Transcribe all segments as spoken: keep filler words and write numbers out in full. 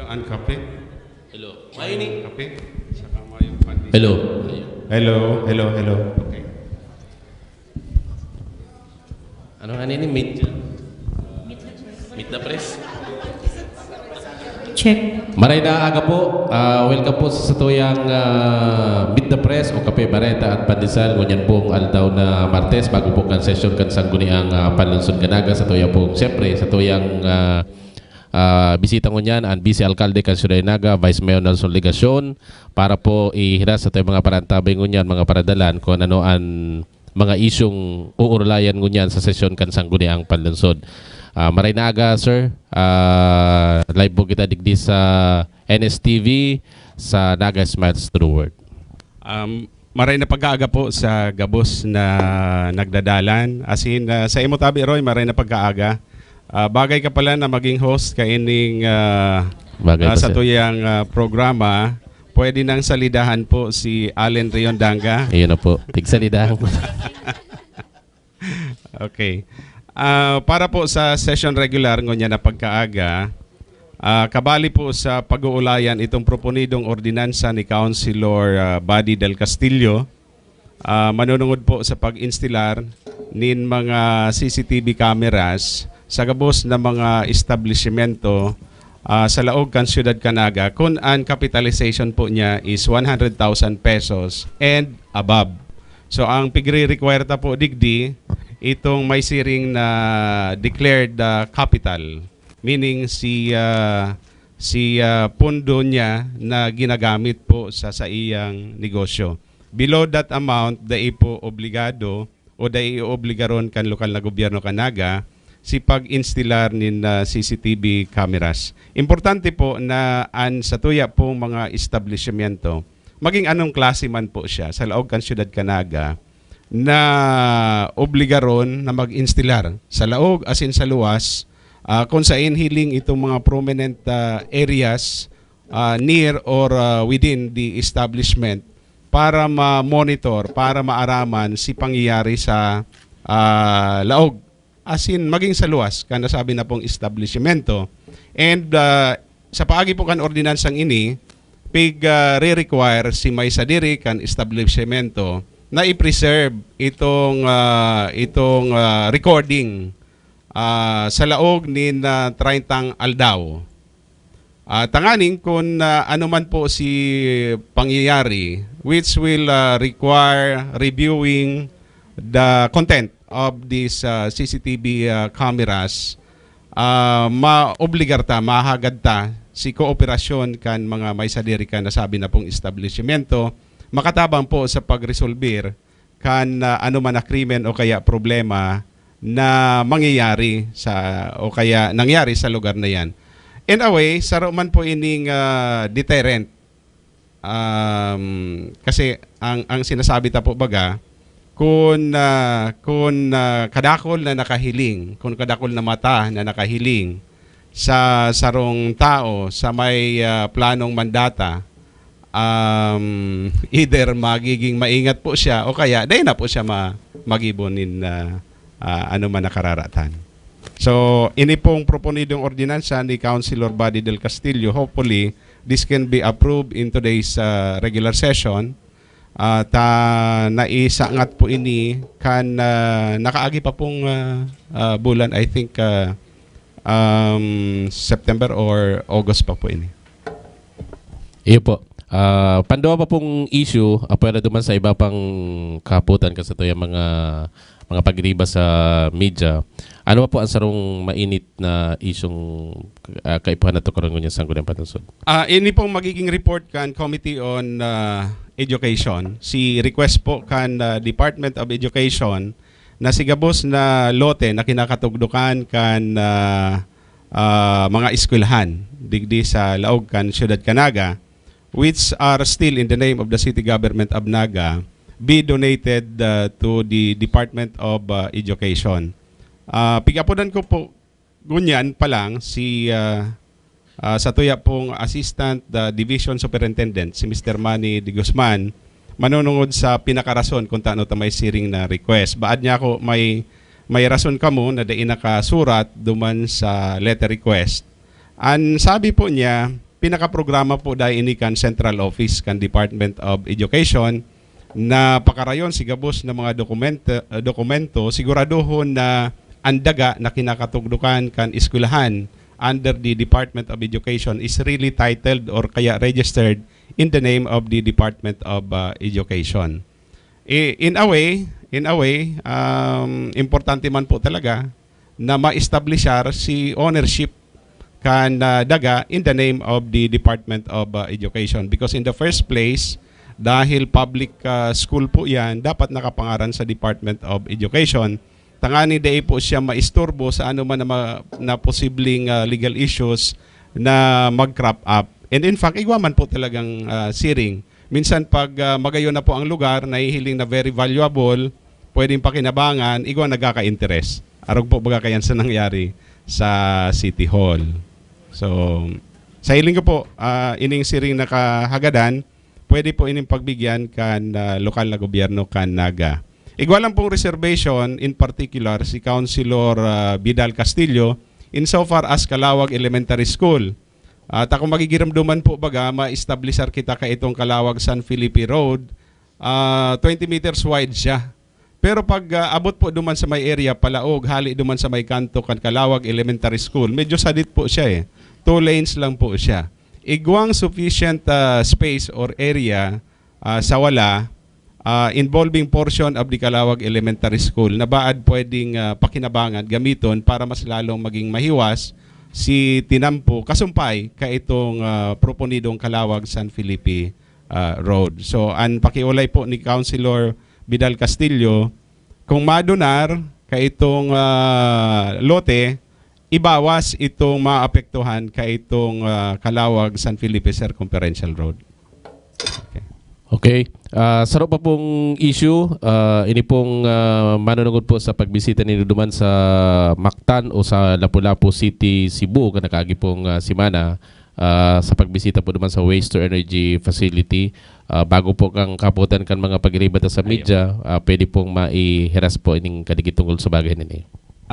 Ang kape? Hello. May ini. Kape? Saka mayong pandesal. Hello. Hello, hello, hello. Okay. Ano nga ini? Meet, meet the press? Check. Maray na aga po. Ah, welcome po sa satuyang ah, Meet the Press o Kape, Bareta at Pandesal. Ngunyan pong aldaw na Martes, bago po kan sesyon kan Sangguniang ah, Panlungsod kan Naga, sa tuya pong, siyempre, sa tuyang ah, ah, bisita ngunyan, ang Vice Alcalde kan Siyudad nin Naga, Vice Mayor Nelson Legacion, para po ihiras sa tuyang mga parantabay ngunyan, mga paradalan, kung ano ang mga isyung uurulayan ngunyan sa sesyon kan Sangguniang Panlungsod. Ah, maray na aga, sir. Ah, live po kita digdi sa N S T V, sa Naga Smiles Through Work. Um, maray na pagkaaga po sa gabos na nagdadalan. As in, ah, sa imo tabi, Roy, maray na pagkaaga. Ah, bagay ka pala na maging host kaining ah, Bagay ah, pa, sa sir. tuyang ah, programa. Pwede nang salidahan po si Allen Riondanga. Ayun na po. Tigsalidahan po. Okay. Ah, para po sa session regular ngunyan na pagkaaga, ah, kabali po sa pag-uulayan itong proponidong ordinansa ni Councilor ah, Buddy Del Castillo, ah, manunungod po sa pag-instilar nin mga C C T V cameras sa gabos na mga establishmento ah, sa laog kan siyudad kan Naga, kun an capitalization po niya is one hundred thousand pesos and above. So, ang pigre-require ta po digdi, itong may siring na declared ah, capital, meaning si ah, si ah, pondo niya na ginagamit po sa saiyang negosyo. Below that amount, dai po obligado o dai iobligaron kan lokal na gobyerno kan Naga si pag-instilar nin ah, C C T V cameras. Importante po na an satuya pong mga establishmento, maging anong klase man po siya sa laog kan siyudad kan Naga, na obligaron na mag-instilar sa laog asin sa luwas, ah, kung sain hiling itong mga prominent ah, areas ah, near or ah, within the establishment para ma-monitor, para maaraman si pangyayari sa ah, laog, asin maging sa luwas kan nasabi na pong establishmento. And ah, sa paagi po kan ordinansang ini, pig ah, re-require si may sadiri kan establishmento na i-preserve itong ah, itong ah, recording ah, sa laog nin ah, treyntang aldaw. Ah, tanganing kun ah, ano man po si pangyayari which will ah, require reviewing the content of these ah, C C T V ah, cameras, ah, maobligar ta, mahagad ta si kooperasyon kan mga may sadiri kan nasabi na pong establishmento makatabang po sa pagresolbir kan ah, ano man na krimen o kaya problema na mangyayari sa o kaya nangyari sa lugar na yan. In a way, saro man po ining ah, deterrent. Um, kasi ang ang sinasabi ta po baga, kun ah, kun ah, kadakol na nakahiling, kun kadakol na mata na nakahiling sa sarong tao sa may ah, planong mandata, um, either magiging maingat po siya o kaya dai na po siya ma- magibo nin ah, ah, ano man nakararatan. So, ini pong proponidong ordinansa ni Councilor Buddy Del Castillo, hopefully, this can be approved in today's ah, regular session. At ah, naisangat po ini kan ah, nakaagi pa pong ah, ah, bulan, I think ah, um, September or August pa po ini. Iyo po. Ah, panduwa pa pong issue, apwera duman sa iba pang kahapotan kan satuyang mga mga pagriba sa media. Ano pa po ang sarong mainit na isyung ah, kaipuhan na tukuran ngunyan sa Sangguniang Panlungsod? Ah, ini pong magiging report kan Committee on ah, Education. Si request po kan ah, Department of Education na si gabos na lote na kinakatugdukan kan ah, ah, mga eskwelahan digdi sa laog kan siyudad kan Naga, which are still in the name of the city government of Naga, be donated ah, to the Department of ah, Education. Ah, pigapodan ko po ngunyan pa lang si ah, ah, satuya pong Assistant ah, Division Superintendent, si Mister Manny de Guzman, manunungod sa pinakarason kung tano ta may siring na request. Baad niya ako, may may rason kamo na dai nakasurat duman sa letter request. An sabi po niya, pinakaprograma po dai ini kan Central Office kan Department of Education na pakarayon si gabos na mga dokumento, dokumento, siguraduhon na ang daga na kinakatugdukan kan eskwelahan under the Department of Education is really titled or kaya registered in the name of the Department of, ah, Education. I-, in a way, in a way, um, importante man po talaga na ma-establishar si ownership kan, ah, daga in the name of the Department of, ah, Education. Because in the first place, dahil public, ah, school po yan, dapat nakapangaran sa Department of Education. Tanganing dai po siya maisturbo sa anoman na ma-, na posibleng, ah, legal issues na mag-crop up. And in fact, igwa man po talagang, ah, siring. Minsan pag, ah, magayon na po ang lugar, nahihiling na very valuable, pwedeng pakinabangan, igwa nagkaka-interes. Arog po baga kayan sa nangyari sa City Hall. So, sa hiling ko po, ah, ining siring na kahagadan, pwede po ining pagbigyan kan, ah, lokal na gobyerno kan Naga. Igwa lang pong reservation, in particular, si Councilor, ah, Vidal Castillo, insofar as Calawag Elementary School. At akong magigiramdoman po baga, ma-establishar kita kaitong Calawag San Felipe Road, ah, twenty meters wide siya. Pero pag, ah, abot po duman sa may area, palaog, hali duman sa may kanto kan Calawag Elementary School, medyo sadit po siya eh. Two lanes lang po siya. Igwang sufficient, ah, space or area, ah, sa wala, ah, involving portion of the Calawag Elementary School na baad pwedeng, ah, pakinabangan, gamiton para mas lalong maging mahiwas si tinampo, kasumpay kaitong, ah, proponidong Calawag San Felipe, ah, Road. So, ang pakiulay po ni Councilor Vidal Castillo, kung madonar kaitong, ah, lote, ibawas itong maapektuhan kaitong, ah, Calawag San Felipe Circumferential Road. Okay. Okay. Ah, saro pa pong issue, ah, ini pong, ah, manunungod po sa pagbisita ninyo duman sa Mactan o sa Lapu-Lapu City, Cebu, kan nakaagi pong, ah, semana, ah, sa pagbisita po duman sa waste to energy facility. Ah, bago po kan kabutan kan mga pagiriba ta sa media, ah, pwede pong maihiras po ining kaligid tungkol sa bagay na ini.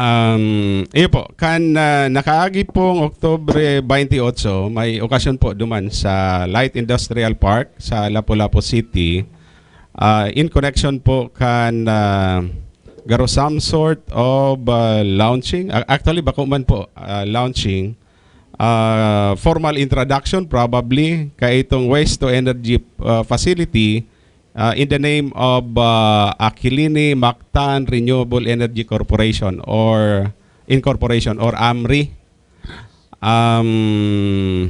Um, iyo po, kan, ah, nakaagi pong Oktubre twenty-eight, may okasyon po duman sa Light Industrial Park sa Lapu-Lapu City, ah, in connection po kan, ah, garo some sort of, ah, launching. Ah, actually, bako man po, ah, launching. Ah, formal introduction probably kaitong waste to energy, ah, facility, ah, in the name of, ah, Aquilini Mactan Renewable Energy Corporation or Incorporation or AMRI. Um,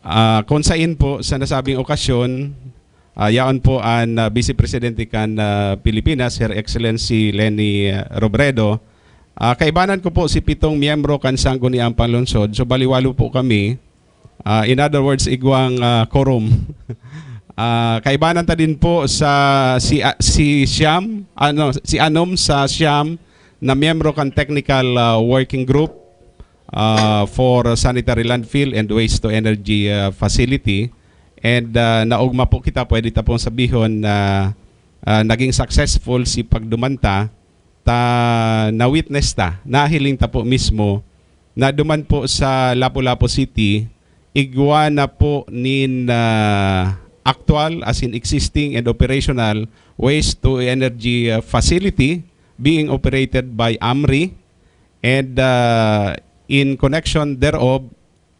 ah, kung sain po sa nasabing okasyon, ah, yaon po an, ah, Vice Presidente kan, ah, Pilipinas, Her Excellency Leni, ah, Robredo. Ah, kaibanan ko po si pitong miyembro kan Sangguniang Panlungsod. So, baliwalo po kami. Ah, in other words, igwang, ah, quorum. Ah, kaibanan ta din po sa si, ah, si Siam, ano, si Anom sa Siam na miyembro kan Technical, ah, Working Group, ah, for Sanitary Landfill and Waste to Energy, ah, Facility. And, ah, naugma po kita, pwede ta pong sabihon na, ah, naging successful si pagdumanta ta na-witness ta, nahiling ta po mismo na duman po sa Lapu-Lapu City, igwa na po nin, ah, actual, as in existing and operational waste to energy, ah, facility being operated by AMRI, and, ah, in connection thereof,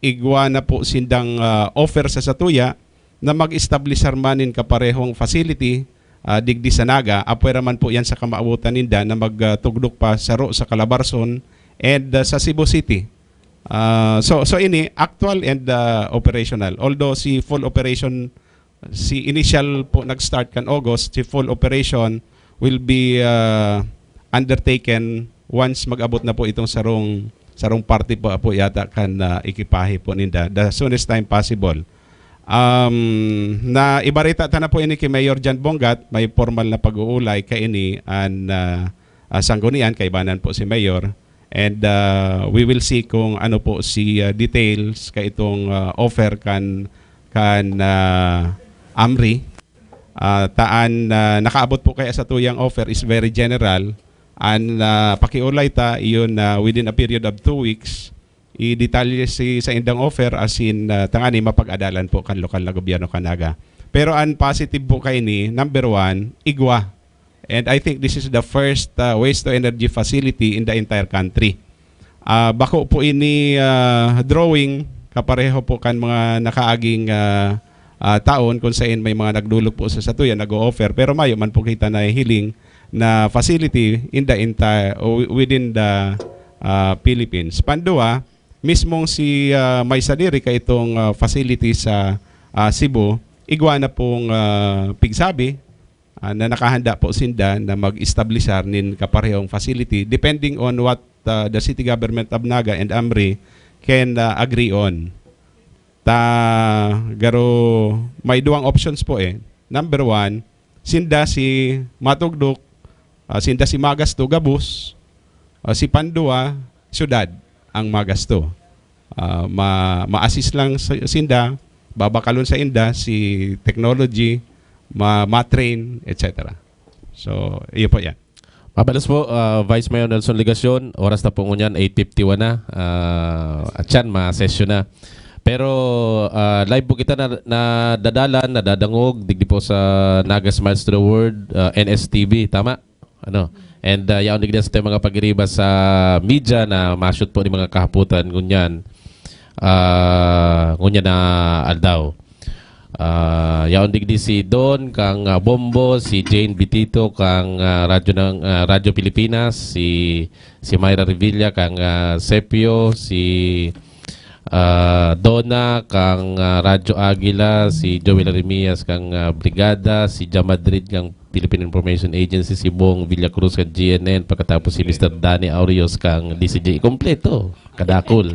igwa na po sindang, ah, offer sa satuya na mag-establishar man nin kaparehong facility, ah, digdi sa Naga, apwera man po yan sa kamawotan ninda na magtugdok pa saro sa Calabarzon and, ah, sa Cebu City. Ah, so, so ini actual and, ah, operational. Although si full operation, si initial po nag-start kan August, si full operation will be, ah, undertaken once mag-abot na po itong sarong, sarong parte po, po yata kan, ah, ekipahe po ninda. The soonest time possible. Um, na ibarita ta na po ini ki Mayor John Bongat, may formal na pag-uulay kaini an, ah, ah, sanggunian, kaibanan po si Mayor. And, ah, we will see kung ano po si, ah, details kaitong, ah, offer kan, kan, ah, AMRI. Ah, taan, ah, nakaabot po kaya satuyang offer is very general. An, ah, pakiulay ta, iyon na within a period of two weeks, i-detalye si, sa indang offer, asin, ah, tangani mapag-adalan po kan lokal na gobyerno kan Naga. Pero ang positive po kaini, number one, igwa. And I think this is the first, ah, waste to energy facility in the entire country. Ah, bako po ini, ah, drawing, kapareho po kan mga nakaaging, ah, ah, taon kung sain may mga nagdulog po sa satuya, nag-o-offer. Pero mayo man po kita nahihiling na facility in the entire, o within the, ah, Philippines. Pandua, mismong si, ah, may sadiri ka itong, ah, facility sa, ah, Cebu, igwa na pong, ah, pigsabi, ah, na nakahanda po sinda na mag-establishar nin kaparehong facility depending on what, ah, the city government of Naga and AMRI can, ah, agree on. Ta garo may duwang options po eh. Number one, sinda si matugdok, ah, sinda si magasto gabos, ah, si pandua, syudad ang magasto. Ah, ma ma-assist lang sa sinda, babakalon sa inda si technology, ma ma-train, et cetera. So, iyo po yan. Mabalos po, ah, Vice Mayor Nelson Legacion, oras na po ngunyan, eight fifty-one na, ah, at yan, ma-session na. Pero, ah, live po kita na, nadadalan, nadadangog, digdi po sa Naga Smiles to the World, ah, N S T V, tama? Ano? And, ah, yaon digdi sa mga pagiriba sa media na ma-shoot po ni mga kahaputan, ngunyan, ah, ngunyan na aldaw. Ah, yaon digdi si Don, kang, ah, Bombo, si Jane Bitito, kang, ah, Radyo ng, ah, Radyo Pilipinas, si, si Myra Revilla, kang, ah, Sepio, si, ah, Donna, kang, ah, Radyo Agila, si Joel Remias, kang, ah, Brigada, si Jam Madrid, kang Philippine Information Agency, si Bong Villacruz, kang G N N, pagkatapos si Mister Danny Aureos, kang D C J. Kompleto, kadakul.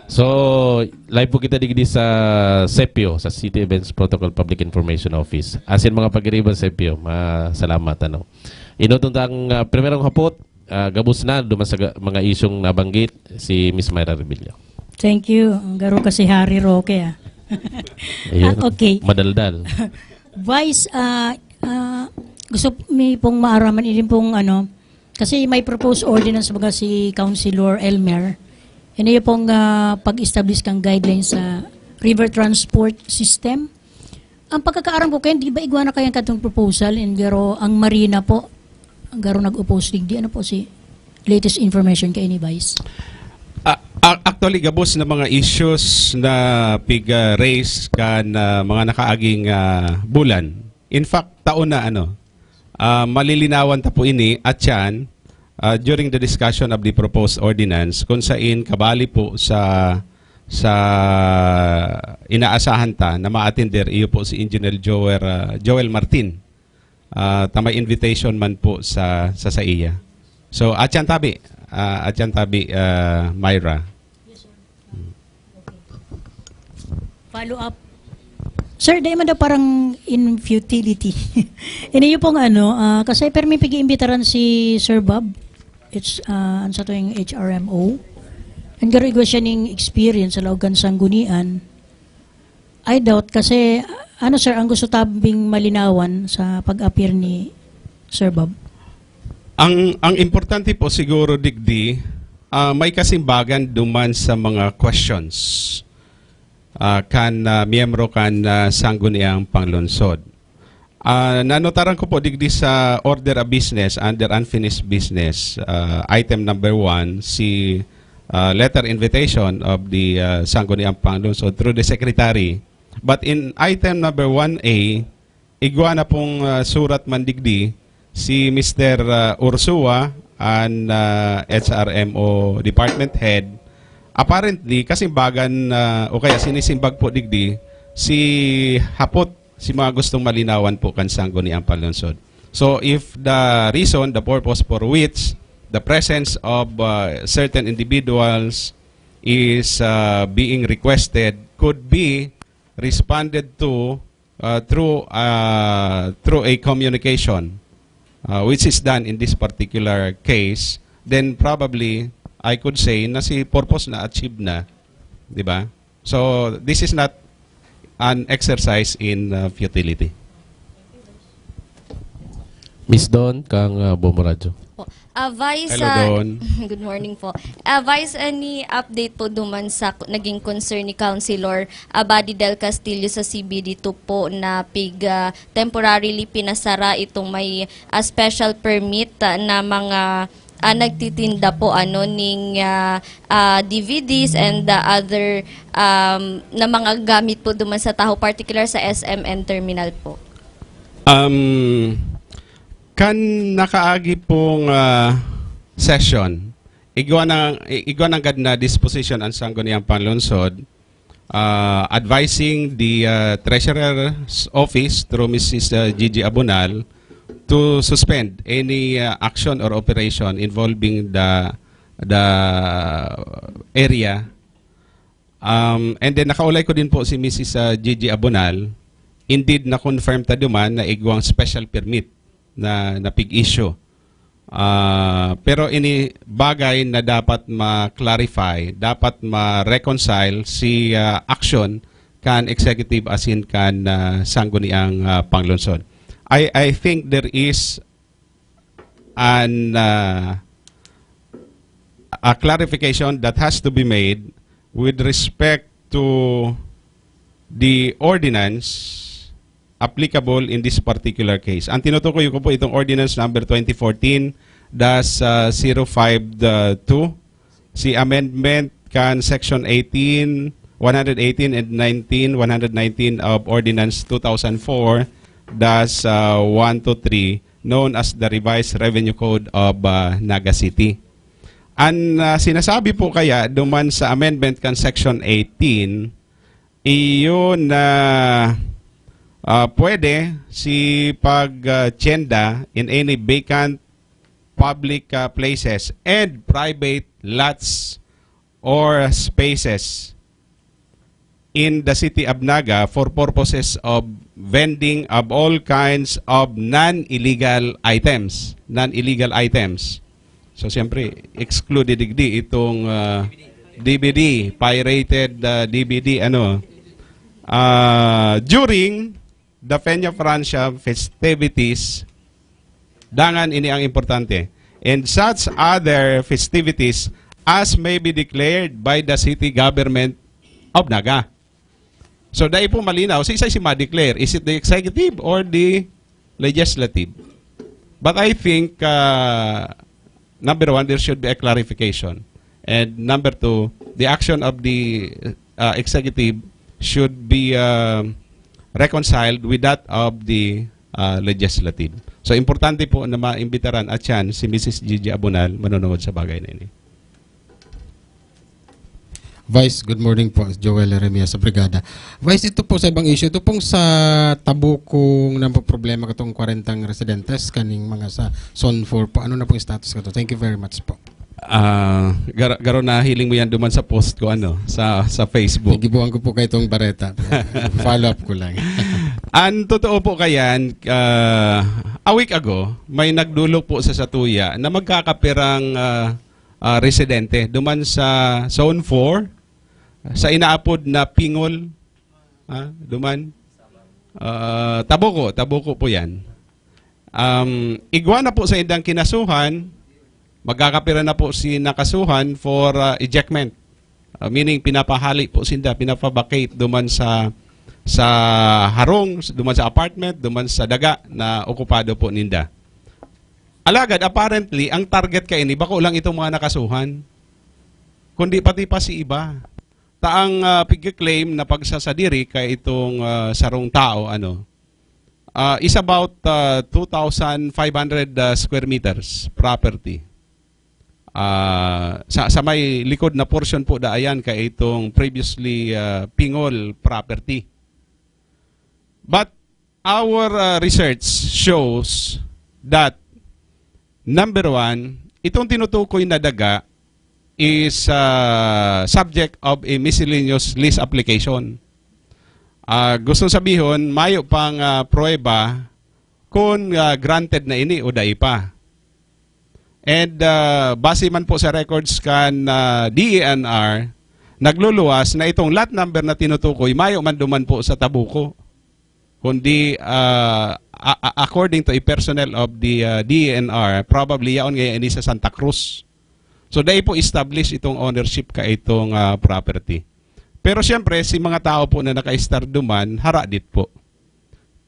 So, live po kita digdi sa sepio, sa City Events Protocol Public Information Office. Asin mga pagiriba, sepio, masalamat, ano. Inutong tang, ah, primerong hapot, ah, gabos na, duman sa ga-, mga isyong nabanggit, si Miss Myra Revilla. Thank you. Ang garo kasi Hari Roque, ah. Ayun. Ah, okay. Madaldal. Vice, ah, ah, gusto mi pong maaraman, idin pong ano, kasi may proposed ordinance baga si Councilor Elmer. Ini pong, ah, pag-establish kang guidelines sa river transport system. Ang pagkakaaram ko kayo, di ba igwa na kayang katong proposal in garo ang marina po? Ang garo nag-oppose digdi. Ano po si latest information kay ni Vice? Ah, ah, actually, gabos na mga issues na pig-raise kan, ah, mga nakaaging, ah, bulan. In fact, taon na, ano, ah, malilinawan ta po ini at yan, ah, during the discussion of the proposed ordinance, kung sain kabali po sa, sa inaasahan ta na maatender, iyo po si Engineer Joel, ah, Joel Martin. Ah, ta may invitation man po sa, sa saiya. So, at yan tabi, ah, at yan tabi, ah, Myra. Follow up. Sir, di man daw parang in futility. Ini yung pong ano, ah, kasi permi pag-iimbitaran si Sir Bob. It's, ah, ang sa tuwing H R M O. Ang garo igwa siya ning experience sa laog kan sanggunian. I doubt kasi, ano sir, ang gusto tabing malinawan sa pag-appear ni Sir Bob? Ang, ang importante po siguro, digdi, ah, may kasimbagan duman sa mga questions, ah, kan, ah, miyembro kan, ah, Sangguniang Panglungsod. Ah, nanotaran ko po digdi sa order of business, under unfinished business, ah, item number one, si, ah, letter invitation of the, ah, Sangguniang Panglungsod through the secretary. But in item number one A, igwa na pong, ah, surat man digdi si Mister, ah, Ursua, an, ah, H R M O department head. Apparently, kasimbagan, ah, o kaya sinisimbag po digdi si hapot, si mga gustong malinawan po kan Sangguniang Panglungsod. So, if the reason, the purpose for which the presence of, ah, certain individuals is, ah, being requested could be responded to, ah, through, ah, through a communication, ah, which is done in this particular case, then probably I could say na si purpose na achieve na, di ba? So, this is not an exercise in, ah, futility. Miss Don, kang, ah, Bombo Radyo. Ah, Vice, Hello, ah, Don. Good morning po. Ah, Vice, any update po duman sa k- naging concern ni Councilor Abadi del Castillo sa C B D two po na pig ah, temporarily pinasara itong may ah, special permit ah, na mga ah, nagtitinda po ano ning ah, ah, D V Ds and the other um, na mga gamit po duman sa Taho, particular sa S M N terminal po? Um, kan nakaagi pong ah, session, igwa na, igwa nanggad na disposition ang Sangguniang Panlungsod, ah, advising the ah, Treasurer's Office through Missus ah, Gigi Abonal to suspend any ah, action or operation involving the the area. Um, and then nakaulay ko din po si Missus ah, Gigi Abonal. Indeed, na-confirm ta duman na igwang special permit na napig-issue. Ah, pero ini bagay na dapat ma-clarify, dapat ma-reconcile si ah, action kan executive asin kan ah, sangguniang ah, panglungsod. I I think there is an ah, a clarification that has to be made with respect to the ordinance applicable in this particular case. Ang tinutukoy ko po itong Ordinance Number twenty fourteen dash zero five two, si amendment kan Section eighteen, one hundred eighteen and nineteen, one hundred nineteen of Ordinance two thousand four dash one two three, known as the Revised Revenue Code of ah, Naga City. Ang ah, sinasabi po kaya duman sa amendment kan Section eighteen, iyon na ah, pwede si pag ah, tienda in any vacant public ah, places and private lots or spaces in the city of Naga for purposes of vending of all kinds of non-illegal items. Non-illegal items. So, siyempre, excluded digdi itong ah, D V D, pirated ah, D V D, ano. Ah, during the Peña Francia festivities, dangan ini ang importante, and such other festivities as may be declared by the city government of Naga. So, dai po malinaw, si isa si ma-declare, is it the executive or the legislative? But I think, uh, number one, there should be a clarification. And number two, the action of the uh, executive should be uh, reconciled with that of the uh, legislative. So, importante po na maimbitaran at yan si Missus Gigi Abonal manonood sa bagay na ini. Vice, good morning po, Joel Jeremias sa Brigada. Vice, ito po sa ibang issue, ito pong sa Tabukong na po problema katong kwarentang residentes kaning mga sa Zone four po. Ano na pong status kato? Thank you very much po. Ah, gar- garo nahiling mo yan duman sa post ko, ano, sa sa Facebook. Gibuhan ko po kay itong bareta. Follow up ko lang. Ang totoo po kayan, ah, a week ago, may nagdulok po sa satuya na magkakapirang ah, ah, residente duman sa Zone four, sa inaapod na Pingol, ah, duman, ah, Tabuko, Tabuko po yan. Um, igwa na po sa indang kinasuhan, magkakapira na po si nakasuhan for ah, ejectment. Ah, meaning, pinapahali po sinda, pinapabakate duman sa sa harong, duman sa apartment, duman sa daga na okupado po ninda. Alagad, apparently, ang target kaini, bako lang itong mga nakasuhan, kundi pati pa si iba. Ta ang ah, pigka-claim na pagsasadiri kay itong ah, sarong tao, ano, ah, is about ah, two thousand five hundred ah, square meters property. Ah, sa, sa may likod na portion po da ayan kay itong previously ah, Pingol property. But our uh, research shows that, number one, itong tinutukoy na daga is uh, subject of a miscellaneous lease application. Ah, gusto sabihon, mayo pang ah, pruweba kung ah, granted na ini o dai pa. And ah, base man po sa records kan ah, D E N R, nagluluwas na itong lot number na tinutukoy, mayo man duman po sa Tabuko, kundi ah, a- a- according to a personnel of the, uh, D E N R, probably yaon ngayon ini sa Santa Cruz. So, dai po establish itong ownership ka itong, ah, property. Pero siyempre, si mga tao po na naka-estar duman, hara dit po.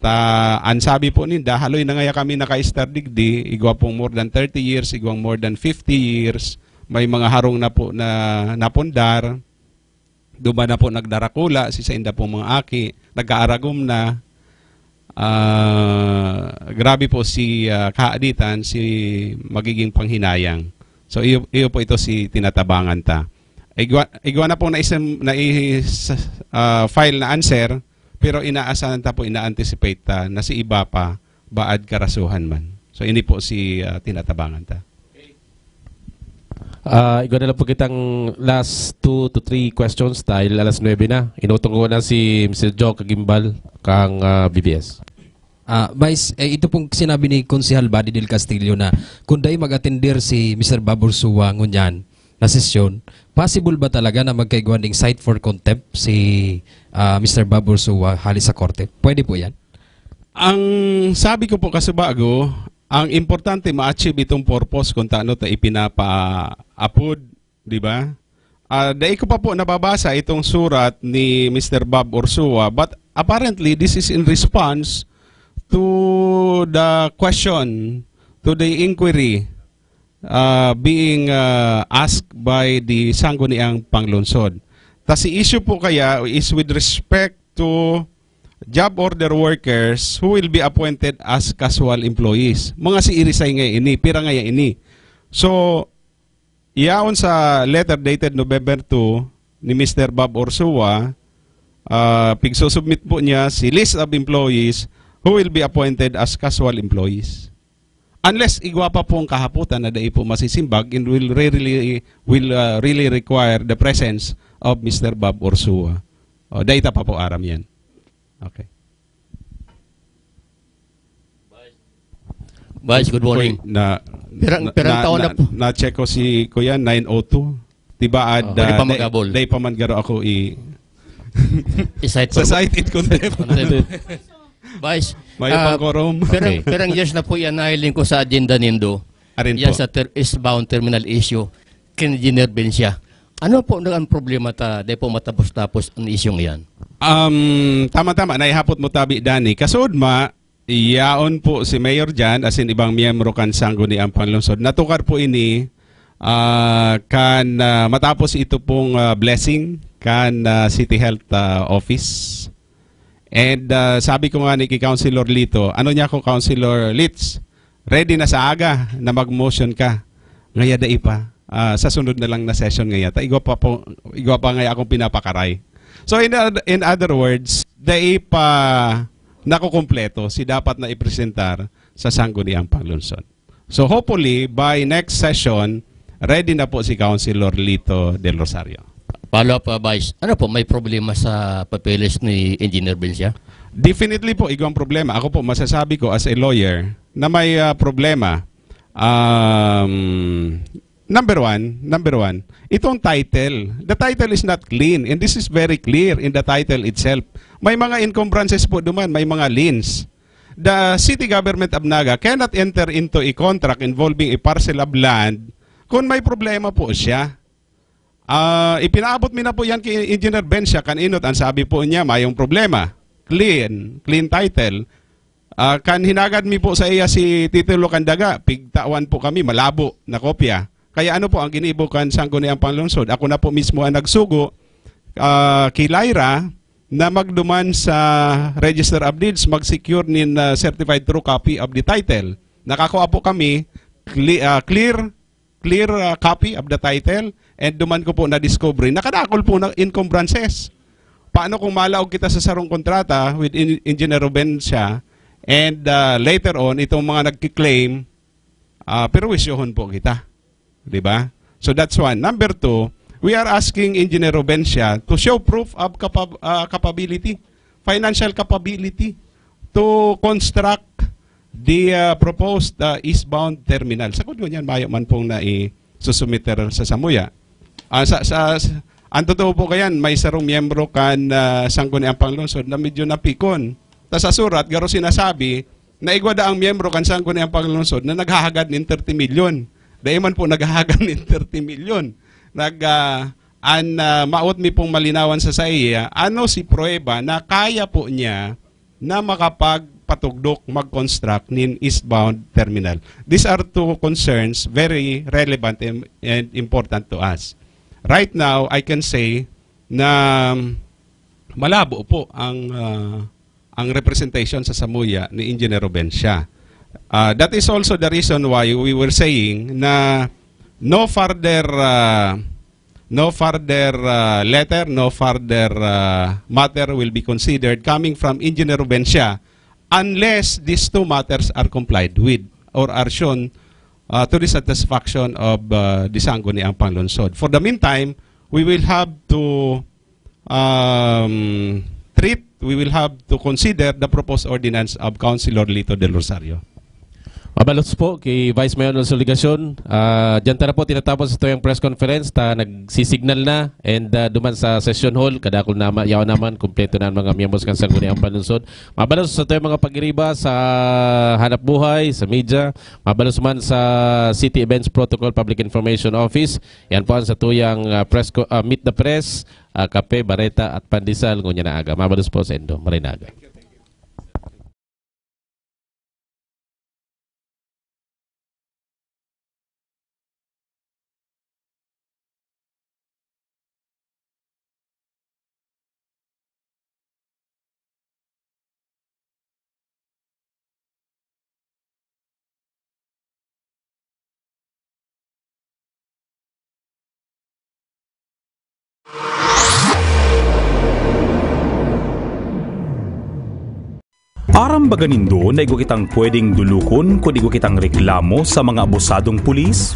Ta, an sabi po ninda, haloy na ngaya kami naka-estar digdi, igwa pong more than thirty years, igwang more than fifty years, may mga harong na po na napundar, duman na po nagdarakula, si sainda pong mga aki, nagkaaragom na. Ah, grabe po si, ah, kahaaditan, si magiging panghinayang. So, iyo, iyo po ito si tinatabangan ta. Igwa, igwa na pong naisem-, nais-, ah, file na answer, pero inaasahan ta po, ina-anticipate ta na si iba pa, baad karasuhan man. So, ini po si, ah, tinatabangan ta. Ah, igwa na lang po kitang last two to three questions dahil alas nuebe na. Inutong ko na si Mister Joe Kagimbal kang, ah, B B S. Ah, Vice, eh, ito pong sinabi ni Konsehal Buddy Del Castillo na kung dai mag-atender si Mister Bob Ursua ngunyan na sesyon, possible ba talaga na magkaigwa ning cite for contempt si, ah, Mister Bob Ursua hali sa korte? Pwede po yan? Ang sabi ko po, kasubago, ang importante ma-achieve itong purpose kung taano ta ipinapa-apod, di ba? Ah, dai ko pa po nababasa itong surat ni Mister Bob Ursua, but apparently this is in response to the question, to the inquiry, ah, being, ah, asked by the Sangguniang Panglungsod. Tas si issue po kaya is with respect to job order workers who will be appointed as casual employees. Mga si Irisay nga ini, pira nga ini. So, yaon sa letter dated November two ni Mister Bob Ursua, ah, pigsusubmit po niya si list of employees who will be appointed as casual employees. Unless igwa pa pong kahapotan na dai po masisimbag and will really, will, ah, really require the presence of Mister Bob Ursua. O, dai ta pa po aram yan. Okay. Vice, good morning. Uy, na, Pirang, na, pirang na, taon na na, po. Na-check ko si Kuya, nine oh two. Diba, Oh, ad, pwede ah, pa day, mag-abol. Day pa man garo ako i-, I-cite sa for cite in contempt. Contempt. Vice, May ah, pang-quorum. Pirang, Okay. pirang years na po yan, nahiling ko sa agenda nindo. Arin Yan po. sa ter-, eastbound terminal issue, kin Engineer Bencia. Ano po na ang problema ta, di po matapos-tapos ang isyung iyan? Um, tama-tama, naihapot mo tabi, Danny. Kasud ma, yaon po si Mayor Jan, asin ibang miyembro kan Sangguniang Panglungsod. Natukar po ini, ah, kan, ah, matapos ito pong, ah, blessing kan, ah, City Health, ah, Office. And, ah, sabi ko nga ni ki Councilor Lito, "Ano niya ako, Councilor Litz? Ready na sa aga na mag-motion ka." Ngaya dai pa. Ah, sa sunod na lang na session ngaya ta. Igwa pa po, igwa pa ngaya akong pinapakaray. So, in oth-, in other words, dai pa nakukumpleto si dapat na ipresentar sa Sangguniang Panglungsod. So, hopefully, by next session, ready na po si Councilor Lito Del Rosario. Follow up, uh, Vice. Ano po, may problema sa papeles ni Engineer Bencia? Definitely po, igwang problema. Ako po, masasabi ko as a lawyer na may, ah, problema. Um, number one, number one, itong title. The title is not clean, and this is very clear in the title itself. May mga encumbrances po duman, may mga liens. The city government of Naga cannot enter into a contract involving a parcel of land kung may problema po siya. Ah, ipinaabot mi na po yan kay Engineer Bencia kan inot. Ang sabi po niya, mayong problema. Clean, clean title. Ah, kan hinagad mi po sa iya si titulo kan daga, pigtawan po kami, malabo na kopya. Kaya ano po ang ginibo kan Sangguniang Panglungsod? Ako na po mismo ang nagsugo, ah, ki Lyra na magduman sa Register of Deeds, mag-secure nin, ah, certified true copy of the title. Nakakua po kami, cle-, ah, clear, clear, ah, copy of the title, and duman ko po na-discover, nakadakol po na encumbrances. Paano kung malaog kita sa sarong kontrata with en-, Engineer Ruben siya, and, ah, later on, itong mga nagki-claim, ah, perwisyohon po kita. Di ba? So that's one. Number two, we are asking Engineer Ruben siya to show proof of capa-, ah, capability, financial capability to construct the, ah, proposed, ah, eastbound terminal. Sa kudgo niyan, mayo man pong naisusumiter sa samuya. Ah, sa, sa, sa, ang totoo po kayan, may sarong miyembro kan, ah, Sangguniang Panglungsod na medyo napikon. Ta sa surat, garo sinasabi, Naigwa daa ang miyembro kan Sangguniang Panglungsod na naghahagad nin thirty million. Dai man po naghahagad nin thirty million. Nag, ah, an, ah, maot mi pong malinawan sa saiya, ano si prueba na kaya po niya na makapagpatugdok, mag-construct nin eastbound terminal. These are two concerns very relevant and, and important to us. Right now, I can say na malabo po ang, ah, ang representation sa samuya ni Engineer Ruben Siya. Ah, that is also the reason why we were saying na no further, ah, no further, ah, letter, no further, ah, matter will be considered coming from Engineer Ruben Siya unless these two matters are complied with or are shown, ah, to the satisfaction of, ah, the Sangguniang Panglungsod. For the meantime, we will have to, um, treat, we will have to consider the proposed ordinance of Councilor Lito Del Rosario. Mabalos po ki Vice Mayor Nelson Legacion. Ah, diyan ta na po tinatapos ito yung press conference. Ta nagsisignal na and, ah, duman sa session hall, kadakul na ma-, yaon naman, kumpleto na ang mga miyembros kan Sangguniang Panlungsod. Mabalos sa tuyang mga pagiriba sa hanap buhay, sa media, mabalos man sa City Events Protocol Public Information Office. Yan po ang sa tuyang, ah, press co-, ah, Meet the Press, ah, kape, bareta at pandesal ngunyan na aga. Mabalos po sa indo. Maray na aga. Aram baga nindo na igwa kitang pwedeng dulukon kun igwa kitang reklamo sa mga abusadong pulis?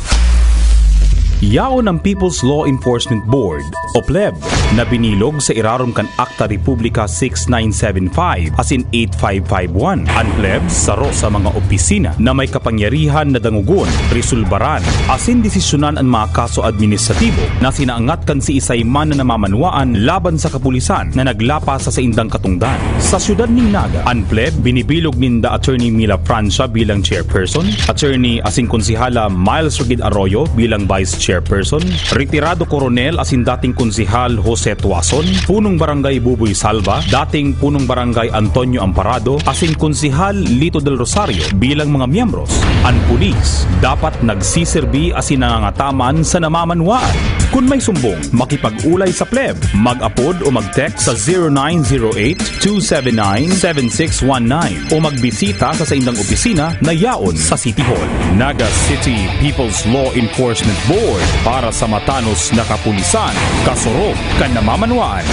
Yaon ang People's Law Enforcement Board o PLEB na binilog sa irarom kan Akta Republika six nine seven five asin eight five five one. An PLEB saro sa mga opisina na may kapangyarihan na dangogon, resolbaran, asin desisyonan an mga kaso administratibo na sinaangat kan siisay man na namamanwaan laban sa kapulisan na naglapas sa saindang katungdan. Sa siyudad nin Naga, an PLEB binibilog ninda Attorney Mila Francia bilang chairperson, Attorney asin Konsehala Miles Rugid Arroyo bilang vice chairperson, retirado koronel asin dating Konsehal Jose Tuason, Punong Barangay Buboy Salva, dating Punong Barangay Antonio Amparado, asin Konsehal Lito Del Rosario bilang mga miyembros. An pulis dapat nagsiserbi asin nangangataman sa namamanwaan. Kun may sumbong, makipag-ulay sa PLEB. Mag-apod o mag-text sa zero nine zero eight, two seven nine, seven six one nine o magbisita sa saindang opisina na yaon sa City Hall. Naga City People's Law Enforcement Board, para sa matanos na kapulisan, kasurog kan namamanwaan.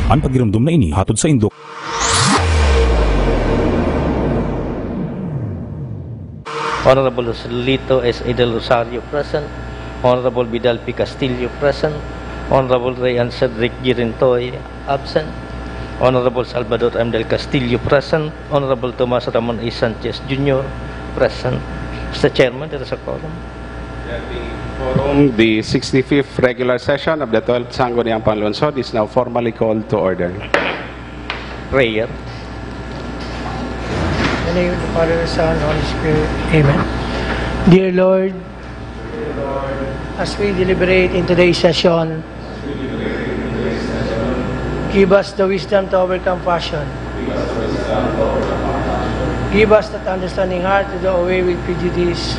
An paghiromdom na ini hatod saindo. Honorable Lito S A Del Rosario, present. Honorable Vidal P. Castillo, present. Honorable Rey Ann Cedric Girintoy, absent. Honorable Salvador M. Del Castillo, present. Honorable Tomas Ramon A. Sanchez Junior, present. Mister Chairman, there is a quorum. There being quorum, the sixty-fifth regular session of the twelfth Sangguniang Panlungsod is now formally called to order. Prayer. In the name of the Father, the Son, and the Holy Spirit. Amen. Dear Lord, as we deliberate in today's session, give us the wisdom to overcome passion. Give us that understanding heart to do away with prejudice.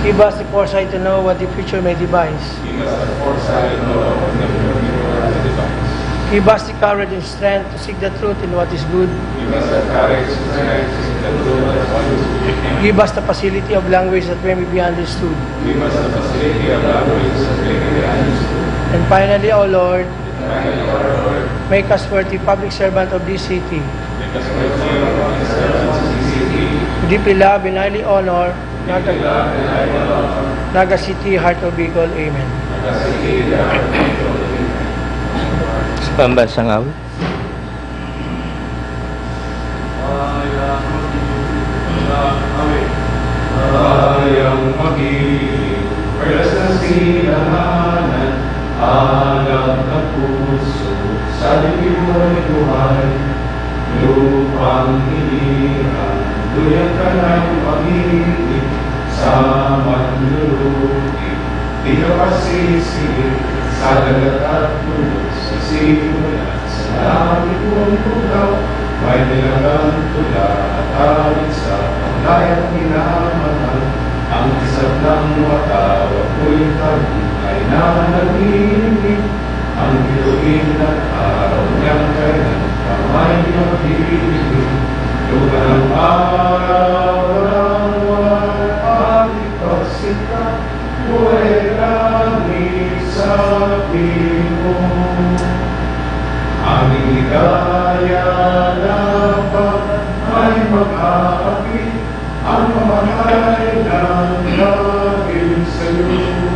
Give us the foresight to know what the future may devise. Give us the courage and strength to seek the truth in what is good. Give us the courage and strength to seek the truth in what is good. Give us the facility of language that may be understood. Give us the facility of language that may be understood. And finally, O Lord, and finally, O Lord, make us worthy public servant of this city. Make us worthy public servant of this city. Deeply love and highly honor, Naga, Naga City, Heart of Bicol. Amen. Pambansang awit. Hayang magiging, perlas ng silanganan, alagad ng puso, sa dibdib mo'y buhay, lupa Panginoon, duyan ka nang mamili sa manluluti. Di ka pasisili sa dagat at puno sa simula. Sa langit mong lugaw, may nilagang tula at awit sa pangayang minamahal. Ang isang ng mata, ako'y tabi ay nananahimik. Ang bituin at araw niyang kailan pa may mabibigay. Lugar ng araw, walang walang pagkasika, buhay langit sa imo. Ang ligaya na pag may mag-aapit, ang mamatay ng dahil sa'yo.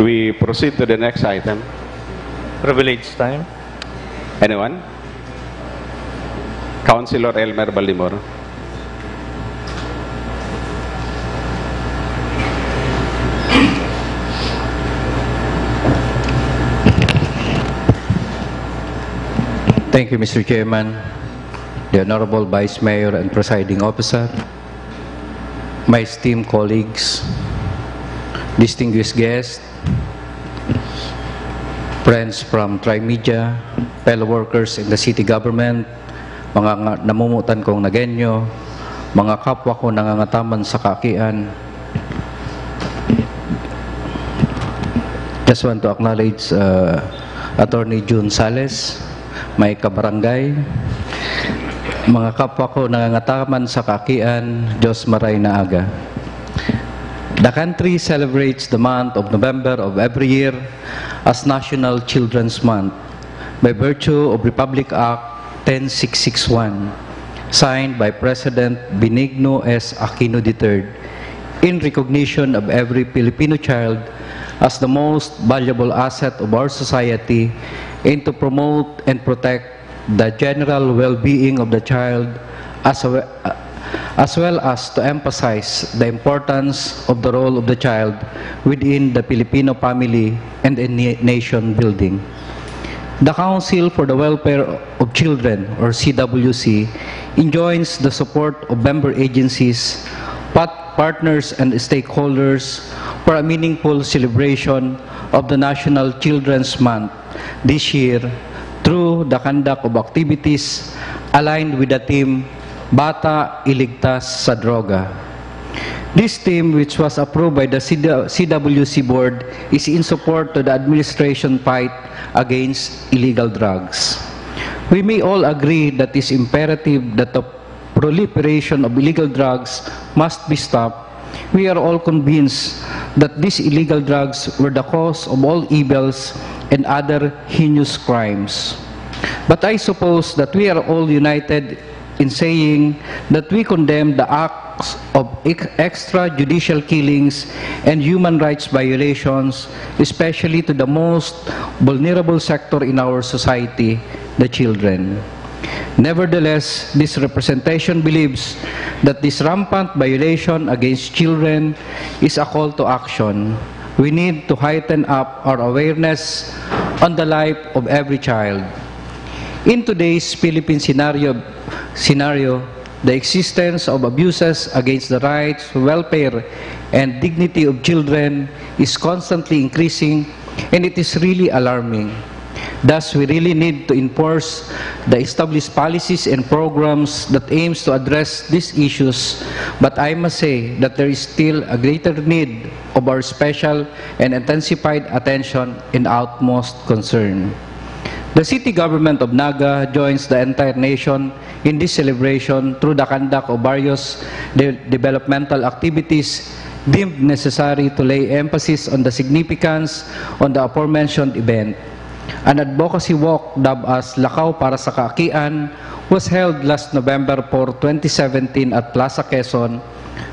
We proceed to the next item. Privilege time. Anyone? Councilor Elmer Baldemoro. Thank you, Mister Chairman, the Honorable Vice Mayor and Presiding Officer, my esteemed colleagues, distinguished guests, friends from Trimedia, fellow workers in the city government, mga nga- namumutan kong Nagueño, mga kapwa ko nangangataman sa kaakian. Just want to acknowledge uh, Attorney June Sales, my kabarangay, mga kapwa ko nangangataman sa kaakian, Diyos maray na aga. The country celebrates the month of November of every year as National Children's Month by virtue of Republic Act ten six six one, signed by President Benigno S. Aquino the third, in recognition of every Filipino child as the most valuable asset of our society and to promote and protect the general well-being of the child as well, as well as to emphasize the importance of the role of the child within the Filipino family and in na- nation building. The Council for the Welfare of Children, or C W C, enjoins the support of member agencies, pat- partners, and stakeholders for a meaningful celebration of the National Children's Month this year through the conduct of activities aligned with the theme Bata Iligtas sa Droga. This theme, which was approved by the C W C Board, is in support to the administration fight against illegal drugs. We may all agree that it's imperative that the proliferation of illegal drugs must be stopped. We are all convinced that these illegal drugs were the cause of all evils and other heinous crimes. But I suppose that we are all united in saying that we condemn the acts of ex- extrajudicial killings and human rights violations, especially to the most vulnerable sector in our society, the children. Nevertheless, this representation believes that this rampant violation against children is a call to action. We need to heighten up our awareness on the life of every child. In today's Philippine scenario, scenario, the existence of abuses against the rights, welfare, and dignity of children is constantly increasing, and it is really alarming. Thus, we really need to enforce the established policies and programs that aims to address these issues. But I must say that there is still a greater need of our special and intensified attention and utmost concern. The city government of Naga joins the entire nation in this celebration through the conduct of various de- developmental activities deemed necessary to lay emphasis on the significance on the aforementioned event. An advocacy walk, dubbed as Lakaw para sa Kaakian, was held last November four, twenty seventeen at Plaza Quezon,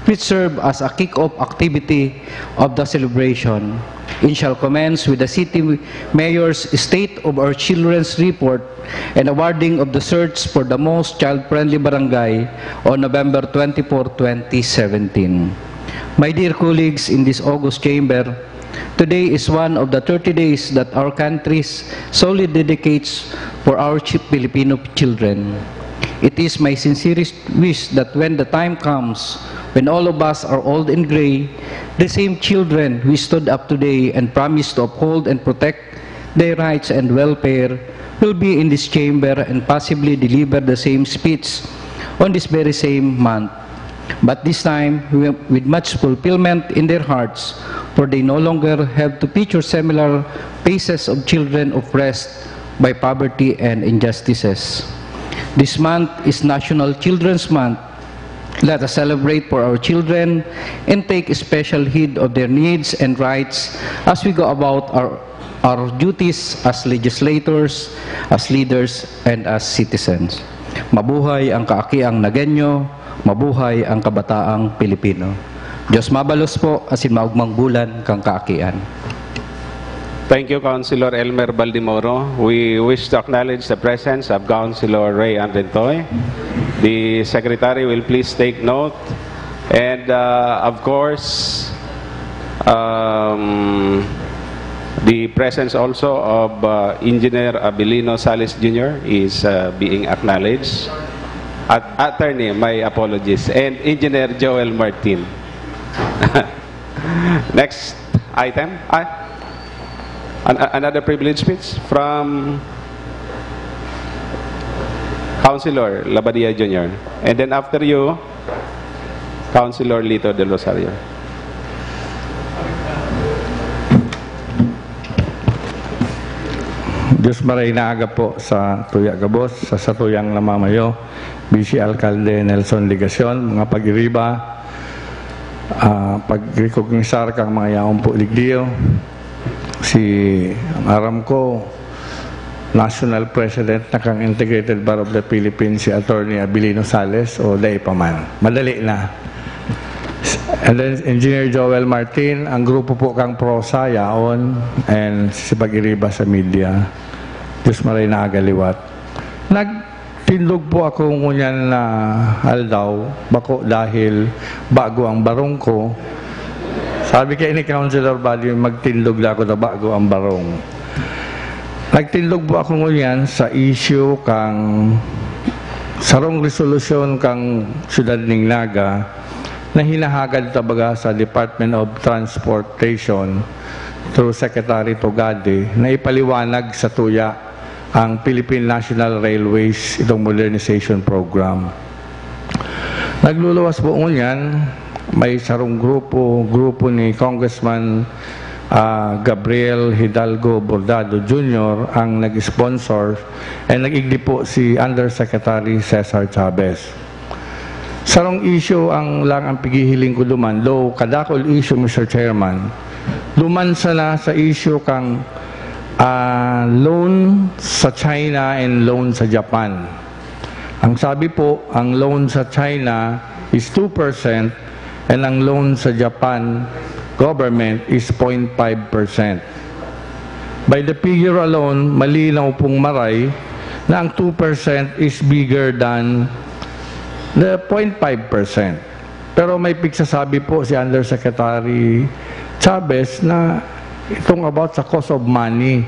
which serve as a kick-off activity of the celebration. It shall commence with the city mayor's State of Our Children's Report and awarding of the search for the most child-friendly barangay on November twenty-four, twenty seventeen. My dear colleagues in this august chamber, today is one of the thirty days that our country solely dedicates for our chi- Filipino children. It is my sincerest wish that when the time comes, when all of us are old and gray, the same children who stood up today and promised to uphold and protect their rights and welfare will be in this chamber and possibly deliver the same speech on this very same month. But this time, wi- with much fulfillment in their hearts, for they no longer have to picture similar faces of children oppressed by poverty and injustices. This month is National Children's Month. Let us celebrate for our children and take special heed of their needs and rights as we go about our, our duties as legislators, as leaders, and as citizens. Mabuhay ang kaakiang Nagueño, mabuhay ang kabataang Pilipino. Diyos mabalos po asin maogmang bulan kan kaakian. Thank you, Councilor Elmer Baldimoro. We wish to acknowledge the presence of Councilor Ray Andentoy. The Secretary will please take note. And uh, of course, um, the presence also of uh, Engineer Abilino Sales Junior is uh, being acknowledged. At Attorney, my apologies. And Engineer Joel Martin. Next item. Ah, an- another privilege speech from Councilor Labadia Junior And then after you, Councilor Lito Del Rosario. Diyos maray na aga po sa tuya gabos, sa satuyang namamayo, Vice Alcalde Nelson Legacion, mga pag-iriba, uh, pag-recognisar kang mga yaon po ligdiyo, si, ang aram ko, National President na kang Integrated Bar of the Philippines, si Attorney Abilino Sales, o dai pa man. Madali na. And then Engineer Joel Martin, ang grupo po kang Prosa, yaon, and si Pag-iriba sa media. Diyos maray na aga liwat. Nagtindog po ako ngunyan na aldaw, bako dahil bago ang barong ko. Sabi kay ni Councilor Bali, magtindog na ako na bago ang barong. Nagtindog po ako ngunyan sa issue kang sarong resolusyon kang Siyudad ning Naga na hinahagad tabaga sa Department of Transportation through Secretary Togade na ipaliwanag sa tuya ang Philippine National Railways itong modernization program. Nagluluwas po ngunyan, may sarong grupo, grupo ni Congressman uh, Gabriel Hidalgo Bordado Junior ang nag-sponsor and nag-igdi po si Undersecretary Cesar Chavez. Sarong issue ang lang ang pighihiling ko duman, though kadakol issue, Mister Chairman. Duman sana sa issue kang uh, loan sa China and loan sa Japan. Ang sabi po, ang loan sa China is two percent and ang loan sa Japan government is zero point five percent. By the figure alone, malinaw pong maray na ang two percent is bigger than the zero point five percent. Pero may pigsasabi po si Undersecretary Chavez na itong about sa cost of money.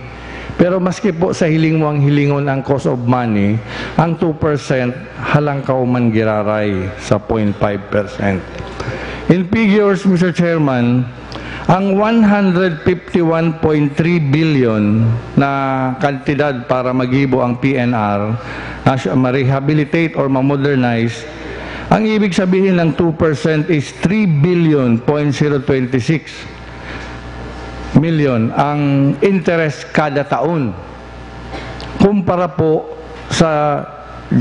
Pero maski po sa hiling mo ang hilingon ang cost of money, ang two percent halangkaw man giraray sa zero point five percent. In figures, Mister Chairman, ang one hundred fifty-one point three billion na kantidad para magibo ang P N R, na siya ma-rehabilitate or ma-modernize, ang ibig sabihin ng two percent is three billion point zero twenty six million ang interest kada taon. Kumpara po sa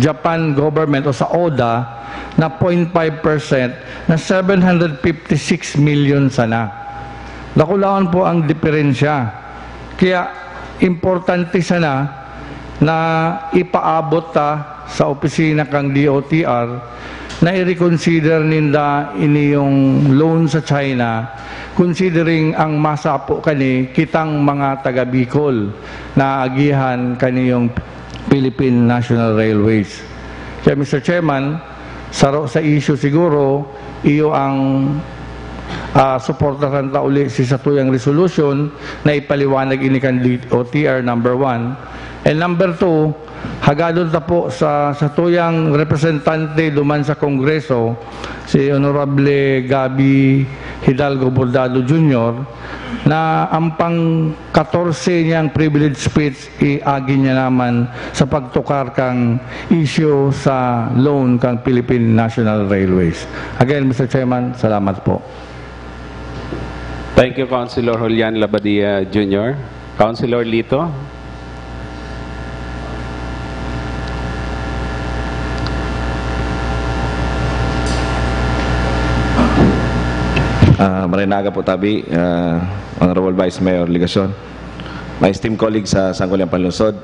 Japan government o sa ODA na zero point five percent na seven hundred fifty-six million sana. Dakulaon po ang diferensya. Kaya importante sana na ipaabot ta sa opisina kang D O T R na i-reconsider ninda ini yung loan sa China, considering ang masapo kani kitang mga taga Bicol na agihan kani yung Philippine National Railways. Kaya, Mister Chairman, saro sa issue siguro, iyo ang, ah, suportahan ta uli si satuyang resolution na ipaliwanag ini kan D O T R number one. And number two, hagadon ta po sa satuyang representante duman sa Kongreso, si Honorable Gabby Hidalgo Bordado Junior, na ang pang katorse niyang privilege speech, iagi niya naman sa pagtukar kang issue sa loan kang Philippine National Railways. Again, Mister Chairman, salamat po. Thank you, Councilor Julian Labadia Junior Councilor Lito? Ah, maray na aga po tabi, ah, Honorable Vice Mayor Legacion, my esteemed colleagues sa Sangguniang Panlungsod,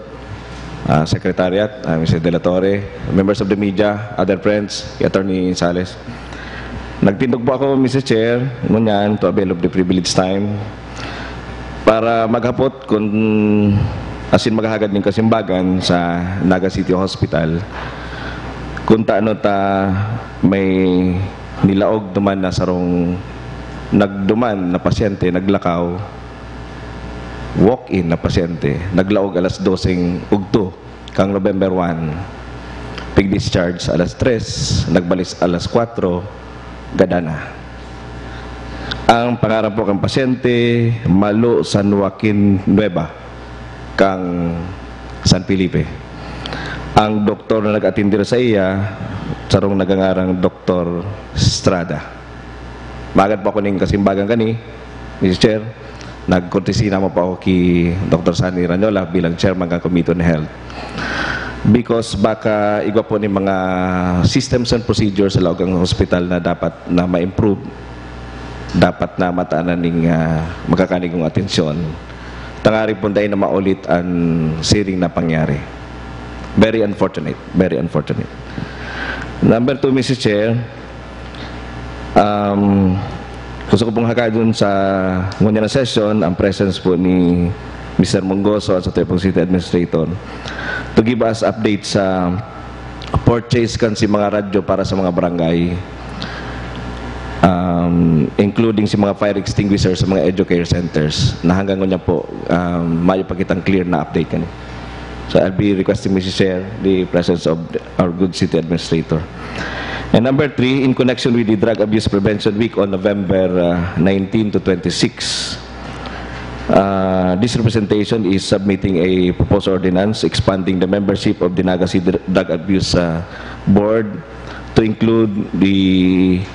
ah, Secretariat, ah, Mister De La Torre, members of the media, other friends, Attorney Sales. Nagtindog po ako, Mister Chair, ngunyan, to avail of the privilege time para maghapot kung asin maghahagad nin kasimbagan sa Naga City Hospital, kung taano ta may nilaog duman na sarong nagduman na pasyente, naglakaw, walk-in na pasyente, naglaog alas doseng udto kang November one, pig-discharge alas tres, nagbalis alas kwatro, gadana. Ang pangaran po kang pasyente, Malo San Joaquin Nueva, kang San Felipe. Ang doktor na nag-atindi sa iya, sarong nagangarang Doktor Estrada. Magad po ako ning kasimbagan kani, Mister Chair. Nagkortesina mo pa ako ki Doktor Sunny Ranyola bilang chairman kan Committee on Health. Because baka igwa po ni mga systems and procedures sa laog ang hospital na dapat na ma-improve, dapat na mataan ning ah, makakanigong atensyon. Tangari po dahil na maulit ang siring na pangyari. Very unfortunate, very unfortunate. Number two, Mister Chair, um, gusto ko pong hakadon sa ngunyan na session ang presence po ni Mister Mongoso at sa Tepong City Administrator to give us update sa purchase kan si mga radyo para sa mga barangay, um, including si mga fire extinguisher sa mga educare centers na hanggang ngunyan po, um, mayo pa kitang clear na update kani. So I'll be requesting, Mister Chair, the presence of our good city administrator. And number three, in connection with the Drug Abuse Prevention Week on November uh, nineteen to twenty-six, uh, this representation is submitting a proposed ordinance expanding the membership of the Naga City Drug Abuse uh, Board to include the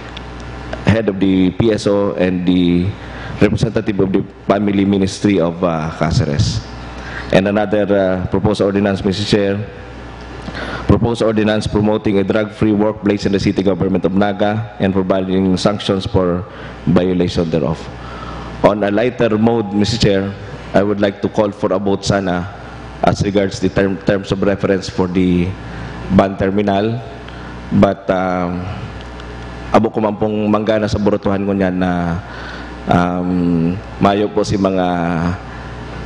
head of the P S O and the representative of the Family Ministry of uh, Caceres. And another uh, proposed ordinance, Mister Chair, proposed ordinance promoting a drug-free workplace in the city government of Naga and providing sanctions for violation thereof. On a lighter mode, Mister Chair, I would like to call for a vote sana as regards the term, terms of reference for the van terminal. But um, abo ko man pong manggana sa burutuhan ngunyan na um, mayo po si mga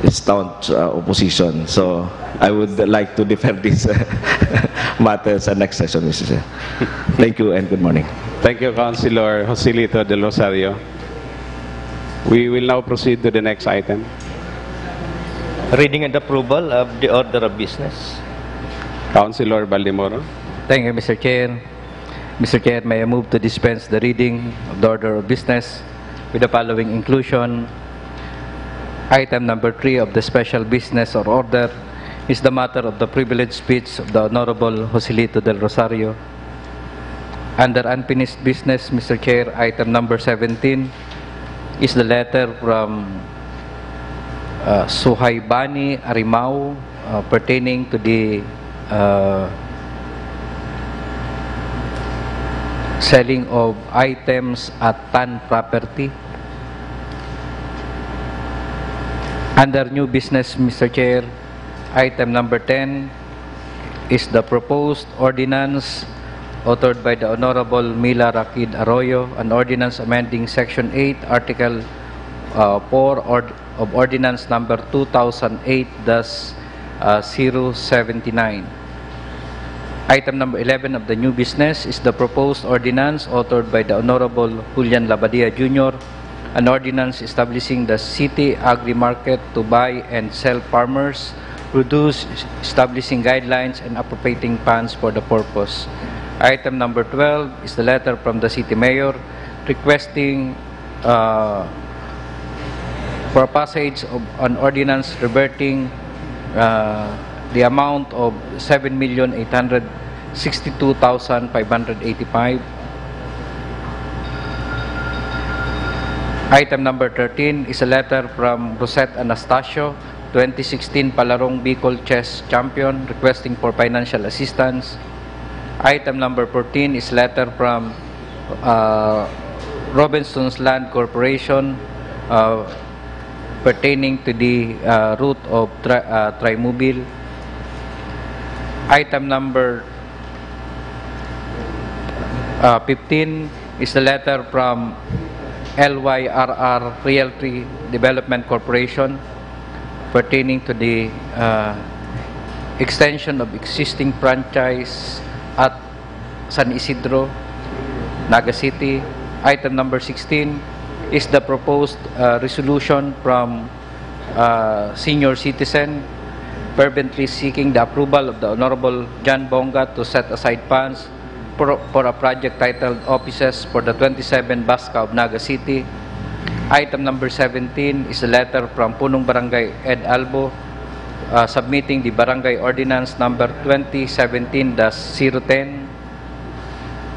staunch uh, opposition. So I would like to defer this uh, matter sa next session, Mister Chair. Thank you and good morning. Thank you, Councilor Joselito Del Rosario. We will now proceed to the next item. Reading and approval of the order of business. Councilor Baldemoro. Thank you, Mister Chair. Mister Chair, may I move to dispense the reading of the order of business with the following inclusion. Item number three of the special business or order is the matter of the privilege speech of the Honorable Joselito Del Rosario. Under unfinished business, Mister Chair, item number seventeen is the letter from uh, Suhaibani Arimao uh, pertaining to the uh, selling of items at Tan Property. Under new business, Mister Chair, item number ten is the proposed ordinance authored by the Honorable Mila Rakid Arroyo, an ordinance amending Section eight, Article uh, four ord- of Ordinance Number two thousand eight dash zero seventy nine. Item number eleven of the new business is the proposed ordinance authored by the Honorable Julian Labadia Junior, an ordinance establishing the city agri-market to buy and sell farmers' produce, establishing guidelines and appropriating funds for the purpose. Item number twelve is the letter from the city mayor requesting uh, for passage of an ordinance reverting uh, the amount of seven million eight hundred sixty-two thousand five hundred eighty-five. Item number thirteen is a letter from Rosette Anastasio, twenty sixteen Palarong Bicol Chess Champion, requesting for financial assistance. Item number fourteen is letter from uh, Robinson's Land Corporation uh, pertaining to the uh, route of tri- uh, Trimobile. Item number uh, fifteen is the letter from L Y R R Realty Development Corporation pertaining to the uh, extension of existing franchise at San Isidro, Naga City. Item number sixteen is the proposed uh, resolution from uh, senior citizen fervently seeking the approval of the Honorable John Bonga to set aside funds for, for a project titled Offices for the twenty-seven Basca of Naga City. Item number seventeen is a letter from Punong Barangay Ed Albo uh, submitting the Barangay Ordinance number twenty seventeen dash zero ten.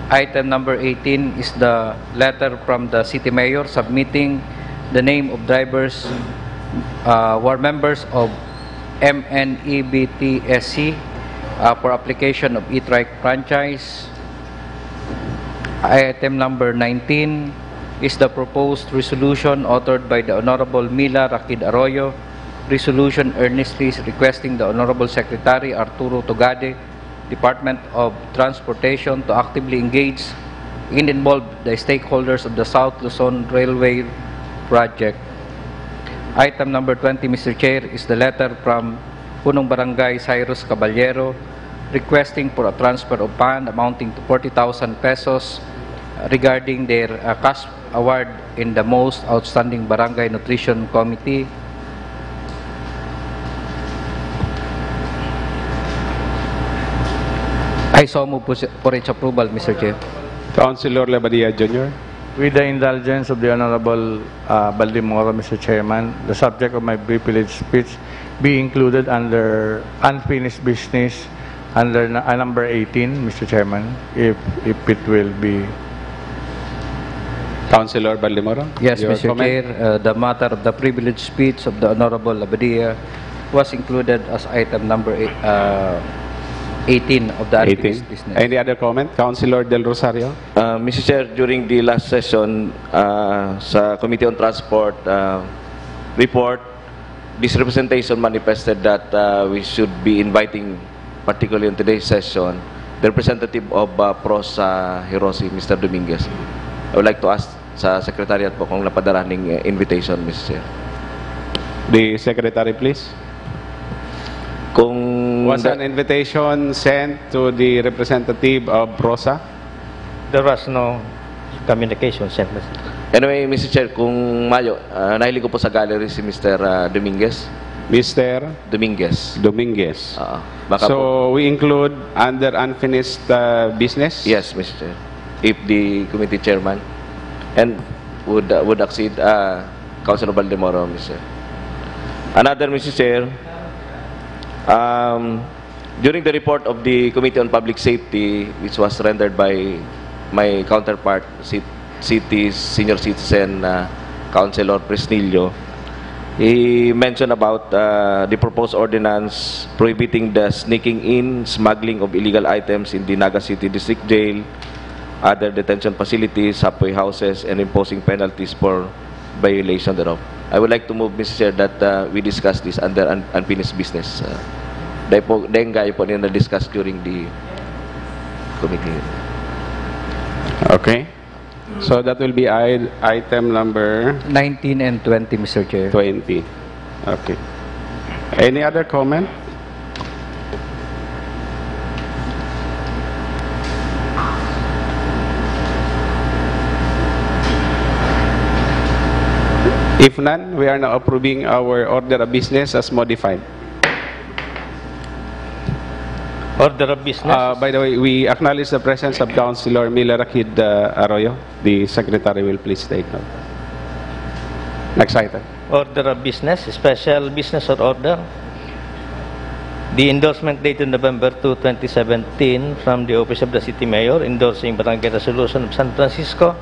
Item number eighteen is the letter from the city mayor submitting the name of drivers uh, who are members of M N E B T S C uh, for application of e-trike franchise. Item number nineteen is the proposed resolution authored by the Honorable Mila Rakid Arroyo, resolution earnestly requesting the Honorable Secretary Arturo Tugade, Department of Transportation, to actively engage and involve the stakeholders of the South Luzon Railway Project. Item number twenty, Mister Chair, is the letter from Punong Barangay Cyrus Caballero requesting for a transfer of fund amounting to forty thousand pesos regarding their uh, cash award in the most outstanding Barangay Nutrition Committee. I so move po si- for its approval, Mister Chair. Councilor Labadia Junior. With the indulgence of the Honorable uh, Baldemoro, Mister Chairman, the subject of my privilege speech be included under unfinished business under na- uh, number eighteen, Mister Chairman, if if it will be. Councilor Baldemoro. Yes, your Mister comment? Chair, uh, the matter of the privilege speech of the Honorable Labadia was included as item number eight, uh, eighteen of the eighteen. Unfinished Business. Any other comment? Councilor Del Rosario. Uh, Mister Chair, during the last session uh, sa Committee on Transport uh, report, this representation manifested that uh, we should be inviting, particularly in today's session, the representative of uh, PROSA Hiroshi, Mister Dominguez. I would like to ask sa Secretariat po kung napadala ning uh, invitation, Mister Chair. The Secretary, please. Kung Was an invitation sent to the representative of PROSA? There was no communication sent. Anyway, Mister Chair, kung mayo, uh, nahiling ko po sa gallery si Mister uh, Dominguez. Mister Dominguez. Dominguez. Uh, baka So po. We include under unfinished uh, business? Yes, Mister Chair. If the committee chairman and would uh, would accede, uh, Councilor Baldemoro, Mister Chair. Another, Mister Chair, um, during the report of the Committee on Public Safety, which was rendered by my counterpart, Ci- City Senior Citizen uh, Councilor Fresnillo, he mentioned about uh, the proposed ordinance prohibiting the sneaking in, smuggling of illegal items in the Naga City District Jail, other detention facilities, halfway houses, and imposing penalties for violation thereof. I would like to move, Mister Chair, that uh, we discuss this under un- unfinished business. Uh, dahil po, dahil gaya po niya na-discuss during the committee. Okay. So that will be i- item number nineteen and twenty, Mister Chair. Twenty. Okay. Any other comment? If none, we are now approving our order of business as modified. Order of business. Uh, by the way, we acknowledge the presence of Councilor Mila Rakid uh, Arroyo. The secretary will please take note. Next item. Order of business, special business or order. The endorsement dated November two, twenty seventeen, from the Office of the City Mayor endorsing Barangay Resolution of San Francisco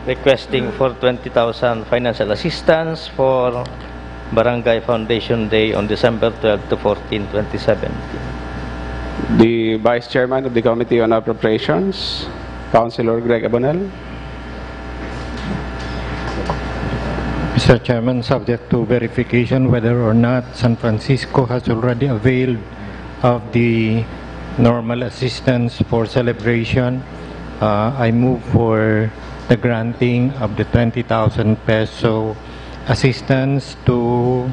requesting for twenty thousand financial assistance for Barangay Foundation Day on December twelve to fourteen, twenty seventeen. The Vice Chairman of the Committee on Appropriations, Councilor Greg Abonal. Mister Chairman, subject to verification whether or not San Francisco has already availed of the normal assistance for celebration, uh, I move for the granting of the twenty thousand peso assistance to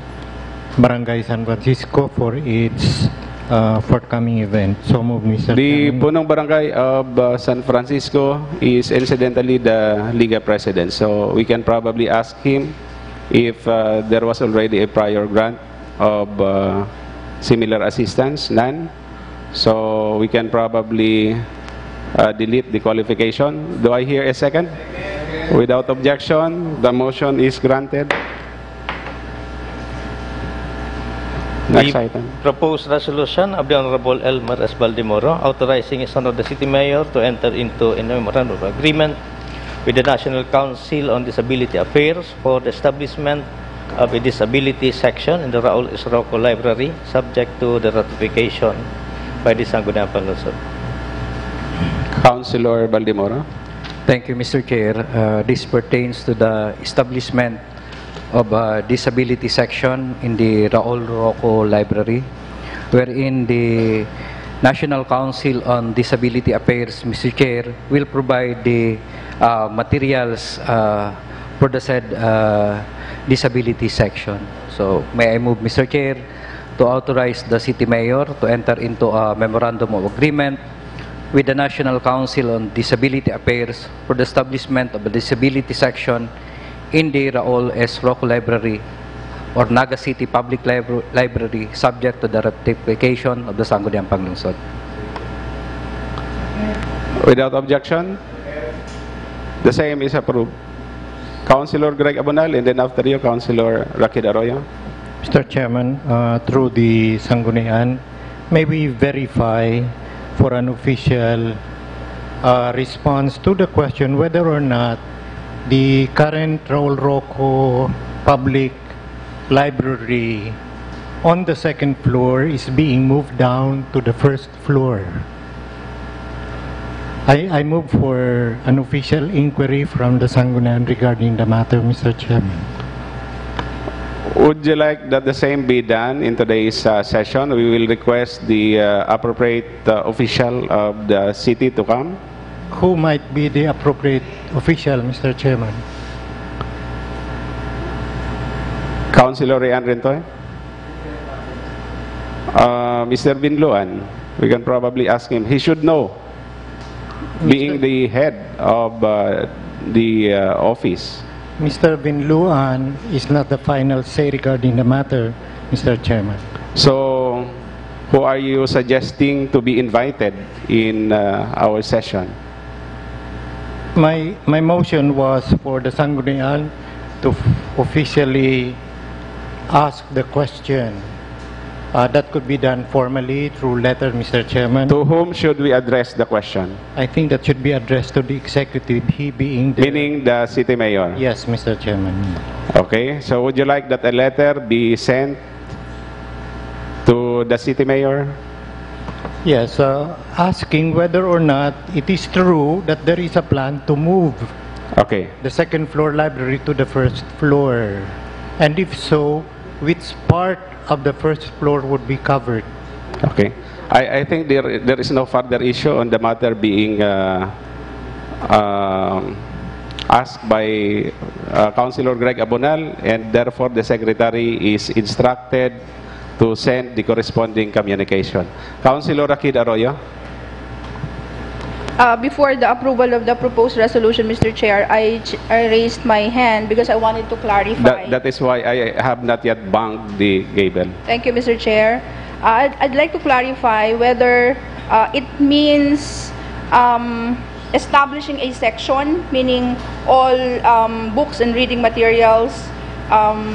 Barangay San Francisco for its uh, forthcoming event. So move, Mister The Chairman. Punong Barangay of uh, San Francisco is incidentally the Liga President. So we can probably ask him if uh, there was already a prior grant of uh, similar assistance. None. So we can probably uh, delete the qualification. Do I hear a second? Without objection, the motion is granted. Next The item. Proposed resolution of the Honorable Elmer S. Baldemoro authorizing his son of the city mayor to enter into a memorandum of agreement with the National Council on Disability Affairs for the establishment of a disability section in the Raul S. Rocco Library, subject to the ratification by the Sangguniang Panlungsod. Councilor Baldemoro. Thank you, Mister Chair. Uh, this pertains to the establishment of a disability section in the Raul Rocco Library, wherein the National Council on Disability Affairs, Mister Chair, will provide the uh, materials uh, for the said uh, disability section. So, may I move, Mister Chair, to authorize the City Mayor to enter into a memorandum of agreement with the National Council on Disability Affairs for the establishment of a disability section in the Raul S. Rocco Library or Naga City Public Libra- Library, subject to the ratification of the Sangguniang Panglungsod. Without objection, the same is approved. Councilor Greg Abonal, and then after you, Councilor Rakid Arroyo. Mister Chairman, uh, through the Sanggunian, may we verify for an official uh, response to the question whether or not the current Raul Rocco Public Library on the second floor is being moved down to the first floor. I, I move for an official inquiry from the Sanggunian regarding the matter, Mister Chairman. Would you like that the same be done in today's uh, session? We will request the uh, appropriate uh, official of the city to come. Who might be the appropriate official, Mister Chairman? Councilor Rian Rintoy? Uh, Mister Binluan, we can probably ask him. He should know, being the head of uh, the uh, office. Mister Binluan is not the final say regarding the matter, Mister Chairman. So, who are you suggesting to be invited in uh, our session? My, my motion was for the Sanggunian to f- officially ask the question. Uh, that could be done formally through letter, Mister Chairman. To whom should we address the question? I think that should be addressed to the executive, he being the... Meaning the city mayor? Yes, Mister Chairman. Okay, so would you like that a letter be sent to the city mayor? Yes, uh, asking whether or not it is true that there is a plan to move Okay. the second floor library to the first floor. And if so, which part of the first floor would be covered? Okay. I, I think there there is no further issue on the matter being uh, um, asked by uh, Councilor Greg Abonal, and therefore the Secretary is instructed to send the corresponding communication. Councilor Akid Arroyo? Uh, before the approval of the proposed resolution, Mister Chair, I, ch- I raised my hand because I wanted to clarify. That, that is why I have not yet banged the gavel. Thank you, Mister Chair. Uh, I'd, I'd like to clarify whether uh, it means um, establishing a section, meaning all um, books and reading materials, um,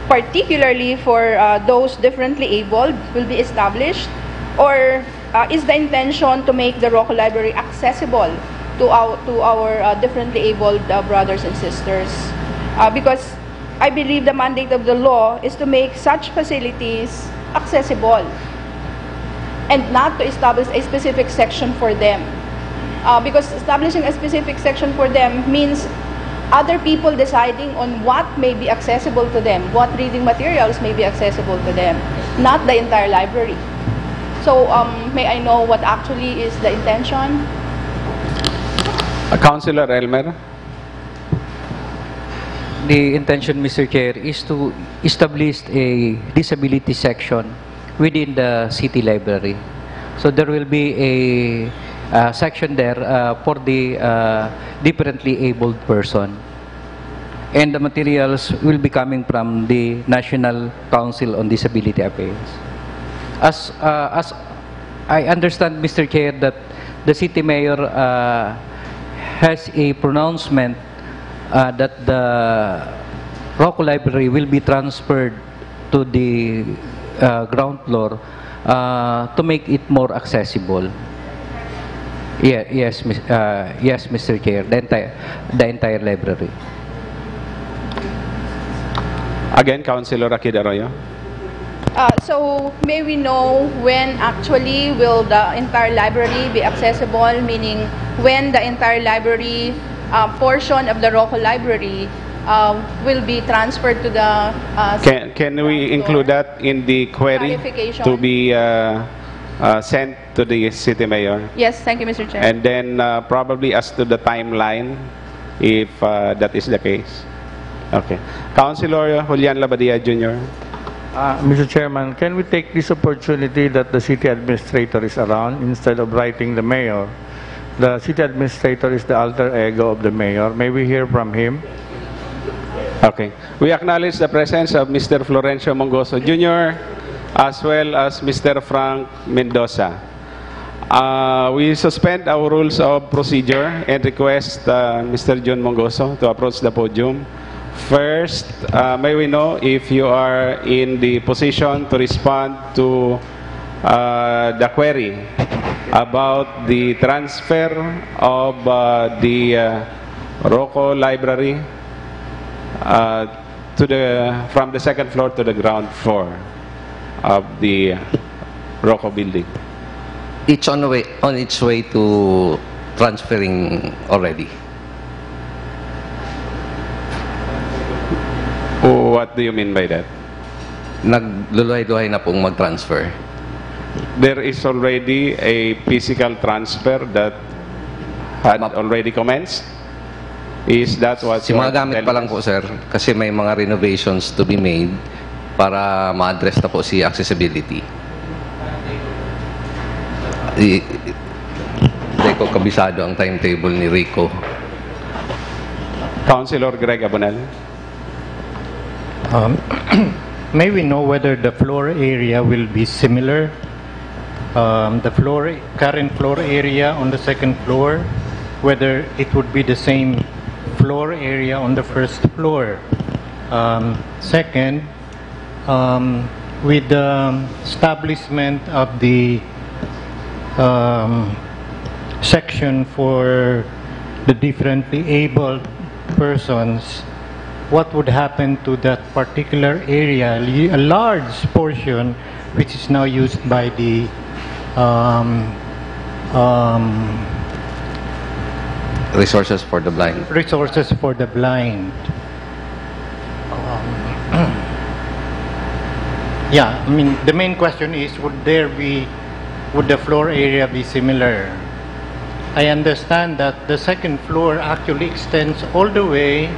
particularly for uh, those differently abled, will be established, or uh, is the intention to make the ROCO Library accessible to our, to our uh, differently abled uh, brothers and sisters? Uh, because I believe the mandate of the law is to make such facilities accessible and not to establish a specific section for them. Uh, because establishing a specific section for them means other people deciding on what may be accessible to them, what reading materials may be accessible to them, not the entire library. So, um, may I know what actually is the intention? Uh, Councilor Elmer? The intention, Mister Chair, is to establish a disability section within the city library. So there will be a uh, section there uh, for the uh, differently abled person. And the materials will be coming from the National Council on Disability Affairs. As, uh, as I understand, Mister Chair, that the city mayor uh, has a pronouncement uh, that the ROCO Library will be transferred to the uh, ground floor uh, to make it more accessible. Yeah, yes, Mis- uh, yes, Mister Chair, the entire, the entire library. Again, Councilor Akid Arroyo. Uh, so, may we know when actually will the entire library be accessible? Meaning, when the entire library uh, portion of the ROCO library uh, will be transferred to the uh, Can, can we include that in the query Clarification. To be uh, uh, sent to the city mayor? Yes, thank you, Mister Chair. And then uh, probably as to the timeline, if uh, that is the case. Okay. Councilor Julian Labadia Junior. Uh, Mister Chairman, can we take this opportunity that the city administrator is around instead of writing the mayor? The city administrator is the alter ego of the mayor. May we hear from him? Okay. We acknowledge the presence of Mister Florencio Mongoso Junior as well as Mister Frank Mendoza. Uh, we suspend our rules of procedure and request uh, Mister Jun Mongoso to approach the podium. First, uh, may we know if you are in the position to respond to uh, the query about the transfer of uh, the uh, ROCO library uh, to the from the second floor to the ground floor of the ROCO building. It's on the way, on its way to transferring already. What do you mean by that? Nagluluhay-luhay na pong mag-transfer. There is already a physical transfer that had Map- already commenced. Is that what Si you mga are gamit pa telling lang us? Po, sir, kasi may mga renovations to be made para ma-address na po si accessibility. I, hindi ko kabisado ang timetable ni Rico. Councilor Greg Abonal. Um, may we know whether the floor area will be similar? Um, the floor, current floor area on the second floor, whether it would be the same floor area on the first floor. Um, second, um, with the establishment of the um, section for the differently abled persons, what would happen to that particular area, li- a large portion which is now used by the um, um, Resources for the blind. Resources for the blind? Um, yeah, I mean, the main question is, would there be, would the floor area be similar? I understand that the second floor actually extends all the way,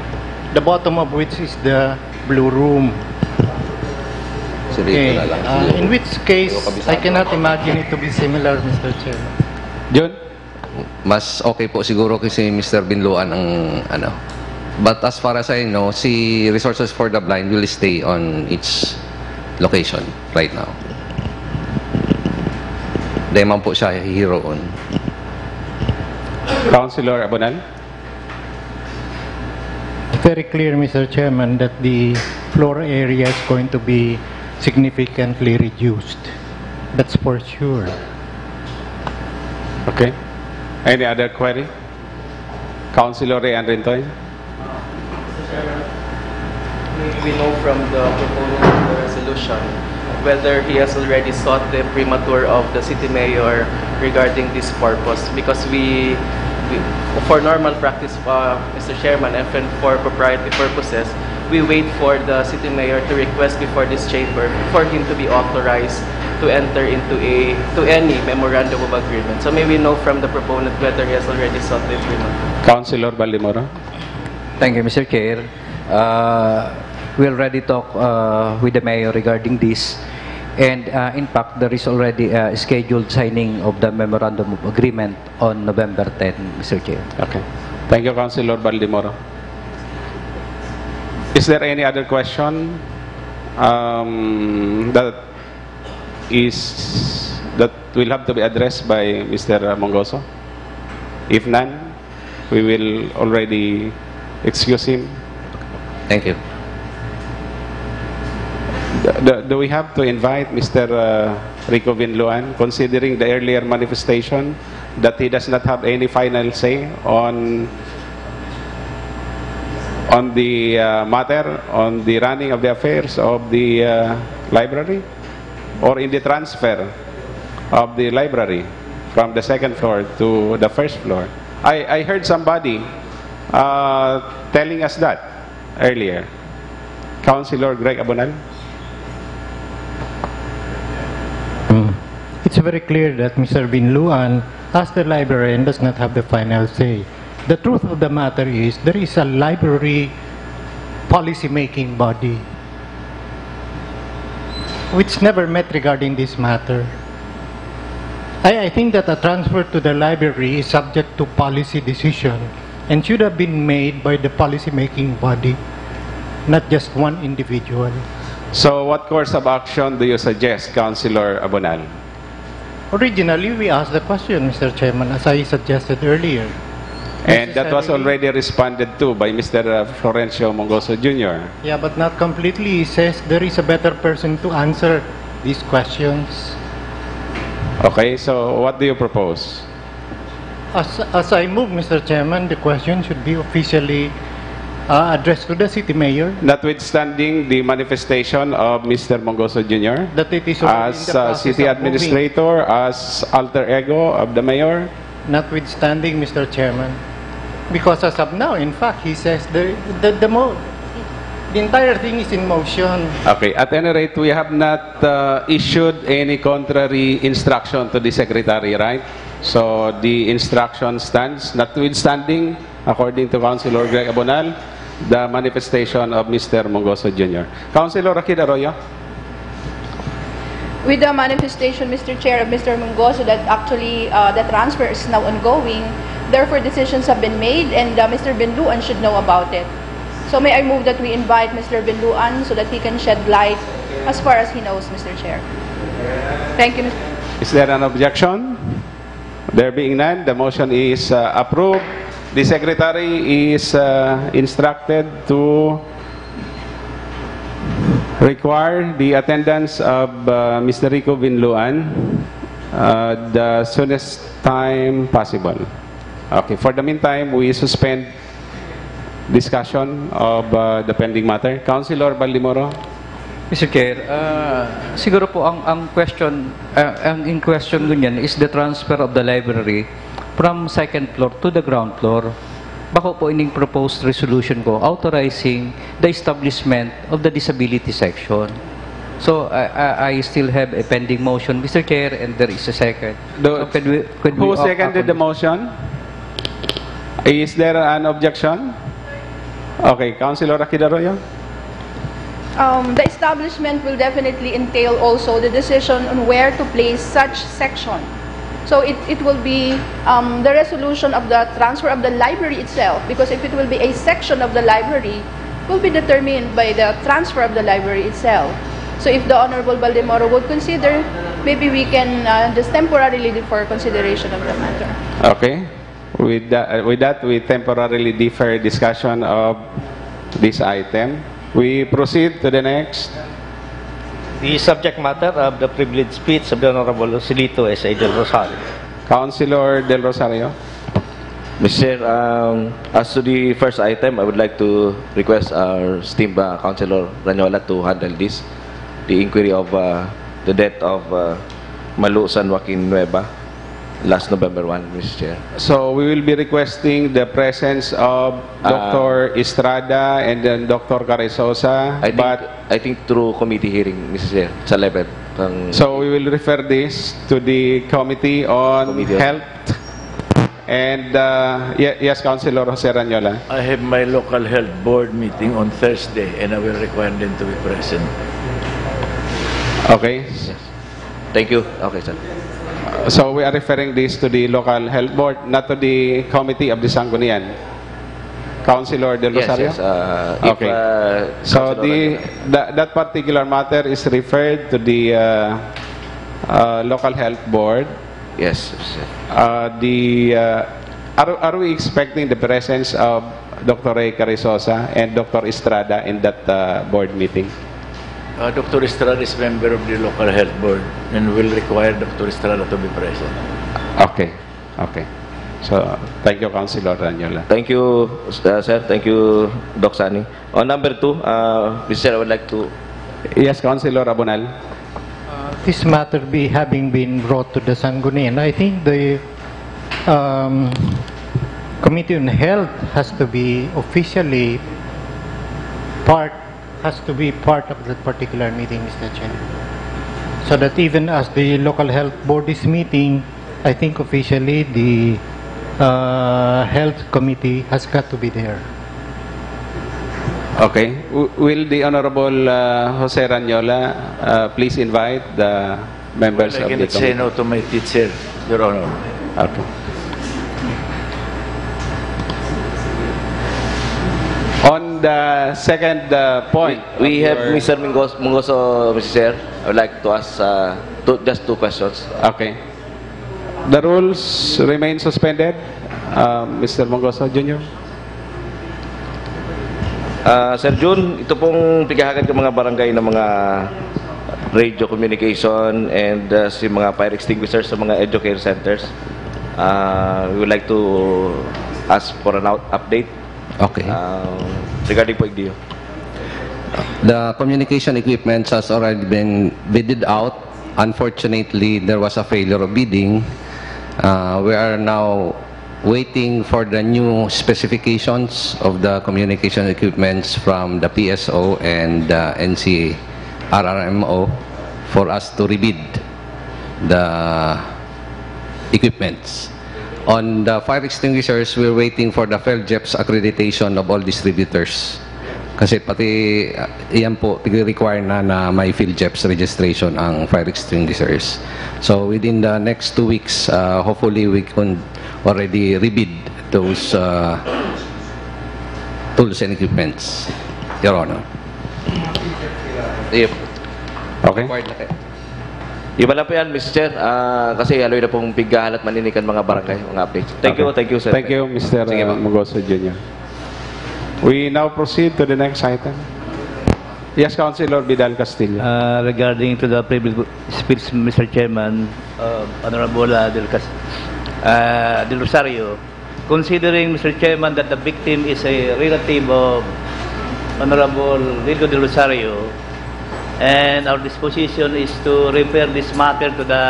the bottom of which is the blue room. Si Rico Okay. na lang. Uh, in which case, Hindi ko kabisado. I cannot imagine it to be similar, Mister Chairman. Jun? Mas okay po siguro kasi Mister Binluan ang ano. But as far as I know, si Resources for the Blind will stay on its location right now. Di man po siya hihiroon. Councilor Abonal? Very clear, Mister Chairman, that the floor area is going to be significantly reduced. That's for sure. Okay. Any other query? Councilor Ray Ann Rintoy? Maybe we know from the proponent of the resolution whether he has already sought the imprimatur of the city mayor regarding this purpose, because we, we for normal practice, uh, Mister Chairman, and for propriety purposes, we wait for the city mayor to request before this chamber for him to be authorized to enter into a to any memorandum of agreement. So may we know from the proponent whether he has already sought the imprimatur? Councilor Baldemoro? Thank you, Mister Chair. Uh, we already talked uh, with the mayor regarding this. And uh, in fact, there is already a scheduled signing of the memorandum of agreement on November ten, Mister Chair. Okay. Thank you, Councilor Baldemoro. Is there any other question um, that is that will have to be addressed by Mister Mongoso? If none, we will already excuse him. Thank you. Do, do, do we have to invite Mister uh, Rico Binluan, considering the earlier manifestation that he does not have any final say on on the uh, matter, on the running of the affairs of the uh, library, or in the transfer of the library from the second floor to the first floor? I, I heard somebody uh, telling us that earlier. Councilor Greg Abonal? Mm. It's very clear that Mister Binluan, as the librarian, does not have the final say. The truth of the matter is, there is a library policy-making body which never met regarding this matter. I, I think that a transfer to the library is subject to policy decision and should have been made by the policy-making body, not just one individual. So what course of action do you suggest, Councilor Abonal? Originally, we asked the question, Mister Chairman, as I suggested earlier. And that was Necessarily- already responded to by Mister uh, Florencio Mongoso Junior. Yeah, but not completely. He says there is a better person to answer these questions. Okay, so what do you propose? As, as I move, Mister Chairman, the question should be officially uh, addressed to the city mayor. Notwithstanding the manifestation of Mister Mongoso Junior That it is already in as the uh, process city of moving. Administrator, as alter ego of the mayor, Notwithstanding, Mister Chairman, because as of now, in fact, he says the the, the, mo, the entire thing is in motion. Okay, at any rate, we have not uh, issued any contrary instruction to the secretary, right? So the instruction stands, notwithstanding, according to Councilor Greg Abonal, the manifestation of Mister Mongoso Junior. Councilor Rakid Arroyo? With the manifestation, Mister Chair, of Mister Mongoso that actually uh, the transfer is now ongoing, therefore decisions have been made and uh, Mister Binluan should know about it. So may I move that we invite Mister Binluan so that he can shed light as far as he knows, Mister Chair. Thank you, Mister Is there an objection? There being none, the motion is uh, approved. The secretary is uh, instructed to require the attendance of uh, Mister Rico Binluan uh, the soonest time possible. Okay, for the meantime, we suspend discussion of uh, the pending matter. Councilor Baldemoro? Mister Chair, ah, siguro po ang, ang question, ah, ang in question ngunyan is the transfer of the library from second floor to the ground floor. Bako po ining proposed resolution ko authorizing the establishment of the disability section. So, I, I, I still have a pending motion, Mister Chair, and there is a second. Do- So, could we, could we Who opt seconded the upon- motion? Is there an objection? Okay, Councilor Aquino Arroyo? Um, the establishment will definitely entail also the decision on where to place such section. So it, it will be um, the resolution of the transfer of the library itself, because if it will be a section of the library, will be determined by the transfer of the library itself. So if the Honorable Baldemoro would consider, maybe we can uh, just temporarily defer consideration of the matter. Okay. With that, uh, with that, we temporarily defer discussion of this item. We proceed to the next. The subject matter of the privileged speech of the Honorable Joselito S A Del Rosario. Councilor Del Rosario. Mister Chair, um, as to the first item, I would like to request our esteemed uh, Councilor Ranyola to handle this, the inquiry of uh, the death of uh, Malu San Joaquin Nueva last November one, Mister Chair. So we will be requesting the presence of Ah. Doctor Estrada and then Doctor Carrizosa, I think, but I think through committee hearing, Mister Chair, sa level. Kang, so we will refer this to the committee on Committee on Health. And uh, ye- yes, Councilor Jose Ranyola. I have my local health board meeting on Thursday and I will require them to be present. Okay. Thank you. Okay, sir. So we are referring this to the local health board, not to the committee of the Sanggunian. Councilor Del Yes, Rosario? Yes. Uh, if, Okay. uh, So Councilor the Ranyola. that, that particular matter is referred to the uh, uh, local health board, Yes, sir. uh, the uh, are, are we expecting the presence of Doctor Ray Carrizosa and Doctor Estrada in that uh, board meeting? Uh, Doctor Estrada is member of the local health board and will require Doctor Estrada to be present. Okay. Okay. So thank you, Councilor Ranyola. Thank you, uh, sir. Thank you, Doc Sunny. On number two, uh, Mister Chair, I would like to Yes, Councilor Abonal. This matter be having been brought to the Sanggunian, I think the um, Committee on Health has to be officially part has to be part of that particular meeting, Mister Chair. So that even as the local health board is meeting, I think officially the uh, health committee has got to be there. Okay. W- will the Honorable uh, Jose Ranyola uh, please invite the members Well, I of the cannot say committee? No to my teacher, Your Honor. Okay. On the second uh, point, We of have your- Mister Mingos- Mungoso, Mister Chair. I would like to ask uh, two, just two questions. Okay. The rules remain suspended, uh, Mister Mongoso Junior. Ah, Sir Jun, ito pong pighahagad ng mga barangay ng mga radio communication and uh, si mga fire extinguishers sa mga educare centers. Uh, we would like to ask for an out update Okay. uh, regarding po igdiyo. The communication equipment has already been bidded out. Unfortunately, there was a failure of bidding. Uh, we are now waiting for the new specifications of the communication equipments from the P S O and uh, N C R R M O for us to rebid the equipments. On the fire extinguishers, we're waiting for the PhilJEP's accreditation of all distributors. Kasi pati uh, iyan po, tigre-require na na may PhilJEP's registration ang fire extinguishers. So within the next two weeks, uh, hopefully we can already rebid those uh, tools and equipments, Your Honor. Yep. Okay. Iba lang po yan, Mister Chair. Ah, kasi haloy na pong pighahalat maninikan mga barangay, mga updates. Thank you, Okay. Thank you, sir. Thank you, Mister Sige po. Mongoso Junior. We now proceed to the next item. Yes, Councilor Vidal Castillo. Uh, regarding to the previous speech, Mister Chairman, uh, Honorable uh, Del, Cas- uh, Del Rosario, considering, Mister Chairman, that the victim is a relative of Honorable Virgo Del Rosario, and our disposition is to refer this matter to the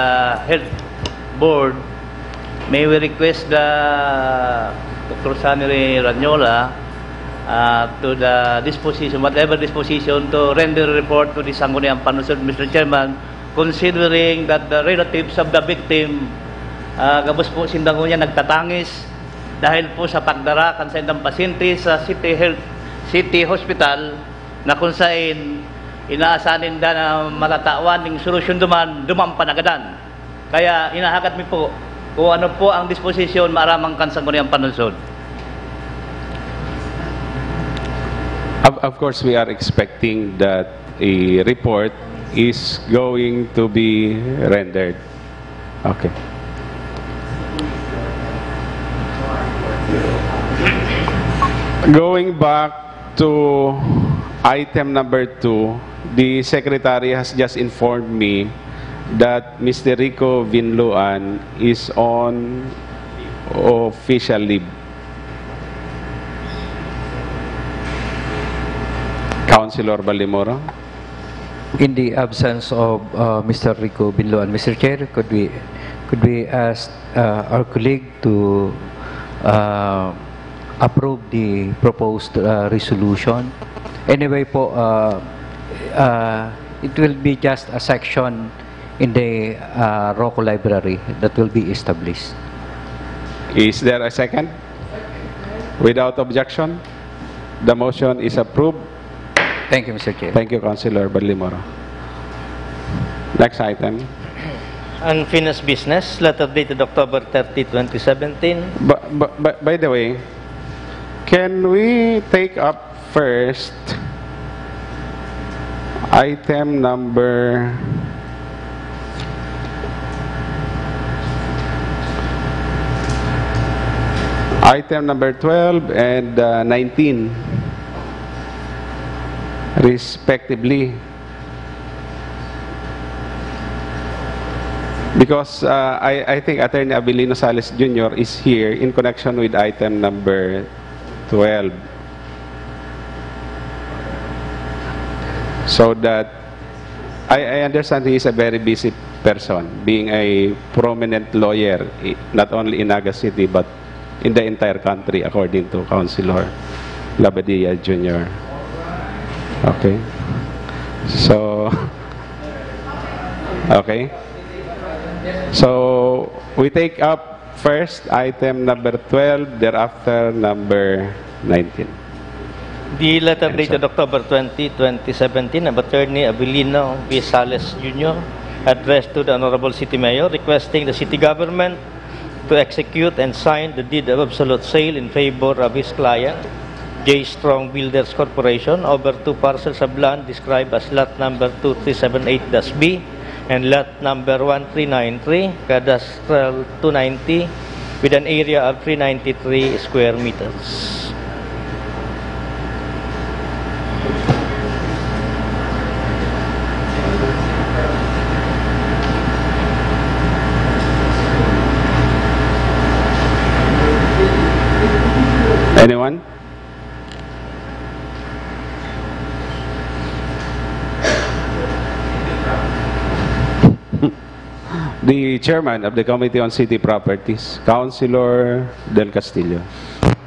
health board, may we request the Doctor Sunny Ranyola uh, to the disposition, whatever disposition, to render report to the Sangguniang Panlungsod, Mister Chairman, considering that the relatives of the victim, uh, gabos po sinda ngunyan nagtatangis dahil po sa pagdara kan saindang pasyente sa City Health, City Hospital, na kung sain inaasahan ninda na matatawan ning solusyon duman, duman panagadan. Kaya hinahagad mi po kung ano po ang disposisyon maaramang kan Sangguniang Panlungsod. Of, of course, we are expecting that a report is going to be rendered. Okay. Going back to item number two, the secretary has just informed me that Mister Rico Vinluan is on official leave. Councilor Baldemoro? In the absence of uh, Mister Rico Binloan, Mister Chair, could we could we ask uh, our colleague to uh, approve the proposed uh, resolution? Anyway po, uh, uh, it will be just a section in the uh, ROCO library that will be established. Is there a second? Without objection, the motion is approved. Thank you, Mister Chair. Thank you, Councilor Baldemoro. Next item. Unfinished business, letter dated October thirty, twenty seventeen. But, but, but by the way, can we take up first item number item number twelve and uh, nineteen respectively. Because uh, I, I think Attorney Abilino Sales Junior is here in connection with item number twelve. So that I, I understand he is a very busy person, being a prominent lawyer, i- not only in Naga City but in the entire country, according to Councilor Labadia Junior. Okay. So, okay. So, we take up first item number twelve, thereafter number nineteen. The letter dated October twenty, twenty seventeen, of Attorney Abilino V. Sales Junior, addressed to the Honorable City Mayor, requesting the city government to execute and sign the deed of absolute sale in favor of his client, J Strong Builders Corporation, over two parcels of land described as lot number two three seven eight dash B and lot number one three nine three, cadastral two ninety, with an area of three ninety-three square meters. Anyone? The chairman of the Committee on City Properties, Councilor Del Castillo.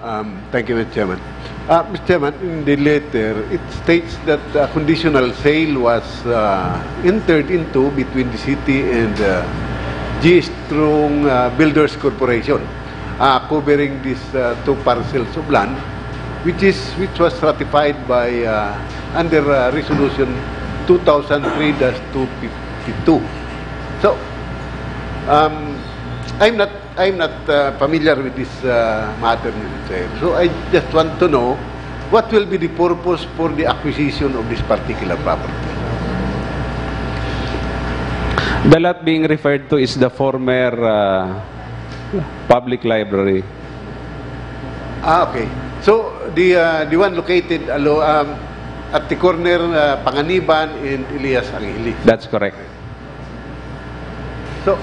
Um, thank you, Mister Chairman. Uh, Mister Chairman, in the letter, it states that a conditional sale was uh, entered into between the city and uh, G Strong uh, Builders Corporation, uh, covering these uh, two parcels of land, which is which was ratified by uh, under uh, Resolution two thousand three dash two fifty-two. So, um, I'm not I'm not uh, familiar with this uh, matter, Mister Chair. So I just want to know what will be the purpose for the acquisition of this particular property. The lot being referred to is the former uh, public library. Ah, okay. So the uh, the one located alo, um, at the corner uh, Panganiban and Elias Angeles. That's correct. So,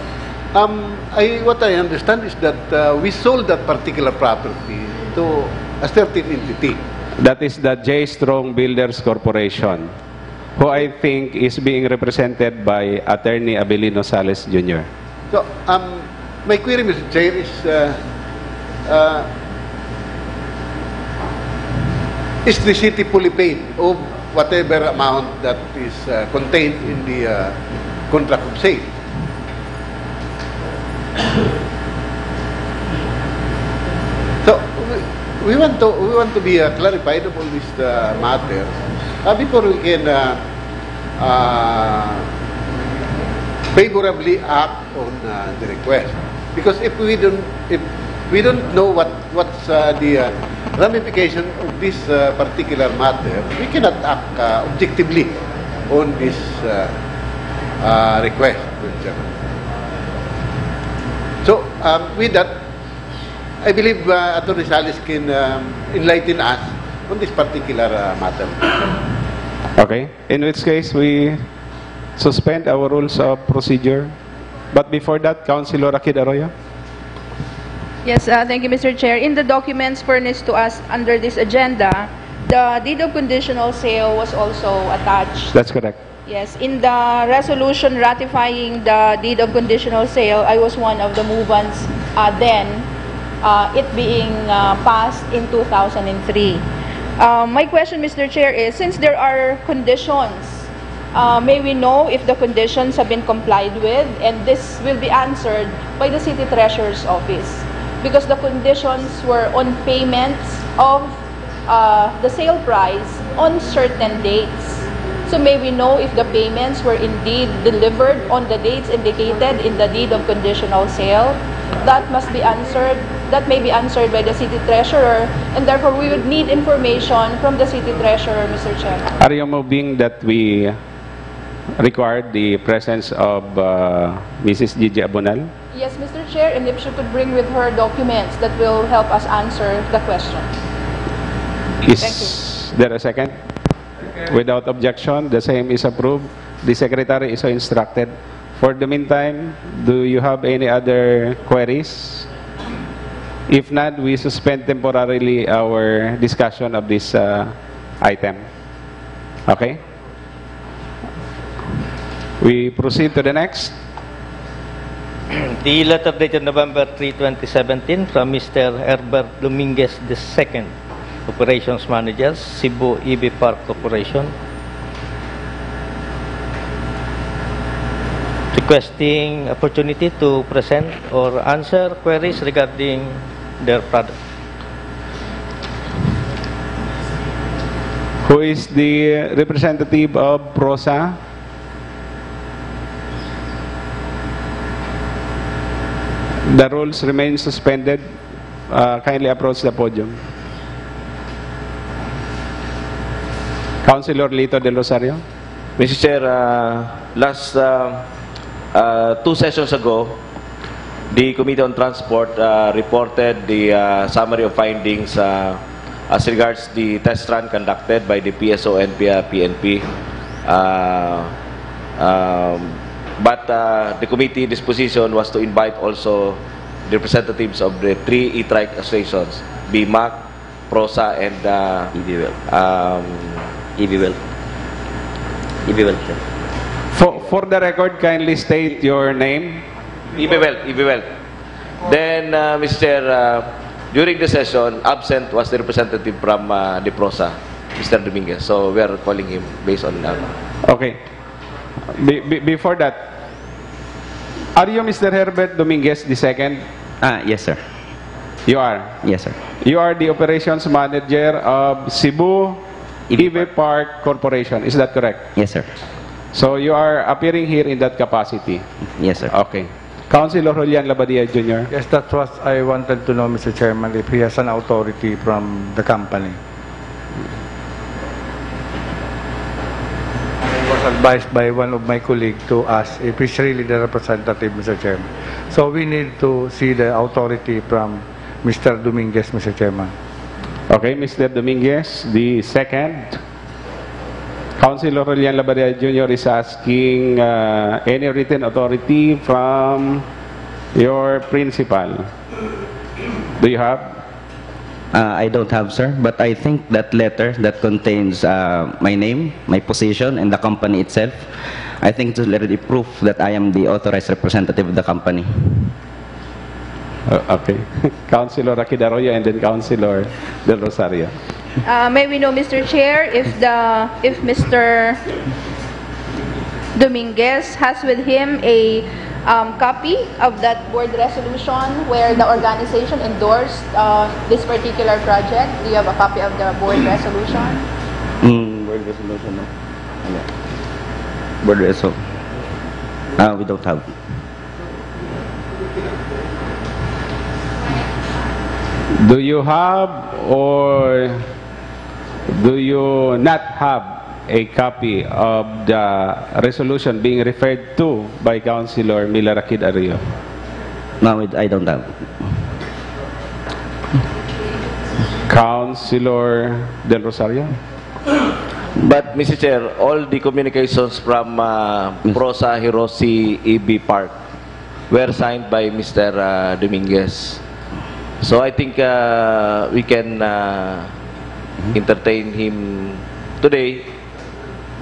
um, I, what I understand is that uh, we sold that particular property to a certain entity. That is the J Strong Builders Corporation, who I think is being represented by Attorney Abilino Sales Junior. So, um, my query, Mister Chair, is uh, uh, Is the city fully paid of whatever amount that is uh, contained in the uh, contract of sale? So, we, we want to we want to be uh, clarified of all this uh, matter uh, before we can uh, uh, favorably act on uh, the request. Because if we don't if we don't know what what's uh, the uh, ramification of this uh, particular matter, we cannot act uh, objectively on this uh, uh, request, Mister Chairman. So, um, with that, I believe uh, Attorney Salis can um, enlighten us on this particular uh, matter. Okay. In which case, we suspend our rules of procedure. But before that, Councilor Akid Arroyo. Yes, uh, thank you, Mister Chair. In the documents furnished to us under this agenda, the deed of conditional sale was also attached. That's correct. Yes, in the resolution ratifying the deed of conditional sale, I was one of the movants uh, then, uh, it being uh, passed in two thousand three. Uh, my question, Mister Chair, is since there are conditions, uh, may we know if the conditions have been complied with, and this will be answered by the City Treasurer's Office because the conditions were on payments of uh, the sale price on certain dates. So may we know if the payments were indeed delivered on the dates indicated in the deed of conditional sale? That must be answered. That may be answered by the city treasurer, and therefore we would need information from the city treasurer, Mister Chairman. Are you moving that we required the presence of uh, Missus Gigi Abonal? Yes, Mister Chair, and if she could bring with her documents that will help us answer the question. Is there a second? Without objection, the same is approved. The secretary is so instructed. For the meantime, do you have any other queries? If not, we suspend temporarily our discussion of this uh, item. Okay? We proceed to the next. The letter dated November three, twenty seventeen, from Mister Herbert Dominguez the second, Operations Manager, Cebu E V Park Corporation, requesting opportunity to present or answer queries regarding their product. Who is the representative of PROSA? The rules remain suspended. Uh, kindly approach the podium. Councilor Lito Del Rosario. Mister Chair, uh, last uh, uh, two sessions ago, the Committee on Transport uh, reported the uh, summary of findings uh, as regards the test run conducted by the P S O and P- uh, P N P. Uh, um, but uh, the committee disposition was to invite also the representatives of the three e-trike associations, BMAC, PROSA, and uh, EVWEL. um, EVWEL. EVWEL, sir. For, for the record, kindly state your name. EVWEL, EVWEL. Then, uh, Mister Uh, during the session, absent was the representative from uh, the PROSA, Mister Dominguez. So we are calling him based on that. Okay. Be, be, before that, are you Mister Herbert Dominguez the second? Ah, yes, sir. You are. Yes, sir. You are the operations manager of Cebu E V E V Park Corporation. Is that correct? Yes, sir. So you are appearing here in that capacity. Yes, sir. Okay. Councilor Julian Labadia Junior. Yes, that's what I wanted to know, Mister Chairman, if he has an authority from the company. I was advised by one of my colleagues to ask if he's really the representative, Mister Chairman. So we need to see the authority from Mister Dominguez, Mister Chairman. Okay, Mister Dominguez, the second. Councilor Julian Labadia Junior is asking uh, any written authority from your principal. Do you have? Uh, I don't have, sir, but I think that letter that contains uh, my name, my position, and the company itself, I think it's already proof that I am the authorized representative of the company. Uh, okay. Councilor Akid Arroyo and then Councilor Del Rosario. Uh, may we know, Mister Chair, if the, if Mister Dominguez has with him a, um, copy of that board resolution where the organization endorsed, uh, this particular project? Do you have a copy of the board resolution? Mm, board resolution, no? Ano? Board resolution. Ah, we don't have. Do you have or do you not have a copy of the resolution being referred to by Councilor Mila Rakid Arroyo? No, we- I don't have. Councilor Del Rosario? But, Mister Chair, all the communications from uh, Prosa Hiroshi E B Park were signed by Mister Uh, Dominguez. So I think uh, we can uh, entertain him today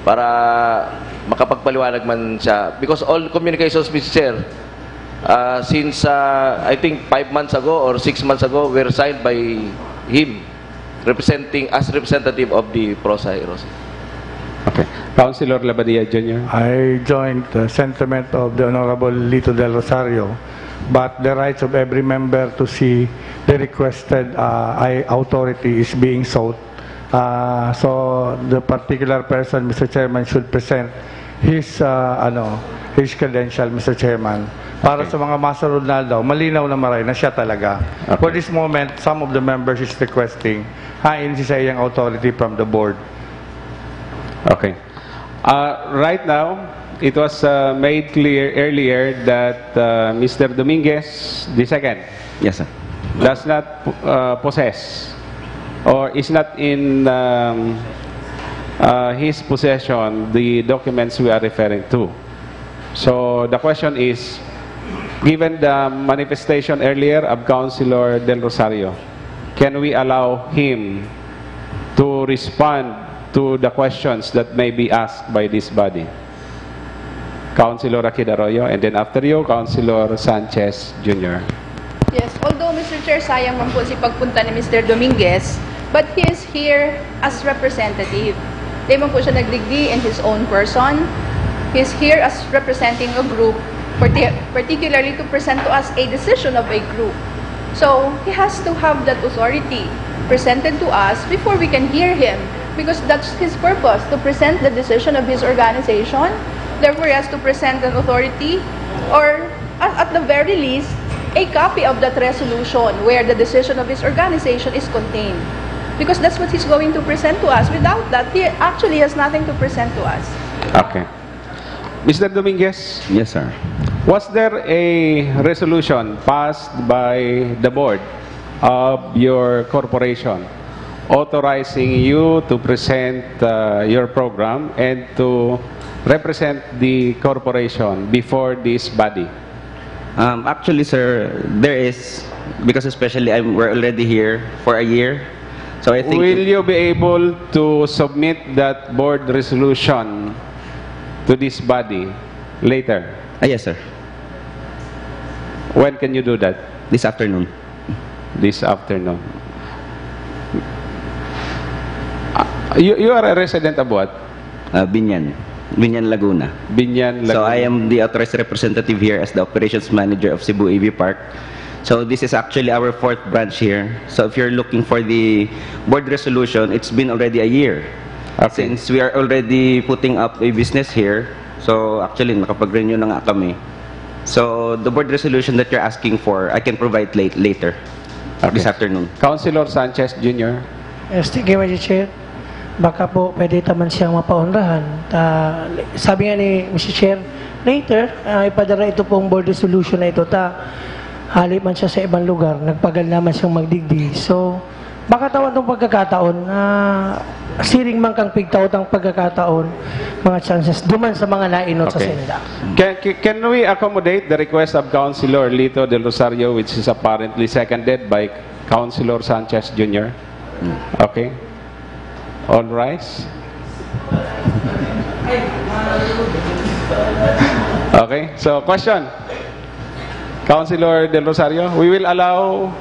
para makapagpaliwanag man siya. Because all communications, Mister Chair, uh, since uh, I think five months ago or six months ago were signed by him representing as representative of the Prosa Hiroshi. Okay. Councilor Labadilla Junior? I join the sentiment of the Honorable Lito Del Rosario, but the rights of every member to see the requested uh, I- authority is being sought. Uh, so the particular person, Mister Chairman, should present his uh, ano his credential, Mister Chairman. Para Okay. Sa mga masunod na daw, malinaw na maray na siya talaga. Okay. For this moment, some of the members is requesting hain si sa iyang authority from the board. Okay. Uh, right now, it was uh, made clear earlier that uh, Mister Dominguez the second Yes, sir. does not uh, possess or is not in um, uh, his possession the documents we are referring to. So the question is, given the manifestation earlier of Councilor Del Rosario, can we allow him to respond to the questions that may be asked by this body? Councilor Rakid Arroyo, and then after you, Councilor Sanchez Junior. Yes, although, Mister Chair, sayang man po si pagpunta ni Mister Dominguez, but he is here as representative. Di man po siya nagdigdi in his own person. He's here as representing a group, parti- particularly to present to us a decision of a group. So, he has to have that authority presented to us before we can hear him, because that's his purpose, to present the decision of his organization. Therefore, he has to present an authority or, at, at the very least, a copy of that resolution where the decision of his organization is contained. Because that's what he's going to present to us. Without that, he actually has nothing to present to us. Okay. Mister Dominguez, Yes, sir. was there a resolution passed by the board of your corporation authorizing you to present uh, your program and to represent the corporation before this body? Um, actually, sir, there is, because especially I'm, we're already here for a year. So I think... Will you be able to submit that board resolution to this body later? Ah, yes, sir. When can you do that? This afternoon. This afternoon. Ah, you, you are a resident of what? Uh, Binyan. Binyan, Laguna. Binyan, So Laguna. I am the authorized representative here as the operations manager of Cebu A V Park. So this is actually our fourth branch here. So if you're looking for the board resolution, it's been already a year. Okay. Since we are already putting up a business here, so actually nakapag-renew na nga kami. So the board resolution that you're asking for, I can provide late, later Okay. this afternoon. Councilor Sanchez Junior. Yes, thank you, Mister Chair. Baka po pwede taman siyang mapaunrahan. Ta, sabi nga ni Mister Chair, later, ah, ipadara ito pong board resolution na ito. Ta, hali man siya sa ibang lugar, nagpagal naman siyang magdigdi. So, baka tawan itong pagkakataon na siring man kang pigtaw tang pagkakataon, mga chances, duman sa mga nainot sa Okay. senda. Can, can we accommodate the request of Councilor Lito Del Rosario, which is apparently seconded by Councilor Sanchez Junior? Okay. All rise. Okay, so question. Councilor Del Rosario, we will allow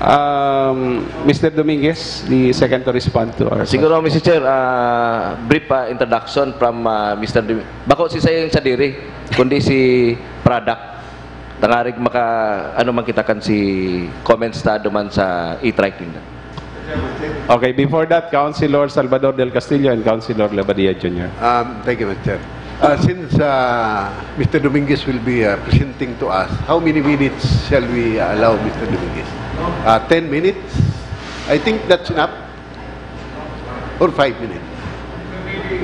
Um, Mister Dominguez, the second to respond to our Siguro, Mister Chair, ah, brief ah, introduction from ah, Mister Dum- Bako si Sayang Sadiri, kundi si product. Tangarig maka, ano man kita kan si comments ta duman sa e-trike ninda. Okay, before that, Councilor Salvador Del Castillo and Councilor Labadia Junior Um, thank you, Mister Chair. Uh, since uh, Mister Dominguez will be uh, presenting to us, how many minutes shall we allow Mister Dominguez? Uh, ten minutes? I think that's enough. Or five minutes?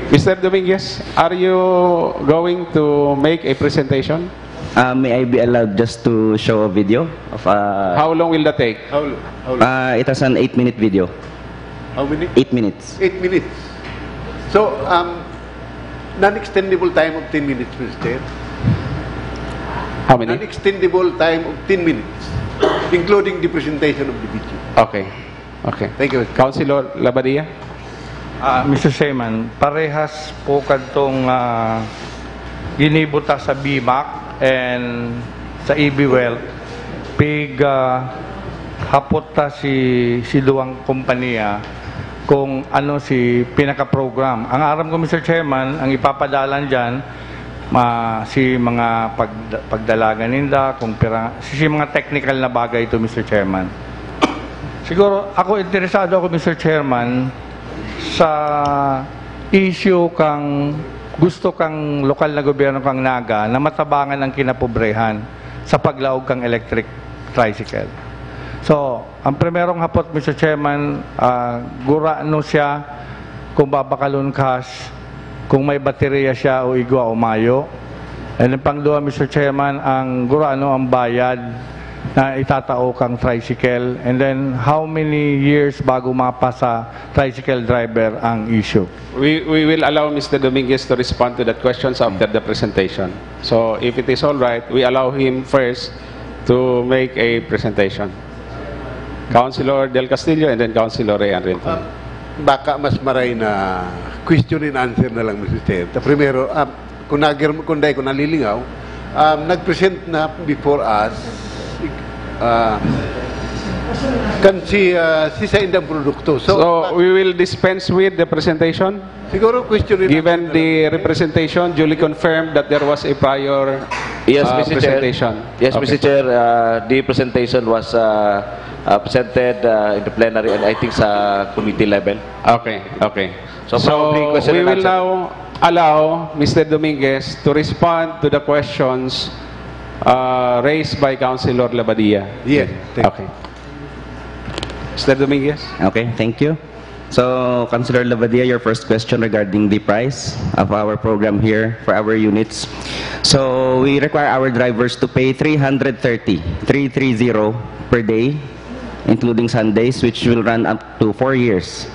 Mister Dominguez, are you going to make a presentation? Uh, may I be allowed just to show a video of uh, How long will that take? How, how, uh, it has an eight minute video. how many? Eight minutes. Eight minutes. So, um, non-extendable time of ten minutes, Mister Chair. How many? Non-extendable time of ten minutes, including the presentation of the video. Okay. Okay. Thank you, Mister Councilor Labadia? Ah, Mister Chairman, parehas po kadtong ah, ginibo ta sa B mac and sa E B Wealth, pig ah, hapot ta si si duwang kompanya kung ano si pinaka-program. Ang aram ko, Mister Chairman, ang ipapadalan diyan ma, si mga pag, pagdalagan ninda, kung pira, si, si mga technical na bagay ito, Mister Chairman. Siguro, ako interesado ako, Mister Chairman, sa issue kang gusto kang lokal na gobyerno kang Naga na matabangan ang kinapobrehan sa paglaog kang electric tricycle. So, ang primerong hapot, Mister Chairman, ah, gurano siya kung babakalon kas, kung may baterya siya o igwa o mayo. And then pangduwa, Mister Chairman, ang gurano ang bayad na itatao kang tricycle. And then how many years bago mapasa tricycle driver ang issue? We, we will allow Mister Dominguez to respond to that questions after the presentation. So if it is all right, we allow him first to make a presentation. Councilor Del Castillo and then Councilor Ray Ann Renfrew. Baka mas maray na question and answer na lang, Mister Chair. Ta primero, ah, kung, nagir, kung dahil ko nalilingaw, um, nag-present na before us uh, kan si, uh, si sa indang produkto. So, So we will dispense with the presentation. Siguro question and Given answer na the lang. Representation duly confirmed that there was a prior Yes, uh, Mister Chair. presentation. Yes, Okay. Mister Chair. Uh, the presentation was uh, uh, presented uh, in the plenary and I think sa committee level. Okay, okay. So, probably question We and will answer. Now allow Mister Dominguez to respond to the questions uh, raised by Councilor Labadia. Yes, thank you. Okay. Mister Dominguez? Okay, thank you. So, Councilor Labadia, your first question regarding the price of our program here for our units. So, we require our drivers to pay three hundred thirty, three three zero per day, including Sundays, which will run up to four years.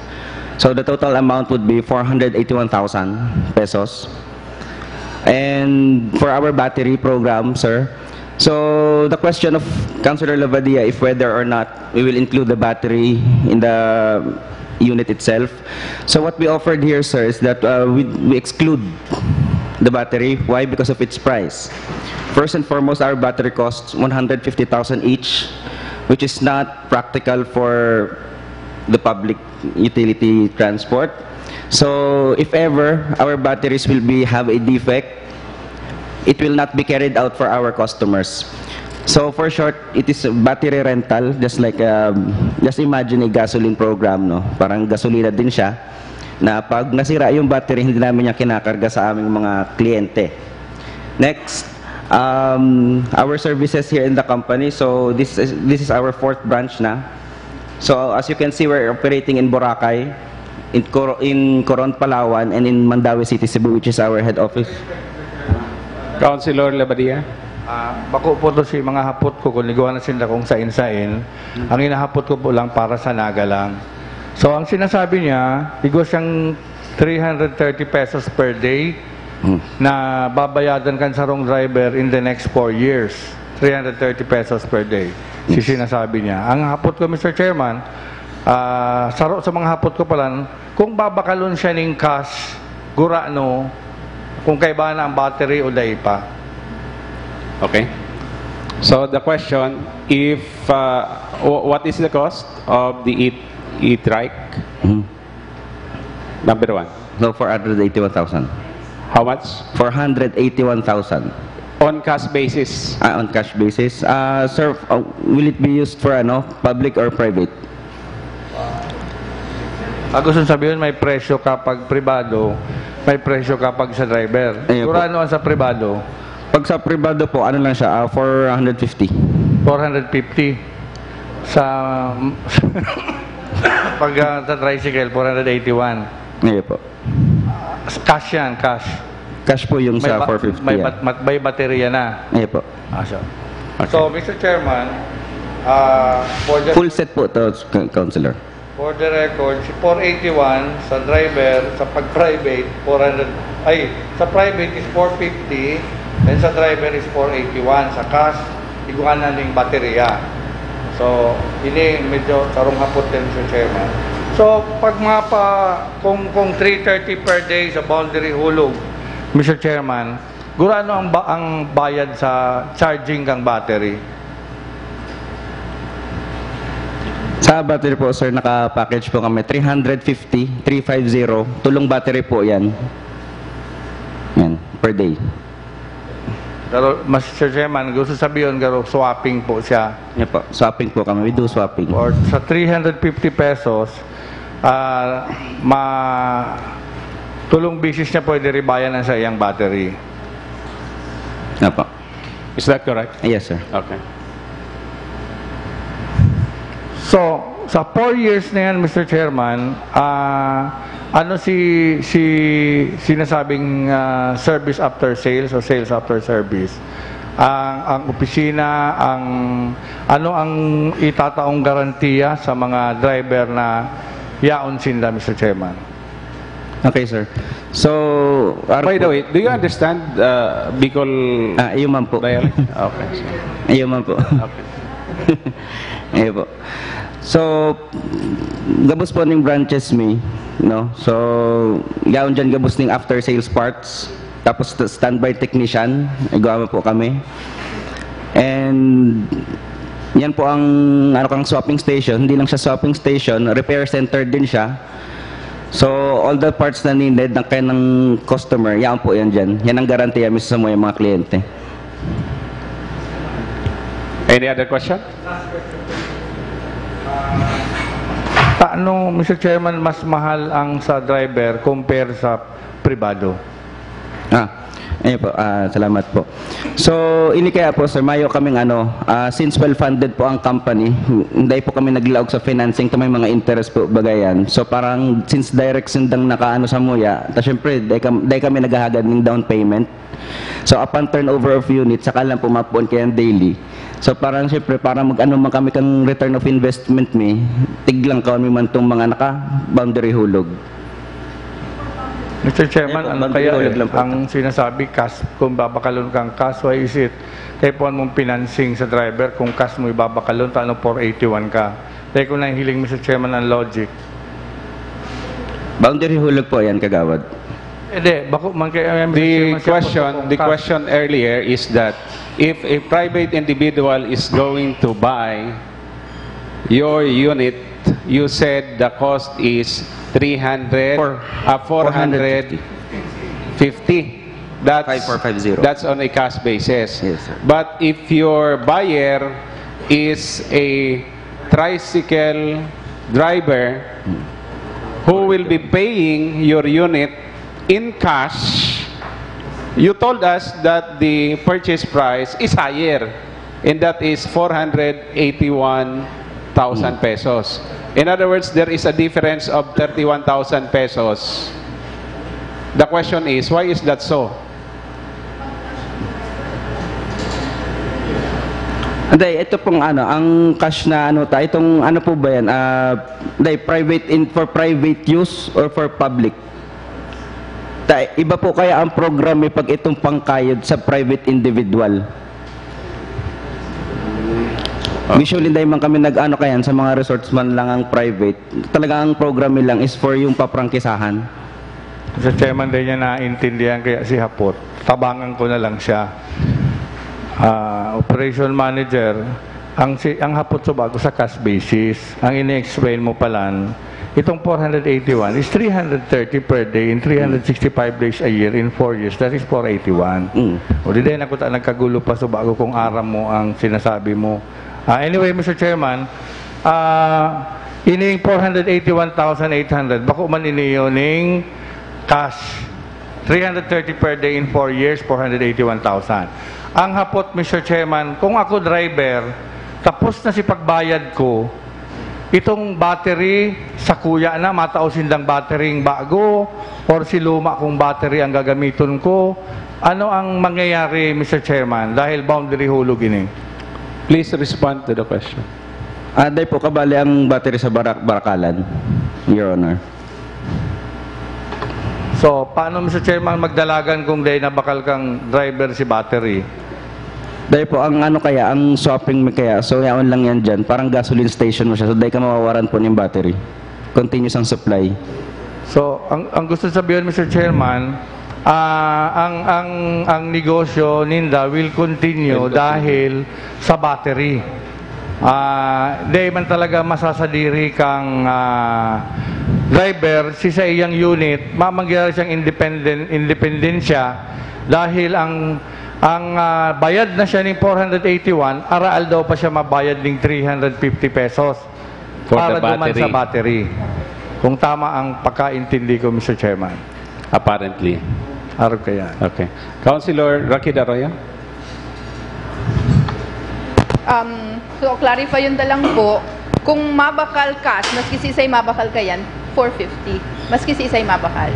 So, the total amount would be four hundred eighty-one thousand pesos. And for our battery program, sir, so the question of Councilor Labadia, if whether or not we will include the battery in the unit itself. So what we offered here, sir, is that uh, we, we exclude the battery. Why? Because of its price. First and foremost, our battery costs one hundred fifty thousand each, which is not practical for the public utility transport. So if ever our batteries will be have a defect, it will not be carried out for our customers. So for short, it is a battery rental, just like um, just imagine a gasoline program, no? Parang gasolina din siya na pag nasira yung battery, hindi namin yan kinakarga sa aming mga kliyente. Next, um, our services here in the company. So this is, this is our fourth branch na. So as you can see, we're operating in Boracay, in, Cor- in Coron, Palawan, and in Mandaue City, Cebu, which is our head office. Councilor Labadia? Ah, bako po to si mga hapot ko kung ligwa na sinda kung sain-sain. Ang inahapot ko po lang para sa Naga lang. So, ang sinasabi niya, igwa siyang three hundred thirty pesos per day na babayadan kan sarong driver in the next four years. Three hundred thirty pesos per day. Si sinasabi niya. Ang hapot ko, Mister Chairman, ah, saro sa mga hapot ko pala, kung babakalon siya ning cash, gurano, kung kaiba na ang battery o dai pa. Okay. So the question, if uh, wh- what is the cost of the e- e-trike? Mhm. Number one, So, four hundred eighty-one thousand. How much? Four hundred eighty-one thousand. On cash basis. Ah, on cash basis. Ah, sir, uh, will it be used for ano, public or private? Ang gusto sabihin, may presyo kapag pribado, may presyo kapag sa driver. Ayun po. Pero ano ang sa pribado? Pag sa pribado po, ano lang siya, ah, four hundred fifty. Four hundred fifty. Sa pag ah, sa tricycle, four hundred eighty-one. Ayun po. Cash yan, cash. Cash po yung sa ba- four fifty. may, Yan. bat- mat- may baterya na. Ayun po. Ah, so, so, Mister Chairman, ah, for the Full set po to, c- Councilor. For the record, si four eighty-one sa driver, sa pag-private, four hundred, ay, sa private is four fifty, and sa driver is four eighty-one. Sa cash, igwa na ning baterya. So, ini medyo tarong hapot din, Mister Chairman. So, pag mapa, kung, kung three thirty per day sa Boundary Hulog, Mister Chairman, gurano ang, ba, ang bayad sa charging kang battery? Sa battery po, sir, naka-package po kami, three hundred fifty, three five zero, tulong battery po yan. Yan, per day. Pero, Mister Chairman, gusto sabihin, garo, swapping po siya. Yan po, swapping po kami, we do swapping. Or sa three hundred fifty pesos, ah, ma tulong bisis niya pwede ribayan ang sa iyang battery. Yan po. Is that correct? Yes, sir. Okay. So, sa four years na yan, Mister Chairman, ah, ano si si sinasabing ah, service after sales o sales after service? Ang, ang opisina, ang ano ang itataong garantiya sa mga driver na yaon sinda, Mister Chairman? Okay, sir. So, By the way, do you understand uh, Bicol Ah, iyo man po. dialect? Okay. Iyo man po. Okay. Iyo po. So, gabos po ning branches mi, no? So, yaon dyan gabos ning after sales parts. Tapos st- standby technician, igwa po kami. And yan po ang ano kang swapping station, hindi lang siya swapping station, repair center din siya. So, all the parts na needed ng kaya ng customer, yan po yan dyan. Yan ang garantiya mismo sa mga, mga kliyente. Any other question? Paano, Mister Chairman, mas mahal ang sa driver compare sa pribado? Ah, ayun po. Ah, salamat po. So, ini kaya po, sir, mayo kaming ano, ah, since well-funded po ang company, hindi po kami naglaog sa financing, to may mga interest po bagayan. So, parang since direct sindang nakaano sa muya, ta syempre, dai, kam, dai kami naghahagad ng down payment. So, upon turnover of unit, saka lang po mapuon kaya daily. So, parang syempre, parang mag-ano man kami kang return of investment mi, tiglang kami man tong mga naka-boundary hulog. Mister Chairman, Ayun po, ano bang kaya pinahulog eh, lang po ang sinasabi, cash, kung babakalon kang cash, why is it? Kaya po mong financing sa driver, kung cash mo ibabakalon, ta ano four eighty-one ka? Kaya ko nahihiling, Mister Chairman, ang logic. Boundary hulog po yan, kagawad. Hindi, bako man kaya, Mister The Chairman, siya po question, kung the cash. question earlier is that if a private individual is going to buy your unit, you said the cost is three hundred, Four- uh, four hundred fifty. That's, Five four five zero. That's on a cash basis. Yes, sir. But if your buyer is a tricycle driver who will be paying your unit in cash, you told us that the purchase price is higher, and that is four hundred eighty-one thousand pesos. In other words, there is a difference of thirty-one thousand pesos. The question is, why is that so? Hindi, ito pong ano, ang cash na ano ta, itong ano po ba yan? Ah, hindi, private in, for private use or for public? Ta, iba po kaya ang program eh, pag itong pangkayod sa private individual? Usually, dahil man kami nag-ano kayan sa mga resorts man lang ang private, talaga ang program lang is for yung paprangkisahan. Sa chairman din niya naiintindihan kaya si Hapot, tabangan ko na lang siya. Ah, operation manager, ang si, ang hapot sa bago sa cash basis, ang ini-explain mo palan, itong four hundred eighty-one is three hundred thirty per day in three hundred sixty-five days a year in four years. That is four eighty-one. Mm. O di dahil ako ta nagkagulo pa sa bago kung aram mo ang sinasabi mo. Ah, anyway, Mister Chairman, ah, ining four hundred eighty-one thousand eight hundred, bako man iniyo ning cash, three hundred thirty per day in four years, four hundred eighty-one thousand. Ang hapot, Mister Chairman, kung ako driver, tapos na si pagbayad ko, itong battery, sa kuya na, matao sindang battery bago, or si luma kong battery ang gagamiton ko, ano ang mangyayari, Mister Chairman, dahil boundary hulog ini? Please respond to the question. Ah, dai po, kabali ang battery sa Barak-, Barakalan, Your Honor. So, paano, Mister Chairman, magdalagan kung dai nabakal kang driver si battery? Dai po, ang ano kaya, ang swapping mi kaya, so yaon lang yan dyan, parang gasoline station mo siya, so dai ka mawawaran po ng battery. Continuous ang supply. So, ang, ang gusto sabihin, Mister Chairman, ah, ang, ang, ang negosyo ninda will continue Will continue. dahil sa battery. Ah, di man talaga masasadiri kang, ah, driver, si sa iyang unit, mamangyari siyang independent, independensya dahil ang, ang, ah, bayad na siya ning four hundred eighty-one, araal daw pa siya mabayad ning three hundred fifty pesos For para the duman battery. sa battery. Kung tama ang pagkaintindi ko, Mister Chairman. Apparently. Arog kaya. Okay. Councilor Rakid Arroyo? Um, so, clarify yun na lang po. Kung mabakal cash, maski sisay mabakal kayan, four fifty. Maski sisay mabakal.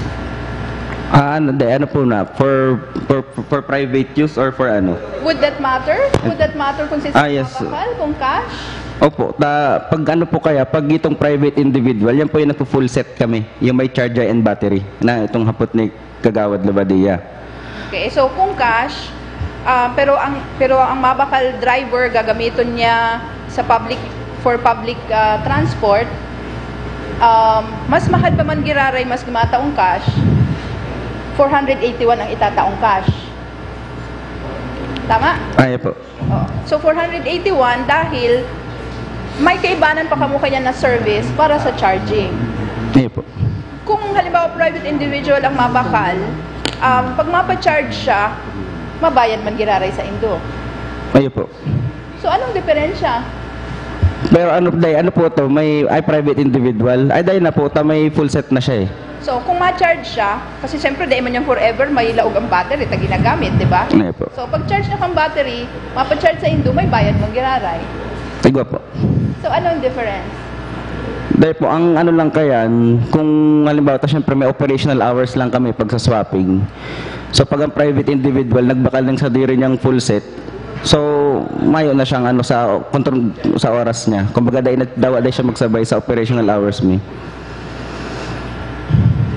Ah, ano, de, ano po na? For, for, for private use or for ano? Would that matter? Would that matter kung sisay Ah, yes. mabakal, kung cash? Opo, ta, pag ano po kaya, pag itong private individual, yan po yung nagpo-full set kami, yung may charger and battery, na itong hapot ni Kagawad Labadia. Okay, so kung cash, ah, pero ang, pero ang mabakal driver gagamiton niya sa public, for public, ah, transport, um, mas mahal pa man giraray, mas gumataong cash, four hundred eighty-one ang itataong cash. Tama? Ay po. Oh. So, four hundred eighty-one dahil may kaibanan pa kamo kanya na service para sa charging. Iyo po. Kung halimbawa private individual ang mabakal, um, pag mapa-charge siya, mabayad man giraray sa indo. Iyo po. So, anong diferensya? Pero ano, day, ano po to? May, ay, private individual. Ay, day na po, ta may full set na siya eh. So, kung ma-charge siya, kasi siyempre, dahil man yung forever, may laog ang battery, ta ginagamit, di ba? Ano po? So, pag charge na kang battery, mapa-charge sa indo, may bayad mong giraray. Igwa po. So, anong difference? Dahil po, ang ano lang kayan, kung halimbawa, ta, syempre may operational hours lang kami pag sa swapping. So, pag ang private individual, nagbakal ng sadiri niyang full set, so, mayo na siyang ano sa control sa oras niya. Kumbaga, dahil dawa dahil siya magsabay sa operational hours mi.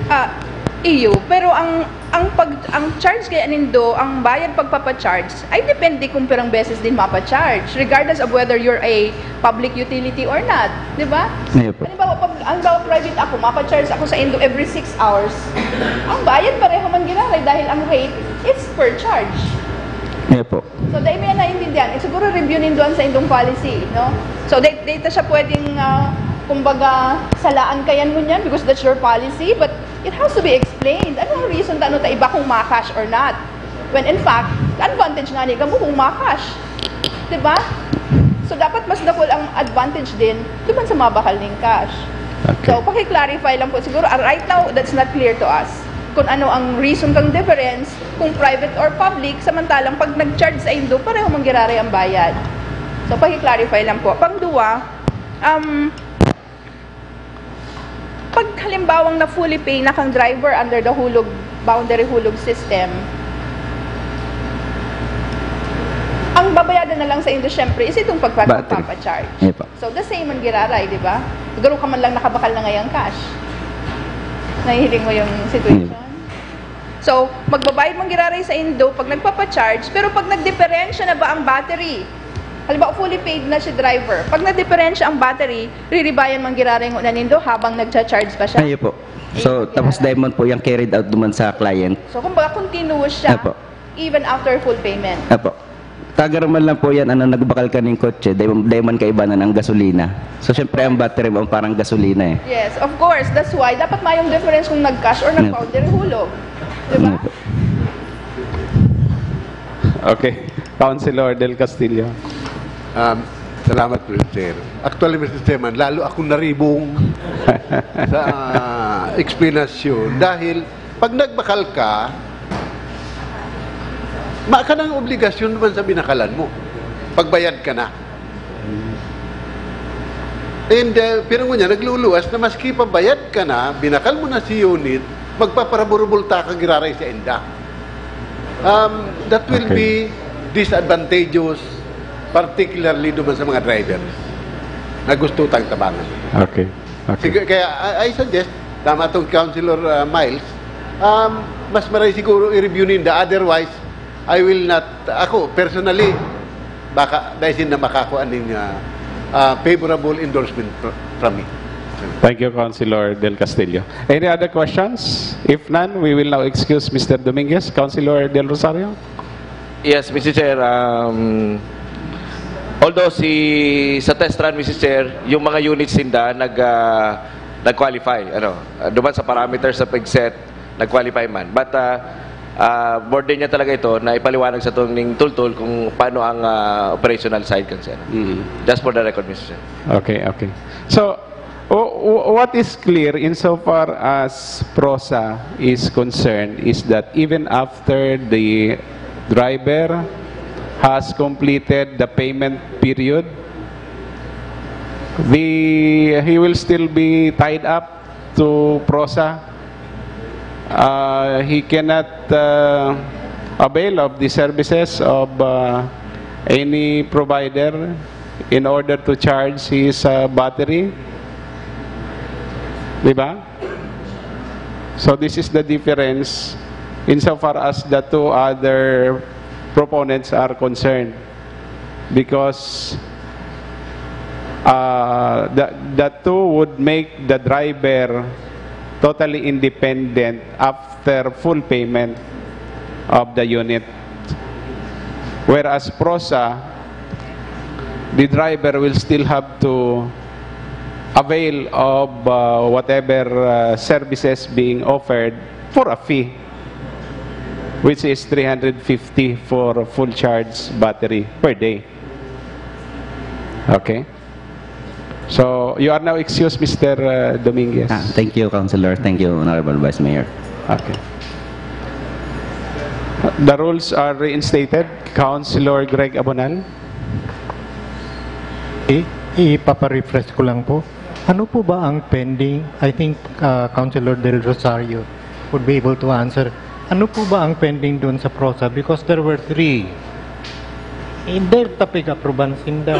Ah, iyo. Pero ang, ang pag, ang charge kaya nindo, ang bayad pagpapa-charge, ay depende kung pirang beses din mapa-charge, regardless of whether you're a public utility or not, di ba? Ayun po. Halimbawa, pag, halimbawa, private ako, mapa-charge ako sa indo every six hours. Ang bayad pareho man giraray dahil ang rate is per charge. Ayun po. So, dahil may naiintindihan, eh, siguro review nindo an sa indong policy, no? So, di, di ta siya pwedeng, ah, kumbaga, salaan kayan mo niyan because that's your policy, but it has to be explained. Ano ang reason ta, ano ta iba kung ma-cash or not? When in fact, advantage nga ni kamo kung ma-cash. Diba? So, dapat mas dakul ang advantage din duman sa mabakal ning cash. Okay. So, paki-clarify lang po. Siguro, ah, right now, that's not clear to us. Kung ano ang reason kang difference, kung private or public, samantalang pag nag-charge sa indo, pareho man giraray ang bayad. So, paki-clarify lang po. Pangduwa, um, pag halimbawang na fully pay na kang driver under the hulog, boundary hulog system, ang babayadan na lang sa indo, syempre, is itong pagpa-, Battery. pagpapa-charge. Ayun po. So, the same ang giraray, di ba? Siguro ka man lang nakabakal na ngayang cash. Nahihiling mo yung situation? Hmm. So, magbabayad man giraray sa indo pag nagpapa-charge, pero pag nagdiperensya na ba ang battery? Halimbawa, fully paid na si driver. Pag nagdiperensya ang battery, riribayan man giraray ngona nindo habang nagcha-charge pa siya? Ayun po. So, Ayun, tapos giraray. Diamond po yung carried out duman sa client? So, kumbaga, continuous siya, Apo. even after full payment. Apo. Taga man lang po yan, ano, nagbakal ka ng kotse, dahil, dahil man kaibanan ang gasolina. So, syempre, ang battery mo parang gasolina eh. Yes, of course. That's why dapat mayong difference kung nag-cash or nag-foundry hulog. Di ba? Okay. Councilor Del Castillo. Um, salamat, Mister Chair. Actually, Mister Chairman, lalo akong naribong sa uh, explanation dahil pag nagbakal ka, ma ka ng obligasyon naman sa binakalan mo. Pagbayad ka na. And uh, pero ngunyan, nagluluwas na maski pabayad ka na, binakal mo na si unit, magpaparabulbulta ka giraray sa inda. Um, that will Okay. be disadvantageous, particularly duman sa mga drivers na gusto tang tabangan. Okay. Okay. Sige, kaya I, I suggest, tama tong Councilor uh, Miles, um, mas maray siguro i-review ninda. Otherwise, I will not, ako personally, baka dahil na makakuha ning uh, uh, favorable endorsement fr- from me. Thank you, Councilor Del Castillo. Any other questions? If none, we will now excuse Mister Dominguez. Councilor Del Rosario? Yes, Mister Chair. Um, although si sa test run, Mister Chair, yung mga units ninda nag ah, nag-qualify, ano, ah, duman sa parameters sa pag-set, nag-qualify man. But uh, uh, burden niya talaga ito na ipaliwanag sa tong ning tultul kung paano ang ah, operational side kan siya. Just for the record, Mister Chair. Okay, okay. So, w- w- what is clear insofar as PROSA is concerned is that even after the driver has completed the payment period, the he will still be tied up to PROSA. Uh, he cannot uh, avail of the services of uh, any provider in order to charge his uh, battery. Di ba? So this is the difference insofar as the two other proponents are concerned. Because uh, the, the two would make the driver totally independent after full payment of the unit. Whereas PROSA, the driver will still have to avail of uh, whatever uh, services being offered for a fee, which is three hundred fifty for a full charge battery per day. Okay. So, you are now excused, Mister uh, Dominguez. Ah, thank you, Councilor. Thank you, Honorable Vice Mayor. Okay. The rules are reinstated. Councilor Greg Abonal. I- Ipapa-refresh ko lang po. Ano po ba ang pending? I think uh, Councilor Del Rosario would be able to answer. Ano po ba ang pending doon sa PROSA? Because there were three. Hindi tapig apruban sinda.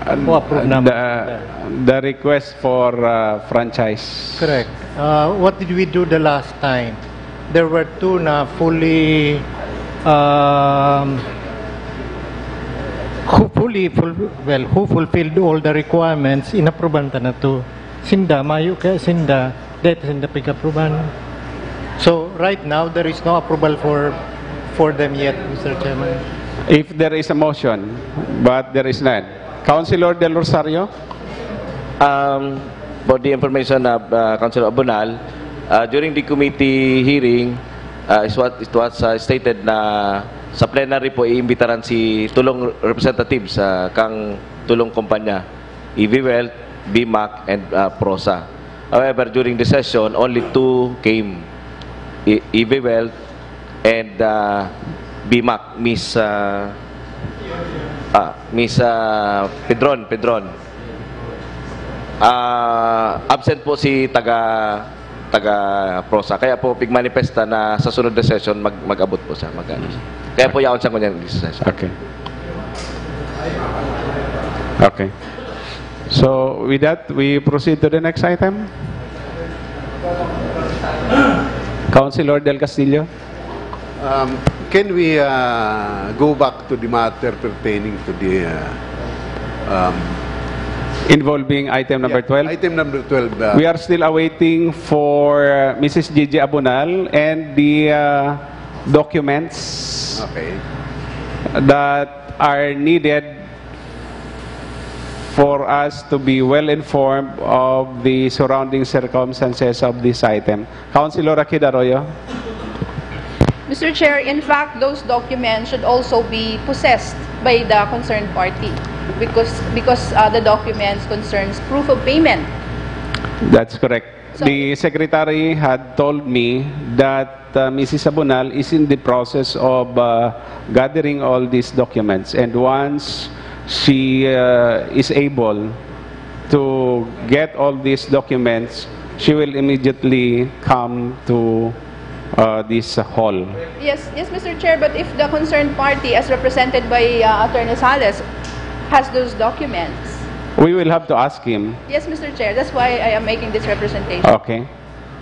O approve naman The, the request for uh, franchise. Correct. Uh, what did we do the last time? There were two na fully um, who fully ful- well, who fulfilled all the requirements, inapruban ta na to. Sinda, mayo kaya sinda, dahil sinda pig-apruban. So right now, there is no approval for for them yet, Mister Chairman. If there is a motion, but there is none. Councilor Del Rosario? Um, for the information of uh, Councilor Abonal, uh, during the committee hearing, uh, is what it was uh, stated na sa plenary po iimbitaran si tulong representatives uh, kang tulong kumpanya, EV Wealth, BMAC, and uh, PROSA. However, during the session, only two came, E- EV Wealth and uh, BMAC, Miss uh, ah, Miss uh, Pedron, Pedron. Ah, absent po si taga taga PROSA. Kaya po pigmanifesta na sa sunod na session mag mag-abot po siya, mag ano siya. Kaya po yaon siya ngunyan sa session. Okay. Okay. So, with that, we proceed to the next item. Councilor Del Castillo? Um, can we uh, go back to the matter pertaining to the uh, um, Involving item number yeah, twelve? Item number twelve. Uh, We are still awaiting for uh, Missus Gigi Abonal and the uh, documents Okay. that are needed for us to be well informed of the surrounding circumstances of this item. Councilor Akid Arroyo? Mister Chair, in fact, those documents should also be possessed by the concerned party because because uh, the documents concerns proof of payment. That's correct. The secretary had told me that uh, Missus Sabonal is in the process of uh, gathering all these documents, and once she uh, is able to get all these documents, she will immediately come to uh, this hall. Yes, yes, Mister Chair, but if the concerned party, as represented by uh, Attorney Sales, has those documents, We will have to ask him. Yes, Mister Chair, that's why I am making this representation. Okay.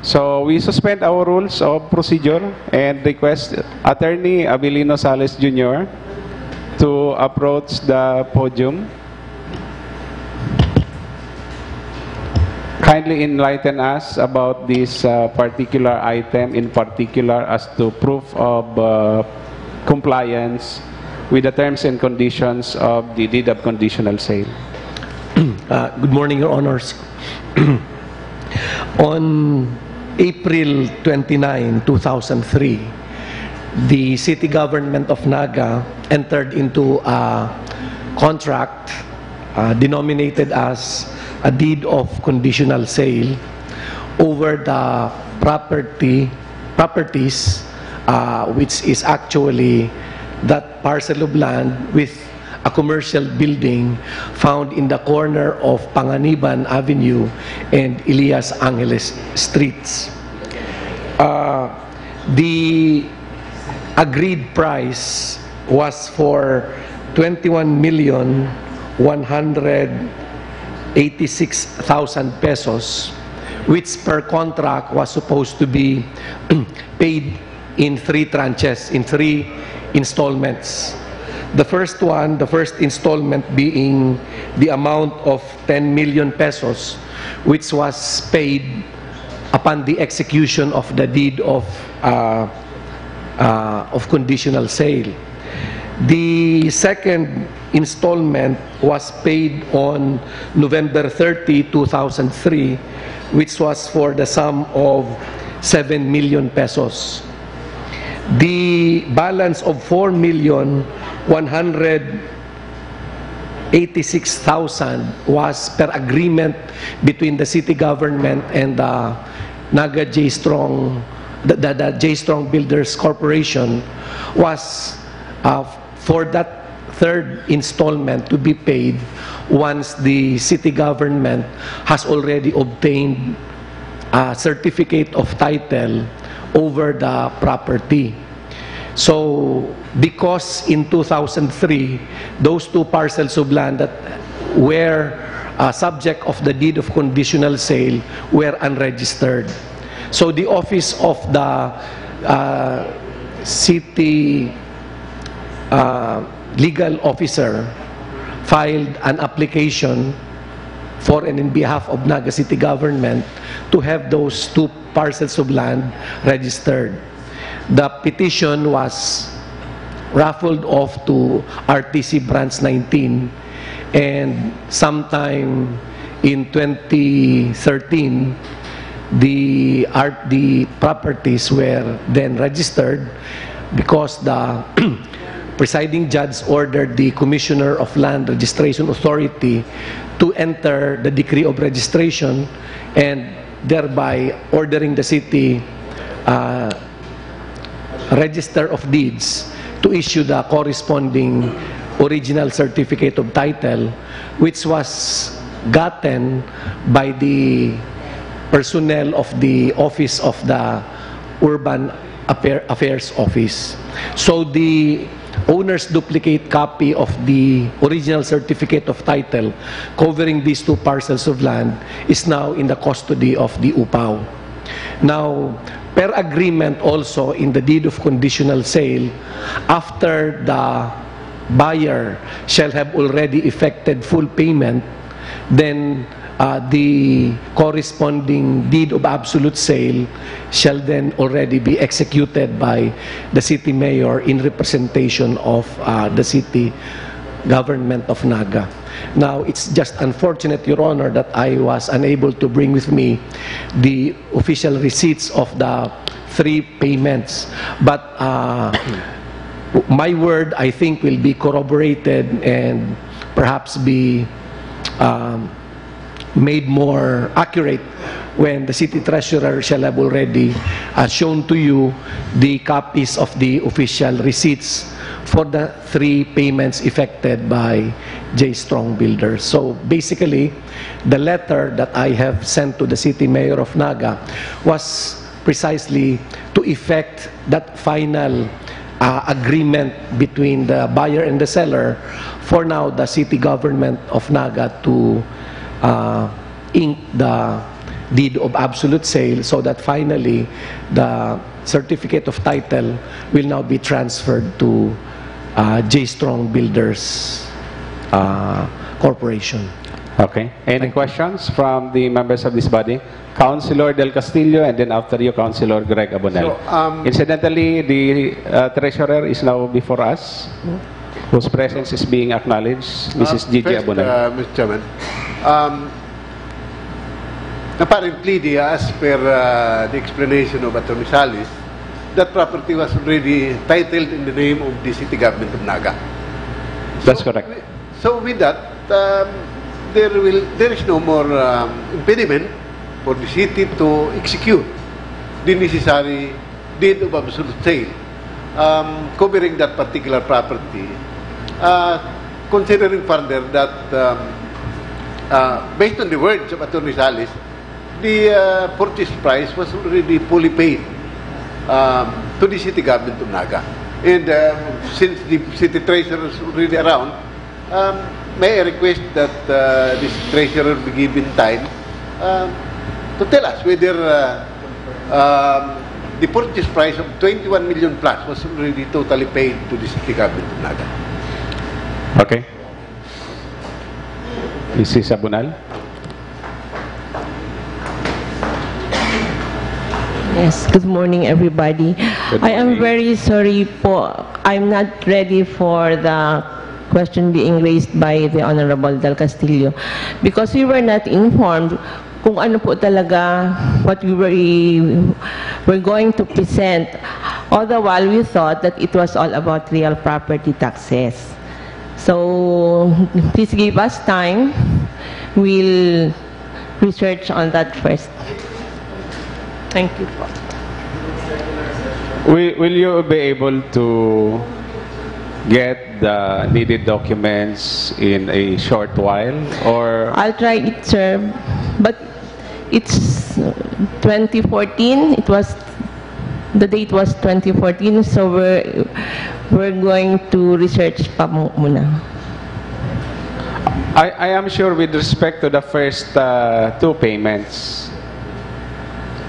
So we suspend our rules of procedure and request Attorney Abilino Sales Junior to approach the podium. Kindly enlighten us about this uh, particular item, in particular as to proof of uh, compliance with the terms and conditions of the deed of conditional sale. Uh, good morning, Your Honors. On April twenty-nine, two thousand three, the City Government of Naga entered into a contract uh, denominated as a deed of conditional sale over the property properties uh, which is actually that parcel of land with a commercial building found in the corner of Panganiban Avenue and Elias Angeles Streets. Uh, the agreed price was for twenty-one million one hundred eighty-six thousand pesos, which per contract was supposed to be paid in three tranches, in three installments. The first one, the first installment being the amount of ten million pesos, which was paid upon the execution of the deed of uh, uh, of conditional sale. The second installment was paid on November thirty, two thousand three, which was for the sum of seven million pesos. The balance of four million one hundred eighty-six thousand was per agreement between the city government and the Naga J Strong, the, the, the J Strong Builders Corporation was uh, for that third installment to be paid once the city government has already obtained a certificate of title over the property. So, because in two thousand three, those two parcels of land that were uh, subject of the deed of conditional sale were unregistered. So, the office of the uh, city uh, legal officer filed an application for and in behalf of Naga City Government to have those two parcels of land registered. The petition was raffled off to R T C Branch nineteen, and sometime in twenty thirteen, the art the properties were then registered because the presiding judge ordered the Commissioner of Land Registration Authority to enter the decree of registration and thereby ordering the city uh, register of deeds to issue the corresponding original certificate of title, which was gotten by the personnel of the office of the Urban Affair- Affairs Office. So the owner's duplicate copy of the original certificate of title covering these two parcels of land is now in the custody of the UPAW. Now, per agreement also in the deed of conditional sale, after the buyer shall have already effected full payment, then Uh, the corresponding deed of absolute sale shall then already be executed by the city mayor in representation of uh, the city government of Naga. Now, it's just unfortunate, Your Honor, that I was unable to bring with me the official receipts of the three payments. But uh, my word, I think, will be corroborated and perhaps be um, made more accurate when the city treasurer shall have already uh, shown to you the copies of the official receipts for the three payments effected by J Strong Builders. So basically, the letter that I have sent to the city mayor of Naga was precisely to effect that final uh, agreement between the buyer and the seller. For now, the city government of Naga to uh, ink the deed of absolute sale, so that finally the certificate of title will now be transferred to uh, J Strong Builders uh, Corporation. Okay. Any questions from the members of this body? Councilor Del Castillo, and then after you, Councilor Greg Abonel. So, um, Incidentally, the uh, treasurer is now before us, whose presence is being acknowledged, Missus Uh, Gigi first, Abonel. Uh, Mister Chairman, um, apparently, the, as per uh, the explanation of Attorney Salis, that property was already titled in the name of the city government of Naga. That's correct. So with that, um, there will there is no more um, impediment for the city to execute the necessary deed of absolute sale um, covering that particular property. Uh, considering further that um, uh, based on the words of Attorney Salis, the uh, purchase price was already fully paid um, to the city government of Naga. And uh, since the city treasurer is already around, um, may I request that uh, this treasurer be given time um, to tell us whether uh, um, the purchase price of twenty-one million plus was already totally paid to the city government of Naga. Okay. Missus Abonel? Yes, good morning, everybody. Good I am morning. Very sorry po. I'm not ready for the question being raised by the Honorable Del Castillo because we were not informed kung ano po talaga what we were, were going to present. All the while, we thought that it was all about real property taxes. So, please give us time. We'll research on that first. Thank you po. Will, will you be able to get the needed documents in a short while? Or I'll try it, sir. But it's twenty fourteen. It was, the date was twenty fourteen. So we're, we're going to research pa mu- muna. I, I am sure with respect to the first uh, two payments,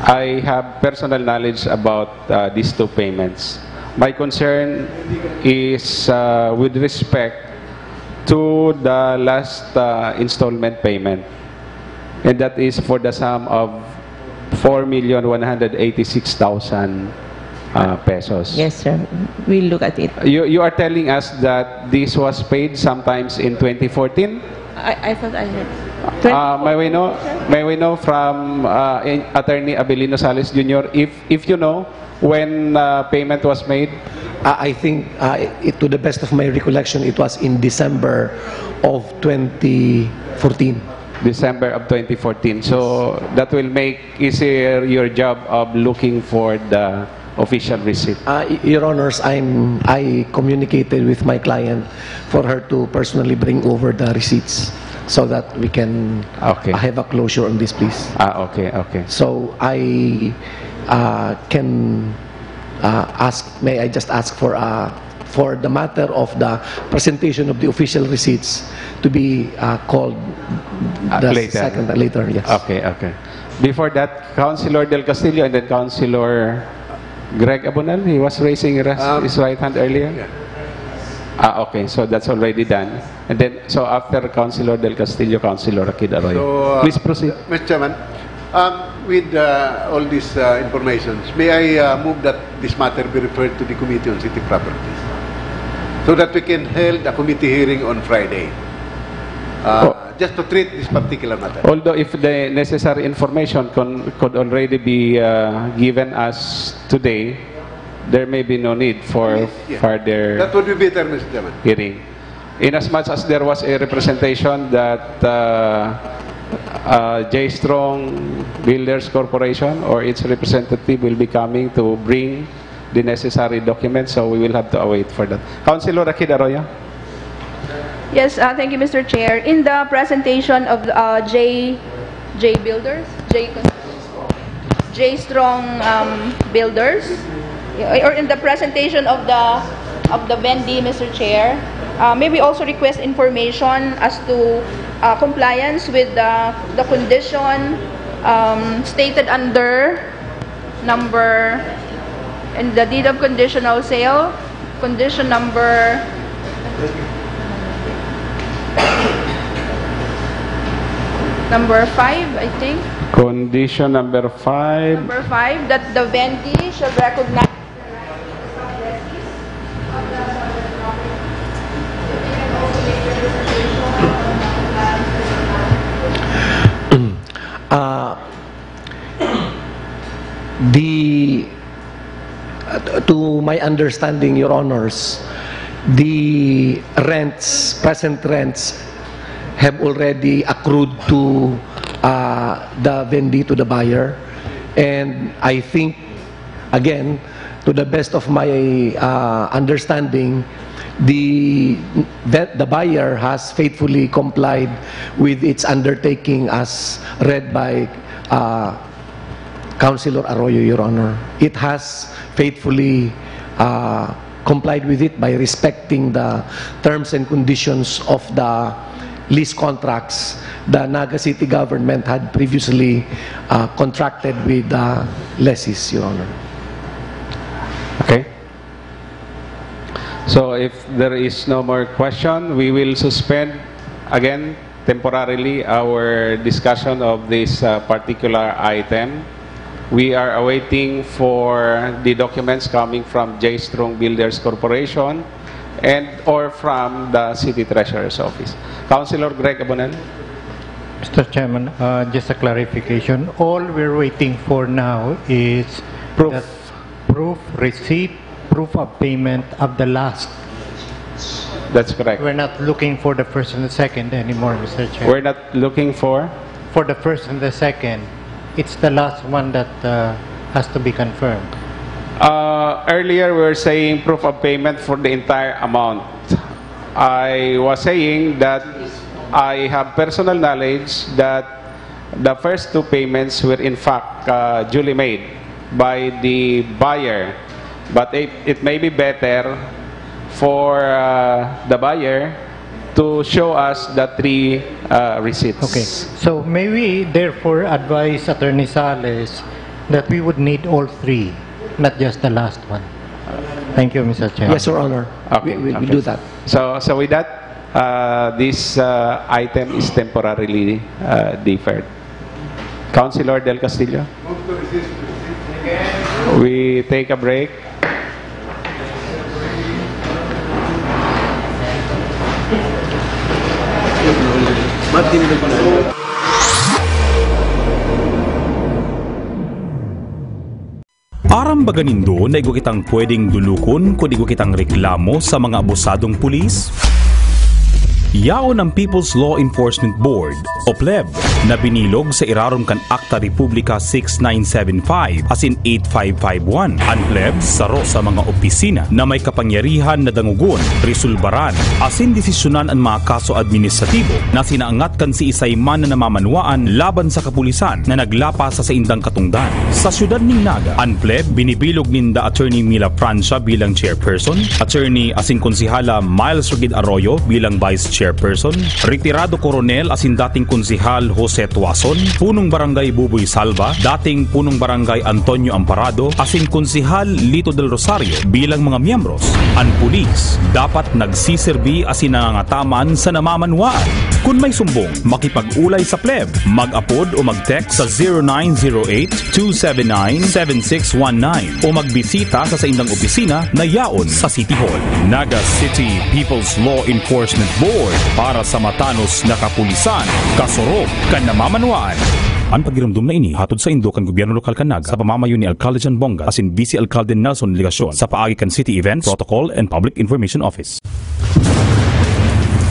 I have personal knowledge about uh, these two payments. My concern is uh, with respect to the last uh, installment payment, and that is for the sum of four million one hundred eighty-six thousand uh, pesos. Yes, sir. We'll look at it. You, you are telling us that this was paid sometimes in twenty fourteen? I, I thought I had. Uh, may we know, may we know from uh, in- Attorney Abelino Salis Junior if, if you know when uh, payment was made? Uh, I think, uh, it, to the best of my recollection, it was in December of twenty fourteen. December of twenty fourteen. So that will make easier your job of looking for the official receipt. Uh, y- Your Honors, I'm, I communicated with my client for her to personally bring over the receipts so that we can Okay. have a closure on this, please. Ah, okay, okay. So I uh, can uh, ask, may I just ask for uh, for the matter of the presentation of the official receipts to be uh, called Uh, the later. second later, yes. Okay, okay. Before that, Councilor Del Castillo and then Councilor Greg Abonel, he was raising his, Um, his right hand earlier. Yeah. Ah, okay. So that's already done. And then, so after Councilor Del Castillo, Councilor Akid Arroyo. So, uh, Please proceed. Mister Chairman, um, with, uh, all these, uh, informations, may I, uh, move that this matter be referred to the Committee on City Properties so that we can hold a committee hearing on Friday, uh, Oh. just to treat this particular matter. Although if the necessary information con-, could already be, uh, given us today, there may be no need for Yes, yeah. further That would be better, Mister Chairman. hearing. In as much as there was a representation that, uh, uh, J Strong Builders Corporation or its representative will be coming to bring the necessary documents, so we will have to await for that. Councilor Akid Arroyo? Yes, uh, thank you, Mister Chair. In the presentation of, uh, J, J Builders, J Construction, J Strong, um, Builders, or in the presentation of the, of the vendee, Mister Chair, uh, may we also request information as to, uh, compliance with the, the condition, um, stated under number, in the deed of conditional sale, condition number, number five, I think. Condition number five. Number five, that the vendee shall recognize the rights of the lessees of the subject property. If they can also make representation on the land. Uh, the, uh, to my understanding, Your Honors, the rents, present rents, have already accrued to, uh, the vendee, to the buyer. And I think, again, to the best of my, uh, understanding, the, the, the buyer has faithfully complied with its undertaking as read by, uh, Councilor Arroyo, Your Honor. It has faithfully, uh, complied with it by respecting the terms and conditions of the lease contracts, the Naga City government had previously, uh, contracted with the lessees, Your Honor. Okay. So if there is no more question, we will suspend again temporarily our discussion of this, uh, particular item. We are awaiting for the documents coming from J Strong Builders Corporation and or from the City Treasurer's Office. Councilor Greg Abonel? Mister Chairman, uh, just a clarification. All we're waiting for now is Proof. that proof, receipt, proof of payment of the last. That's correct. We're not looking for the first and the second anymore, Mister Chair. We're not looking for? For the first and the second. It's the last one that, uh, has to be confirmed. Uh, earlier, we were saying proof of payment for the entire amount. I was saying that I have personal knowledge that the first two payments were in fact, uh, duly made by the buyer. But it, it may be better for, uh, the buyer to show us the three, uh, receipts. Okay. So may we therefore advise Attorney Sales that we would need all three, not just the last one? Thank you, Mister Chair. Yes, Your Honor. Okay, We, we, we okay. do that. So, so with that, uh, this, uh, item is temporarily, uh, deferred. Councilor Del Castillo? We take a break. Aram baga nindo na igwa kitang pwedeng dulukon kun igwa kitang reklamo sa mga abusadong pulis? Yaon ang People's Law Enforcement Board o pleb na binilog sa irarom kan Akta Republika six nine seven five asin eight five five one. An pleb saro sa mga opisina na may kapangyarihan na dangogon, resolbaran, asin desisyonan an mga kaso administratibo na sinaangat kan siisay man na namamanwaan laban sa kapulisan na naglapas sa saindang katungdan. Sa siyudad nin Naga, an pleb binibilog ninda Attorney Mila Francia bilang chairperson, Attorney asin Konsehala Miles Rugid Arroyo bilang vice chair, Chairperson, retirado koronel asin dating konsehal Jose Tuason, punong barangay Buboy Salva, dating punong barangay Antonio Amparado, asin konsehal Lito del Rosario bilang mga miyembros. An pulis dapat nagsiserbi asin nangangataman sa namamanwaan. Kun may sumbong, makipag-ulay sa pleb. Mag-apod o mag-text sa zero nine zero eight, two seven nine, seven six one nine o magbisita sa saindang opisina na yaon sa City Hall. Naga City People's Law Enforcement Board, para sa matanos na kapulisan, kasurog kan namamanwaan. An pagiromdom na ini hatod saindo kan gobyerno lokal kan Naga sa pamamayo ni Alcalde John Bongat asin Vice Alcalde Nelson Legacion sa paagi kan City Events, Protocol and Public Information Office.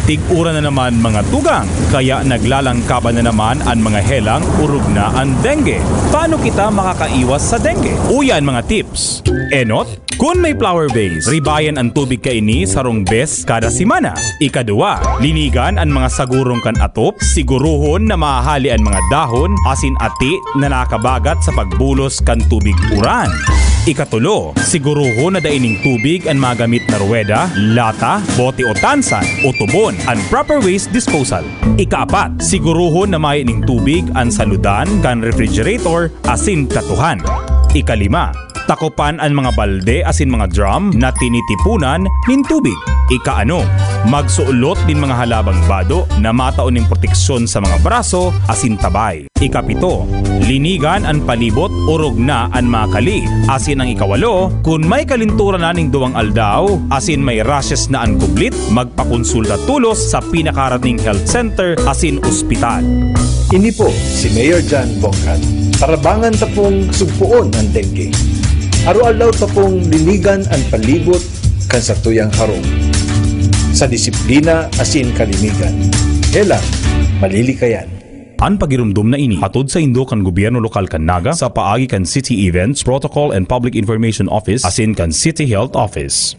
Tig-uran na naman, mga tugang, kaya naglalangkaban na naman an mga helang, orog na an dengue. Paano kita makakaiwas sa dengue? Uyan mga tips. Enot, kun may flower vase, ribayan an tubig kaini sarong bes kada semana. Ikaduwa, linigan an mga sagurong kan atop, siguruhon na mahahali an mga dahon asin ati na nakabagat sa pagbulos kan tubig uran. Ikatulo, siguruhon na dai ning tubig an magamit na ruweda, lata, bote o tansan, o tubon, an proper waste disposal. Ikaapat, siguruhon na mayo ning tubig an saludan kan refrigerator asin katuhan. Ikalima, takopan an mga balde asin mga drum na tinitipunan nin tubig. Ikaanom, magsulot nin mga halabang bado na matao nin proteksyon sa mga braso asin tabay. Ikapito, linigan an palibot, orog na an mga kali. Asin ang ikawalo, kun may kalinturan na nin duwang aldaw asin may rashes na an kublit, magpakonsulta tolos sa pinakaharaning health center asin ospital. Ini po si Mayor John Bongkat. Tarabangan ta pong sugpoon an dengue. Araw-aldaw ta pong linigan an palibot kan satuyang harong. Sa disiplina asin kalinigan, helang malilikayan. An pagiromdom na ini hatod saindo kan gobyerno lokal kan Naga sa paagi kan City Events, Protocol and Public Information Office asin kan City Health Office.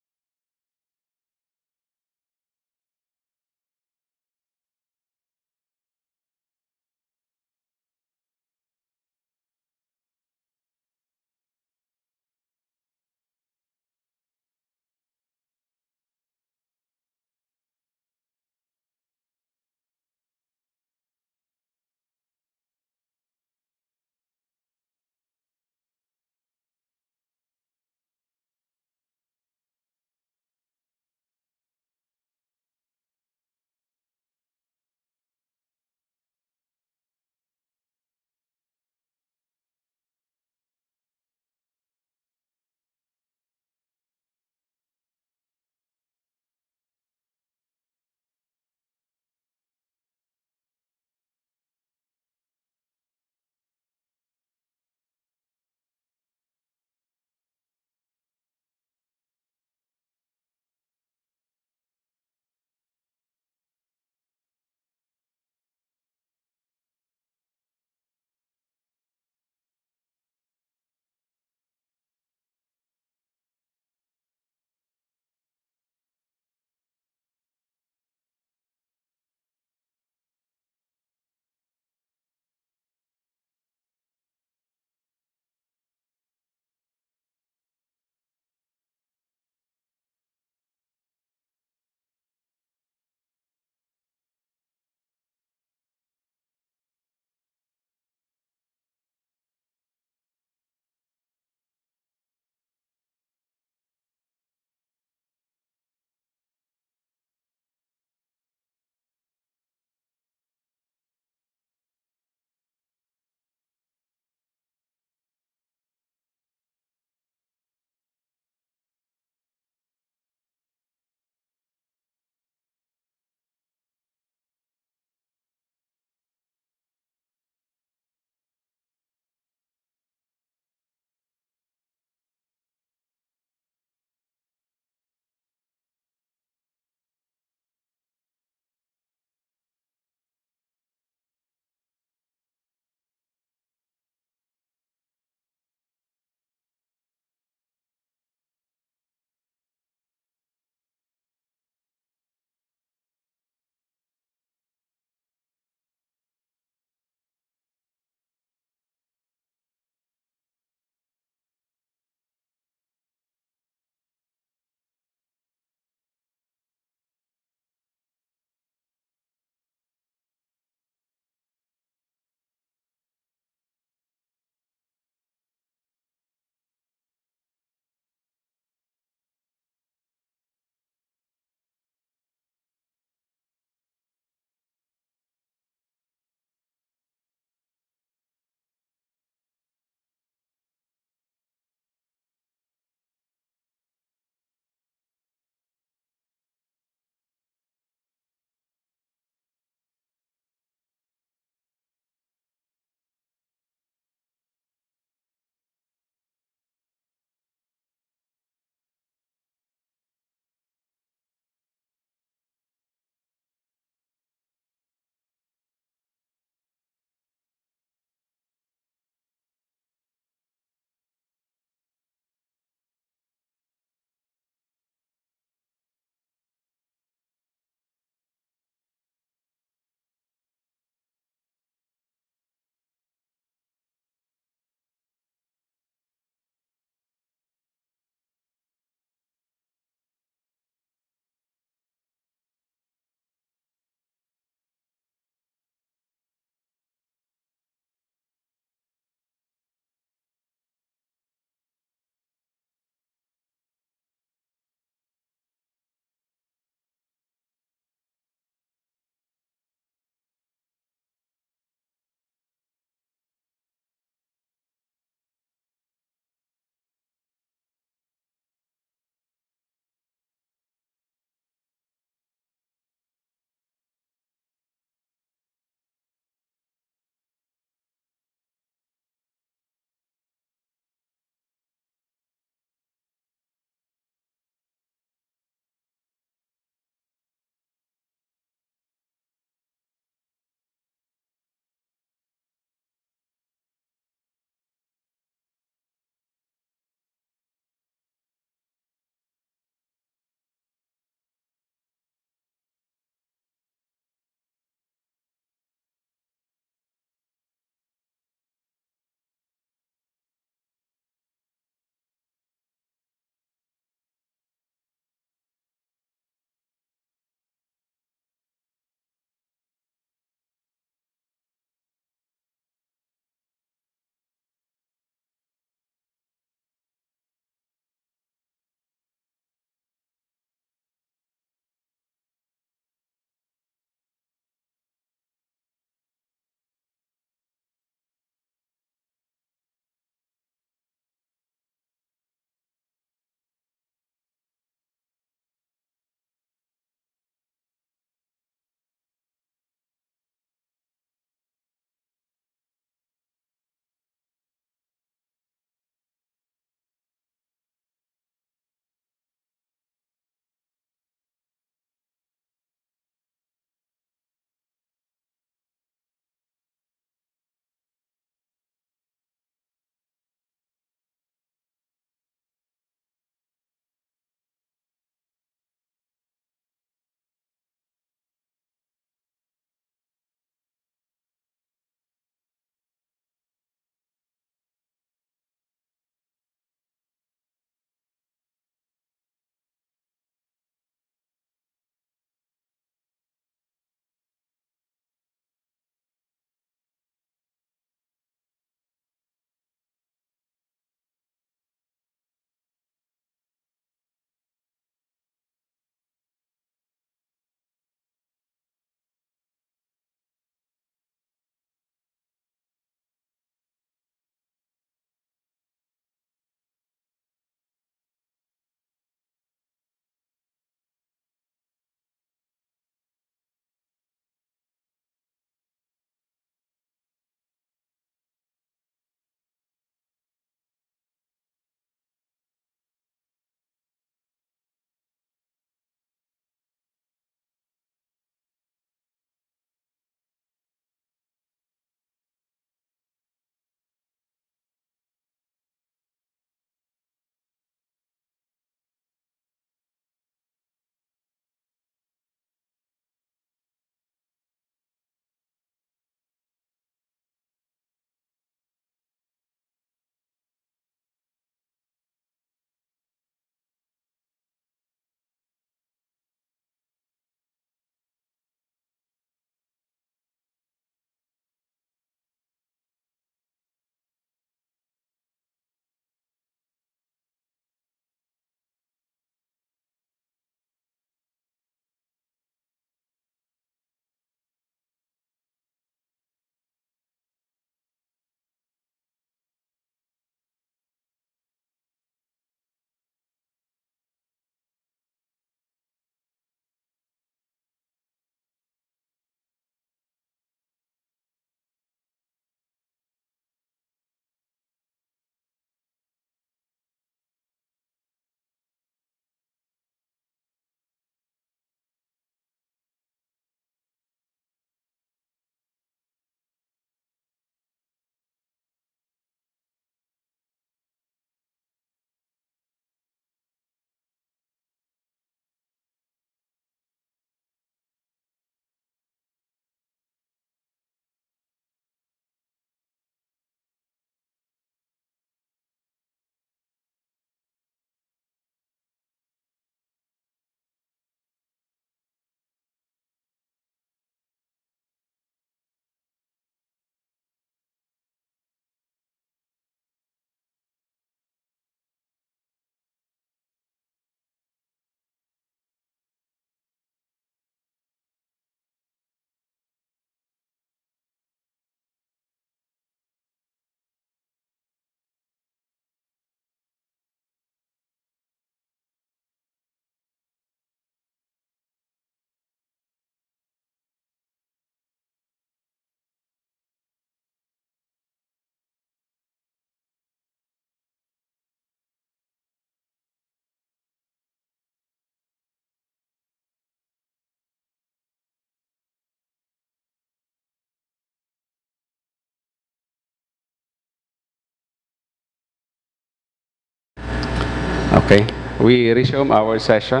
Okay, we resume our session.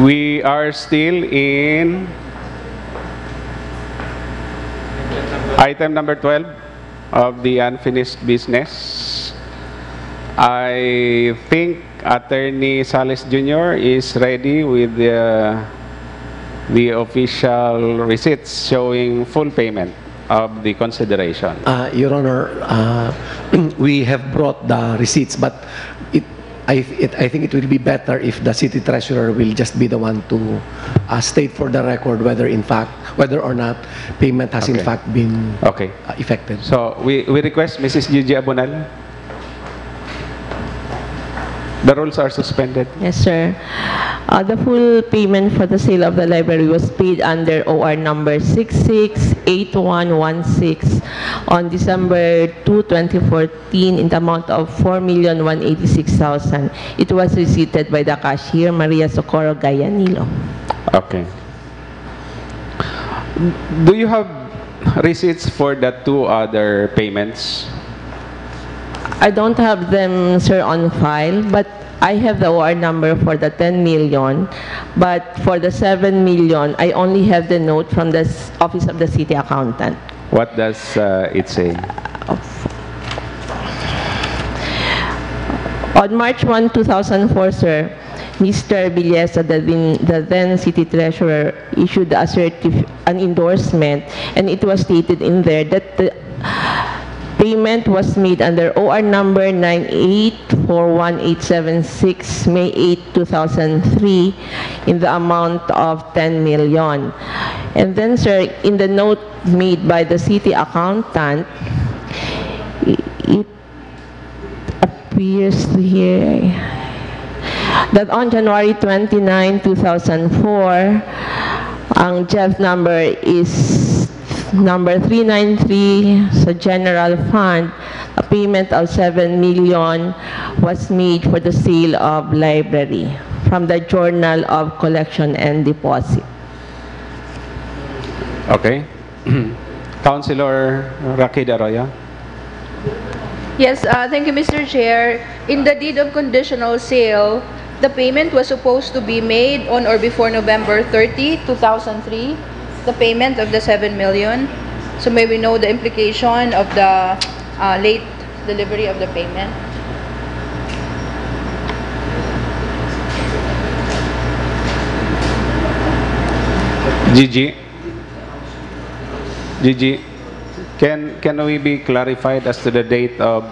We are still in item number twelve of the unfinished business. I think Attorney Sales Junior is ready with the, the official receipts showing full payment of the consideration. Uh, Your Honor, uh, we have brought the receipts, but it, I, it, I think it will be better if the city treasurer will just be the one to uh, state for the record whether in fact, whether or not payment has in Okay. fact been Okay. uh, effected. So we, we request Missus Gigi Abonal. The rules are suspended. Yes, sir. Uh, the full payment for the sale of the library was paid under O R number six six eight one one six on December two, twenty fourteen, in the amount of four million one eighty-six thousand. It was receipted by the cashier, Maria Socorro Gayanilo. Okay. Do you have receipts for the two other payments? I don't have them, sir, on file, but I have the O R number for the ten million, but for the seven million, I only have the note from the s- Office of the City Accountant. What does uh, it say? On March one, two thousand four, sir, Mister Villesa, the then, the then city treasurer, issued a certif- an endorsement, and it was stated in there that the payment was made under O R number nine eight four one eight seven six, May eight, two thousand three, in the amount of ten million. And then, sir, in the note made by the city accountant, i- it appears here that on January twenty-nine, two thousand four, ang G E F number is number three nine three sa General Fund. A payment of seven million was made for the sale of library from the Journal of Collection and Deposit. Okay. Councilor Rakid Arroyo. Yes, uh, thank you, Mister Chair. In the deed of conditional sale, the payment was supposed to be made on or before November thirty, two thousand three, the payment of the seven million. So may we know the implication of the uh, late delivery of the payment? Gigi. Gigi, can can we be clarified as to the date of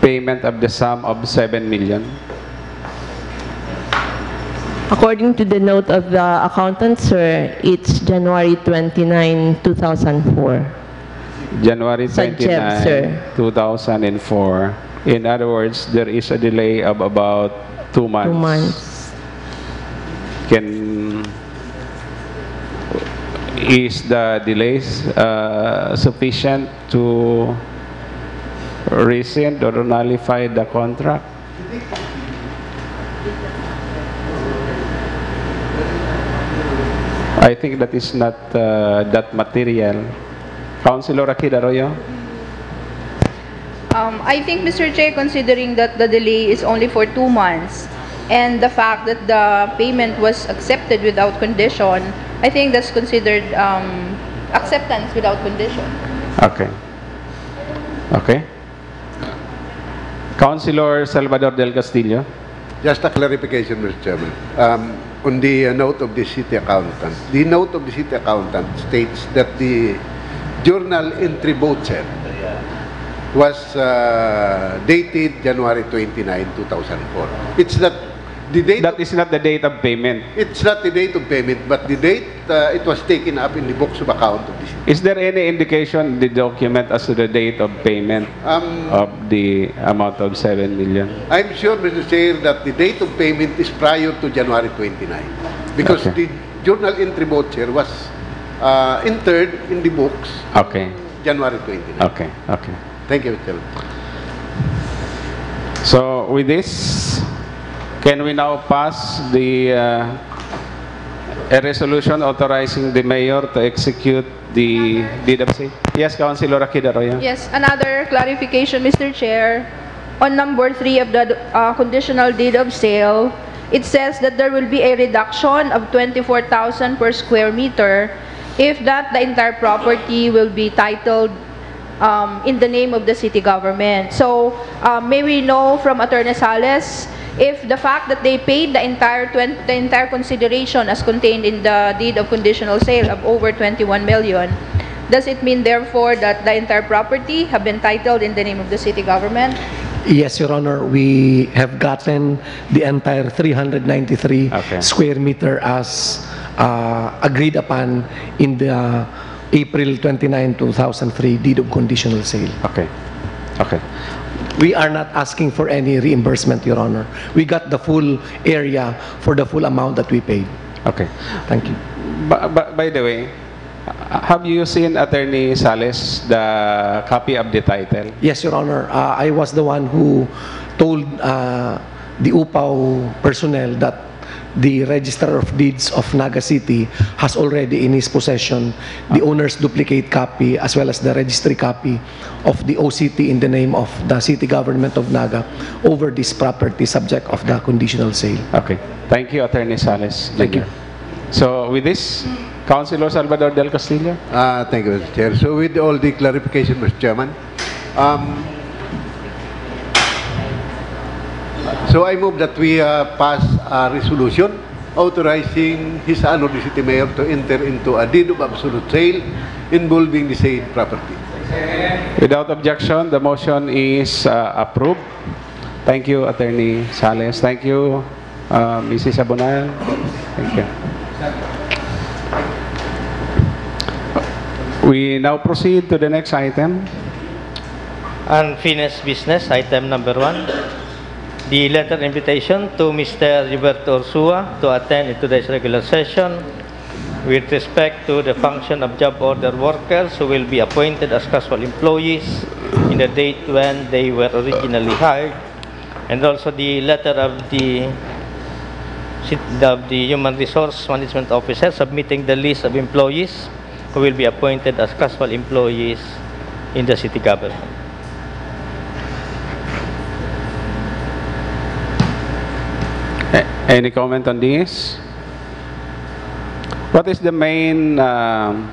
payment of the sum of seven million? According to the note of the accountant, sir, it's January twenty-nine, two thousand four. January Sa G E F, sir. twenty-nine, two thousand and four. In other words, there is a delay of about two months. Two months. Can is the delays uh, sufficient to rescind or nullify the contract? I think that is not uh, that material. Councilor Rakid Arroyo? Um, I think, Mister Chair, considering that the delay is only for two months and the fact that the payment was accepted without condition, I think that's considered um, acceptance without condition. Okay. Okay. Councilor Salvador Del Castillo. Just a clarification, Mister Chairman. Um, on the uh, note of the city accountant, the note of the city accountant states that the journal entry voucher was uh, dated January twenty-nine, two thousand four. It's not the date. That is not the date of payment. It's not the date of payment, but the date uh, it was taken up in the books of account of the city. Is there any indication in the document as to the date of payment Um, of the amount of seven million? I'm sure, Mister Chair, that the date of payment is prior to January twenty-nine because Okay. the journal entry voucher was uh, entered in the books Okay. January twenty-nine. Okay. Okay. Thank you, Mister Chairman. So with this, can we now pass the uh, A resolution authorizing the mayor to execute the deed of sale. Yes, Councilor Akid Arroyo. Yes, another clarification, Mister Chair. On number three of the uh, conditional deed of sale, it says that there will be a reduction of twenty-four thousand per square meter. If that, the entire property will be titled um, in the name of the city government. So, uh, may we know from Attorney Sales if the fact that they paid the entire twenty, the entire consideration as contained in the deed of conditional sale of over twenty-one million, does it mean therefore that the entire property have been titled in the name of the city government? Yes, Your Honor, we have gotten the entire three hundred ninety-three Okay. square meter as uh, agreed upon in the April twenty-nine, two thousand three deed of conditional sale. Okay. Okay. We are not asking for any reimbursement, Your Honor. We got the full area for the full amount that we paid. Okay. Thank you. Ba- ba- by the way, have you seen Attorney Sales the copy of the title? Yes, Your Honor. Uh, I was the one who told uh, the UPAW personnel that the Register of Deeds of Naga City has already in his possession the owner's duplicate copy as well as the registry copy of the O C T in the name of the city government of Naga over this property subject of the conditional sale. Okay. Thank you, Attorney Sales. Thank you. So, with this, Councilor Salvador Del Castillo. Uh, thank you, Mister Chair. So with all the clarification, Mister Chairman, um, so I move that we uh, pass a resolution authorizing His Honor the City Mayor to enter into a deed of absolute sale involving the said property. Without objection, the motion is uh, approved. Thank you, Attorney Sales. Thank you, uh, Missus Abonal. Thank you. We now proceed to the next item. Unfinished business, item number one. The letter invitation to Mister Gilberto Ursua to attend in today's regular session with respect to the function of job order workers who will be appointed as casual employees in the date when they were originally hired, and also the letter of the of the Human Resource Management Officer submitting the list of employees who will be appointed as casual employees in the city government. A- Any comment on this? What is the main um,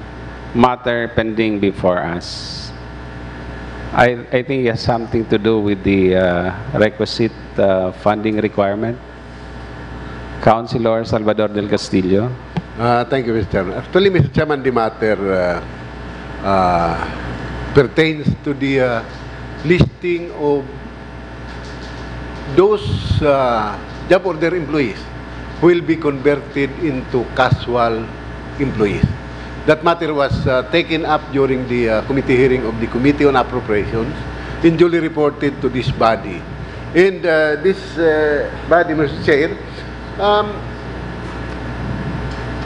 matter pending before us? I, I think it has something to do with the uh, requisite uh, funding requirement. Councilor Salvador Del Castillo. Uh, thank you, Mister Chairman. Actually, Mister Chairman, the matter uh, uh, pertains to the uh, listing of those uh, job order employees who will be converted into casual employees. That matter was uh, taken up during the uh, committee hearing of the Committee on Appropriations and duly reported to this body. And uh, this uh, body, Mister Chair, um,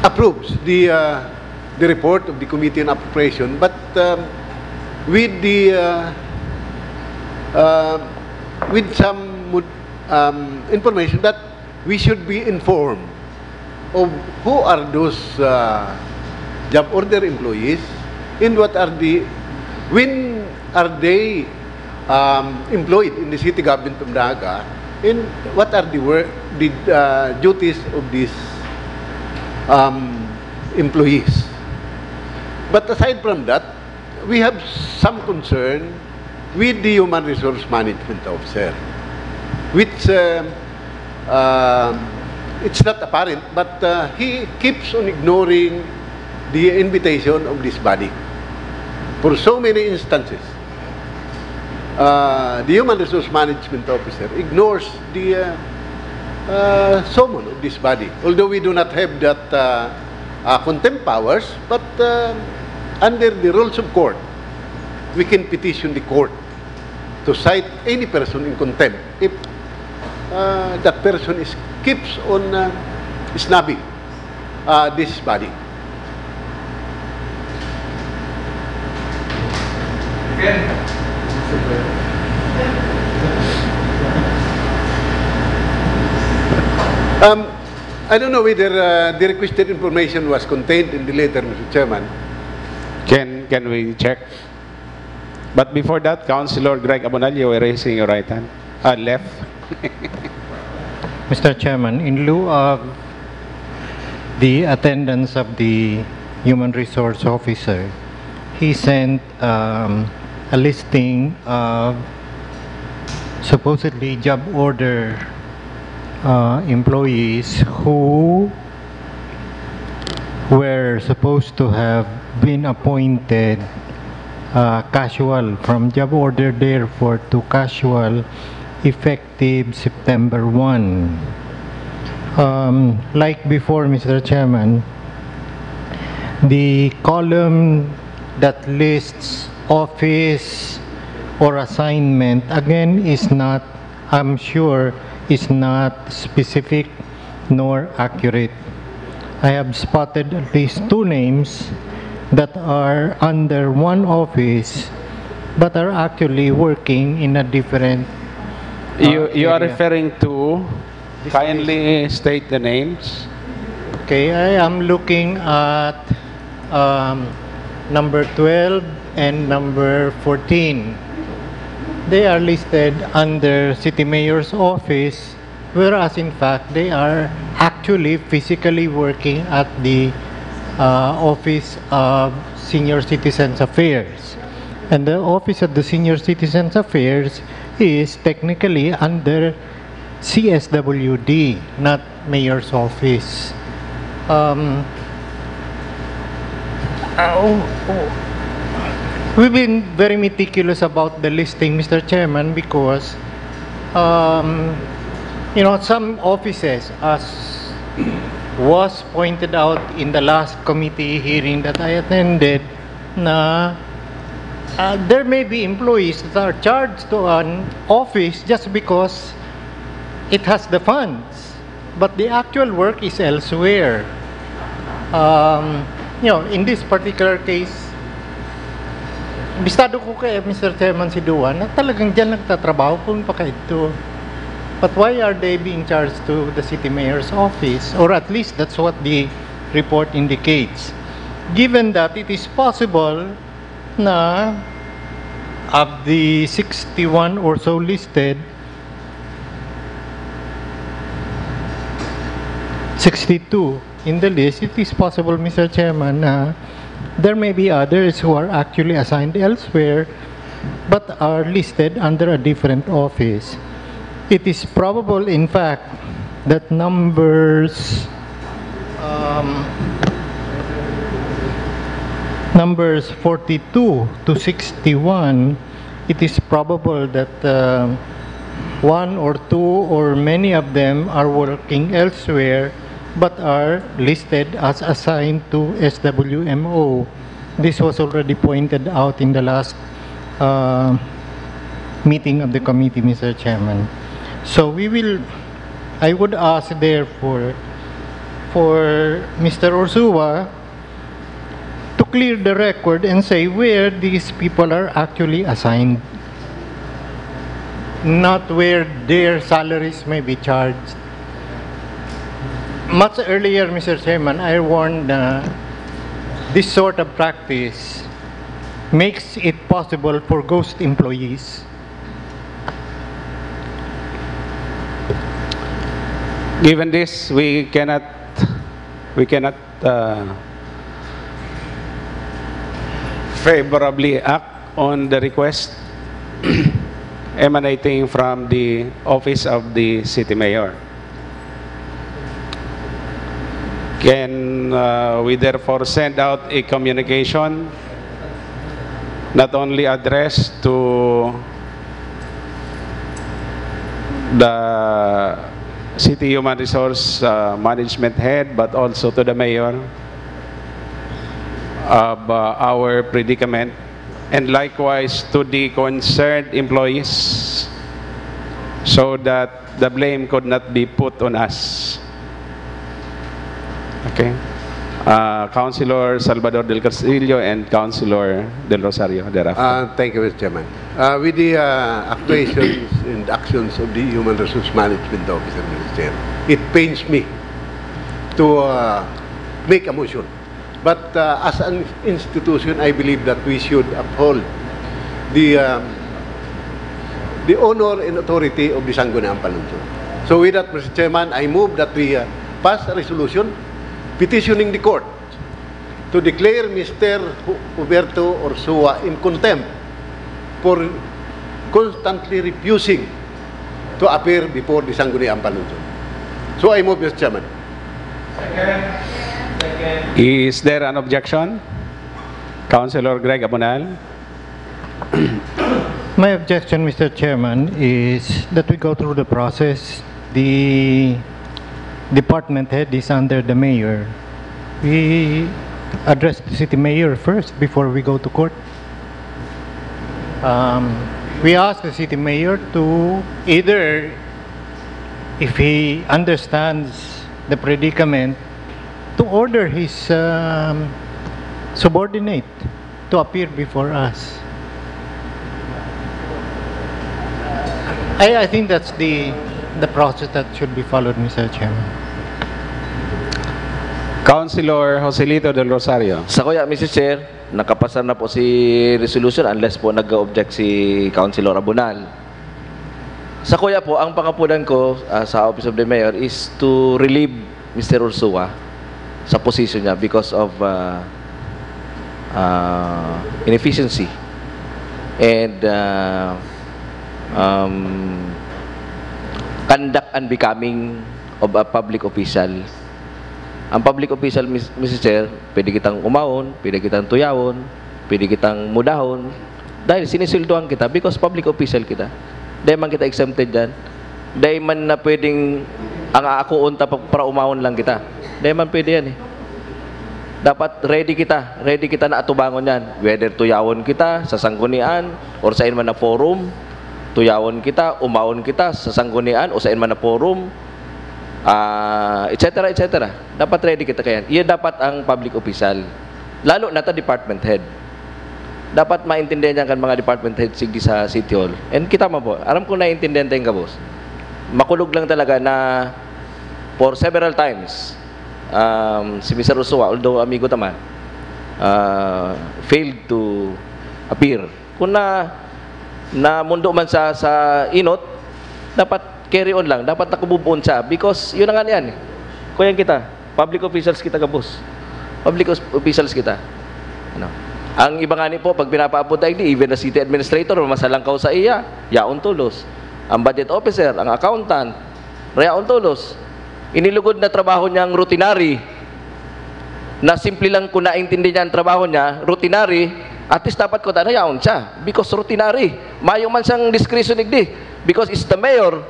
approves the uh, the report of the Committee on Appropriation, but um, with the uh, uh, with some mod- um, information that we should be informed of who are those uh, job order employees and what are the when are they um, employed in the city government of Naga, and what are the work, the uh, duties of these um, employees. But aside from that, we have some concern with the human resource management officer, which uh, uh, it's not apparent, but uh, he keeps on ignoring the invitation of this body for so many instances. Uh, the human resource management officer ignores the uh, uh, summon of this body. Although we do not have that uh, uh, contempt powers, but uh, under the rules of court, we can petition the court to cite any person in contempt if uh, that person is keeps on uh, snubbing uh, this body. Um, I don't know whether uh, the requested information was contained in the letter, Mister Chairman. Can can we check? But before that, Councilor Greg Abonal, you were raising your right hand. Uh, left. Mister Chairman, in lieu of the attendance of the human resource officer, he sent um, a listing of supposedly job order uh, employees who were supposed to have been appointed uh, casual, from job order therefore to casual, effective September one. Um, like before, Mister Chairman, the column that lists office or assignment, again, is not, I'm sure, is not specific nor accurate. I have spotted at least two names that are under one office but are actually working in a different You uh, you are area. Referring to, kindly state the names. Okay, I am looking at um, number twelve and number fourteen. They are listed under City Mayor's office, whereas in fact they are actually physically working at the uh, office of Senior Citizens Affairs. And the office of the Senior Citizens Affairs is technically under C S W D, not Mayor's Office. Um, uh, oh, oh. We've been very meticulous about the listing, Mister Chairman, because um, you know, some offices, as was pointed out in the last committee hearing that I attended, na uh, there may be employees that are charged to an office just because it has the funds, but the actual work is elsewhere. Um, you know, in this particular case, bistado ko kay Mister Chairman si Duan na talagang diyan nagtatrabaho kung pakaidto. But why are they being charged to the city mayor's office? Or at least that's what the report indicates. Given that it is possible na of the sixty-one or so listed, sixty-two in the list, it is possible, Mister Chairman, na there may be others who are actually assigned elsewhere but are listed under a different office. It is probable, in fact, that numbers um, numbers forty-two to sixty-one, it is probable that uh, one or two or many of them are working elsewhere but are listed as assigned to S W M O. This was already pointed out in the last uh, meeting of the committee, Mister Chairman. So we will, I would ask therefore for Mister Ursua to clear the record and say where these people are actually assigned, not where their salaries may be charged. Much earlier, Mister Chairman, I warned na this sort of practice makes it possible for ghost employees. Given this, we cannot we cannot uh, favorably act on the request emanating from the office of the city mayor. Can uh, we therefore send out a communication not only addressed to the city human resource uh, management head, but also to the mayor of uh, our predicament, and likewise to the concerned employees, so that the blame could not be put on us. Okay. Uh, Councilor Salvador Del Castillo and Councilor Del Rosario thereafter. Uh, thank you, Mister Chairman. Uh, with the uh, actuations and actions of the Human Resource Management Officer, Mister Chair, it pains me to uh, make a motion. But uh, as an institution, I believe that we should uphold the um, the honor and authority of the Sangguniang Panlungsod. So with that, Mister Chairman, I move that we uh, pass a resolution petitioning the court to declare Mister Hu- Huberto Ursua in contempt for constantly refusing to appear before the Sangguniang Panlungsod. So I move, Mister Chairman. Is there an objection? Councilor Greg Abonal? My objection, Mister Chairman, is that we go through the process. The department head is under the mayor. We address the city mayor first before we go to court. Um, we ask the city mayor to either, if he understands the predicament, to order his um, subordinate to appear before us. I, I think that's the the process that should be followed, Mister Chairman. Councilor Joselito Del Rosario. Sa kuya, Mister Chair, nakapasa na po si resolution unless po nag-object si Councilor Abunal. Sa kuya po, ang pangapunan ko uh, sa Office of the Mayor is to relieve Mister Ursua sa position niya because of uh, uh, inefficiency and uh, um, conduct unbecoming of a public official. Ang public official, Mister Chair, pwede kitang umawon, pwede kitang tuyawon, pwede kitang mudahon, dahil sinisweldohan kita because public official kita. Dahil man kita exempted dyan. Dahil man na pwedeng ang aakuon ta para umawon lang kita. Dahil man pwede yan eh. Dapat ready kita. Ready kita na atubangon yan. Whether tuyawon kita sa sanggunian or sa man na forum, tuyawon kita, umawon kita sa sanggunian o sa man na forum, uh, et cetera, et cetera. Dapat ready kita kayan. Iya dapat ang public official. Lalo na ta department head. Dapat maintindihan niyan kan mga department head sigdi sa City Hall. And kita mo po, aram ko naiintindihan tayong gabos. Makulog lang talaga na for several times, um, si Mister Ursua, although amigo naman, uh, failed to appear. Kung na, na mundo man sa, sa inot, dapat carry on lang, dapat nakububon siya because yun na nga niyan. Kuya kita, public officials kita gabos. Public officials kita. Ano? Ang iba nga ni po, pag pinapaabot tayo, even the city administrator, masalangkaw sa iya, yaon tulos. Ang budget officer, ang accountant, yaon tulos. Inilugod na trabaho niyang routinary, na simple lang kung naintindi niya ang trabaho niya, routinary, at least dapat ko na yaon siya. Because routinary, mayo man siyang discretion igdi. Because it's the mayor,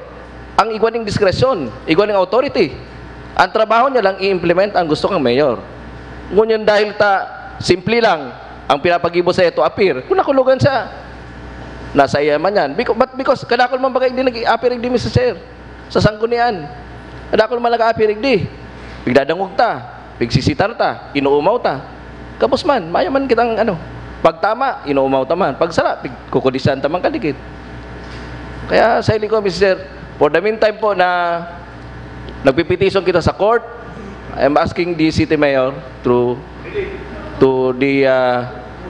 ang igwa ning diskresyon, igwa ning authority. Ang trabaho niya lang i-implement ang gusto kang mayor. Ngunyan dahil ta simple lang ang pinapagibo sa ito appear, kung nakulugan siya, nasa iya man yan. Because, but because kadakol man bagay hindi nag-appear hindi Mister Chair sa sanggunian. Kadakol man nag-appear hindi. Pigdadangog ta, pigsisitar ta, inuumaw ta. Kapos man, maya man kitang ano, pagtama, inuumaw ta man. Pagsara, pigkukudisan ta man kadikit. Kaya sa ko, Mister Chair, for the meantime po na nagpipetition kita sa court, I'm asking the city mayor through to the uh,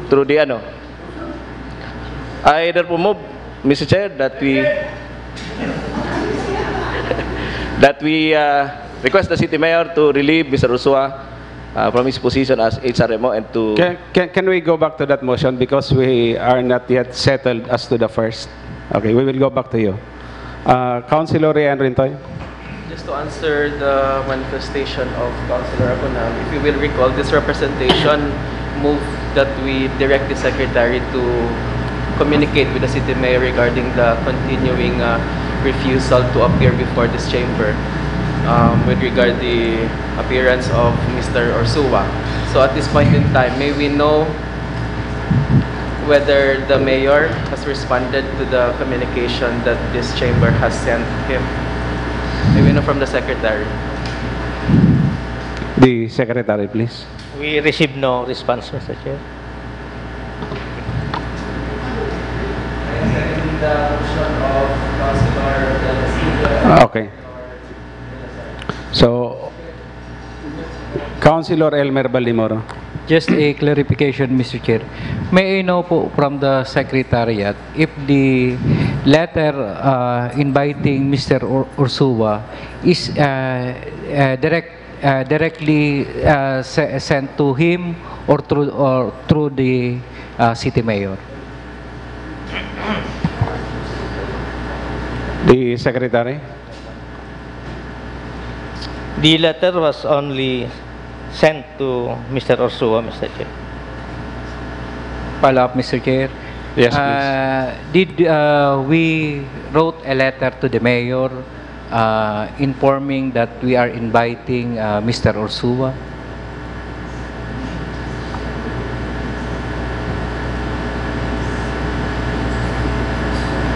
through the ano. I therefore move, Mister Chair, that we that we uh, request the city mayor to relieve Mister Ursua uh, from his position as H R M O and to Can, can, can we go back to that motion because we are not yet settled as to the first? Okay, we will go back to you. Uh, Councilor Rian Rintoy? Just to answer the manifestation of Councilor Abunal, if you will recall, this representation move that we direct the secretary to communicate with the city mayor regarding the continuing uh, refusal to appear before this chamber um, with regard the appearance of Mister Ursua. So at this point in time, may we know whether the mayor has responded to the communication that this chamber has sent him? May we know from the secretary. The secretary, please. We received no response, Mister Chair. Okay. So, Councilor Elmer Baldemoro. Just a clarification, Mister Chair. May I know po from the Secretariat if the letter uh, inviting Mister Or- Ursua is uh, uh, direct uh, directly uh, se- sent to him or through or through the uh, city mayor? The Secretary. The letter was only sent to Mister Ursua, Mister Chair. Follow up, Mister Chair. Yes, please. Uh, did uh, we wrote a letter to the mayor uh, informing that we are inviting uh, Mister Ursua?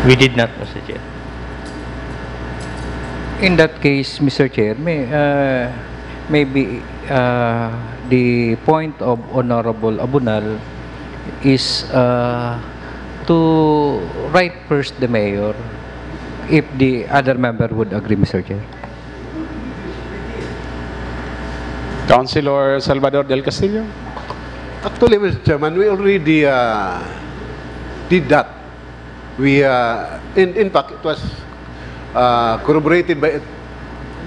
We did not, Mister Chair. In that case, Mister Chair, may, uh, maybe uh, the point of Honorable Abunal is uh, to write first the mayor if the other member would agree, Mister Chair. Councilor Salvador Del Castillo. Actually, Mister Chairman, we already uh, did that. We, uh, in, in fact, it was uh, corroborated by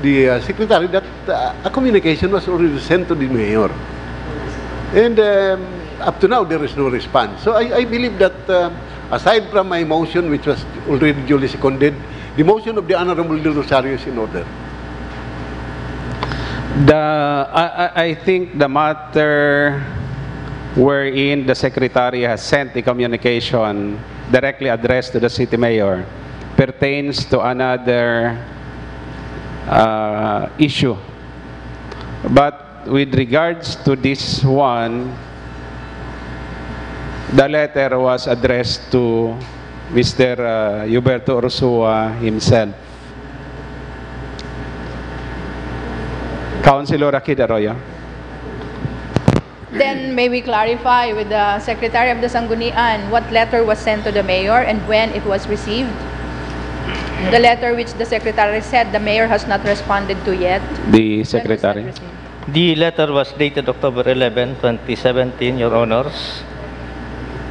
the uh, secretary that uh, a communication was already sent to the mayor. And um, up to now, there is no response. So I, I believe that uh, aside from my motion, which was already duly seconded, the motion of the Honorable Del Rosario is in order. The I, I- I think the matter wherein the secretary has sent the communication directly addressed to the city mayor pertains to another uh, issue. But with regards to this one, the letter was addressed to Mister uh, Huberto Ursua himself. Councilor Akid Arroyo. Then may we clarify with the Secretary of the Sanggunian what letter was sent to the mayor and when it was received? The letter which the Secretary said the mayor has not responded to yet. The When was that Secretary. received? The letter was dated October eleven, twenty seventeen, Your Honors.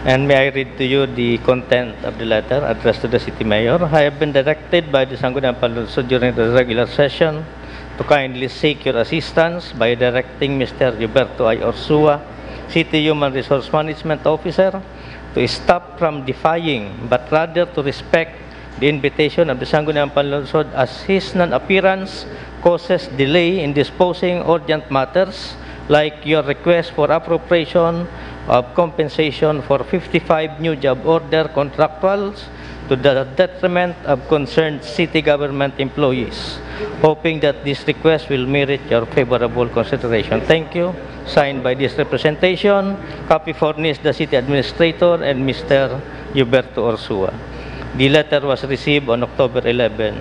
And may I read to you the content of the letter addressed to the City Mayor? I have been directed by the Sangguniang Panlungsod during the regular session to kindly seek your assistance by directing Mister Huberto I. Ursua, City Human Resource Management Officer, to stop from defying but rather to respect the invitation of the Sangguniang Panlungsod as his non-appearance causes delay in disposing urgent matters like your request for appropriation of compensation for fifty-five new job order contractuals to the detriment of concerned city government employees, hoping that this request will merit your favorable consideration. Thank you. Signed by this representation, copy furnished the city administrator and Mister Huberto Ursua. The letter was received on October eleven,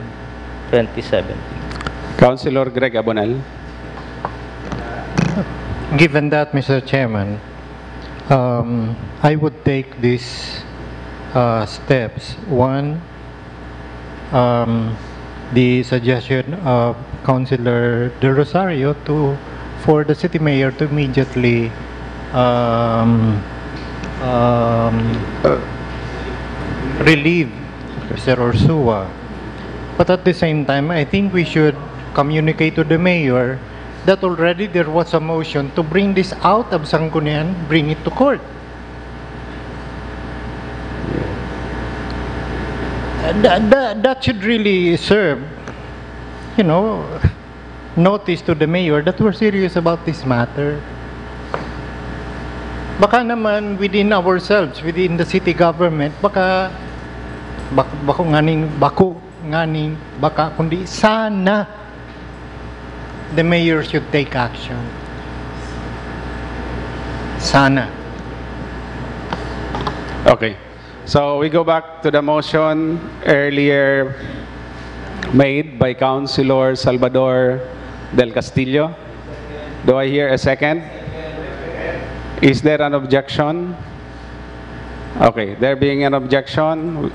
twenty seventeen. Councilor Greg Abonal. Given that, Mister Chairman, um, I would take these uh, steps. One, um, the suggestion of Councilor De Rosario to for the city mayor to immediately um, um, relieve Mister Ursua. But at the same time, I think we should communicate to the mayor that already there was a motion to bring this out of Sangguniang, bring it to court. And that, that, that should really serve, you know, notice to the mayor that we're serious about this matter. Baka naman within ourselves, within the city government, baka bak, bako nganing bako nganing baka kundi sana the mayor should take action. Sana. Okay. So we go back to the motion earlier made by Councilor Salvador Del Castillo. Do I hear a second? Is there an objection? Okay, there being an objection,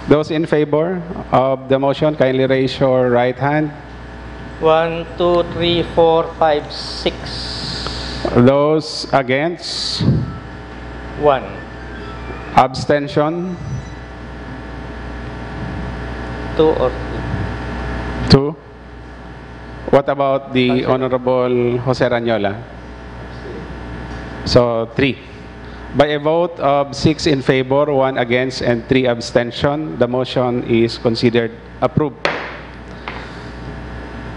those in favor of the motion, kindly raise your right hand. One, two, three, four, five, six. Those against? One. Abstention? Two or three. Two? What about the Honorable Jose Ranyola? So, three. By a vote of six in favor, one against, and three abstention, the motion is considered approved.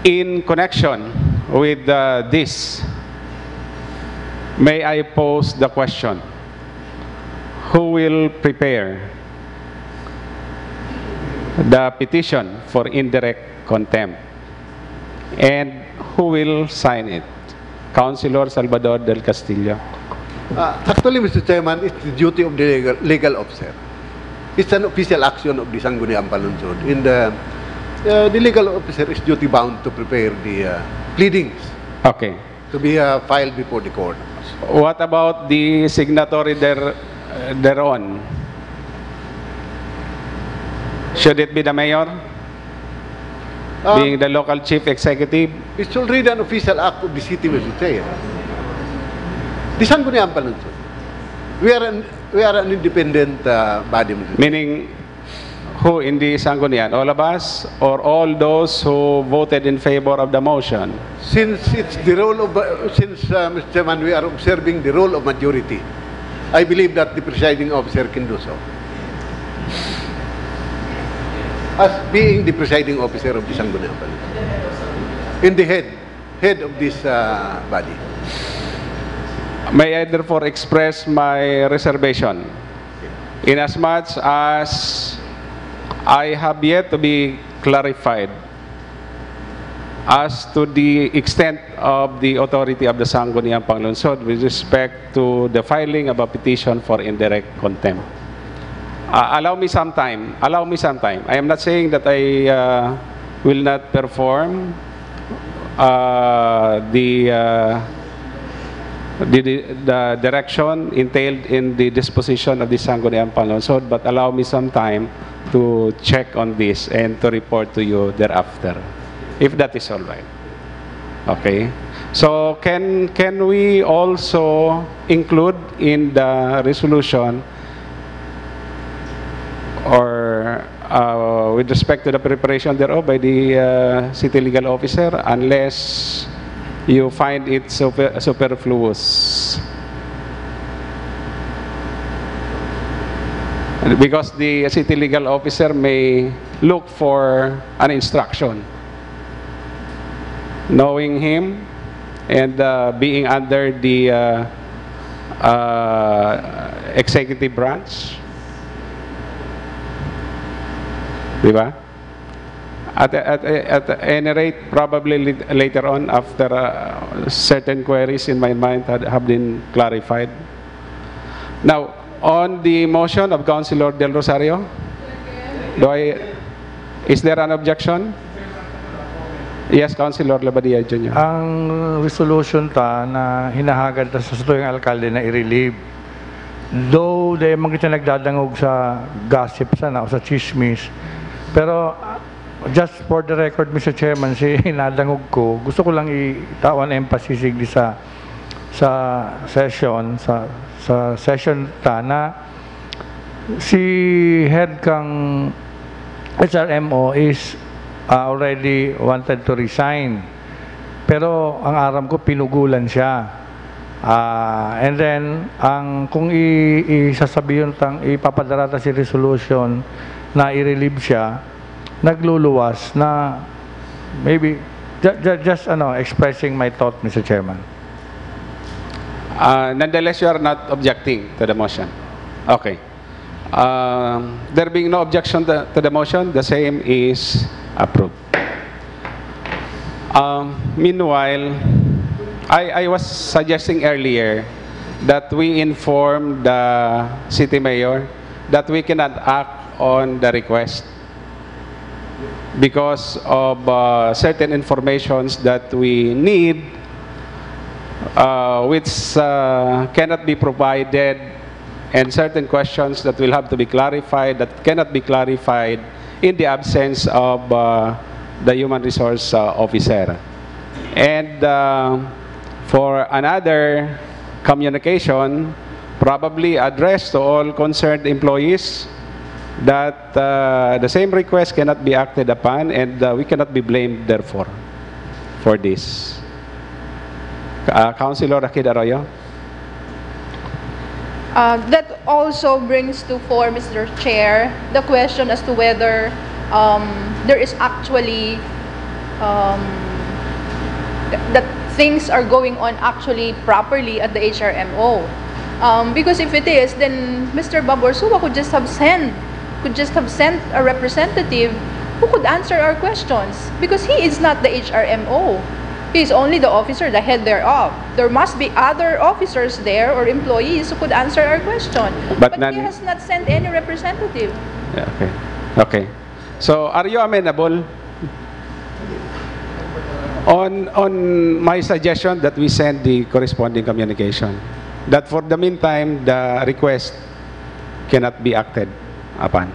In connection with uh, this, may I pose the question? Who will prepare the petition for indirect contempt? And who will sign it? Councilor Salvador Del Castillo. Uh, actually, Mister Chairman, it's the duty of the legal, legal officer. It's an official action of the Sangguniang Panlungsod. In the, uh, the legal officer is duty bound to prepare the uh, pleadings Okay. to be uh, filed before the court. What about the signatory there, thereon? Should it be the mayor? Um, Being the local chief executive? It's already an official act of the city, Mister Chair. The Sangguniang Panlungsod. We are an, we are an independent uh, body, Mister Chair. Meaning, who in the Sanggunian? All of us? Or all those who voted in favor of the motion? Since it's the role of, uh, since, uh, Mister Chairman, we are observing the role of majority, I believe that the presiding officer can do so. As being the presiding officer of the Sangguniang Panlungsod. In the head, head of this uh, body. May I therefore express my reservation inasmuch as I have yet to be clarified as to the extent of the authority of the Sangguniang Panglungsod with respect to the filing of a petition for indirect contempt. Uh, allow me some time. Allow me some time. I am not saying that I uh, will not perform uh, the, uh, the, the the direction entailed in the disposition of the Sangguniang Panlungsod, but allow me some time to check on this and to report to you thereafter, if that is all right. Okay. So can can we also include in the resolution or uh, with respect to the preparation thereof by the uh, city legal officer, unless you find it super, superfluous? Because the city legal officer may look for an instruction, knowing him and uh, being under the uh, uh, executive branch. Di ba? At, at, at any rate, probably lit- later on, after uh, certain queries in my mind had, have been clarified. Now, on the motion of Councilor Del Rosario, do I, is there an objection? Yes, Councilor Labadia Junior. Ang resolution ta na hinahagad ta sa satuyang alkalde na i-relieve. Though dai man kita nagdadangog sa gossip sana o sa chismis, pero uh, just for the record, Mister Chairman, si nadangog ko, gusto ko lang itawan emphasis digdi sa sa session, sa sa session ta na si head kang H R M O is uh, already wanted to resign. Pero ang aram ko, pinugulan siya. Ah, and then, ang kung i, isasabihon tang ipapadara ta si resolution na i-relieve siya, nagluluwas na maybe ju- ju- just ano expressing my thought, Mister Chairman. Uh, nonetheless, you are not objecting to the motion. Okay. Um, there being no objection to, to the motion, the same is approved. Um, meanwhile, I, I was suggesting earlier that we inform the city mayor that we cannot act on the request because of uh, certain informations that we need uh, which uh, cannot be provided and certain questions that will have to be clarified that cannot be clarified in the absence of uh, the human resource uh, officer. And uh, for another communication, probably addressed to all concerned employees, that uh, the same request cannot be acted upon and uh, we cannot be blamed therefore for this. Uh, Councilor Akid Arroyo? Uh, that also brings to fore, Mister Chair, the question as to whether um, there is actually um, th- that things are going on actually properly at the H R M O. Um, because if it is, then Mister Bob Ursua could just have sent could just have sent a representative who could answer our questions, because he is not the H R M O. He is only the officer, the head thereof. There must be other officers there or employees who could answer our question. But But none- he has not sent any representative. Yeah, okay. Okay. So, are you amenable? On on my suggestion that we send the corresponding communication, that for the meantime the request cannot be acted upon,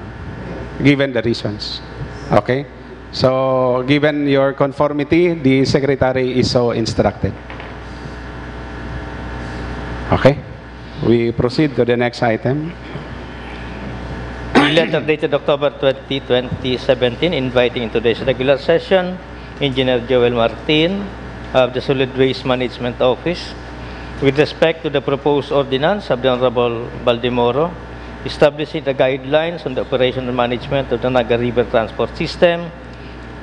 given the reasons. Okay. So, given your conformity, the secretary is so instructed. Okay. We proceed to the next item. The letter dated October twenty, twenty seventeen, inviting in today's regular session Engineer Joel Martin of the Solid Waste Management Office with respect to the proposed ordinance of the Honorable Baldemoro establishing the guidelines on the operation and management of the Naga River Transport System.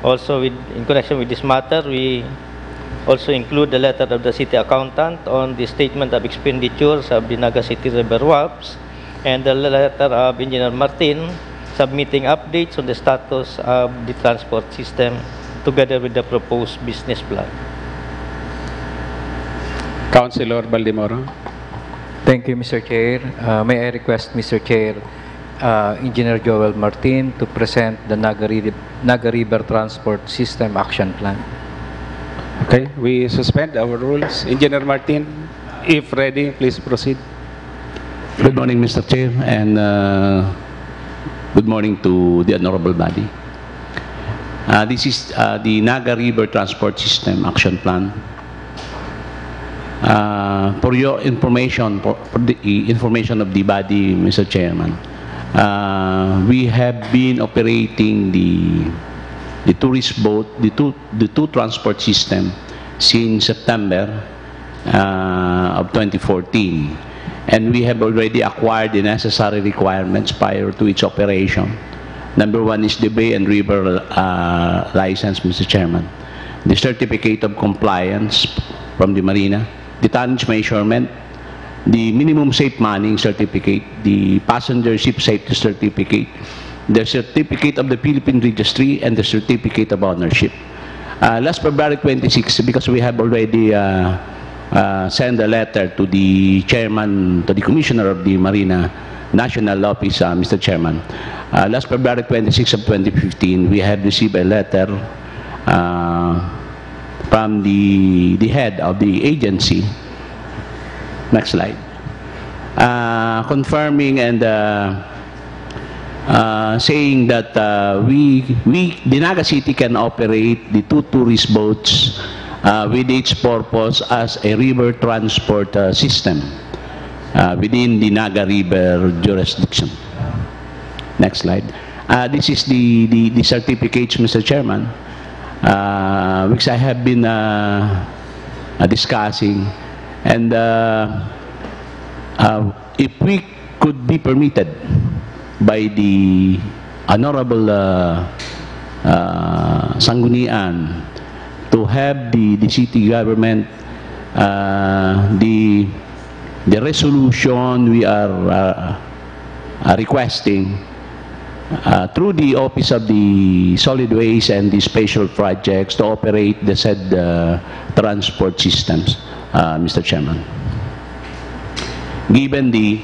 Also, with, in connection with this matter, we also include the letter of the city accountant on the statement of expenditures of the Naga City River Wharves and the letter of Engineer Martin submitting updates on the status of the transport system together with the proposed business plan. Councilor Baldemoro. Thank you, Mister Chair. Uh, may I request, Mister Chair, uh, Engineer Joel Martin to present the Naga, Ri- Naga River Transport System Action Plan? Okay, we suspend our rules. Engineer Martin, if ready, please proceed. Good morning, Mister Chair, and uh, good morning to the honorable body. Uh, this is uh, the Naga River Transport System Action Plan. Uh, for your information, for, for the information of the body, Mister Chairman, uh, we have been operating the the tourist boat, the two the two transport system since September uh, of twenty fourteen. And we have already acquired the necessary requirements prior to its operation. Number one is the Bay and River uh, License, Mister Chairman. The certificate of compliance from the Marina, the tonnage measurement, the minimum safe manning certificate, the passenger ship safety certificate, the certificate of the Philippine Registry, and the certificate of ownership. Uh, last February twenty-six, because we have already uh, uh, sent a letter to the chairman, to the commissioner of the Marina National Office, uh, Mister Chairman. Uh, last February twenty-six of twenty fifteen, we have received a letter uh, from the, the head of the agency. Next slide. Uh, confirming and uh, uh, saying that uh, we, we, the Naga City can operate the two tourist boats uh, with its purpose as a river transport uh, system uh, within the Naga River jurisdiction. Next slide. Uh, this is the, the, the certificates, Mister Chairman, uh, which I have been uh, uh, discussing. And uh, uh, if we could be permitted by the Honorable uh, uh, Sanggunian to have the, the city government uh, the the resolution we are uh, uh, requesting uh, through the Office of the Solid Waste and the Special Projects to operate the said uh, transport systems, uh, Mister Chairman. Given the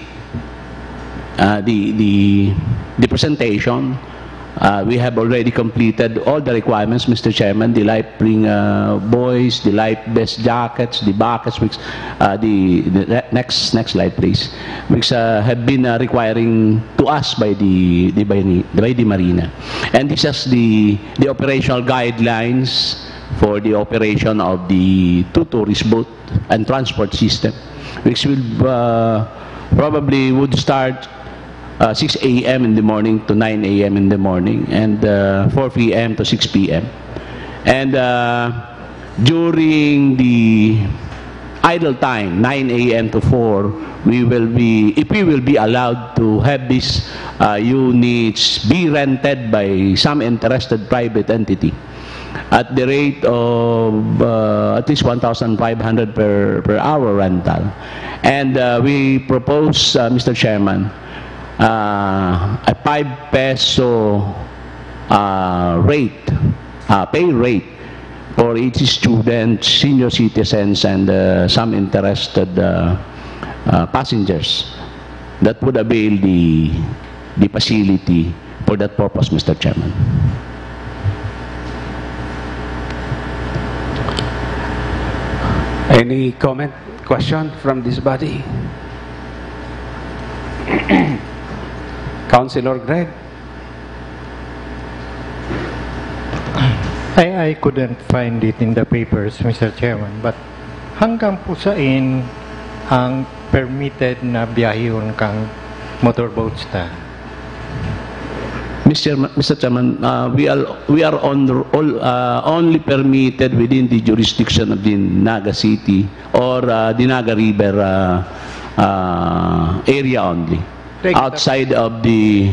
uh, the the the presentation Uh, we have already completed all the requirements, Mister Chairman, the life ring, uh, buoys, the life vest jackets, the buckets, which, uh, the, the ne-, next, next slide, please, which, uh, have been, uh, requiring to us by the, the, by the, by the Marina. And this is the, the operational guidelines for the operation of the two tourist boat and transport system, which will, uh, probably would start, uh, six a m in the morning to nine a m in the morning, and, uh, four p m to six p m. And, uh, during the idle time, nine a m to four, we will be, if we will be allowed to have these, uh, units be rented by some interested private entity at the rate of, uh, at least one thousand five hundred per, per hour rental. And, uh, we propose, uh, Mister Chairman, uh, a five peso, uh, rate, uh, pay rate for each student, senior citizens, and, uh, some interested, uh, uh, passengers that would avail the, the facility for that purpose, Mister Chairman. Any comment, question from this body? Councilor Greg? I, I couldn't find it in the papers, Mister Chairman, but hanggang po sain ang permitted na biyahihon kang motorboats ta? Mister Ma-, Mister Chairman, uh, we are, we are on, all, uh, only permitted within the jurisdiction of the Naga City or, uh, the Naga River, uh, uh, area only. Thank you. Outside of the,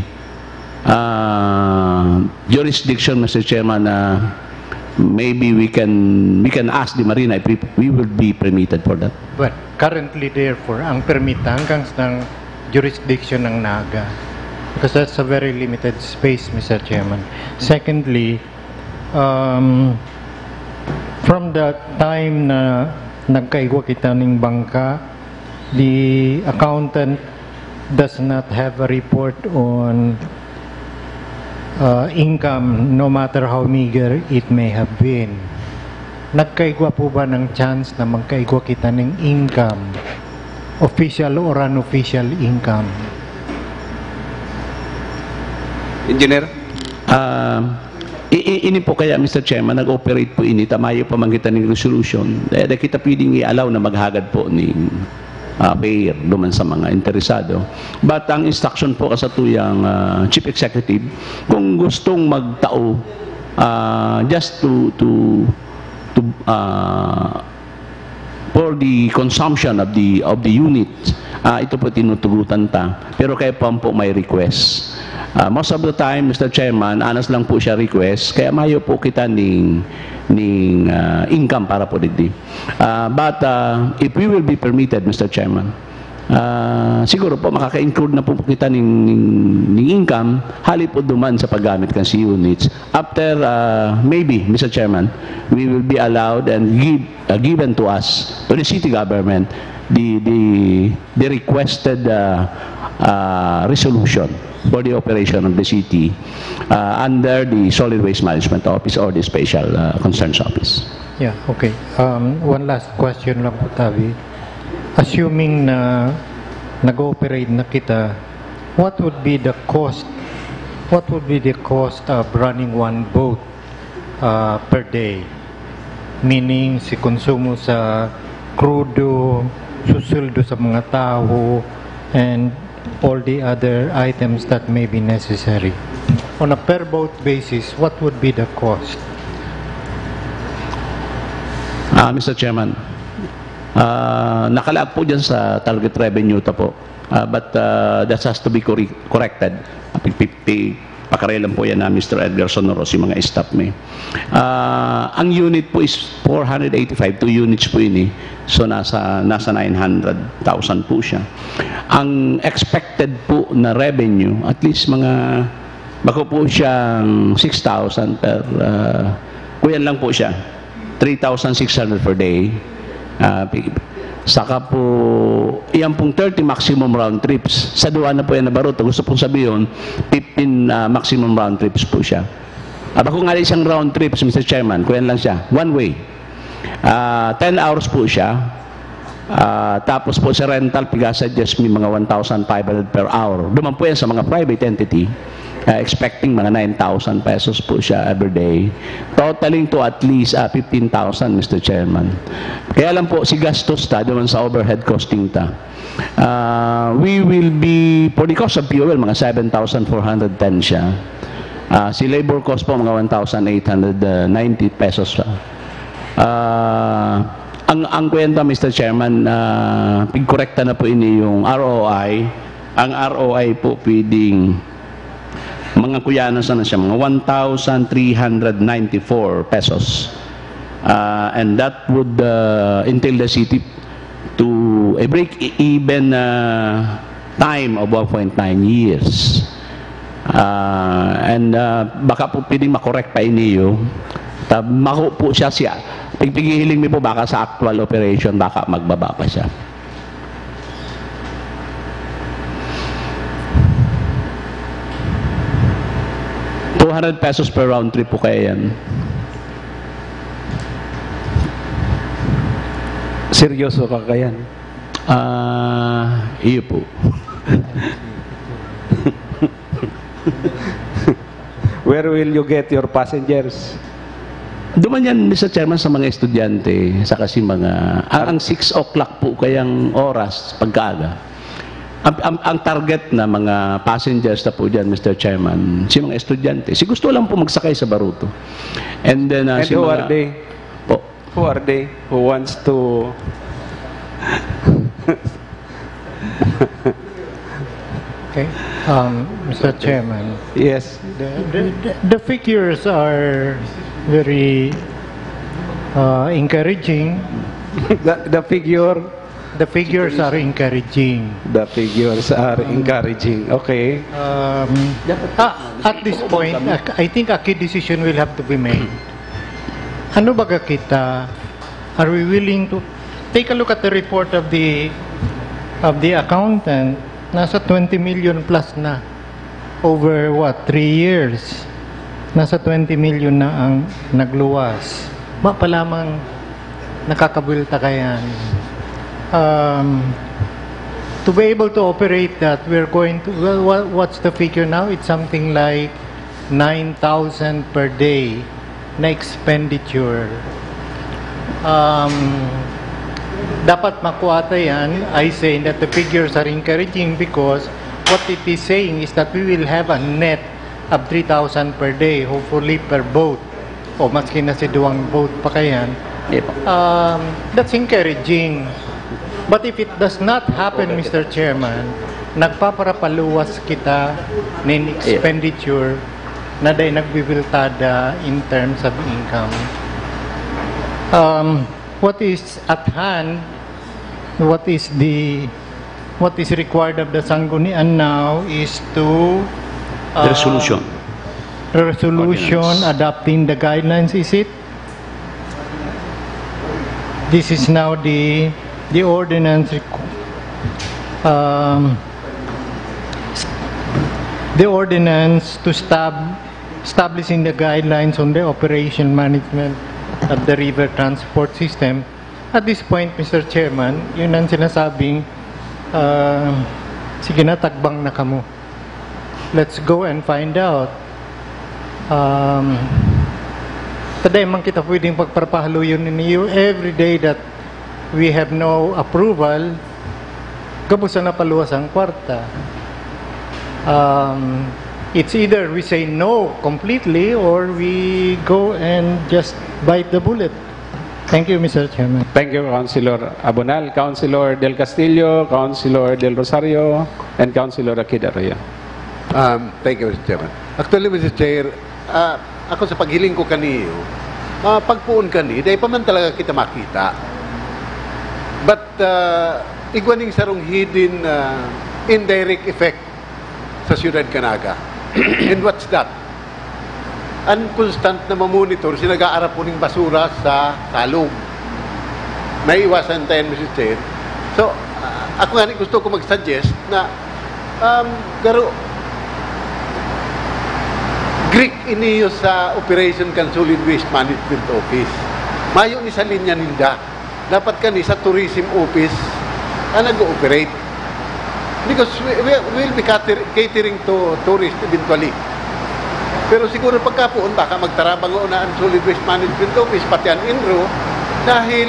uh, jurisdiction, Mister Chairman, uh, maybe we can, we can ask the Marina if we, we will be permitted for that. Well, currently therefore, ang permit hanggang sa jurisdiction ng Naga. Because that's a very limited space, Mister Chairman. Secondly, um, from the time na nagkaigwa kita ning bangka, the accountant does not have a report on uh, income, no matter how meager it may have been. Nagkaigwa po ba ng chance na magkaigwa kita ng income, official or unofficial income? Engineer? Ah, i- i- ini po kaya, Mister Chairman, nag-operate po ini, ta mayo pa man kita ning resolution. Dahil kita pwedeng i-allow na maghagad po ning, ah, fare duman sa mga interesado. But ang instruction po sa tuyang, ah, Chief Executive, kung gustong magtao, ah, just to, to, to, ah, for the consumption of the, of the unit, ah, ito po tinutugutan ta. Pero kaya pa po may request. Ah, most of the time, Mister Chairman, anas lang po siya request, kaya mayo po kita ning, ning, ah, income para po digdi. Ah, but, ah, if we will be permitted, Mister Chairman, ah, siguro po makaka-include na po kita ning, ning, ning income, hali po duman sa paggamit kan C units. After, ah, maybe, Mister Chairman, we will be allowed and give, ah, given to us, to the city government, the, the, the requested, ah, ah, resolution for the operation of the city, ah, under the Solid Waste Management Office or the Special, ah, Concerns Office. Yeah, okay. Um, one last question lang po, Tabi. Assuming na nag-ooperate na kita, what would be the cost? What would be the cost of running one boat uh, per day? Meaning, si konsumo sa krudo, susueldo sa mga tao, and all the other items that may be necessary. On a per boat basis, what would be the cost? Ah, Mister Chairman, ah, nakalaag po dyan sa target revenue ta po. Ah, but, ah, that has to be corre-, corrected. Ah, pi-, pi-, pi-, pakarilan po yan na Mister Edgar Sonoros, yung mga staff mi. Ah, ang unit po is four hundred eighty-five, two units po yun eh. So, nasa, nasa nine hundred thousand po siya. Ang expected po na revenue, at least mga, bako po siyang six thousand per, ah, kuyan lang po siya. Three thousand six hundred per day. Ah, pi-, Saka po, iyan pong thirty maximum round trips. Sa duwa na po yan na baruto. Gusto pong sabihin, fifteen, ah, maximum round trips po siya. Ah, bako nga isang round trips, Mister Chairman, kuyan lang siya. One way. Ah, ten hours po siya. Ah, tapos po sa rental, piga-suggest mi mga one thousand five hundred per hour. Duman po yan sa mga private entity. Ah, expecting mga nine thousand pesos po siya every day. Totaling to at least, ah, fifteen thousand, Mister Chairman. Kaya lang po, si gastos ta, duman sa overhead costing ta. Ah, we will be, for the cost of fuel, mga seven thousand four hundred ten siya. Ah, si labor cost po, mga one thousand eight hundred ninety pesos pa. Ah, ang, ang kwenta, Mister Chairman, ah, pigkorekta na po ini yung R O I. Ang R O I po pwedeng mga kuyanan sana siya, mga one thousand three hundred ninety-four pesos. Ah, and that would, ah, entail the city to a break e-, even, ah, time of one point nine years. Ah, and, ah, baka po pwedeng makorek pa iniyo. Ta-, mako po siya, siya. Pigpigihiling mi po, baka sa actual operation, baka magbaba pa siya. Two hundred pesos per round trip po kaya yan. Seryoso ka kayan? Ah, iyo po. Where will you get your passengers? Duman yan, Mister Chairman, sa mga estudyante, sa kasi mga, ang, ang six o'clock po kayang oras, pagkaaga, ang, ang, ang target na mga passengers na po dyan, Mister Chairman, si mga estudyante. Si gusto lang po magsakay sa baruto. And then, ah, And si who mga are they? Po. Who are they? Who wants to Okay. Um, Mister Chairman, Yes. the, the, the- the figures are very uh, encouraging. The, the figure, The figures are encouraging. The figures are encouraging. Okay. Um, ah, at this point, I I think a key decision will have to be made. Ano baga kita? Are we willing to take a look at the report of the of the accountant? Nasa twenty million plus na over what, three years. Nasa twenty million na ang nagluwas. Ma pa lamang nakakabulta kayan. Um, to be able to operate that, we're going to, well, what, what's the figure now? It's something like nine thousand per day na expenditure. Um, dapat makuha ta yan. I say that the figures are encouraging because what it is saying is that we will have a net of three thousand per day, hopefully per boat. O maski na si duwang boat pa kayan. Di po. Um, that's encouraging. But if it does not happen, Mister Chairman, nagpaparapaluwas kita nin expenditure na dai nagbibiltada in terms of income. Um, what is at hand, what is the what is required of the Sanggunian now is to uh, The resolution. resolution Ordinance. Adopting the guidelines, is it? This is now the the ordinance requ- um, the ordinance to stab establishing the guidelines on the operation management of the river transport system. At this point, Mister Chairman, yun ang sinasabing, ah, sige na, tagbang na kamo. Let's go and find out. Um, taday man kita pwedeng pagparpahaluyon ninyo every day that we have no approval, gabos na paluwas ang kwarta. Um, it's either we say no completely or we go and just bite the bullet. Thank you, Mister Chairman. Thank you, Councilor Abonal, Councilor Del Castillo, Councilor Del Rosario, and Councilor Akid Arroyo. Um, thank you, Mister Chairman. Actually, Mister Chair, ah, ako sa paghiling ko kaniyo, ah, pagpoon kani, dai pa man talaga kita makita. But uh, igwa ning sarong hidden uh, indirect effect sa siyudad kan Naga. And what's that? Ang constant na mamonitor, si nag-aarap po ning basura sa salog. May iwasan tayo, Mister Chair. So, ah, ako nga ni gusto ko mag-suggest na, um, garo, Greek iniyo sa operation kan Solid Waste Management Office. Mayo ni sa linya ninda. Dapat kani sa tourism office ang nag-ooperate. Because we, we will be cater-, catering to tourists eventually. Pero siguro pagkapoon, baka magtarabang na ang Solid Waste Management Office, pati ang inro, dahil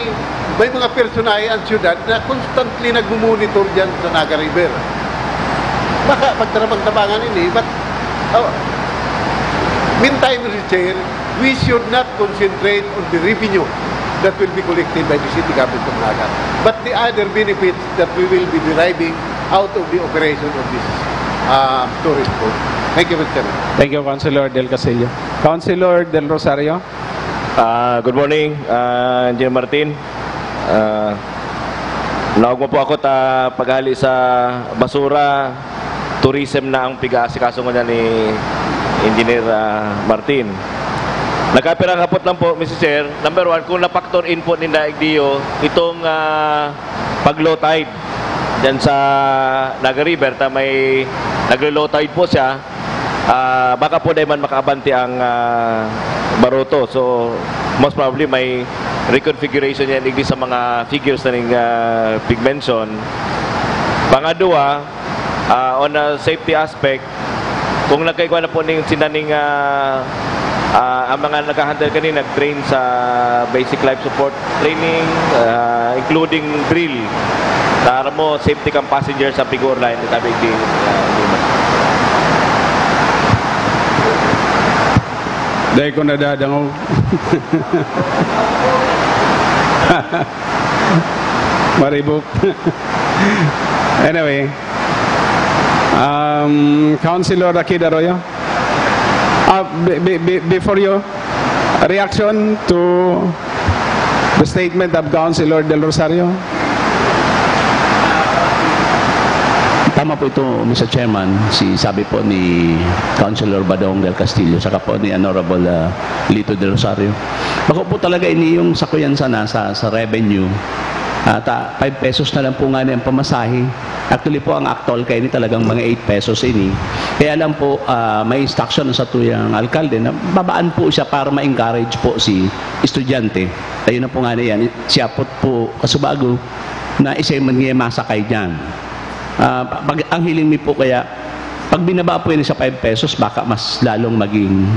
may mga personahe ang syudad na constantly nagmumonitor dyan sa Naga River. Baka pagtarabang-tabangan ini, but, oh, meantime, Mister Chair, we should not concentrate on the revenue that will be collected by the city government of Naga, but the other benefits that we will be deriving out of the operation of this, uh, tourist boat. Thank you, Mister Chairman. Thank you, Councilor Del Castillo. Councilor Del Rosario? Ah, good morning, ah, Engineer Martin. Ah, naog mo po ako ta paghali sa basura, tourism na ang piga-asikaso ngunyan ni Engineer, ah, Martin. Nagkapirang hapot lang po, Mister Chair. Number one, kung na-factor in po ni Daig Dio itong, ah, pag-low tide dyan sa Naga River, ta may naglo-low tide po siya, ah, baka po dahil man makaabante ang, ah, Baruto. So, most probably may reconfiguration yan, igdi sa mga figures na ning, ah, pig-mention. Pangadwa, ah, on a safety aspect, kung nagkaigwa na po ning sinaning, ah, ah, ang mga naghahandle kanina, nag-train sa basic life support training, ah, including drill. Tara mo, safety kang passenger sa Pigor Line, sabi di, ah, di ba? Dahil ko nadadangog. Maribok. Anyway, um, Councilor Akid Arroyo. Ah, be-, be-, be-, before you, reaction to the statement of Councilor Del Rosario? Tama po ito, Mister Chairman. Si, sabi po ni Councilor Badong del Castillo, saka po ni Honorable, ah, Lito Del Rosario. Bako po talaga ini yung sakuyan sana sa, sa revenue. At, ah, five pesos na lang po nga ni ang pamasahe. Actually po, ang actual kaini talagang mga eight pesos ini. Kaya lang po, ah, may instruction sa tuyang alkalde na babaan po siya para ma-encourage po si estudyante. Ayun na po nga na yan. Siya po, po kasubago na isa man niya masakay dyan. Ah, pag, ang hiling mi po kaya, pag binaba po yan sa five pesos, baka mas lalong maging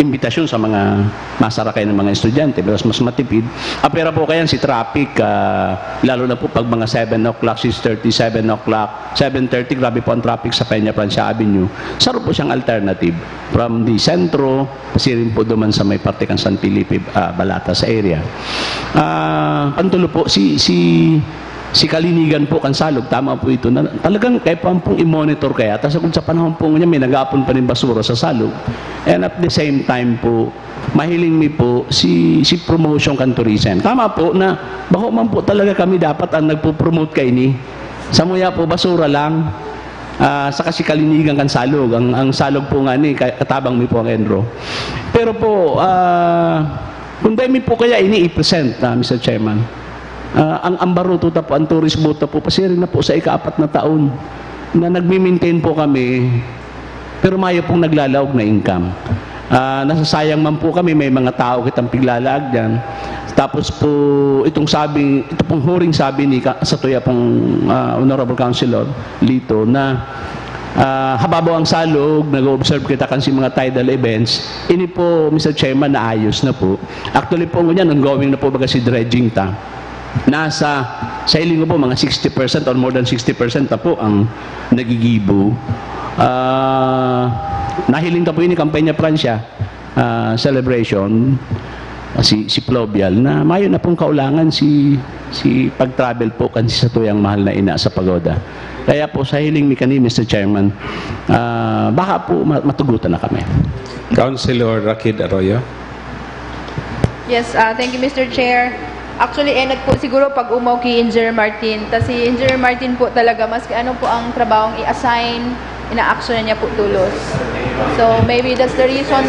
imbitasyon sa mga masarakay ng mga estudyante, mas, mas matipid. Ang pera po kaya si traffic, ah, lalo na po pag mga seven o'clock, six thirty, seven o'clock, seven thirty, grabe po ang traffic sa Peña Francia Avenue. Saro po siyang alternative from the sentro, pasiring po duman sa may parte kan San Felipe, ah, Balata sa area. Ah, pantulo po, si, si, si kalinigan po kan Salog, tama po ito, na talagang kaya pa pong i-monitor kaya, tas kung sa panahon po niya, may nag-aapon pa rin basura sa Salog. And at the same time po, mahiling mi po si, si promotion kan tourism. Tama po na bako man po talaga kami dapat ang nagpo-promote kaini. Samuya po, basura lang, ah, saka si kalinigan kan Salog. Ang, ang Salog po nga ni, ka-, katabang mi po ang ENRO. Pero po, ah, kung dai mi po kaya ini i-present, ah, Mister Chairman, ah, ang, ang Baruto ta po, ang tourist boat ta po, pasiring na po sa ikaapat na taon na nagmi-maintain po kami, pero mayo pong naglalaog na income. Ah, nasasayang man po kami, may mga tao kitang piglalaag diyan. Tapos po, itong sabi, ito pong huring sabi ni ka-, sa tuya pong, ah, Honorable Councilor Lito na, ah, hababaw ang Salog, nag-o-observe kita kan si mga tidal events. Ini po, Mister Chairman, naayos na po. Actually po, ngunyan, ongoing na po baga si dredging ta. Nasa, sa hiling ko po, mga sixty percent or more than sixty percent na po ang nagigibo. Ah, nahiling ta po ini, Campanya Francia, ah, celebration, ah, si, si Fluvial, na mayo na pong kaulangan si, si pag-travel po kan si satuyang mahal na ina sa pagoda. Kaya po, sa hiling mi kani, Mister Chairman, ah, baka po ma-, matugutan na kami. Councilor Rakid Arroyo. Yes, ah, thank you, Mister Chair. Actually, eh, nagpo siguro pag-umaw ki Engineer Martin. Ta si Engineer Martin po talaga, maski ano po ang trabahong i-assign, ina-action niya po tulos. So, maybe that's the reason.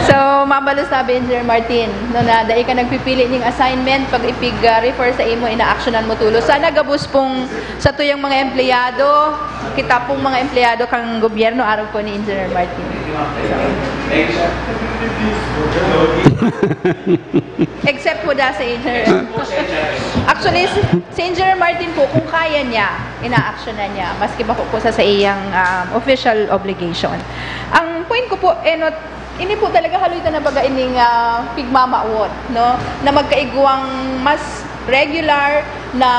So, Balo sabi, Engineer Martin, no, na dai ka nagpipili ning assignment, pag ipig-refer sa imo, inaaksyonan mo tulos. Sana gabos pong sa tuyang mga empleyado, kita pong mga empleyado kang gobyerno, arog po ni Engineer Martin. Except po da sa Engineer. Actually, si, si Engineer Martin po, kung kaya niya, inaaksyonan niya, maski pa po, po sa, sa iyang um, official obligation. Ang point ko po, eh, not, ini po talaga haloy ta na baga ining uh, pigmamawot, no? Na magkaigwang mas regular na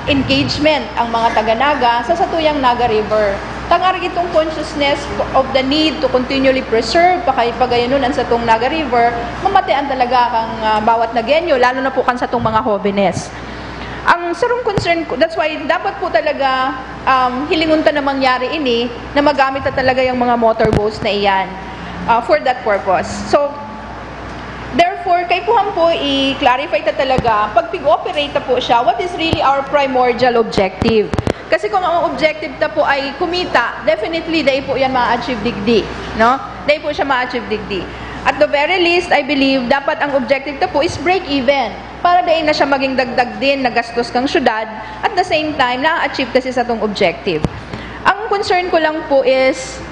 engagement ang mga taga-Naga sa satuyang Naga River. Tangarig itong consciousness of the need to continually preserve, pakay pagayanon ang satong Naga River, mamatean talaga kang uh, bawat Nagueño, lalo na po kan satong mga hobenes. Ang sarong concern ko, that's why dapat po talaga um, hilingon ta na mangyari ini, na magamit na talaga yung mga motorboats na iyan uh, for that purpose. So, therefore, kaipuhan po i-clarify ta talaga, pag pig-operate ta po siya, what is really our primordial objective? Kasi kung ang objective ta po ay kumita, definitely, dai po yan ma-achieve digdi, no? Dai po siya ma-achieve digdi. At the very least, I believe, dapat ang objective ta po is break-even. Para dai na siya maging dagdag din na gastos kang syudad, at the same time, na-achieve kasi sa tong objective. Ang concern ko lang po is,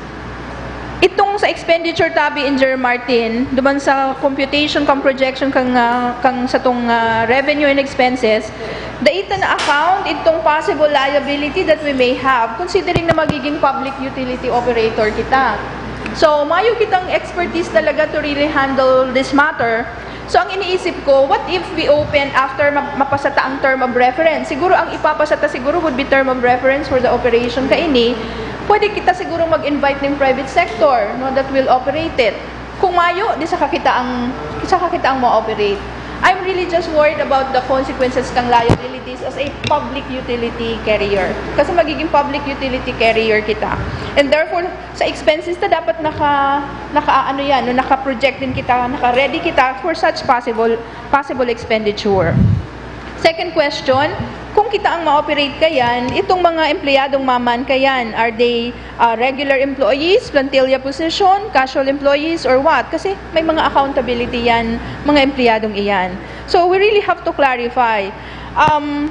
itong sa expenditure tabi, Engineer Martin, duman sa computation kang projection kang, ah, kang satong ah, revenue and expenses, dai ta na-account itong possible liability that we may have considering na magiging public utility operator kita. So, mayo kitang expertise talaga to really handle this matter. So, ang iniisip ko, what if we open after ma- mapasa ta ang term of reference? Siguro ang ipapasa ta siguro would be term of reference for the operation kaini. Pwede kita siguro mag-invite ng private sector, no, that will operate it. Kung mayo, di sa kakita ang sa kakita ang ma-operate. I'm really just worried about the consequences kang liabilities as a public utility carrier. Kasi magiging public utility carrier kita. And therefore, sa expenses ta dapat naka naka ano yan, no, naka-project din kita, naka-ready kita for such possible possible expenditure. Second question, kung kita ang ma-operate kayan, itong mga empleyadong maman kayan, are they uh, regular employees, plantilla position, casual employees, or what? Kasi may mga accountability yan, mga empleyadong iyan. So we really have to clarify. Um,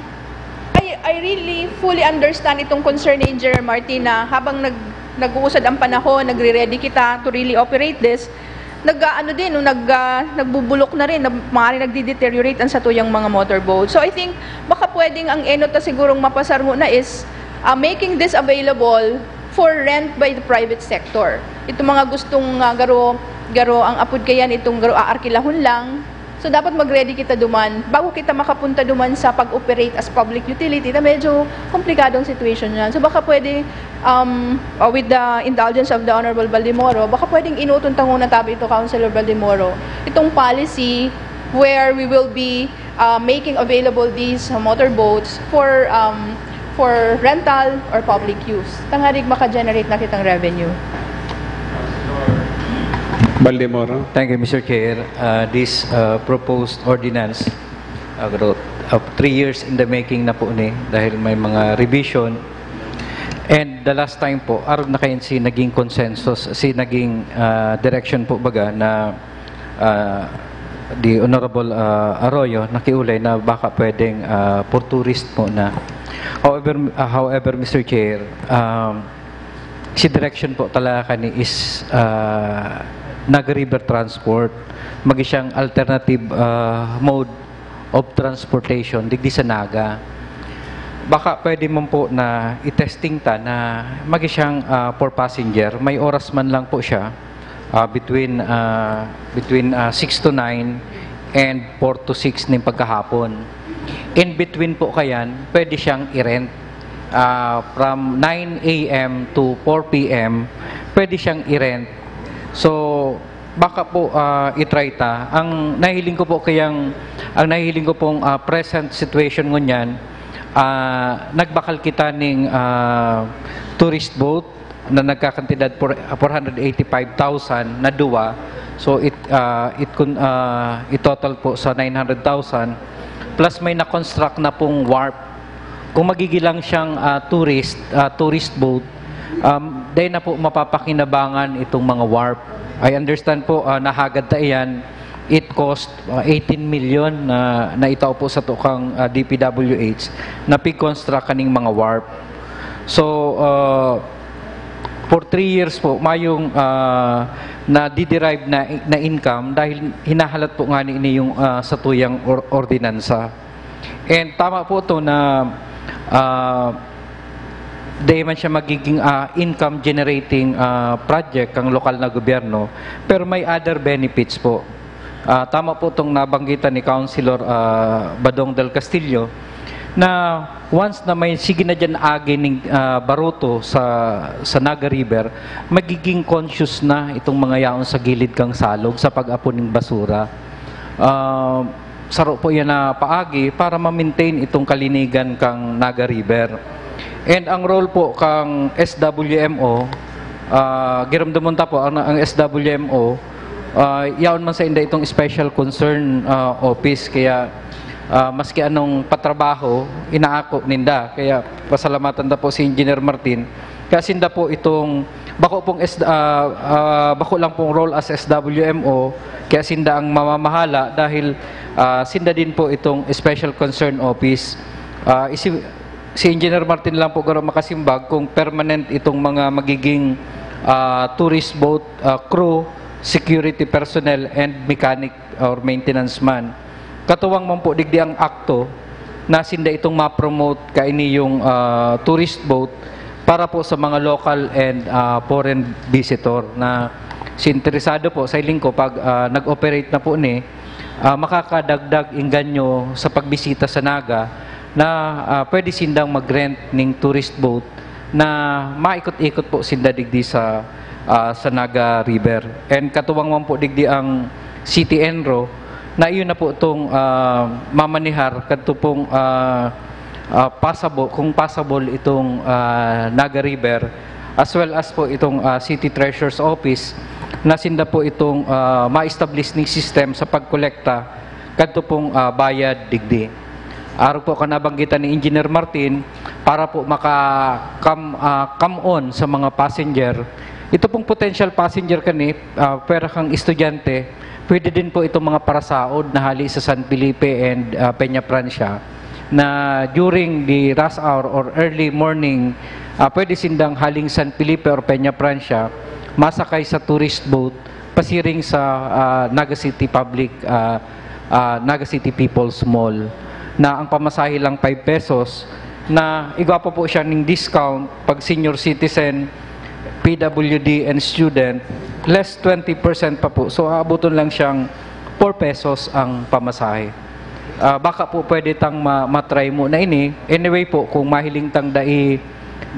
I, I really fully understand itong concern ni Engineer Martina habang nag, nag-uusad ang panahon, nagre-ready kita to really operate this. Nag-aano din, no, nag, ah, nagbubulok na rin, na maaaring nagde-deteriorate ang satuyang mga motorboat. So I think baka pwedeng ang enot na sigurong mapasar muna is ah, making this available for rent by the private sector. Itong mga gustong ah, garo, garo ang apod kayan, itong garo aarkilahon lang. So dapat mag-ready kita duman bago kita makapunta duman sa pag-operate as public utility na medyo komplikadong situation yan. So baka pwede um, uh, with the indulgence of the Honorable Baldemoro, baka pwedeng inuton ta muna tabi ito, Councilor Baldemoro, itong policy where we will be uh, making available these motorboats for um, for rental or public use. Tangarig maka-generate na kitang revenue. Baldemoro. Thank you, Mister Chair. Uh, this uh, proposed ordinance, uh, growth, uh, three years in the making na po ni dahil may mga revision. And the last time po, arog na kayo si naging consensus, si naging uh, direction po baga na uh, the Honorable uh, Arroyo nakiulay na baka pwedeng uh, for tourist po na. However, uh, however, Mister Chair, um, si direction po talaga kani is uh, nag-river transport, magi siyang alternative uh, mode of transportation digdi sa Naga. Baka pwede man po na i-testing ta na magi siyang uh, for passenger, may oras man lang po siya uh, between uh, between uh, six to nine and four to six ning pagkahapon. In between po kayan, pwede siyang i-rent. Uh, from nine a.m. to four p.m., pwede siyang i-rent. So, baka po uh, i-try ta. Ang nahiling ko po kayang, ang nahiling ko pong uh, present situation ngunyan, uh, nagbakal kita ning uh, tourist boat na nagkakantidad por- four hundred eighty-five thousand na duwa. So it uh, it kun uh, it total po sa nine hundred thousand plus may na-construct na pong wharf. Kung magigilang siyang uh, tourist uh, tourist boat, um, dahil na po mapapakinabangan itong mga wharf. I understand po, ah, nahagad ta iyan, it cost, ah, eighteen million na naitao po sa tukang, ah, D P W H na pig-construct kaning mga wharf. So, ah, for three years po, mayong, ah, na-derive na, na income dahil hinahalat po nga ni ini yung, ah, satuyang or-, ordinansa. And tama po to na, ah, di man siya magiging, ah, income generating, ah, project kang lokal na gobyerno, pero may other benefits po. Ah, tama po tong nabanggitan ni Councilor, ah, Badong del Castillo na once na may sige na diyan agi ning, ah, baruto sa, sa Naga River, magiging conscious na itong mga yaon sa gilid kang salog sa pag-apon ning basura. Ah, saro po yan na paagi para ma-maintain itong kalinigan kang Naga River. And ang role po kang S W M O, ah, giramdamon ta po, ang, ang S W M O, ah, yaon man sa inda itong special concern, ah, office. Kaya, ah, maski anong patrabaho, inaako ninda. Kaya pasalamatan ta po si Engineer Martin. Kaya sinda po itong, bako pong S-, ah, ah, bako lang pong role as S W M O, kaya sinda ang mamamahala dahil, ah, sinda din po itong special concern office. Ah, isi-, si Engineer Martin lang po garo makasimbag kung permanent itong mga magiging, ah, tourist boat, ah, crew, security personnel, and mechanic or maintenance man. Katuwang man po digdi ang akto na sinda itong ma-promote kaini yung, ah, tourist boat para po sa mga local and, ah, foreign visitor na si interesado po sa hiling ko pag, ah, nag-operate na po ni, ah, makakadagdag inganyo sa pagbisita sa Naga na, ah, pwede sindang mag-rent ning tourist boat na maikot-ikot po sinda digdi sa, ah, sa Naga River. And katuwang man po digdi ang City Enro, na iyon na po itong, ah, mamanihar kadto pong, ah, ah, pasabo-, kung possible itong, ah, Naga River, as well as po itong, ah, City Treasurer's Office, na sinda po itong, ah, ma-establish ning system sa pagkolekta kadto pong, ah, bayad digdi. Arog po kan nabanggitan ni Engineer Martin, para po maka-come, ah, come on sa mga passenger. Ito pong potential passenger kani, ah, pwera kang estudyante, pwede din po itong mga parasaod na hali sa San Felipe and, ah, Peñafrancia na during the rush hour or early morning, ah, pwede sindang haling San Felipe or Peñafrancia, masakay sa tourist boat, pasiring sa, ah, Naga City Public, ah, ah, Naga City People's Mall, na ang pamasahe lang five pesos, na igwa pa po siya ning discount pag senior citizen, P W D, and student, less twenty percent pa po. So, aaboton lang siyang four pesos ang pamasahe. Ah, baka po pwede tang ma-, matry mo na ini. Anyway po, kung mahiling tang dai,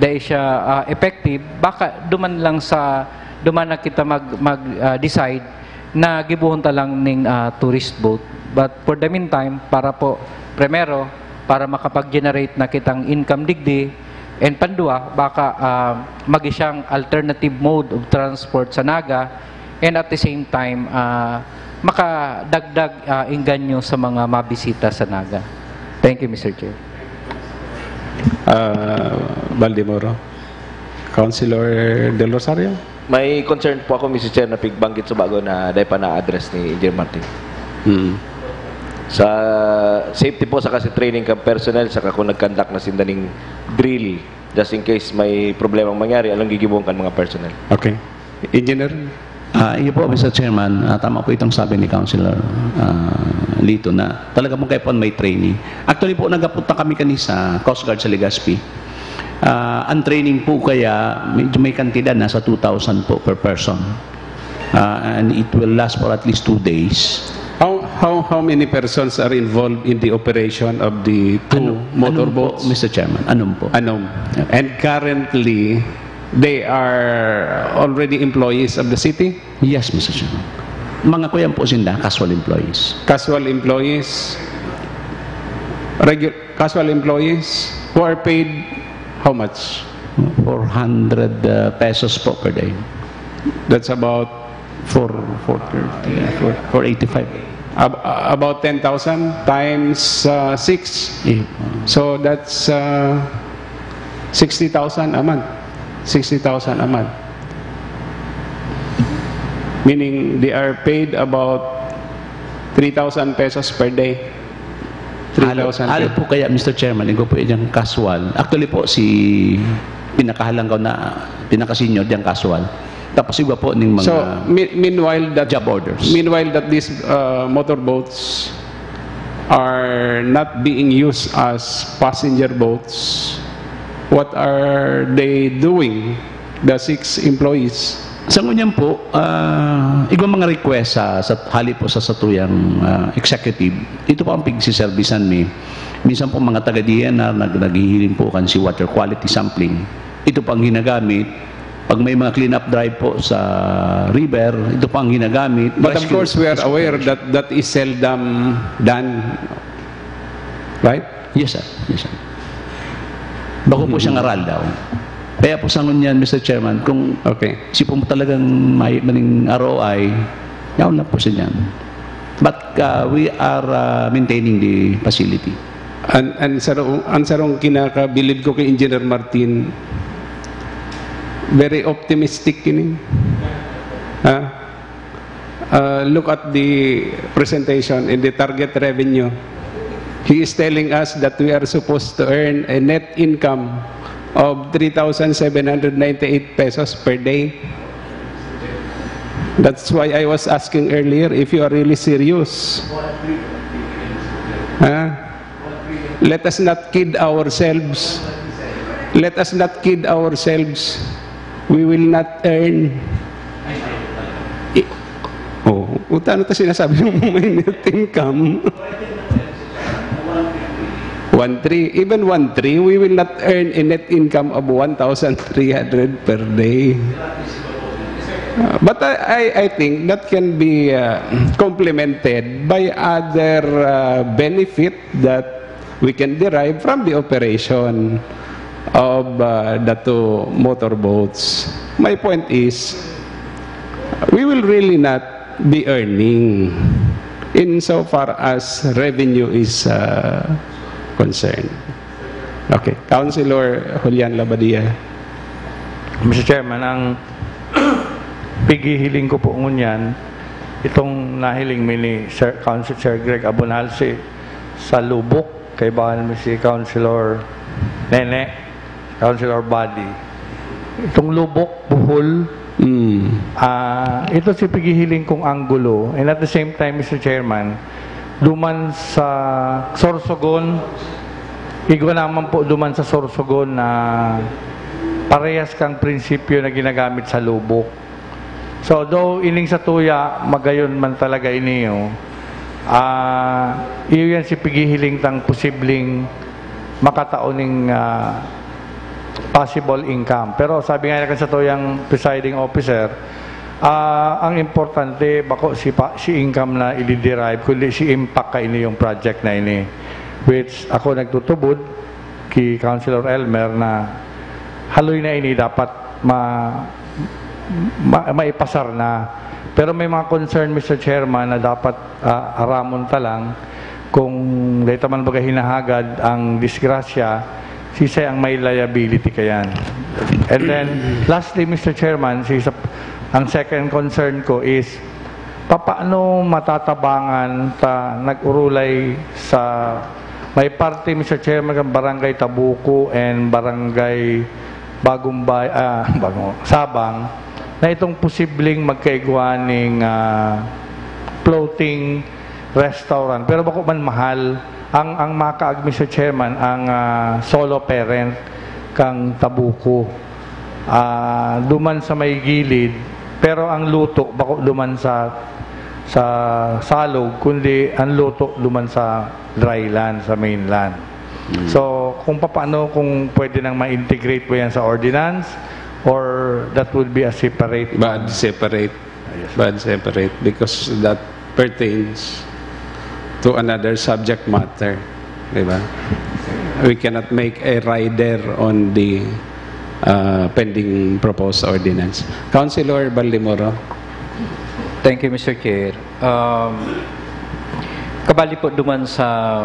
dai siya, ah, effective, baka duman lang sa, duman na kita mag, mag, ah, decide na gibohon ta lang ning, ah, tourist boat. But for the meantime, para po, primero, para makapag-generate na kitang income digdi, and pandua, baka, ah, magi siyang alternative mode of transport sa Naga, and at the same time, ah, makadagdag, ah, engganyo sa mga mabisita sa Naga. Thank you, Mister Chair. Ah, Baldemoro. Councilor Del Rosario? May concern po ako, Mister Chair, na pigbanggit sa bago na dahil pa na-address ni Engineer Martin. Hmm. Sa safety po, saka sa training kan personnel, saka kung nag-conduct na sinda ning drill, just in case may problemang mangyari, anong gigibohon kan mga personnel? Okay. Engineer? Ah, iyo po, Mister Chairman, ah, tama po itong sabi ni Councilor ah, Lito na talaga pong kaipuhan may training. Actually po, nagapunta kami kani sa Coast Guard sa Legazpi. Ah, ang training po kaya, medyo may kantidad, nasa two thousand po per person. Ah, and it will last for at least two days. How, how, how many persons are involved in the operation of the two Ano, anong po, motorboats? Mister Chairman, anong po? Anom. And currently, they are already employees of the city? Yes, Mister Chairman. Mga kuyan po sinda, casual employees. Casual employees, regu- casual employees who are paid how much? four hundred uh, pesos po per day. That's about For, for, for, for eighty-five. ab- about ten thousand times uh, six. Eh, So that's uh, sixty thousand a month. Sixty thousand a month. Meaning, they are paid about three thousand pesos per day. Halo, halo po kaya, Mister Chairman, igo po yung casual. Actually po, si pinakahalanggaw na, pinaka-senior diyang casual. Tapos iba po ning mga So, mi- meanwhile that job orders. Meanwhile that these uh, motorboats are not being used as passenger boats, what are they doing, the six employees? Sa ngunyan po, ah, igwa mga request sa, sa hali po sa satuyang ah, executive. Ito po ang pigsiservisan mi. Minsan po mga taga D N R nag, naghihiling po kan si water quality sampling. Ito po ang ginagamit. Pag may mga clean-up drive po sa river, ito po ang ginagamit. But of Rescue, course, we are rescue aware operation. That that is seldom done, right? Yes, sir. Yes, sir. Bako po siyang aral daw. Kaya po sa ngunyan, Mister Chairman, kung Okay. si po talagang may maning R O I, yaon lang po siya dyan. But uh, we are uh, maintaining the facility. An an sarong an sarong kinakabilib ko kay Engineer Martin, very optimistic ini. Ha? Uh, look at the presentation in the target revenue. He is telling us that we are supposed to earn a net income of three thousand seven hundred ninety-eight pesos per day. That's why I was asking earlier if you are really serious. Ha? Let us not kid ourselves. Let us not kid ourselves. We will not earn. I- Oh, uta na ta sinasabi ng may net income. One three, even one three, we will not earn a net income of one thousand three hundred per day. Uh, but I, I, I think that can be uh, complemented by other uh, benefit that we can derive from the operation of uh, the two motorboats. My point is, we will really not be earning in so far as revenue is uh, concerned. Okay, Councilor Julian Labadia. Mister Chairman, ang pighihiling ko po ngunyan, itong nahiling mi ni Sir, Council Chair Greg Abonalsi sa Lubok, kaibahan mi si Councilor Nene, Councilor Buddy. Itong Lubok, Bohol, Mm. ah, ito si pighihiling kong anggulo, and at the same time, Mister Chairman, duman sa Sorsogon, igwa naman po duman sa Sorsogon na parehas kang prinsipyo na ginagamit sa Lubok. So, though ining sa tuya, magayon man talaga iniyo, ah, iyo yan si pighihiling tang posibleng makatao ning ah, possible income. Pero sabi nga kan sa tuyang presiding officer, ah, ang importante bako si pa, si income na i-derive, kundi si impact kaini yung project na ini. Which ako nagtutubod ki Councilor Elmer na haloy na ini dapat ma, ma, maipasar na. Pero may mga concern, Mister Chairman, na dapat ah, aramon ta lang kung dai ta man baga hinahagad ang disgrasya, sisay ang may liability kayan. And then, lastly, Mister Chairman, si, sa, ang second concern ko is, papaano matatabangan ta nag-urulay sa may parte, Mister Chairman, kan Barangay Tabuco and Barangay Bagong Bay, ah, Bagong, Sabang, na itong posibleng magkaigwa ning ah, floating restaurant. Pero bako man mahal. Ang, ang makaag, Mister Chairman, ang ah, solo parent kang Tabuco. Ah, duman sa may gilid, pero ang luto bako duman sa sa salog, kundi ang luto duman sa dry land, sa mainland. So, kung papaano, kung pwede nang ma-integrate ba yan sa ordinance, or that would be a separate But separate. But separate because that pertains to another subject matter. Di ba? We cannot make a rider on the uh, pending proposed ordinance. Councilor Baldemoro. Thank you, Mister Chair. Um, kabali po duman sa,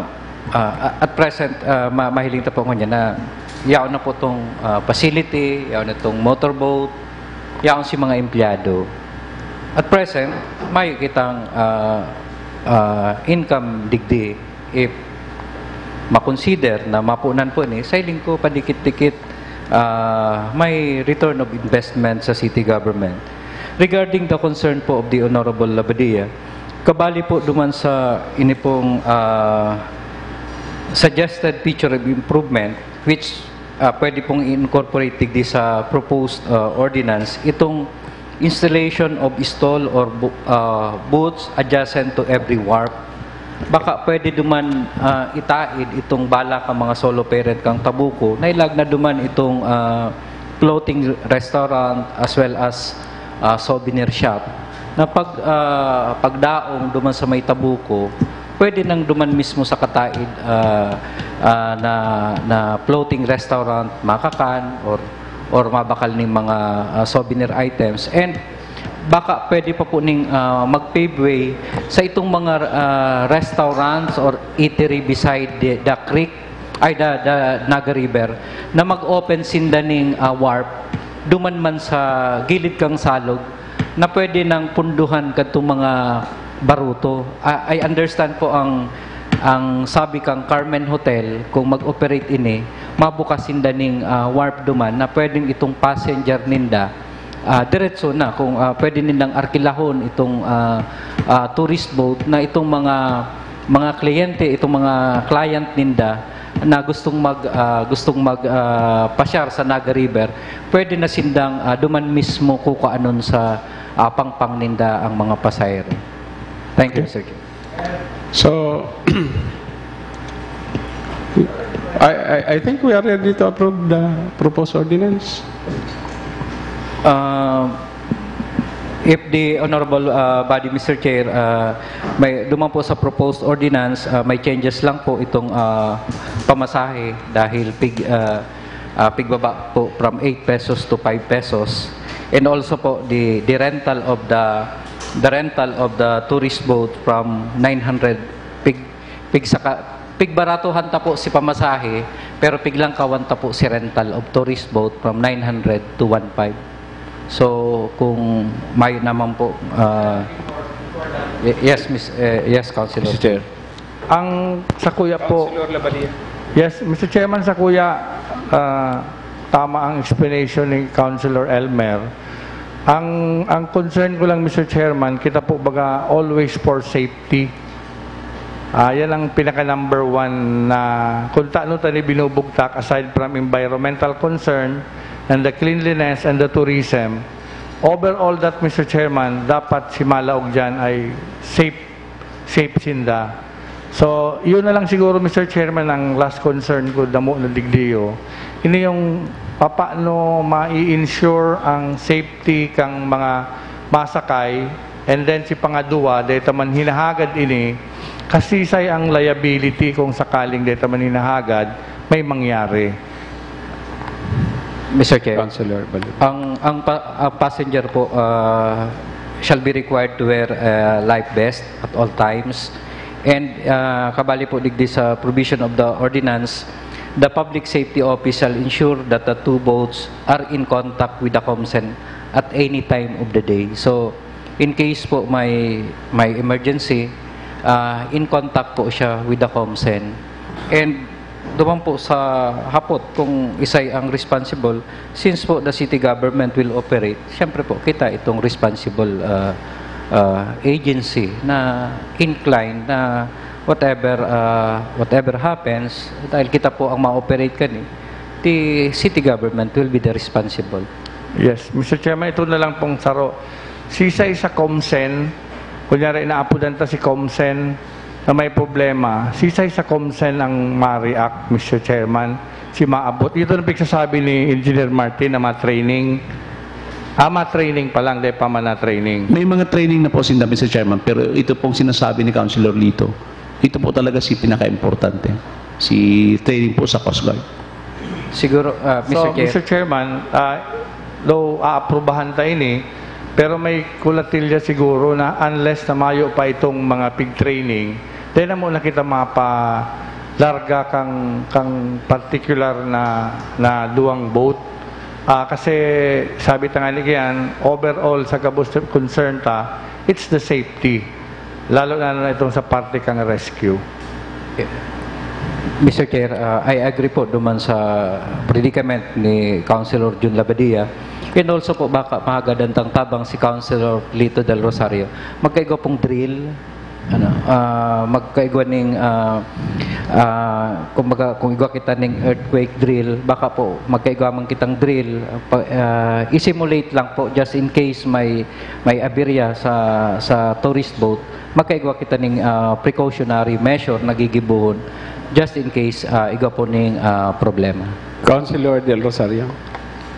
ah, at present, ah, ma- mahiling ta po ngunyan na yaon na po tong ah, facility, yaon na tong motorboat, yaon si mga empleyado. At present, mayo kitang, ah, ah, income digdi if makonsider na mapunan po ni, sa hiling ko, padikit-dikit, ah, may return of investment sa city government. Regarding the concern po of the Honorable Labadia, kabali po duman sa ini pong, ah, suggested feature of improvement, which, ah, pwede pong i-incorporate digdi sa proposed, ah, ordinance, itong installation of stall or bu-, ah, booths adjacent to every wharf. Baka pwede duman, ah, itaid itong bala kan mga solo parent kan Tabuco, nailag na duman itong, ah, floating restaurant as well as, ah, souvenir shop na pag, ah, pagdaong duman sa may Tabuco, pwede nang duman mismo sa kataid, ah, ah, na, na floating restaurant, makakan or, or mabakal ning mga, ah, souvenir items. And baka pwede pa po ning, ah, mag-pave way sa itong mga, ah, restaurants or eatery beside the, the creek, ay, the, the Naga River, na mag-open sinda ning, ah, wharf duman man sa gilid kan salog na pwede nang punduhan kadtong mga baruto. Ah, I understand po ang, ang sabi kan Carmen Hotel, kung mag-operate ini, mabukas sinda ning, ah, wharf duman na pwedeng itong passenger ninda, ah, diretso na kung, ah, pwede nindang arkilahon itong, ah, ah, tourist boat na itong mga, mga kliyente, itong mga client ninda na gustong mag, ah, gustong mag, ah, pasyar sa Naga River, pwede na sindang, ah, duman mismo kukuanon sa, ah, pangpang ninda ang mga pasahero. Thank you, Okay. Mister Chair. So, I, I, I think we are ready to approve the proposed ordinance. Uh, if the honorable, uh, body, Mister Chair, uh, may duman po sa proposed ordinance, uh, may changes lang po itong, uh, pamasahe dahil pig, uh, uh, pigbaba po from eight pesos to five pesos. And also po the, the rental of the, the rental of the tourist boat from nine hundred, pig, pigsaka, pigbaratuhan ta po si pamasahe, pero piglangkawan ta po si rental of tourist boat from nine hundred to one five. So, kung mayo naman po, ah, y-, yes, Miss, eh, yes, Councilor. Mister Chair. Ang sa kuya po, Councilor Labadia. Yes, Mister Chairman, sa kuya, ah, tama ang explanation ni Councilor Elmer. Ang, ang concern ko lang, Mister Chairman, kita po baga always for safety. Ah, yan ang pinaka number one na kung taano ta ini binubugtak, aside from environmental concern and the cleanliness and the tourism. Overall that, Mister Chairman, dapat si Malaog diyan ay safe, safe sinda. So, yun na lang siguro, Mister Chairman, ang last concern ko, damo na digdiyo. Ini yung papaano mai-ensure ang safety kang mga masakay, and then si pangaduwa, dahil ta man hinahagad ini, kasisay ang liability kung sakaling dahil ta man hinahagad, may mangyari. Mister Chair, Councilor Baldo. Ang, ang pa-, ang passenger po, ah, shall be required to wear, ah, life vest at all times. And, ah, kabali po digdi sa provision of the ordinance, the public safety office shall ensure that the two boats are in contact with the COMCEN at any time of the day. So, in case po may, may emergency, ah, in contact po siya with the COMCEN. And duman po sa hapot kung isay ang responsible, since po the city government will operate, siyempre po, kita itong responsible, ah, ah, agency na inclined na whatever, ah, whatever happens, dahil kita po ang ma-operate kani, the city government will be the responsible. Yes, Mister Chairman, ito na lang pong saro. Sisay sa COMCEN, kunyari, inaapodan ta si COMCEN na may problema, sisay sa COMCEN ang ma-react, Mister Chairman, si maabot. Ito na pigsasabi ni Engineer Martin na ma-training. Ah, ma-training pa lang, di pa man na-training. May mga training na po sinda, Mister Chairman, pero ito pong sinasabi ni Councilor Lito, ito po talaga si pinaka-importante. Si training po sa Coast Guard. Siguro, ah, Mister So, Chair. Mister Chairman, ah, though aaprubahan ta ini, pero may kulatilya siguro na unless na mayo pa itong mga pig-training, then amo na kita mapalarga kang, kang particular na, na duwang boat. Ah, kasi sabi ta nga ni Kian, overall sa gabos concern ta, it's the safety. Lalo na, na itong sa parte kang rescue. Mister Chair, uh, I agree po duman sa predicament ni Councilor Jun Labadia. And also po, baka mahagadan tang tabang si Councilor Lito Del Rosario. Magkaigwa pong drill, ano, ah, magkaigwa ning, ah, ah, kumbaga, kung igwa kita ning earthquake drill, baka po magkaigwa man kitang drill, pa, ah, i-simulate lang po just in case may may aberya sa sa tourist boat, magkaigwa kita ning, ah, precautionary measure na gigibohon just in case, ah, igwa po ning, ah, problema. Councilor Del Rosario.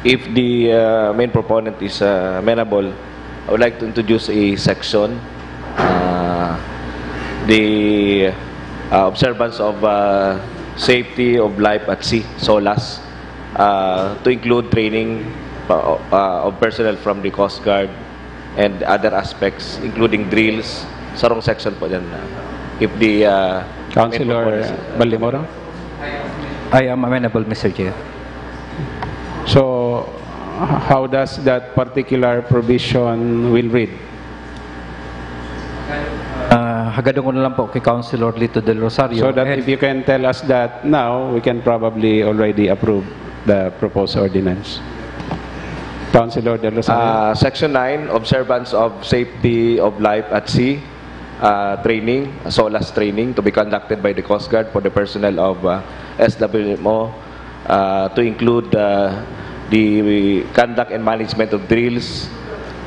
If the uh, main proponent is uh, amenable, I would like to introduce a section, uh, the uh, observance of uh, safety of life at sea, SOLAS, uh, to include training uh, uh, of personnel from the Coast Guard and other aspects, including drills. Sarong section po dyan. Uh, if the uh, main Councilor proponent is- Baldemoro. I am amenable, Mister Chair. So, h- how does that particular provision will read? Ah, hagadon ko na lang po kay Councilor Lito Del Rosario. So that And- if you can tell us that now, we can probably already approve the proposed ordinance. Councilor Del Rosario. Uh, Section nine, observance of safety of life at sea uh, training, SOLAS training to be conducted by the Coast Guard for the personnel of uh, S W M O uh, to include uh, the conduct and management of drills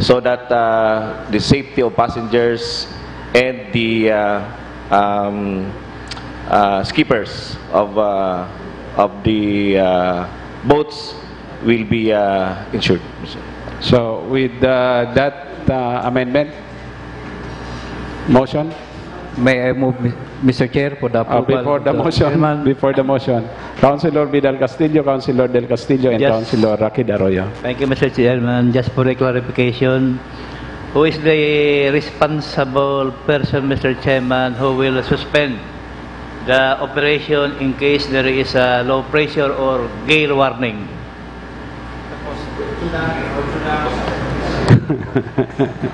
so that uh, the safety of passengers and the uh, um, uh, skippers of uh, of the uh, boats will be uh, insured. So with uh, that uh, amendment, motion? May I move, Mi- Mister Chair, for the Uh, approval before of the motion, Chairman. Before the motion, Councilor Vidal Castillo, Councilor Del Castillo, and Yes. Councilor Rakid Arroyo. Thank you, Mister Chairman. Just for a clarification, who is the responsible person, Mister Chairman, who will suspend the operation in case there is a low pressure or gale warning?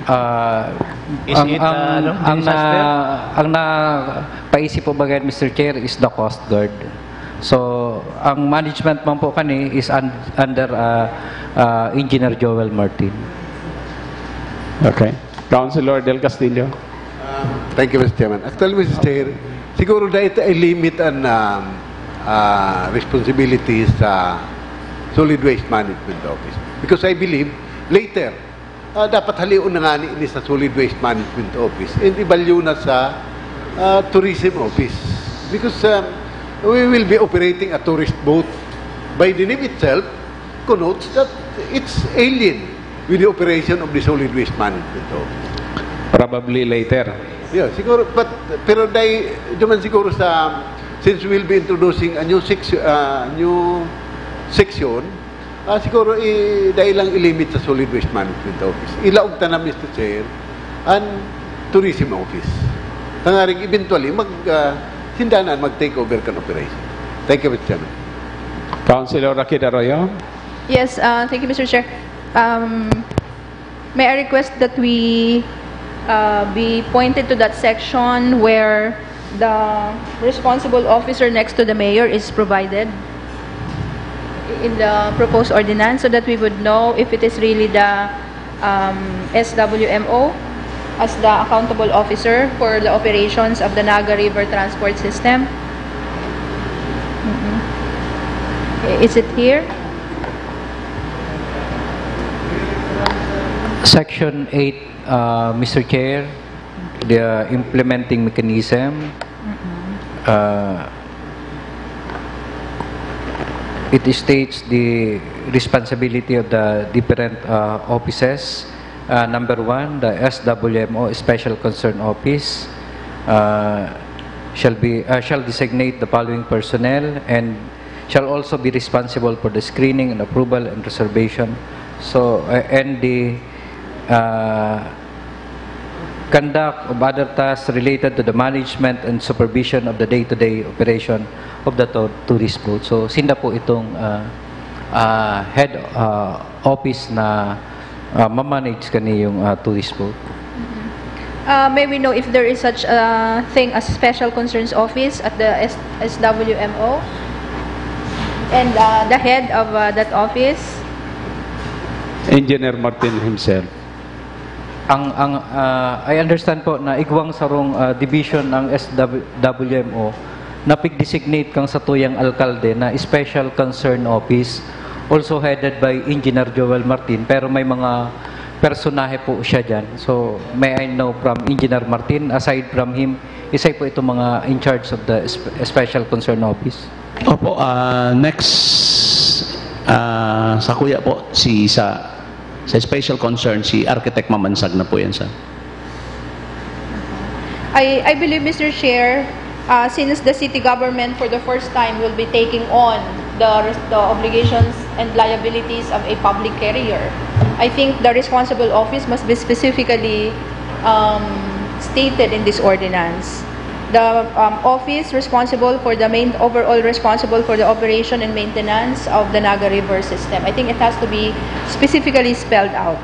Ah, Is ang, it, ang, uh, ano, ang, na, disaster? Ang napaisip po ba ngayon, Mister Chair, is the Coast Guard. So, ang management man po kani is un- under uh, uh, Engineer Joel Martin. Okay. Councilor Del Castillo. Thank you, Mister Chairman. Actually, Mister Chair, siguro dahil ito ay limit ang um, ah, responsibility sa Solid Waste Management Office. Because I believe, later, ah, dapat halion na nga ni ini sa Solid Waste Management Office and ibalyo na sa ah, Tourism Office. Because um, we will be operating a tourist boat. By the name itself, connotes that it's alien with the operation of the Solid Waste Management Office. Probably later. Yeah, siguro, but, pero dahil, duman siguro sa, since we'll be introducing a new section, uh, new section, ah, siguro i, dahil lang ilimit sa Solid Waste Management Office. Ilaog ta na, Mister Chair, ang Tourism Office. Tangaring eventually, mag, uh, sindanan, mag-take over kan operation. Thank you, Mister Chairman. Councilor Rakid Arroyo. Yes, uh, thank you, Mister Chair. Um, may I request that we uh, be pointed to that section where the responsible officer next to the mayor is provided in the proposed ordinance so that we would know if it is really the um, S W M O as the accountable officer for the operations of the Naga River Transport System. Mm-mm. Is it here? Section eight, uh, Mister Chair, the implementing mechanism. Uh, it states the responsibility of the different uh, offices. Uh, number one, the S W M O Special Concern Office uh, shall be uh, shall designate the following personnel and shall also be responsible for the screening and approval and reservation. So uh, and the uh, conduct of other tasks related to the management and supervision of the day-to-day operation of the to- tourist boat. So sinda po itong uh, ah, head, ah, office na, ah, mamanage kaniyong, ah, tourist boat. Uh, may we know if there is such a thing as special concerns office at the S- SWMO? And uh, the head of uh, that office? Engineer Martin himself. Ang ang ah, I understand po na igwang sarong ah, division ang SWMO na pig-designate kang satuyang alkalde na special concern office, also headed by Engineer Joel Martin, pero may mga personahe po siya diyan. So may I know from Engineer Martin, aside from him, isay po itong mga in charge of the spe- special concern office. Opo, ah, next, ah, sa kuya po, si sa, sa special concern, si Architect Mamansag na po yan, sir. I, I believe, Mr. Chair, uh, since the city government for the first time will be taking on the, the obligations and liabilities of a public carrier, I think the responsible office must be specifically um, stated in this ordinance. The um, office responsible for the main overall responsible for the operation and maintenance of the Naga River system. I think it has to be specifically spelled out.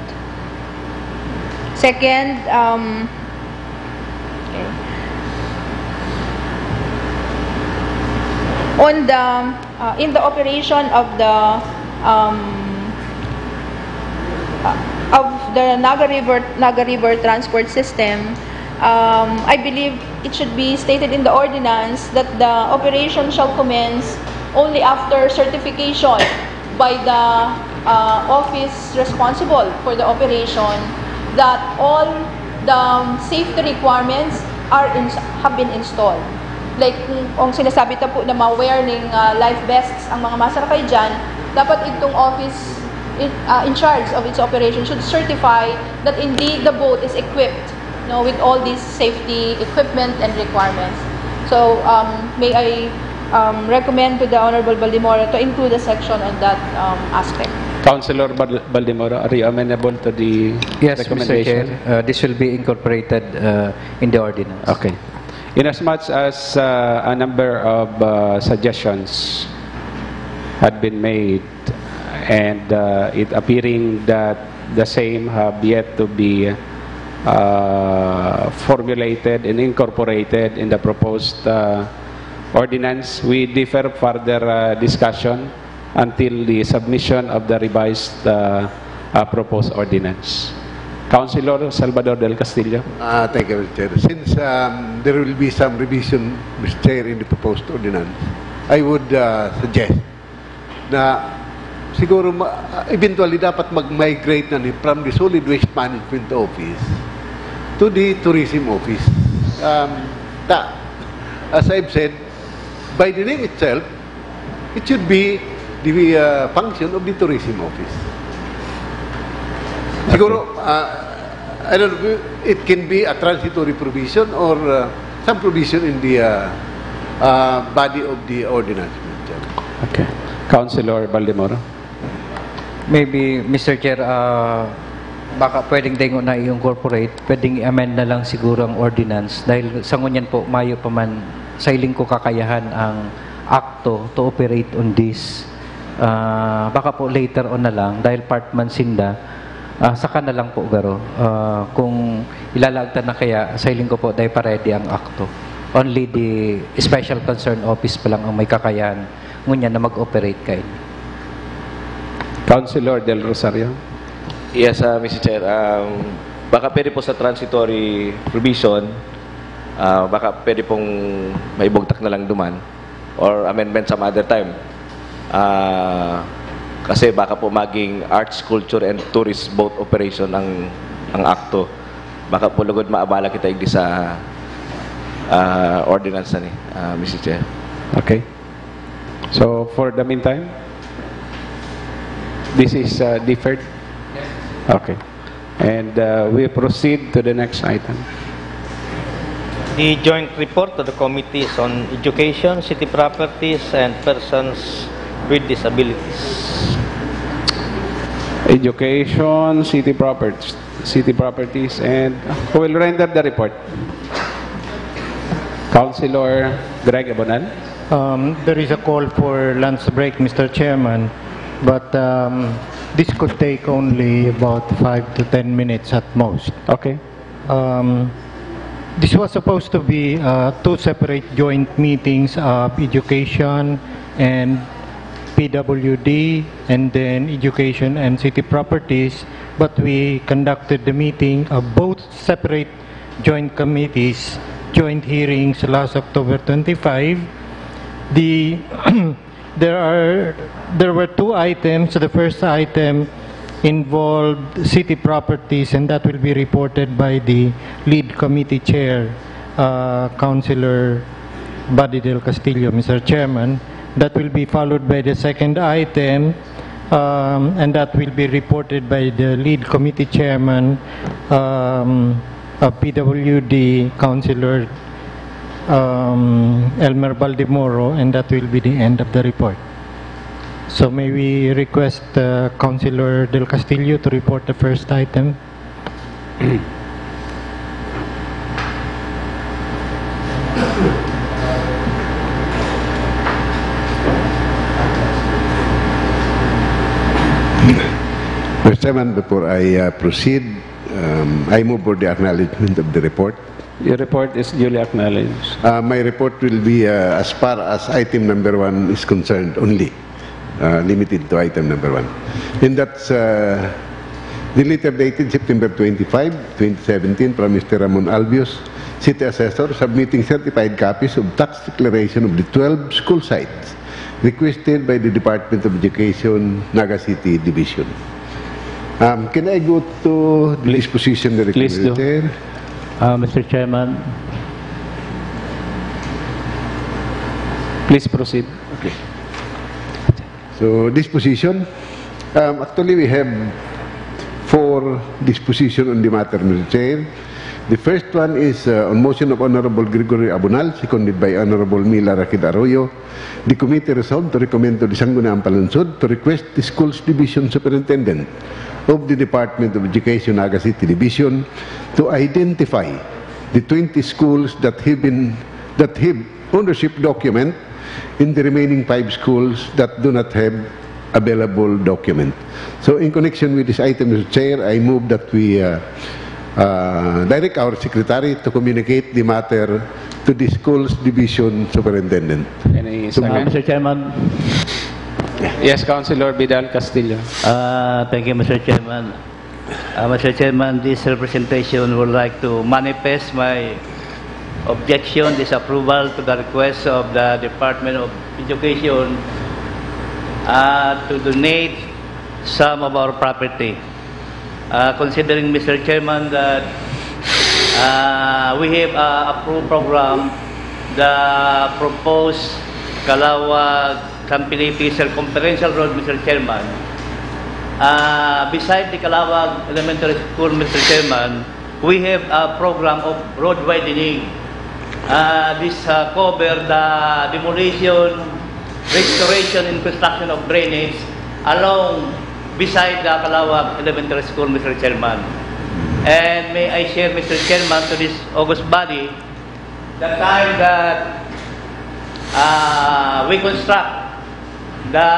Second, um, okay. On the uh, in the operation of the um, uh, of the Naga River Naga River transport system, um, I believe it should be stated in the ordinance that the operation shall commence only after certification by the uh, office responsible for the operation that all the safety requirements are in, have been installed. Like, kung, kung sinasabi ta po na ma-wear ning uh, life vests ang mga masarakay dyan, dapat itong office in, uh, in charge of its operation should certify that indeed the boat is equipped, no, with all these safety equipment and requirements. So, um, may I um, recommend to the Honorable Baldemora to include a section on that um, aspect. Councilor Bal- Baldemora, are you amenable to the Yes, Mister recommendation? Chair, uh, this will be incorporated uh, in the ordinance. Okay. In as much as uh, a number of uh, suggestions had been made, and uh, it appearing that the same have yet to be uh, formulated and incorporated in the proposed uh, ordinance, we defer further uh, discussion until the submission of the revised uh, uh, proposed ordinance. Councilor Salvador Del Castillo. Uh, thank you, Mister Chair. Since um, there will be some revision, Mister Chair, in the proposed ordinance, I would uh, suggest na siguro ma- eventually dapat mag-migrate na ni from the solid waste management office to the tourism office. Um, ta, as I've said, by the name itself, it should be the uh, function of the tourism office. Siguro, uh, I don't know, it can be a transitory provision or uh, some provision in the uh, uh, body of the ordinance. Mister Chair. Okay. Councilor Baldemoro. Maybe, Mister Chair, ah, baka pwedeng dengon na i-incorporate, pwedeng i-amend na lang siguro ang ordinance dahil sa ngunyan po, mayo pa man sa hiling ko kakayahan ang akto to operate on this. Ah, baka po later on na lang dahil part man sinda, ah, saka na lang po garo. Ah, kung ilalaag ta na kaya, sa hiling ko po, dahil pa-ready ang akto. Only the special concern office pa lang ang may kakayahan ngunyan na mag-operate kaini. Councilor Del Rosario. Yes, uh, Mister Chair. Um, baka pwede po sa transitory provision, uh, baka pwede pong maibugtak na lang duman or amendment some other time. Uh, kasi baka po maging arts, culture, and tourist boat operation ang ang akto. Baka po lugod maabala kita igdi sa uh, ordinance na ni, uh, Mister Chair. Okay. So, for the meantime, this is uh, deferred? Okay. And uh, we proceed to the next item. The joint report to the committees on education, city properties, and persons with disabilities. Education, city properties, city properties, and who will render the report? Councilor Greg Abonal. Um, there is a call for lunch break, Mister Chairman. But um, this could take only about five to ten minutes at most. Okay. Um, this was supposed to be uh, two separate joint meetings of education and P W D, and then education and city properties, but we conducted the meeting of both separate joint committees, joint hearings last October twenty-five. The there are there were two items. The first item involved city properties, and that will be reported by the lead committee chair, uh, Councilor Buddy Del Castillo, Mister Chairman. That will be followed by the second item, um, and that will be reported by the lead committee chairman, um, of P W D, Councilor um, Elmer Baldemoro, and that will be the end of the report. So may we request uh, Councilor Del Castillo to report the first item? Mister Chairman, before I uh, proceed, um, I move for the acknowledgement of the report. Your report is duly acknowledged. Uh, my report will be uh, as far as item number one is concerned only, uh, limited to item number one. And that's uh, the letter dated September twenty-five, twenty seventeen, from Mister Ramon Albios, City Assessor, submitting certified copies of tax declaration of the twelve school sites requested by the Department of Education, Naga City Division. Um, can I go to the Please. Disposition, the Please do. Regulator? Uh, Mister Chairman, Please proceed. So, disposition. Um, actually, we have four disposition on the matter, Mister Chair. The first one is uh, on motion of Honorable Gregory Abunal, seconded by Honorable Mila Rakid Arroyo. The committee resolved to recommend to the Sangguniang Panlungsod to request the Schools Division Superintendent of the Department of Education, Naga City Division, to identify the twenty schools that have been that have ownership document in the remaining five schools that do not have available document. So, in connection with this item, Mister Chair, I move that we uh, uh, direct our secretary to communicate the matter to the schools division superintendent. Any uh, second? Mister Chairman. Yes, Councilor Vidal Castillo. Uh, thank you, Mister Chairman. Uh, Mister Chairman, this representation would like to manifest my objection, disapproval to the request of the Department of Education uh, to donate some of our property. Uh, considering, Mister Chairman, that uh, we have uh, approved program, the proposed Calawag San Felipe Circumferential Road, Mister Chairman. Uh, beside the Calawag Elementary School, Mister Chairman, we have a program of road widening. Uh, this uh, cover the demolition, restoration, and construction of drainage along beside the Calawag Elementary School, Mister Chairman. And may I share, Mister Chairman, to this august body, the time that uh, we construct the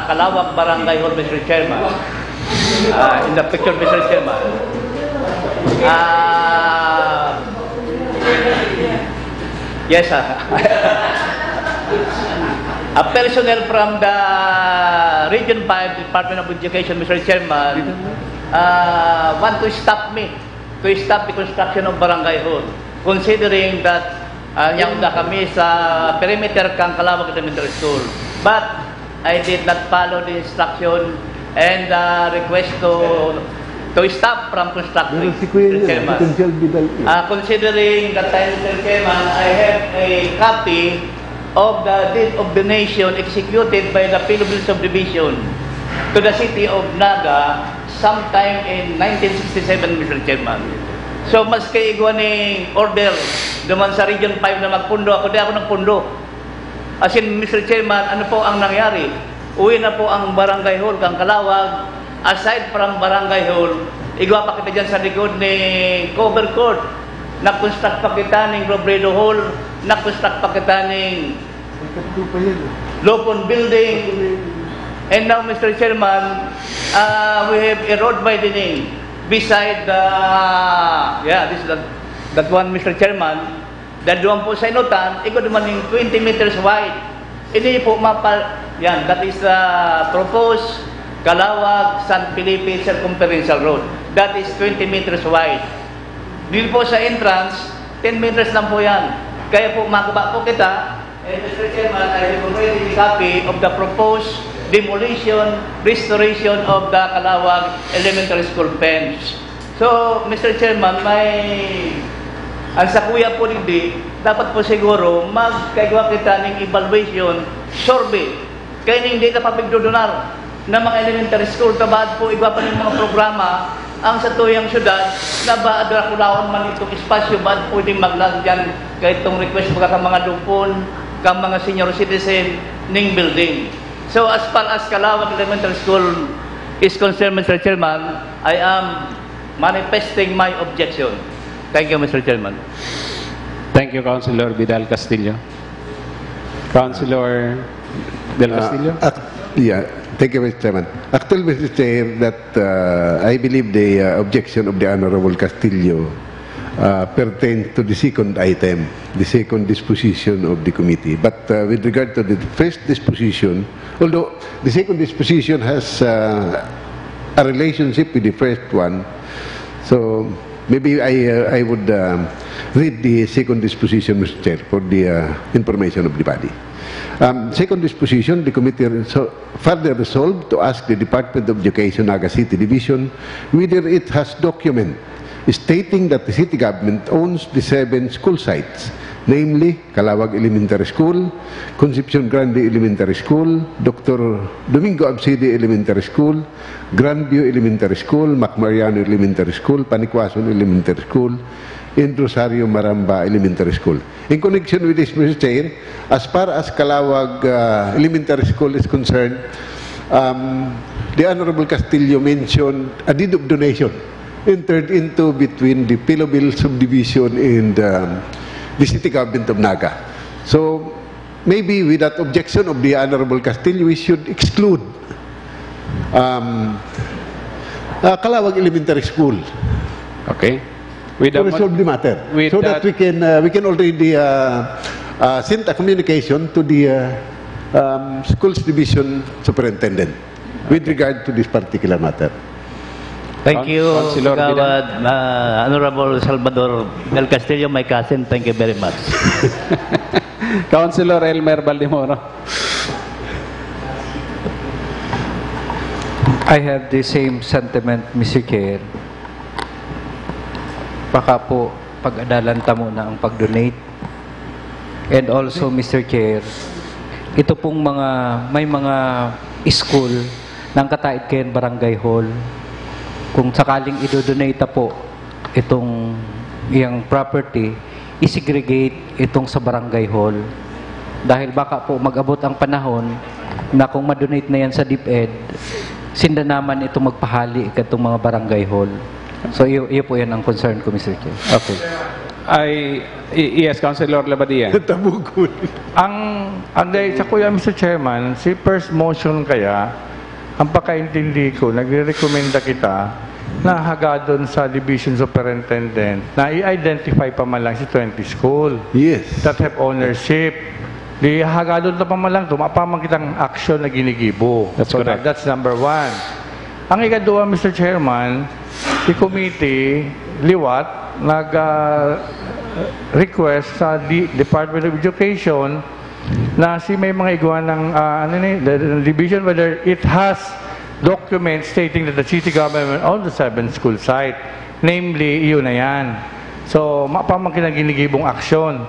Calawag Barangay Hall, Mister Chairman. Uh, in the picture, Mister Chairman. Uh, yes, sir. A personnel from the Region five Department of Education, Mister Chairman, uh, want to stop me to stop the construction of Barangay Hall, considering that uh, nyauda kami sa perimeter kan Calawag Elementary School. But I did not follow the instruction and uh, request to to stop from constructing, Pero si Kuya Mister yun, Chairman. Potential Vidal. Uh, considering that time, Mister Chairman, I have a copy of the deed of donation executed by the Philippine Subdivision to the city of Naga sometime in nineteen sixty-seven, Mister Chairman. So, maski igwa ni order naman sa Region five na magpundo, ako di ako nagpundo. As in, Mister Chairman, ano po ang nangyari? Uwi na po ang barangay hall kang Kalawag. Aside from barangay hall, igwa pa kita dyan sa likod ni cover court. Nag-construct pa kita ning Robredo Hall, nag-construct pa kita ning Ito pa yun. Lupon Building. And now, Mister Chairman, uh, we have a road widening beside the, yeah, this is the, that one, Mister Chairman, the duwan po sa inutan, igod man yung twenty meters wide. Ini po mapal-, yan, that is the proposed Calawag San Felipe Circumferential Road. That is twenty meters wide. Dito po sa entrance, ten meters lang po yan. Kaya po, makuha po kita, and Mister Chairman, I have already a copy of the proposed demolition, restoration of the Calawag Elementary School fence. So, Mister Chairman, may, ang sa kuya po digdi, dapat po siguro magkaigwa kita ng evaluation survey. Kaya hindi na papigdudunar na mga elementary school, tabaad po, igwa pa ng mga programa ang sa tuyang syudad na ba adrakulaon man itong espasyo, baad pwedeng maglaan dyan kahit itong request mga ka mga lupon, ka mga senior citizen, ning building. So, as far as Calawag Elementary School is concerned, Mister Chairman, I am manifesting my objection. Thank you, Mister Chairman. Thank you, Councilor Vidal Castillo. Councilor Del Castillo? Uh, ac- yeah, thank you, Mister Chairman. Actually, Mister Chair, that uh, I believe the uh, objection of the Honorable Castillo uh, pertains to the second item, the second disposition of the committee. But uh, with regard to the first disposition, although the second disposition has uh, a relationship with the first one, so maybe I, uh, I would um, read the second disposition, Mister Chair, for the uh, information of the body. Um, second disposition, the committee so further resolved to ask the Department of Education, Naga City Division, whether it has document stating that the city government owns the seven school sites, namely Calawag Elementary School, Concepcion Grande Elementary School, Doctor Domingo Abside Elementary School, Grandview Elementary School, Mac Mariano Elementary School, Panicuason Elementary School, and Rosario Maramba Elementary School. In connection with this, Mister Chair, as far as Calawag uh, Elementary School is concerned, um, the Honorable Castillo mentioned a deed of donation entered into between the Pilobel subdivision and um, the city government of Naga. So, maybe with that objection of the Honorable Castillo, we should exclude um, uh, Calawag Elementary School. Okay. With to the resolve mo- the matter with so that that- we can uh, we can already uh, uh, send a communication to the uh, um, schools division superintendent with regard to this particular matter. Thank Coun- you, Councilor Kagawad, uh, Honorable Salvador Del Castillo, my cousin. Thank you very much. Councilor Elmer Baldemoro. I have the same sentiment, Mister Chair. Baka po pag-adalan ta muna ang pag-donate. And also, Mister Chair, ito pong mga, may mga school na ang kataid kayan barangay hall. Kung sakaling idodonate ta po itong iyang property, i-segregate itong sa barangay hall. Dahil baka po mag-abot ang panahon na kung madonate na yan sa DepEd, sinda naman itong magpahali katong mga barangay hall. So, iyo, iyo po yan ang concern ko, Mister Chair. Okay. I, y- yes, Councilor Labadia. Tabugol. Ang, ang dahil sa kuya, Mister Chairman, si first motion kaya, ang pagkaintindi ko, nagre-recommenda kita na hagadon sa division superintendent na i-identify pa man lang si twenty school Yes. that have ownership. Di hagadon na pa man lang, tuma pa man kitang action na ginigibo. That's So, correct. That's number one. Ang ikaduha, Mister Chairman, si committee, liwat, nag ah, request sa di- Department of Education na si may mga igwa ng ah, ano ni, the, the division whether it has documents stating that the city government owns the seven school site, namely, iyon na yan. So, mapamangkin ang ginigibong aksyon.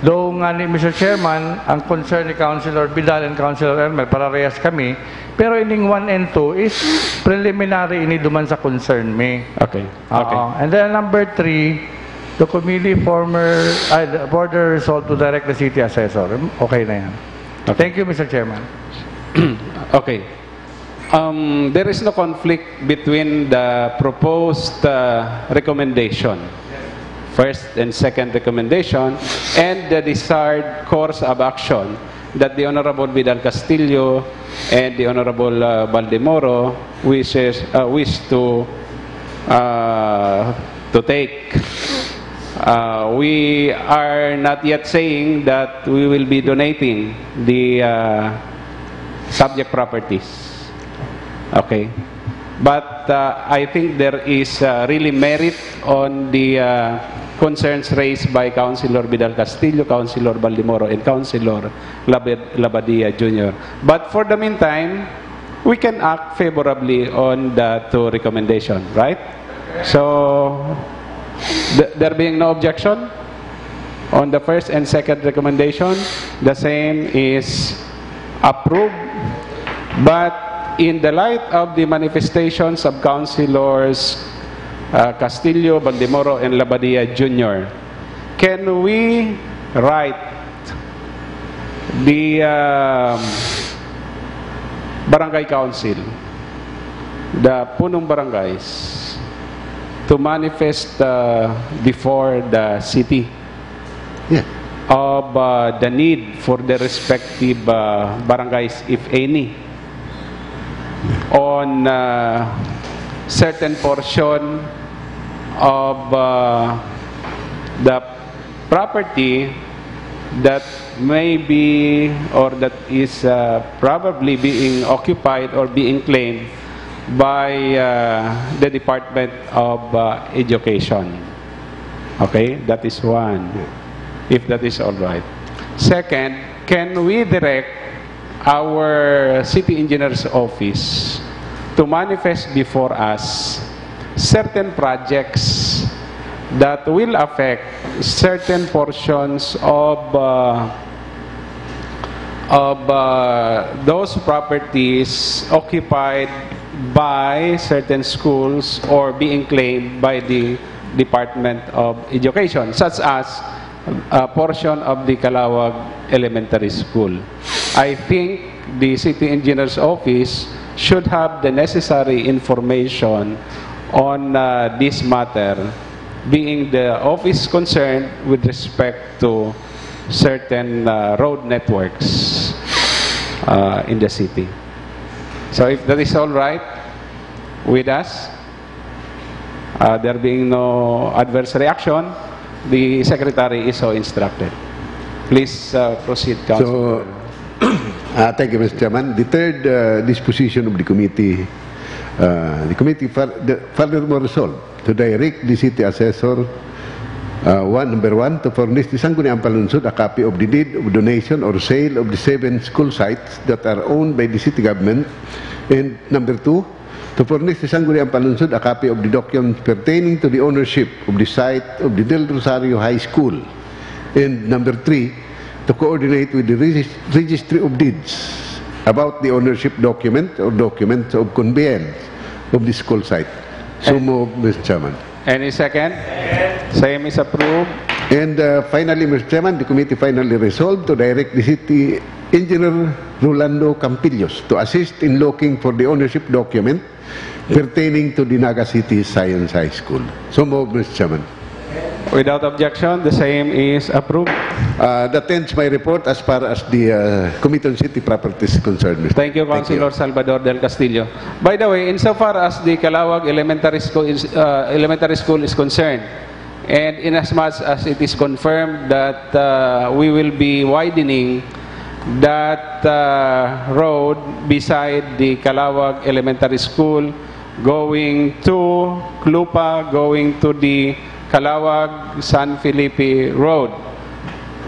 Though nga ni Mister Chairman, ang concern ni Councilor Vidal and Councilor Elmer, pararehas kami, pero ining one and two is preliminary ini duman sa concern mi. Okay. Okay. Oo. And then number three, the committee former, ay, the further resolve to direct the city assessor. Okay na yan. Thank you, Mister Chairman. Okay. Um, there is no conflict between the proposed uh, recommendation, first and second recommendation, and the desired course of action that the Honorable Vidal Castillo and the Honorable uh, Baldemoro wishes uh, wish to uh, to take. Uh, we are not yet saying that we will be donating the uh, subject properties. Okay. But uh, I think there is uh, really merit on the uh, concerns raised by Councilor Vidal Castillo, Councilor Baldemoro, and Councilor Labad- Labadia Junior. But for the meantime, we can act favorably on the two recommendation, right? So, th- there being no objection on the first and second recommendation, the same is approved. But in the light of the manifestations of Councilors uh, Castillo, Baldemoro, and Labadia Junior, can we write the um, barangay council, the punong barangays, to manifest uh, before the city Yeah. of uh, the need for the respective uh, barangays, if any, on uh, certain portion of uh, the property that may be or that is uh, probably being occupied or being claimed by uh, the Department of uh, Education. Okay, that is one. If that is all right. Second, can we direct our city engineer's office to manifest before us certain projects that will affect certain portions of uh, of uh, those properties occupied by certain schools or being claimed by the Department of Education, such as a portion of the Calawag Elementary School. I think the City Engineer's Office should have the necessary information on uh, this matter, being the office concerned with respect to certain uh, road networks uh, in the city. So if that is all right with us, uh, there being no adverse reaction, the secretary is so instructed. Please uh, proceed, Councilor. So, uh, thank you, Mister Chairman. The third uh, disposition of the committee, uh, the committee fur- the, furthermore resolved to direct the city assessor, uh, one, number one, to furnish the Sangguniang Panlunsod a copy of the deed of donation or sale of the seven school sites that are owned by the city government, and number two, to furnish the Sangguniang Panlunsod a copy of the documents pertaining to the ownership of the site of the Del Rosario High School, and number three, to coordinate with the regis- Registry of Deeds about the ownership document or documents of conveyance of the school site. So moved, Mister Chairman. Any second? Same is approved. And uh, finally, Mister Chairman, the committee finally resolved to direct the city engineer Rolando Campillos to assist in looking for the ownership document pertaining to the Naga City Science High School. So moved, Mister Chairman. Without objection, the same is approved. Uh, that ends my report as far as the uh, Committee on City Properties is concerned, Mister Thank you, Councilor Salvador Del Castillo. By the way, insofar as the Calawag Elementary School is, uh, Elementary School is concerned, and in as much as it is confirmed that uh, we will be widening that uh, road beside the Calawag Elementary School, going to Clupa, going to the Calawag San Felipe Road.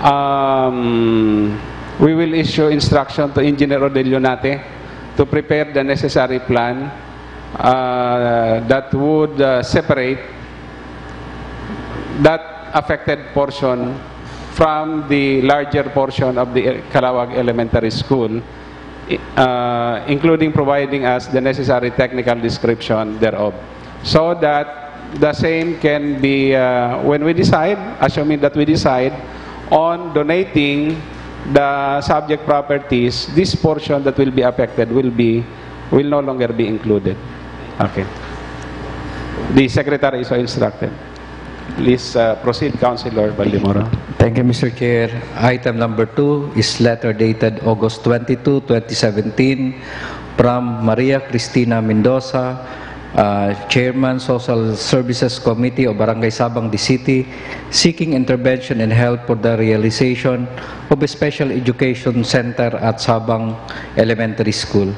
Um, we will issue instruction to Engineer Odelio Nate to prepare the necessary plan uh, that would uh, separate that affected portion from the larger portion of the Calawag Elementary School, uh, including providing us the necessary technical description thereof, so that the same can be, uh, when we decide, assuming that we decide on donating the subject properties, this portion that will be affected will be will no longer be included. Okay. The secretary is so instructed. Please uh, proceed, Councilor Baldemoro. Thank you, Mister Chair. Item number two is letter dated August twenty-two, twenty seventeen, from Maria Cristina Mendoza, uh, Chairman, Social Services Committee of Barangay Sabang de City, seeking intervention and help for the realization of a special education center at Sabang Elementary School.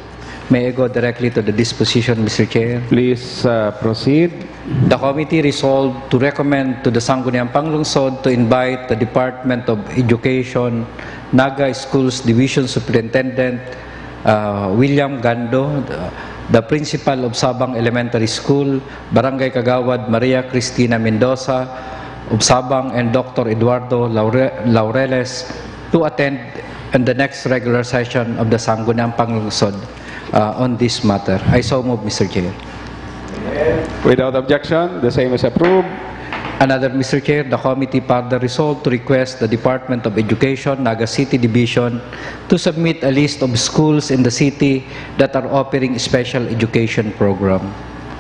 May I go directly to the disposition, Mister Chair? Please uh, proceed. The committee resolved to recommend to the Sangguniang Panglungsod to invite the Department of Education, Naga Schools Division Superintendent uh, William Gando, the, the principal of Sabang Elementary School, Barangay Kagawad Maria Cristina Mendoza of Sabang, and Doctor Eduardo Laure- Laureles to attend in the next regular session of the Sangguniang Panglungsod uh, on this matter. I so move, Mister Chair. Without objection, the same is approved. Another, Mister Chair, the committee further resolved to request the Department of Education, Naga City Division, to submit a list of schools in the city that are offering special education program.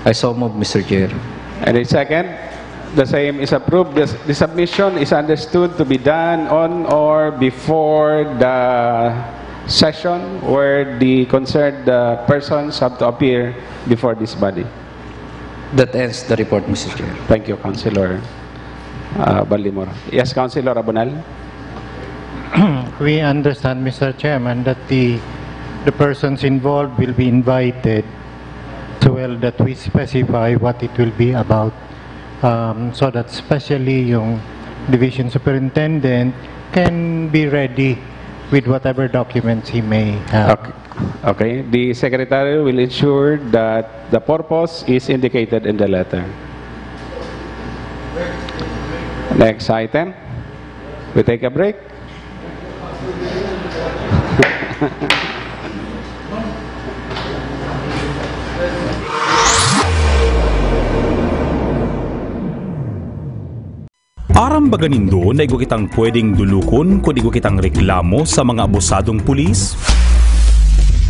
I so move, Mister Chair. And a second, the same is approved. The, the submission is understood to be done on or before the session where the concerned uh, persons have to appear before this body. That ends the report, Mister Chair. Thank you, Councilor uh, Baldemoro. Yes, Councilor Abonal. We understand, Mister Chairman, that the the persons involved will be invited to well that we specify what it will be about, um, so that especially yung division superintendent can be ready with whatever documents he may have. Okay. Okay. The secretary will ensure that the purpose is indicated in the letter. Next item. We take a break. Aram baga nindo na igwa kitang pwedeng dulukon kun igwa kitang reklamo sa mga abusadong pulis?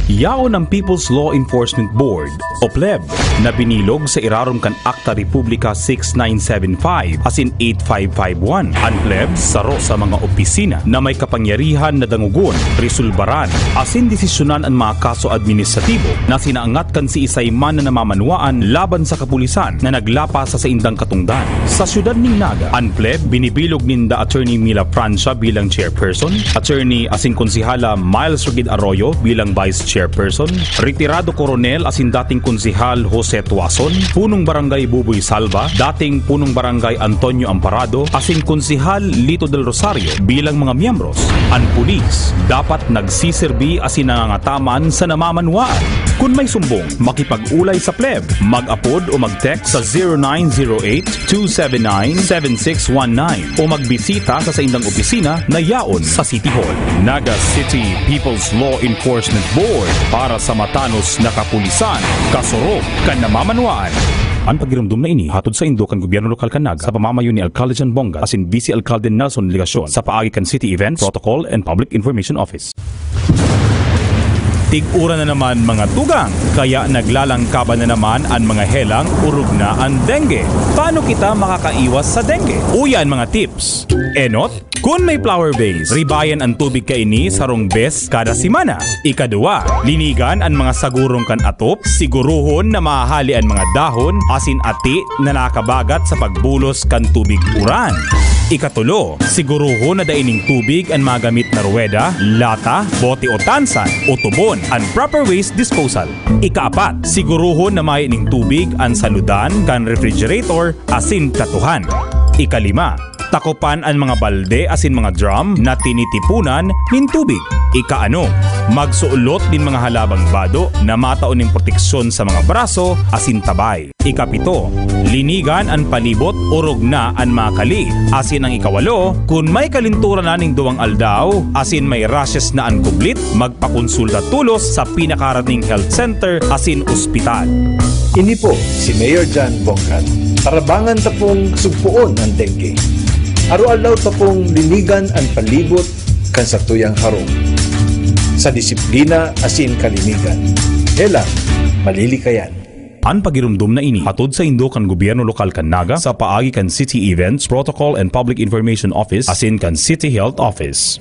Yaon ang People's Law Enforcement Board o pleb na binilog sa irarom kan Akta Republika six nine seven five asin eight five five one. An pleb saro sa mga opisina na may kapangyarihan na dangogon, resolbaran, asin desisyonan an mga kaso administratibo na sinaangat kan siisay man na namamanwaan laban sa kapulisan na naglapas sa saindang katungdan. Sa siyudad nin Naga, an pleb binibilog ninda Attorney Mila Francia bilang chairperson, attorney asin konsehala Miles Rugid Arroyo bilang vice chairperson, retirado koronel asin dating konsehal Jose Tuason, punong barangay Buboy Salva, dating punong barangay Antonio Amparado, asin konsehal Lito Del Rosario bilang mga miyembros. An pulis dapat nagsiserbi asin nangangataman sa namamanwaan. Kun may sumbong, makipag-ulay sa pleb. Mag-apod o mag-text sa zero nine zero eight, two seven nine, seven six one nine o magbisita sa saindang opisina na yaon sa City Hall. Naga City People's Law Enforcement Board, para sa matanos na kapulisan, kasurog kan namamanwaan. An pagiromdom na ini hatod saindo kan Gobyerno Lokal kan Naga sa pamamayo ni Alcalde John Bongat asin Vice Alcalde Nelson Legacion sa paagi kan City Events, Protocol and Public Information Office. Tig-uran na naman, mga tugang, kaya naglalangkaban na naman an mga helang orog na an dengue. Paano kita makakaiwas sa dengue? Uya an mga tips. Enot, kun may flower vase, ribayan an tubig kaini sarong bes kada semana. Ikaduwa, linigan an mga sagurong kan atop, siguruhon na mahahali an mga dahon asin ati na nakabagat sa pagbulos kan tubig uran. Ikatulo, siguruhon na dai nin tubig an magamit na ruweda, lata, bote o tansan, o tubon, an proper waste disposal. Ikaapat, siguruhon na mayo nin tubig an saludan kan refrigerator asin katuhan. Ikalima, takopan an mga balde asin mga drum na tinitipunan nin tubig. Ikaanom, magsuolot nin mga halabang bado na matao nin proteksyon sa mga braso asin tabay. Ikapito, linigan an palibot, orog na an mga kali. Asin ang ikawalo, kun may kalinturan na nin duwang aldaw asin may rashes na an kublit, magpakonsulta tolos sa pinakaharaning health center asin ospital. Ini po si Mayor John Bongkat. Tarabangan ta pong sugpoon an dengue. Araw-aldaw ta pong linigan an palibot kan satuyang harong. Sa disiplina asin kalinigan, helang malilikayan. An pagiromdom na ini hatod saindo kan gobyerno lokal kan Naga sa paagi kan City Events, Protocol and Public Information Office asin kan City Health Office.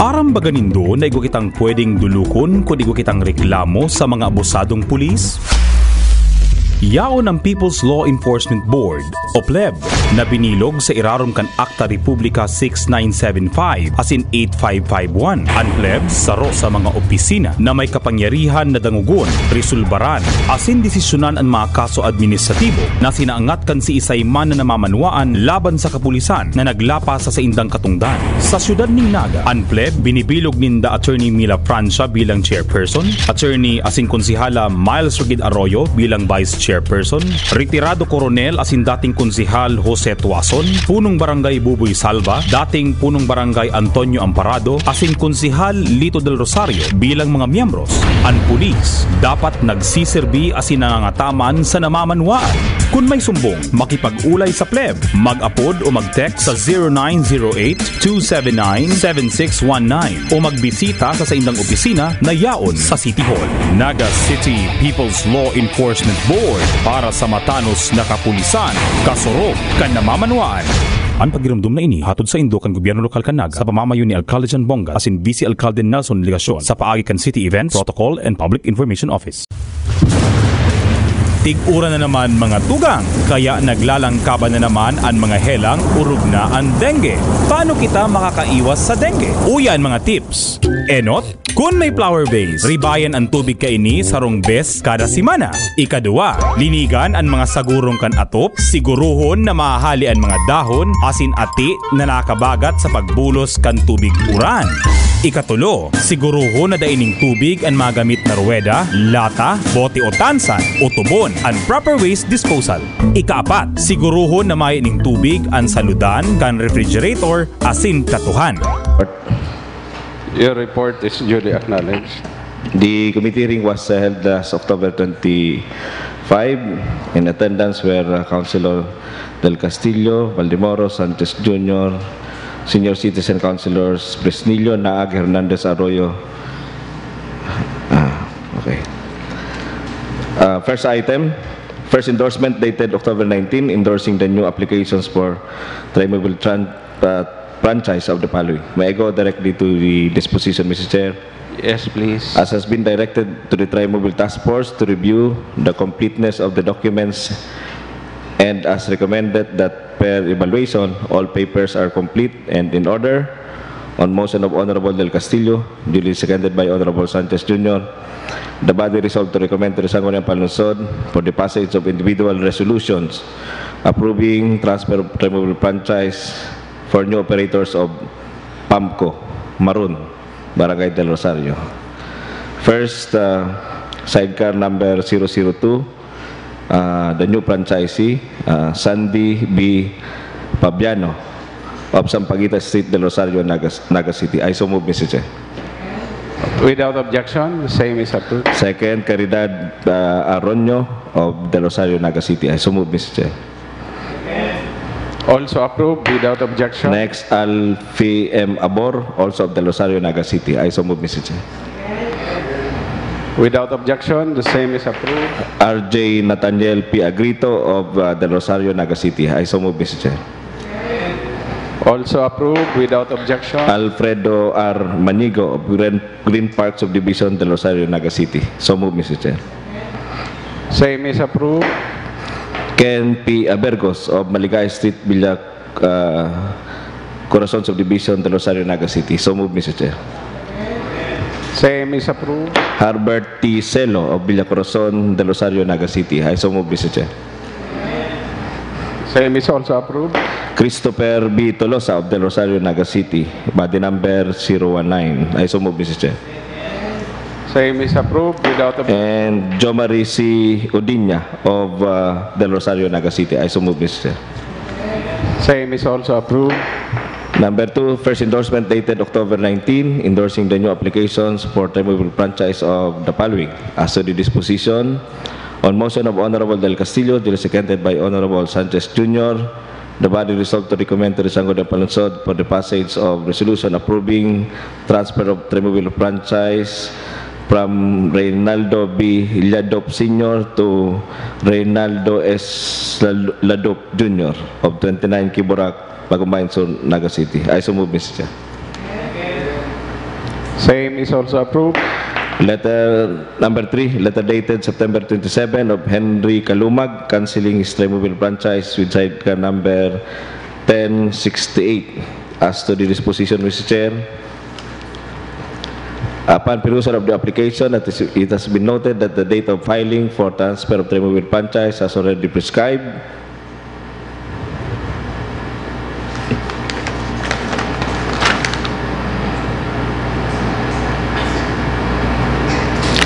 Aram baga nindo na igwa kitang pwedeng dulukon kun igwa kitang reklamo sa mga abusadong pulis? Yaon ang People's Law Enforcement Board o pleb na binilog sa irarom kan Akta Republika six nine seven five asin eight five five one. An pleb saro sa mga opisina na may kapangyarihan na dangogon, resolbaran, asin desisyonan an mga kaso administratibo na sinaangat kan siisay man na namamanwaan laban sa kapulisan na naglapas sa saindang katungdan. Sa siyudad nin Naga, an pleb binibilog ninda Attorney Mila Francia bilang chairperson, Attorney asin Konsehala Miles Rugid Arroyo bilang vice chairperson, retirado koronel asin dating konsehal Jose Tuason, punong barangay Buboy Salva, dating punong barangay Antonio Amparado, asin Konsehal Lito Del Rosario bilang mga miyembros. An pulis dapat nagsiserbi asin nangangataman sa namamanwaan. Kun may sumbong, makipag-ulay sa pleb. Mag-apod o mag-text sa zero nine zero eight, two seven nine, seven six one nine o magbisita sa saindang opisina na yaon sa City Hall. Naga City People's Law Enforcement Board, para sa matanos na kapulisan, kasurog kan namamanwaan. An pagiromdom na ini hatod saindo kan gobyerno lokal kan Naga sa pamamayo ni Alcalde John Bonga asin Vice Alcalde Nelson Legacion sa paagi kan City Events, Protocol and Public Information Office. Tig-uran na naman, mga tugang, kaya naglalangkaban na naman an mga helang orog na an dengue. Paano kita makakaiwas sa dengue? Uya an mga tips. Enot, kun may flower vase, ribayan an tubig kaini sarong bes kada semana. Ikaduwa, linigan an mga sagurong kan atop, siguruhon na mahahali an mga dahon asin ati na nakabagat sa pagbulos kan tubig uran. Ikatulo, siguruhon na dai nin tubig an mga gamit na ruweda, lata, bote o tansan, o tubon, an proper waste disposal. Ikaapat, siguruhon na mayo nin tubig an saludan kan refrigerator asin platuhan. Your report is duly acknowledged. The committee hearing was, uh, held last October twenty-five. In attendance were, uh, Councilor Del Castillo, Valdemoro, Sanchez Junior, Senior Citizen Councilors Fresnillo, Naag, Hernandez, Arroyo. Ah, okay. Uh, first item, first endorsement dated October nineteen, endorsing the new applications for Trimobile Tran-, uh, franchise of the following. May I go directly to the disposition, Mister Chair? Yes, please. As has been directed to the Trimobile Task Force to review the completeness of the documents, and as recommended that per evaluation, all papers are complete and in order, on motion of Honorable Del Castillo, duly seconded by Honorable Sanchez Junior, the body resolved to recommend to the Sangguniang Panlungsod for the passage of individual resolutions approving transfer of Trimobile franchise for new operators of Pamco, Maroon, Barangay Del Rosario. First, uh, sidecar number zero zero two, uh, the new franchisee, uh, Sandy B Pabiano of Sampaguita Street, Del Rosario, Naga, Naga City. I so move, Mister Chair. Without objection, the same is approved. Second, Caridad, uh, Aronio of Del Rosario, Naga City. I so move, Mister Chair. Also approved without objection. Next, Alfie M Abor, also of Del Rosario, Naga City. I so move, Mister Chair. Without objection, the same is approved. R J Nathaniel P Agrito of, uh, Del Rosario, Naga City. I so move, Mister Chair. Also approved without objection. Alfredo R Manigo of Green, Green Park Subdivision, Del Rosario, Naga City. So move, Mister Chair. Same is approved. Ken P Abergos of Maligaya Street, Villa, uh, Corazon Subdivision, Del Rosario, Naga City. So move, Mister Chair. Same is approved. Herbert T Celo of Villa Corazon, Del Rosario, Naga City. I so move, Mister Chair. Same is also approved. Christopher B Tolosa of Del Rosario, Naga City, body number zero one nine. I so move, Mister Chair. Same is approved without ob- And Jomari C Udiña of, uh, Del Rosario, Naga City. I so move, Mister Chair. Same is also approved. Number two, first endorsement dated October nineteen, endorsing the new applications for Trimobile franchise of the following. As to the disposition, on motion of Honorable Del Castillo, duly seconded by Honorable Sanchez Junior, the body resolved to recommend to the Sangguniang Panlungsod for the passage of resolution approving transfer of Trimobile franchise from Reynaldo B Lladop Senior to Reynaldo S Lal-, Ladop Junior of twenty-nine Kiborak, Bagumbayan Sur, Naga City. I so move, Mister Chair. Same is also approved. Letter number three, letter dated September twenty-seven of Henry Kalumag, canceling his Trimobile franchise with sidecar number ten sixty-eight. As to the disposition, Mister Chair, upon perusal of the application, it is- it has been noted that the date of filing for transfer of Trimobile franchise has already prescribed.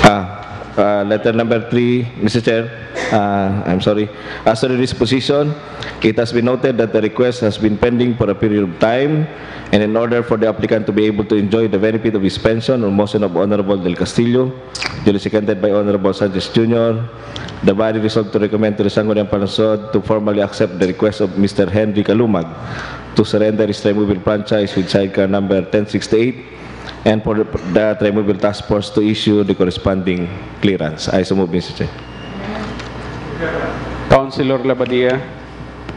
Ah, uh, letter number three, Mister Chair. Uh, I'm sorry. As to the disposition, it has been noted that the request has been pending for a period of time, and in order for the applicant to be able to enjoy the benefit of his pension, on motion of Honorable Del Castillo, duly seconded by Honorable Sanchez Junior, the body resolved to recommend to the Sangguniang Panlungsod to formally accept the request of Mister Henry Kalumag to surrender his Trimobile franchise with sidecar number ten sixty-eight and for the, the Trimobile Task Force to issue the corresponding clearance. I so move, Mister Chair. Councilor Labadia.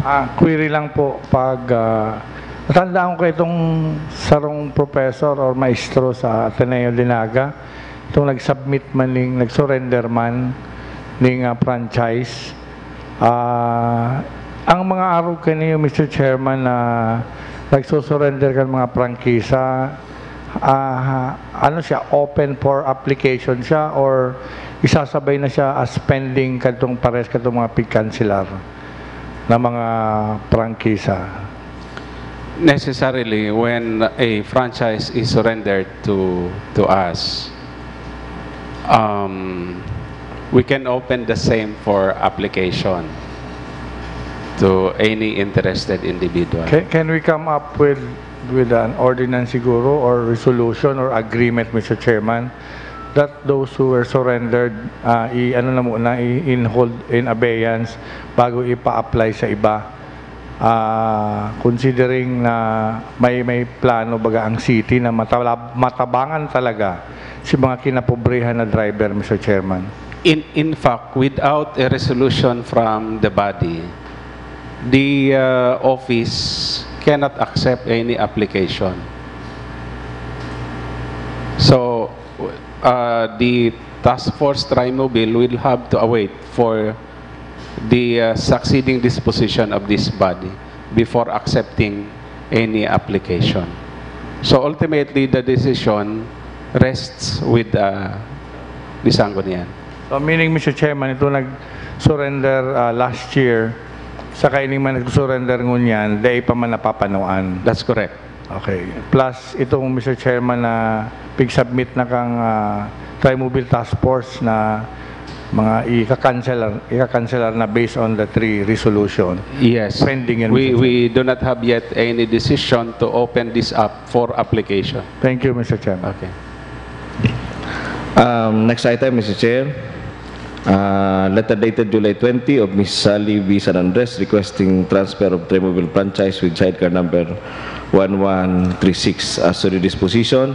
Ah, query lang po, pag ah, natandaan ko itong sarong professor or maestro sa Ateneo de Naga, itong nag-submit man ning, nag-surrender man ning ah, franchise. Ah, ang mga arog kaniyo, Mister Chairman, na nagsusurrender kan mga prangkisa, ah, ano siya, open for application siya or isasabay na siya as pending kadtong pares kadtong mga pigkanselar na mga prangkisa? Necessarily, when a franchise is surrendered to to us, um, we can open the same for application to any interested individual. Can, can we come up with with an ordinance siguro or resolution or agreement, Mister Chairman, that those who were surrendered, ah, i ano na muna, i in hold in abeyance bago ipa-apply sa iba? Ah, considering na may may plano baga ang city na matalab- matabangan talaga si mga kinapobrehan na driver, Mister Chairman. In in fact, without a resolution from the body, the uh, office cannot accept any application. So, uh, the task force Trimobile will have to await for the uh, succeeding disposition of this body before accepting any application. So ultimately, the decision rests with uh, the Sanggunian. So meaning, Mister Chairman, ito nag-surrender ah, last year, saka ini man nag-surrender ngunyan, dai pa man napapanoan. That's correct. Okay. Plus, itong Mister Chairman na pig-submit na kang ah, Trimobile Task Force na mga ika-cancel ika-cancel na based on the three resolution. Yes. Pending yan, We Mister we do not have yet any decision to open this up for application. Thank you, Mister Chairman. Okay. Um, next item, Mister Chair. Uh, letter dated July twenty of Miss Sally V San Andres requesting transfer of Trimobile franchise with sidecar number one one three six. As to the disposition,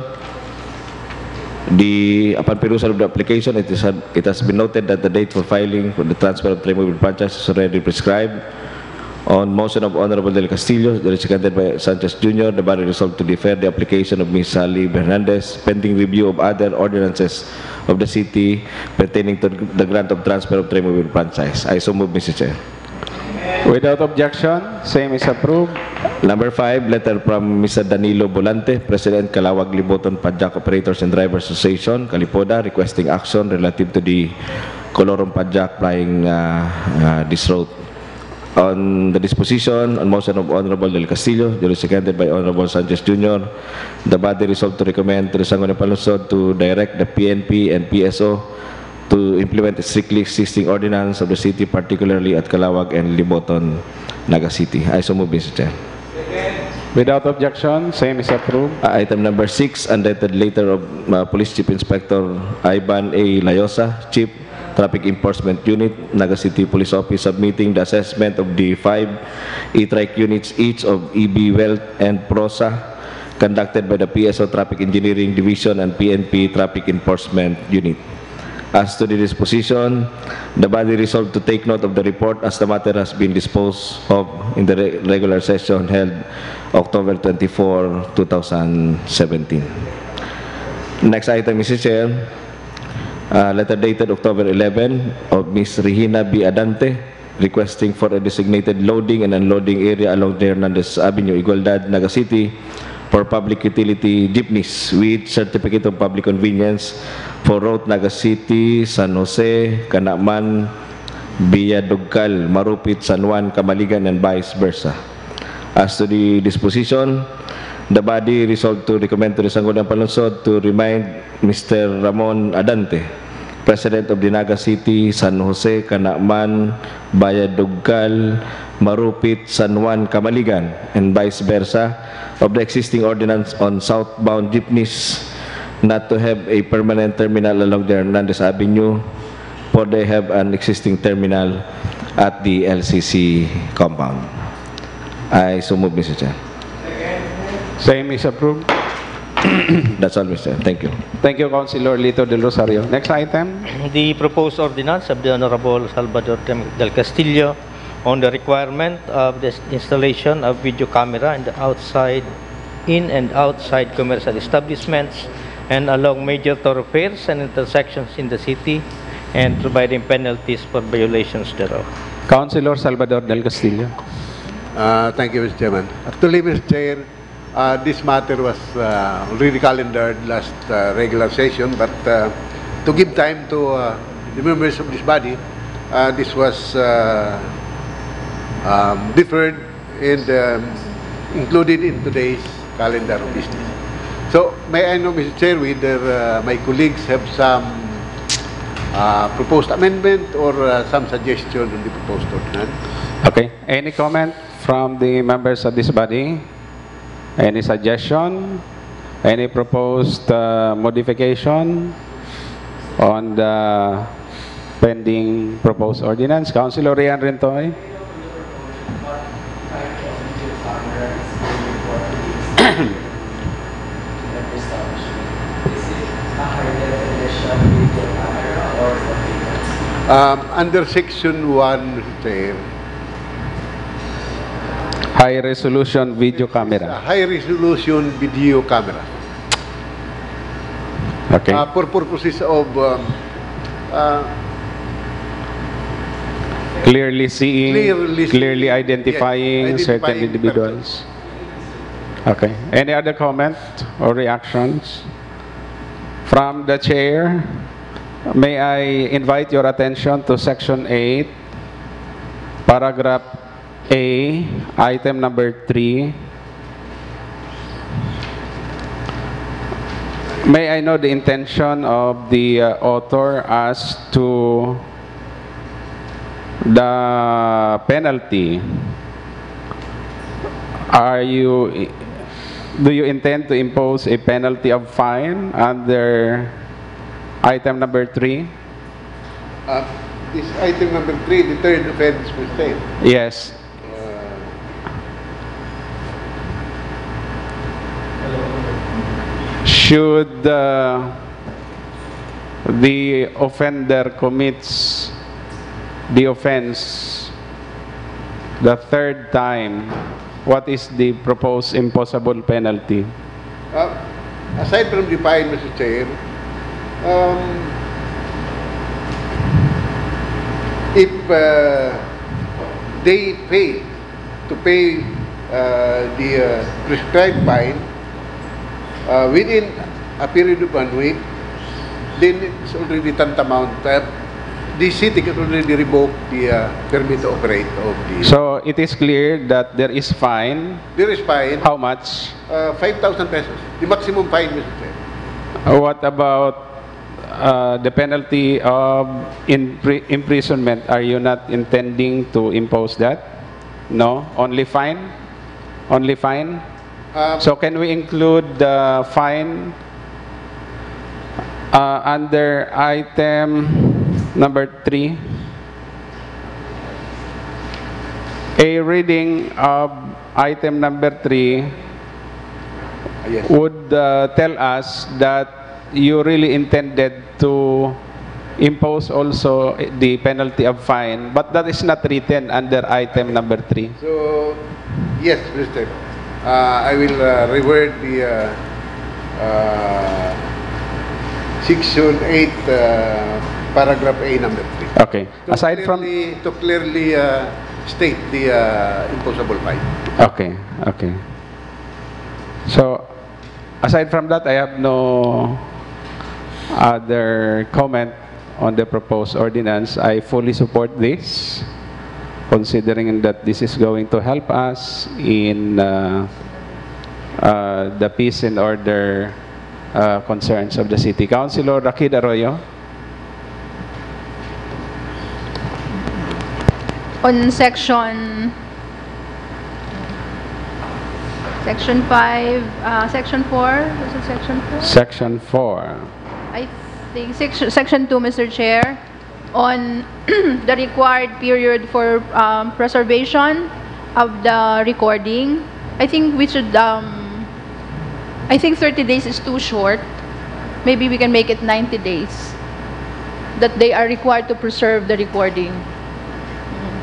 the upon perusal of the application, it is it has been noted that the date for filing for the transfer of Trimobile franchise is already prescribed. On motion of Honorable Del Castillo, duly seconded by Sanchez Junior, the body resolved to defer the application of Miss Sally Hernandez pending review of other ordinances of the city pertaining to the grant of transfer of Trimobile franchise. I so move, Mister Chair. Without objection, same is approved. Number five, letter from Mister Danilo Bolante, President, Calauag Liboton Padjak Operators and Drivers Association, Calipoda, requesting action relative to the Colorum Padjak plying uh, uh, this route. On the disposition on motion of Honorable Del Castillo, duly seconded by Honorable Sanchez Junior, the body resolved to recommend to the Sangguniang Panlungsod to direct the P N P and P S O to implement strictly existing ordinance of the city, particularly at Calauag and Liboton, Naga City. I so move, Mister Chair. Without objection, same is approved. Uh, item number six, undated letter of uh, Police Chief Inspector Ivan A. Layosa, Chief, Traffic Enforcement Unit, Naga City Police Office, submitting the assessment of the five e-trike units each of E B Wealth and Prosa, conducted by the P S O Traffic Engineering Division and P N P Traffic Enforcement Unit. As to the disposition, the body resolved to take note of the report as the matter has been disposed of in the re- regular session held October twenty-four, two thousand seventeen. Next item, Mister Chair, uh, letter dated October eleven of Miss Regina B. Adante, requesting for a designated loading and unloading area along the Hernandez Avenue, Igualdad, Naga City, for public utility jeepneys with certificate of public convenience for route Naga City, San Jose, Canaman, Via Dugcal, Marupit, San Juan, Camaligan, and vice versa. As to the disposition, the body resolved to recommend to the Sangguniang Panlungsod to remind Mister Ramon Adante, President of the Naga City, San Jose, Canaman, Via Dugcal, Marupit, San Juan, Camaligan, and vice versa, of the existing ordinance on southbound jeepneys not to have a permanent terminal along the Hernandez Avenue, for they have an existing terminal at the L C C compound. I so move, Mister Chair. Same is approved. That's all, Mister Chair. Thank you. Thank you, Councilor Lito Del Rosario. Next item. The proposed ordinance of the Honorable Salvador Dem-, Del Castillo on the requirement of the installation of video camera in the outside, in and outside commercial establishments and along major thoroughfares and intersections in the city, and providing penalties for violations thereof. Councilor Salvador Del Castillo. Uh, thank you, Mister Chairman. Actually, Mister Chair, uh, this matter was, uh, already calendared last, uh, regular session, but, uh, to give time to, uh, the members of this body, uh, this was, uh, um, deferred and, um, included in today's calendar of business. So, may I know, Mister Chair, whether, uh, my colleagues have some, uh, proposed amendment or, uh, some suggestion on the proposed ordinance? Okay. Any comment from the members of this body? Any suggestion? Any proposed, uh, modification on the pending proposed ordinance? Councilor Rian Rintoy? Um, under section one, Mister Chair, high resolution video camera. High resolution video camera. Okay. Uh, for purposes of, um, uh, clearly seeing, clearly seeing, clearly identifying, yes, certain identifying individuals. Okay. Any other comment or reactions? From the chair, may I invite your attention to section eight, paragraph A, item number three. May I know the intention of the, uh, author as to the penalty? Are you, do you intend to impose a penalty of fine under item number three? Uh, this item number three, the third offense, Mister Chair. Yes. Uh, should, uh, the offender commits the offense the third time, what is the proposed imposable penalty? Uh, aside from the fine, Mister Chair, um, if, uh, they fail to pay, uh, the, uh, prescribed fine, uh, within a period of one week, then it's already tantamount. Uh, the city can already revoke the, uh, permit to operate of the... So, it is clear that there is fine. There is fine. How much? Uh, five thousand pesos. The maximum fine, Mister Chair. Uh, what about, uh, the penalty of impri-, imprisonment? Are you not intending to impose that? No? Only fine? Only fine? Um, So can we include the fine, uh, under item number three? A reading of item number three Ah, yes. would, uh, tell us that you really intended to impose also the penalty of fine, but that is not written under item number three. So, yes, Mister Chair. Uh, I will, uh, reword the, uh, uh, Section eight, uh, paragraph A, number three. Okay. Aside from Clearly, to clearly uh, state the uh, imposable fine. Okay, okay. So, aside from that, I have no other comment on the proposed ordinance. I fully support this, considering that this is going to help us in uh, uh, the peace and order uh, concerns of the city. Councilor Rakid Arroyo? On section section five, uh, section four, was it section four? Section four. I think section, section two, Mister Chair, on the required period for um, preservation of the recording. I think we should, um, I think thirty days is too short. Maybe we can make it ninety days that they are required to preserve the recording.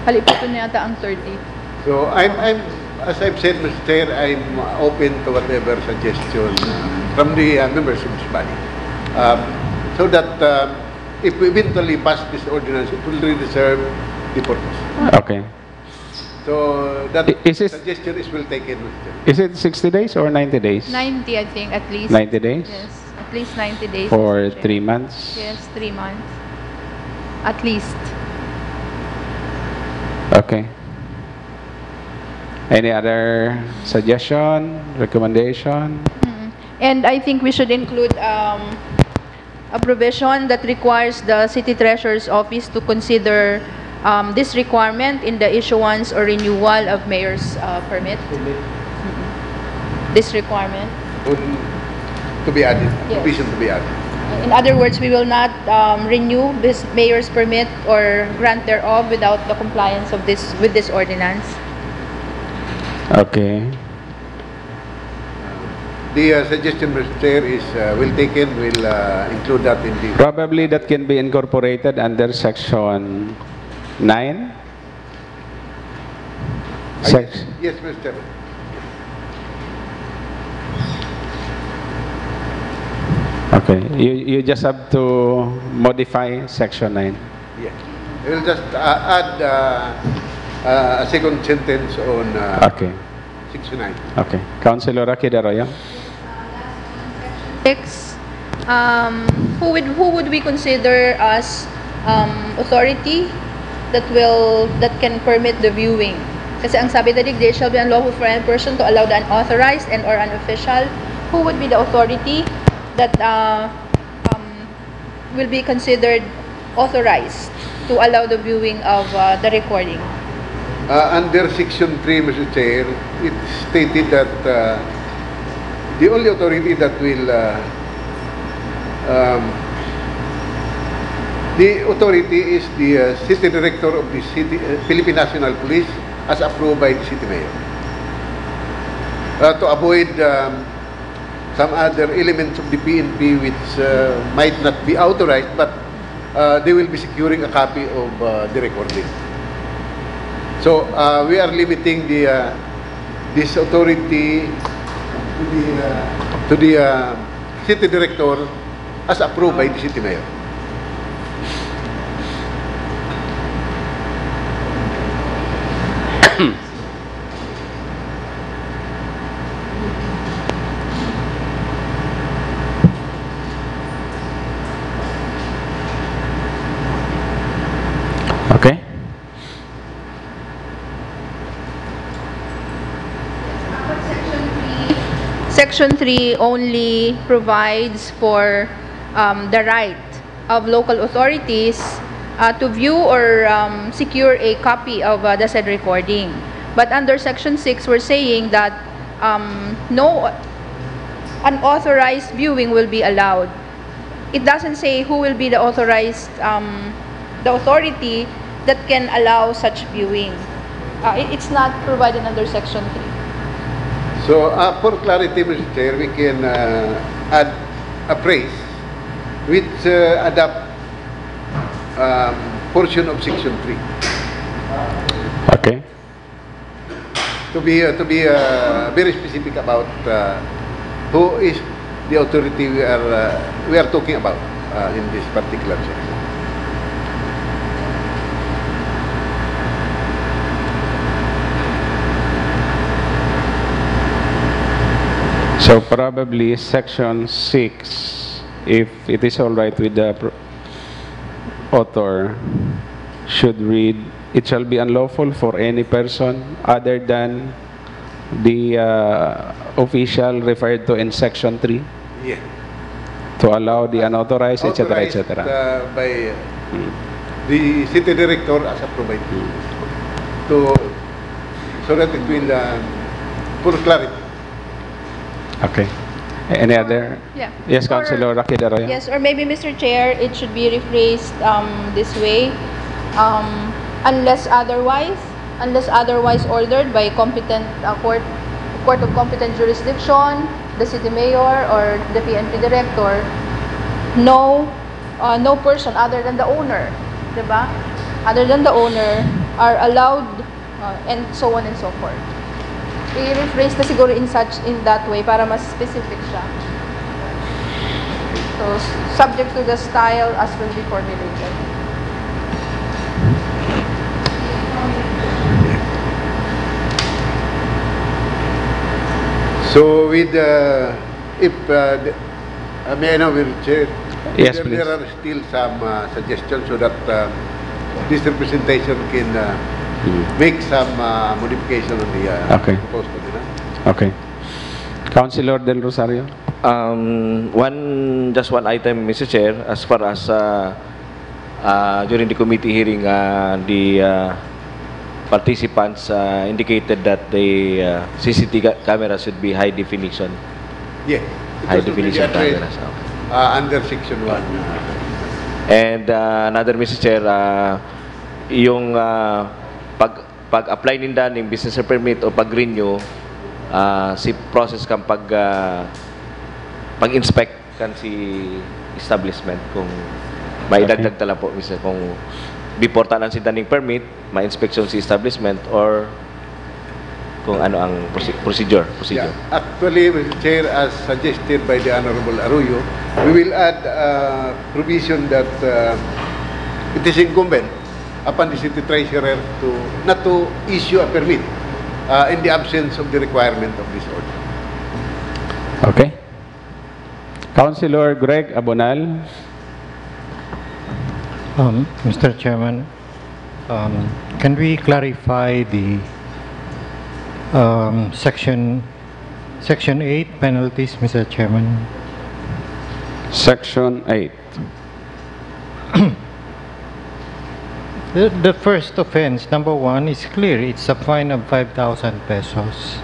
Haliputin na yata ang thirty. So I'm, I'm as I've said, Mister Chair, I'm open to whatever suggestion uh, from the uh, members of this body. Um, so that uh, if we eventually pass this ordinance, it will really serve the purpose. Okay. So that I- is it- suggestion is well taken, Mister Chair. Is it sixty days or ninety days? Ninety, I think, at least. Ninety days? Yes, at least ninety days. For Mister Chair. Three months? Yes, three months. At least. Okay. Any other suggestion, recommendation? Mm. And I think we should include um, a provision that requires the City Treasurer's Office to consider um, this requirement in the issuance or renewal of mayor's uh, permit. Mm-mm. This requirement. To, to be added, Yes. Provision to be added. In other words, we will not um, renew this mayor's permit or grant thereof without the compliance of this with this ordinance. Okay. The uh, suggestion, Mister Chair, is uh, well taken. We'll uh, include that in the Probably that can be incorporated under section nine. Ah, Sex- yes, yes, Mister Chair. Okay. You, you just have to modify section nine. Yeah. We'll just uh, add uh, uh, a second sentence on uh, Okay. sixty-nine. Okay. Councilor Rakid Arroyo? Six, um, who would who would we consider as um, authority that will that can permit the viewing? Kasi ang sabi na digdi, "It shall be unlawful for any person to allow the unauthorized and or unofficial." Who would be the authority that uh, um, will be considered authorized to allow the viewing of uh, the recording? Uh, under section three, Mister Chair, it stated that uh, the only authority that will uh, um, the authority is the uh, city director of the city uh, Philippine National Police as approved by the city mayor. Uh, to avoid um, some other elements of the P N P which uh, might not be authorized, but uh, they will be securing a copy of uh, the recording. So uh, we are limiting the uh, this authority to the uh, to the uh, city director as approved by the city mayor. Okay. Section three only provides for um, the right of local authorities uh, to view or um, secure a copy of uh, the said recording. But under Section six, we're saying that um, no unauthorized viewing will be allowed. It doesn't say who will be the authorized, um, the authority that can allow such viewing. Uh, it- it's not provided under Section three. So uh, for clarity, Mister Chair, we can uh, add a phrase which uh, adapt um, portion of section three Okay. to be uh, to be uh, very specific about uh, who is the authority we are uh, we are talking about. uh, in this particular section. So probably section six, if it is all right with the pro- author, should read, "It shall be unlawful for any person other than the uh, official referred to in section three Yeah. to allow the unauthorized, et cetera, Authorized, et cetera." uh, by the city director as approved by to, so that it will, uh, for clarity. Okay. Any other? Yeah. Yes, Or- Councilor Raquel Arroyo. Yes, or maybe, Mister Chair, it should be rephrased um, this way. Um, unless otherwise, unless otherwise ordered by competent uh, court, court of competent jurisdiction, the city mayor or the P N P director, no uh, no person other than the owner, 'di ba? Other than the owner are allowed uh, and so on and so forth. I-rephrase na siguro in such, in that way para mas specific siya. So, s- subject to the style as will be formulated. So with, uh, if, uh, the, uh, may I know, will Chair, Yes, there, please. There are still some uh, suggestions so that uh, this representation can uh, Hmm. make some uh, modification on the uh, Okay. proposed ordinance. Okay. Councilor Del Rosario? Um, one, just one item, Mister Chair, as far as uh, uh, during the committee hearing, uh, the uh, participants uh, indicated that the uh, C C T ca- camera should be high definition. Yeah. It High was already definition addressed, cameras. Okay. Uh, under section one. And uh, another, Mister Chair, uh, yung uh, pag pag-apply ninda ning business permit o pag-renew, uh, si process kan pag uh, pag-inspect kan si establishment kung maidagdag ta lang po, Mister, kung before tanan sinda ning permit, ma-inspection si establishment or kung ano ang proce- procedure, procedure. Yeah. Actually, Mister Chair, as suggested by the Honorable Arroyo, we will add uh, provision that uh, it is incumbent upon the city treasurer to not to issue a permit uh, in the absence of the requirement of this order. Okay. Councilor Greg Abonal? Um, Mister Chairman, um, can we clarify the um, section section eight penalties, Mister Chairman? Section eight. The, the first offense, number one, is clear. It's a fine of five thousand pesos.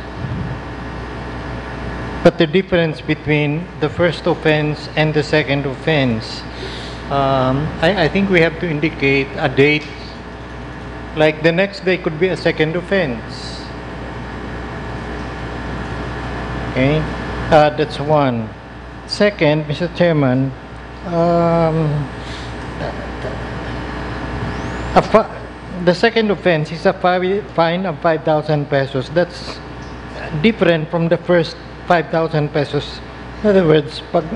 But the difference between the first offense and the second offense, um, I, I think we have to indicate a date. Like the next day could be a second offense. Okay? Uh, that's one. Second, Mister Chairman, um, a fi- the second offense is a fi- fine of five thousand pesos. That's different from the first five thousand pesos. In other words, pag,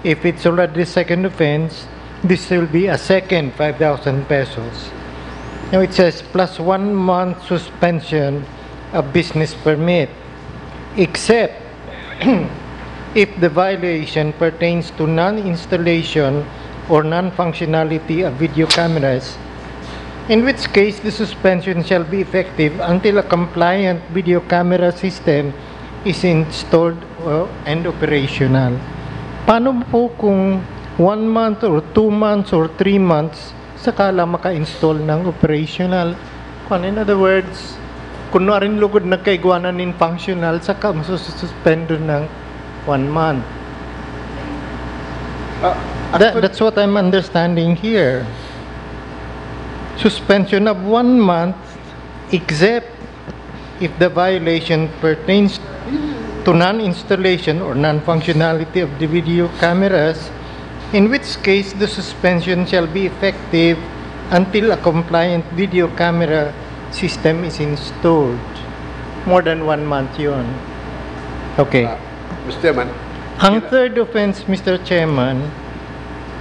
if it's already second offense, this will be a second five thousand pesos. Now it says plus one month suspension of business permit, except if the violation pertains to non-installation or non-functionality of video cameras, in which case the suspension shall be effective until a compliant video camera system is installed uh, and operational. Paano po kung one month or two months or three months saka lang maka-install ng operational? Kung in other words, kung nuarin lugod nagkaigwanan nin functional, saka masususpend ng one month. Uh, That, actually- that's what I'm understanding here. Suspension of one month, except if the violation pertains to non-installation or non-functionality of the video cameras, in which case the suspension shall be effective until a compliant video camera system is installed. More than one month yun. Okay. Uh, Mister Chairman, Ang third offense, Mister Chairman,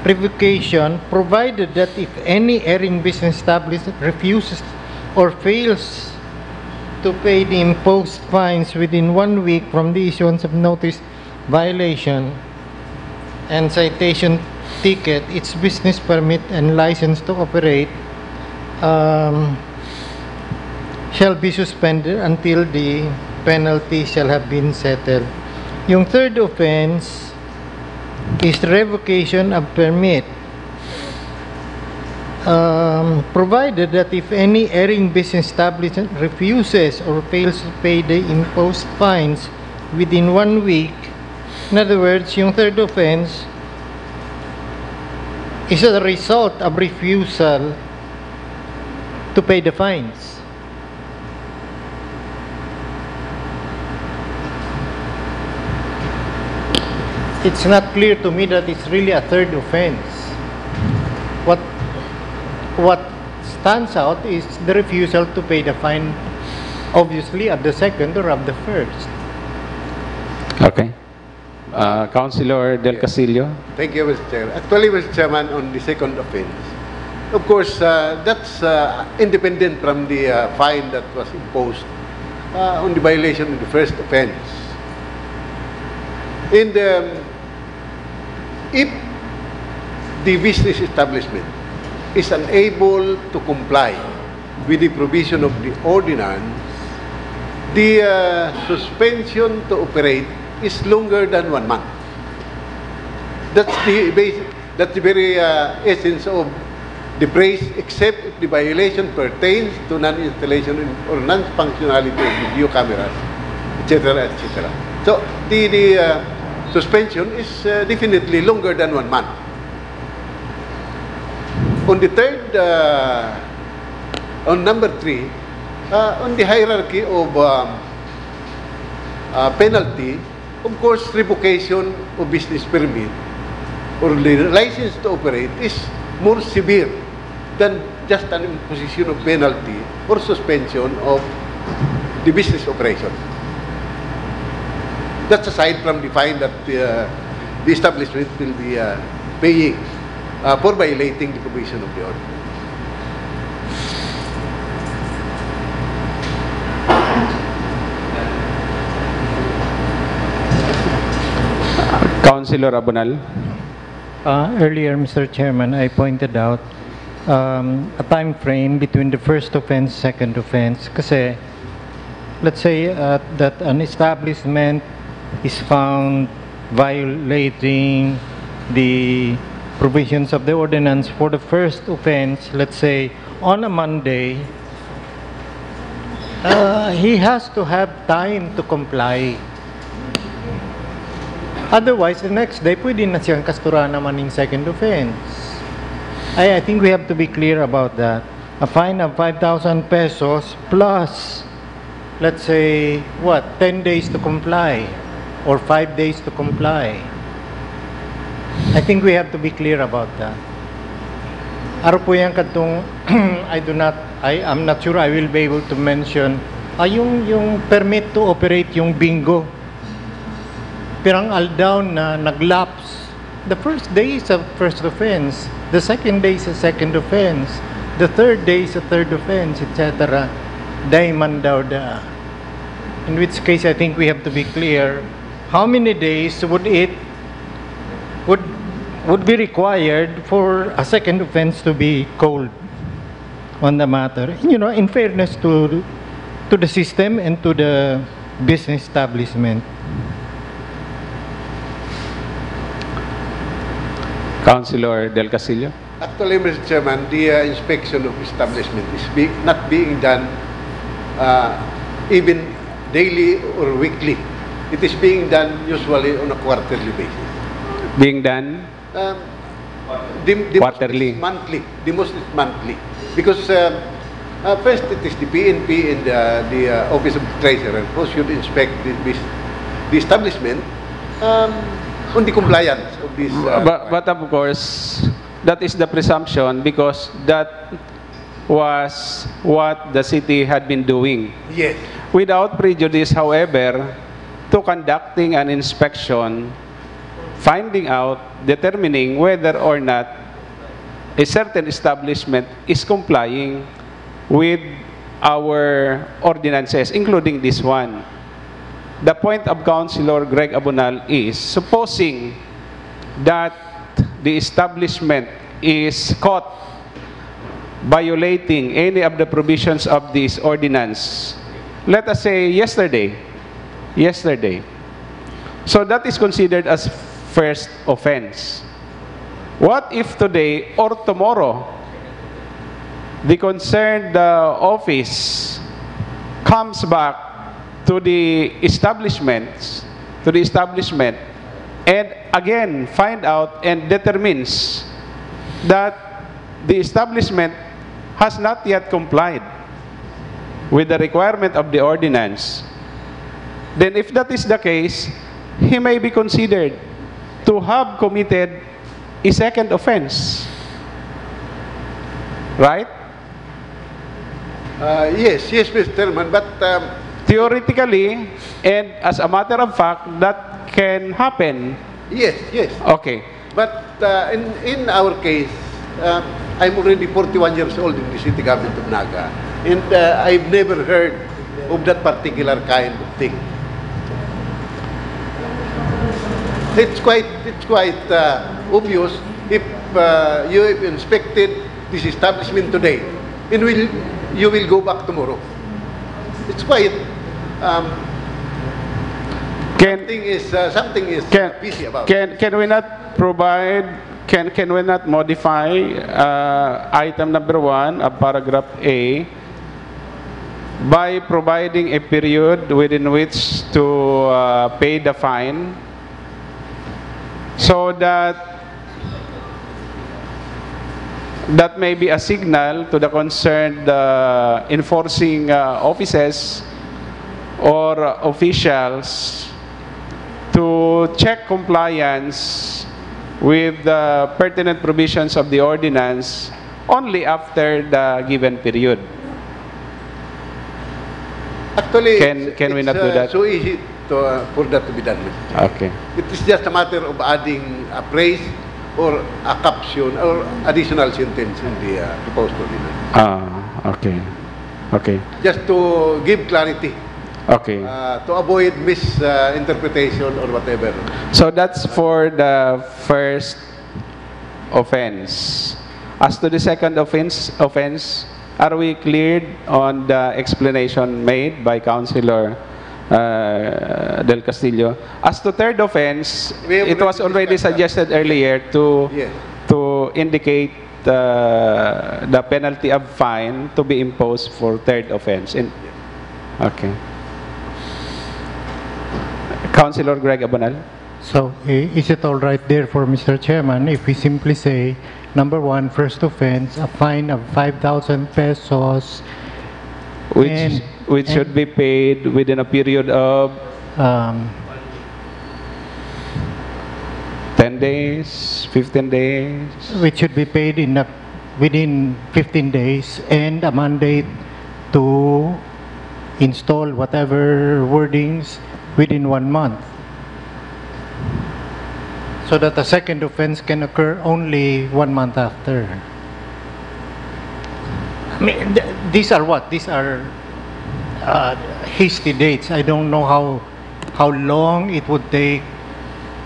revocation, provided that if any erring business establishment refuses or fails to pay the imposed fines within one week from the issuance of notice violation and citation ticket, its business permit and license to operate, um, shall be suspended until the penalty shall have been settled. Yung third offense is revocation of permit. Um, provided that if any erring business establishment refuses or fails to pay the imposed fines within one week, in other words, yung third offense is a result of refusal to pay the fines. It's not clear to me that it's really a third offense. What, what stands out is the refusal to pay the fine, obviously, of the second or of the first. Okay. Uh, Councilor Del Castillo? Thank you, Mister Chair. Actually, Mister Chairman, on the second offense, of course, uh, that's uh, independent from the uh, fine that was imposed uh, on the violation of the first offense. And um, if the business establishment is unable to comply with the provision of the ordinance, the uh, suspension to operate is longer than one month. That's the basic, that's the very uh, essence of the phrase, "Except if the violation pertains to non-installation or non-functionality of video cameras, et cetera, et cetera" So the, the uh, suspension is uh, definitely longer than one month. On the third, uh, on number three, uh, on the hierarchy of um, uh, penalty, of course, revocation of business permit or the license to operate is more severe than just an imposition of penalty or suspension of the business operation. That's aside from the fine that uh, the establishment will be uh, paying uh, for violating the provision of the ordinance. Councilor Abonal? Uh, earlier, Mister Chairman, I pointed out um, a time frame between the first offense, second offense. Kasi, let's say uh, that an establishment is found violating the provisions of the ordinance for the first offense, let's say, on a Monday, uh, he has to have time to comply. Otherwise, the next day, pwede na siyang kasturan naman ng second offense. I, I think we have to be clear about that. A fine of five thousand pesos plus, let's say, what, ten days to comply or five days to comply. I think we have to be clear about that. Aro po yan kadtong, I do not, I am not sure I will be able to mention, ah, yung, yung permit to operate yung bingo. Pirang aldaw na nag-lapse. The first day is a first offense. The second day is a second offense. The third day is a third offense, et cetera. Dai man daw da. In which case, I think we have to be clear. How many days would it would would be required for a second offense to be called on the matter? You know, in fairness to to the system and to the business establishment. Councilor Del Castillo? Actually, Mister Chairman, the uh, inspection of establishment is be, not being done uh, even daily or weekly. It is being done usually on a quarterly basis. Being done? Um, the, the Quarterly. Monthly. The most is monthly. Because um, uh, first, it is the P N P and uh, the uh, Office of the Treasurer who should inspect the, this, the establishment um, on the compliance of this. Uh, But, but of course, that is the presumption because that was what the city had been doing. Yes. Without prejudice, however, to conducting an inspection finding out, determining whether or not a certain establishment is complying with our ordinances, including this one. The point of Councilor Greg Abonal is, supposing that the establishment is caught violating any of the provisions of this ordinance, let us say yesterday, yesterday, so that is considered as first offense. What if today or tomorrow, the concerned uh, office comes back to the establishments, to the establishment, and again find out and determines that the establishment has not yet complied with the requirement of the ordinance, then if that is the case, he may be considered to have committed a second offense. Right? Uh, yes, yes, Mister Chairman, but um, Theoretically, and as a matter of fact, that can happen. Yes, yes. Okay. But uh, in, in our case, uh, I'm already forty-one years old in the city government of Naga, and uh, I've never heard of that particular kind of thing. It's quite, it's quite uh, obvious if uh, you have inspected this establishment today, and will, you will go back tomorrow. It's quite um, Can something is uh, something is can busy about. Can can we not provide? Can can we not modify uh, item number one of paragraph A by providing a period within which to uh, pay the fine, so that that may be a signal to the concerned uh, enforcing uh, offices or officials to check compliance with the pertinent provisions of the ordinance only after the given period. Actually, Can- it's, can we it's, not do uh, that? So easy to, uh, for that to be done, Mister Chair. Okay. It is just a matter of adding a phrase or a caption or additional sentence in the uh, proposed ordinance. Ah, okay. Okay. Just to give clarity, Okay. uh, to avoid misinterpretation or whatever. So that's for the first offense. As to the second offense, offense, are we cleared on the explanation made by Councilor uh, Del Castillo? As to third offense, We have it was already already discussed that. Suggested earlier to Yes. to indicate uh, the penalty of fine to be imposed for third offense. In, okay. Councilor Greg Abonal? So, i- is it all right, therefore, Mister Chairman, if we simply say, number one, first offense, a fine of five thousand pesos, Which, And- which and- should be paid within a period of um, ten days, fifteen days? which should be paid in a, within fifteen days, and a mandate to install whatever wordings within one month, so that the second offense can occur only one month after. I mean, th- these are what? These are uh, hasty dates. I don't know how how long it would take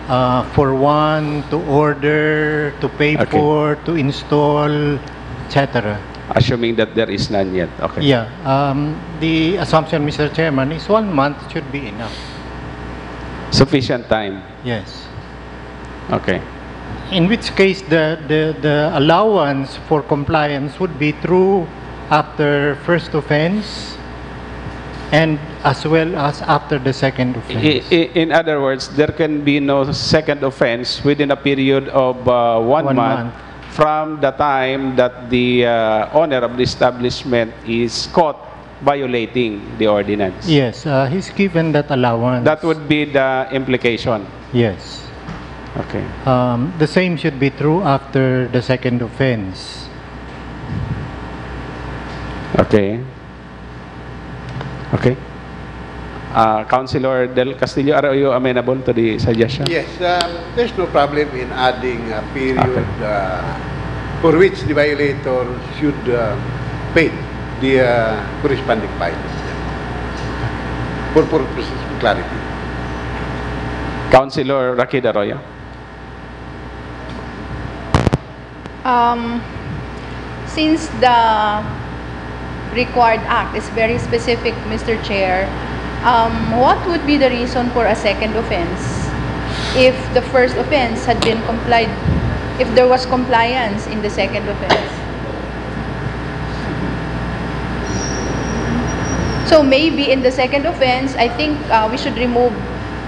uh, for one to order, to pay Okay. for, to install, et cetera. Assuming that there is none yet. Okay. Yeah, um, the assumption, Mister Chairman, is one month should be enough. Sufficient time. Yes. Okay. In which case, the, the, the allowance for compliance would be through after first offense and as well as after the second I, offense. I, in other words, there can be no second offense within a period of uh, one, One month, month. From the time that the uh, owner of the establishment is caught violating the ordinance. Yes, uh, he's given that allowance. That would be the implication. Yes. Okay. Um, the same should be true after the second offense. Okay. Okay. Uh, Councilor Del Castillo, are you amenable to the suggestion? Yes, um, there's no problem in adding a period uh, for which the violator should uh, pay the uh, corresponding fine. For purposes of clarity. Councilor Rakid Arroyo. Um, since the required act is very specific, Mister Chair, um, what would be the reason for a second offense if the first offense had been complied, if there was compliance in the second offense? So maybe in the second offense, I think uh, we should remove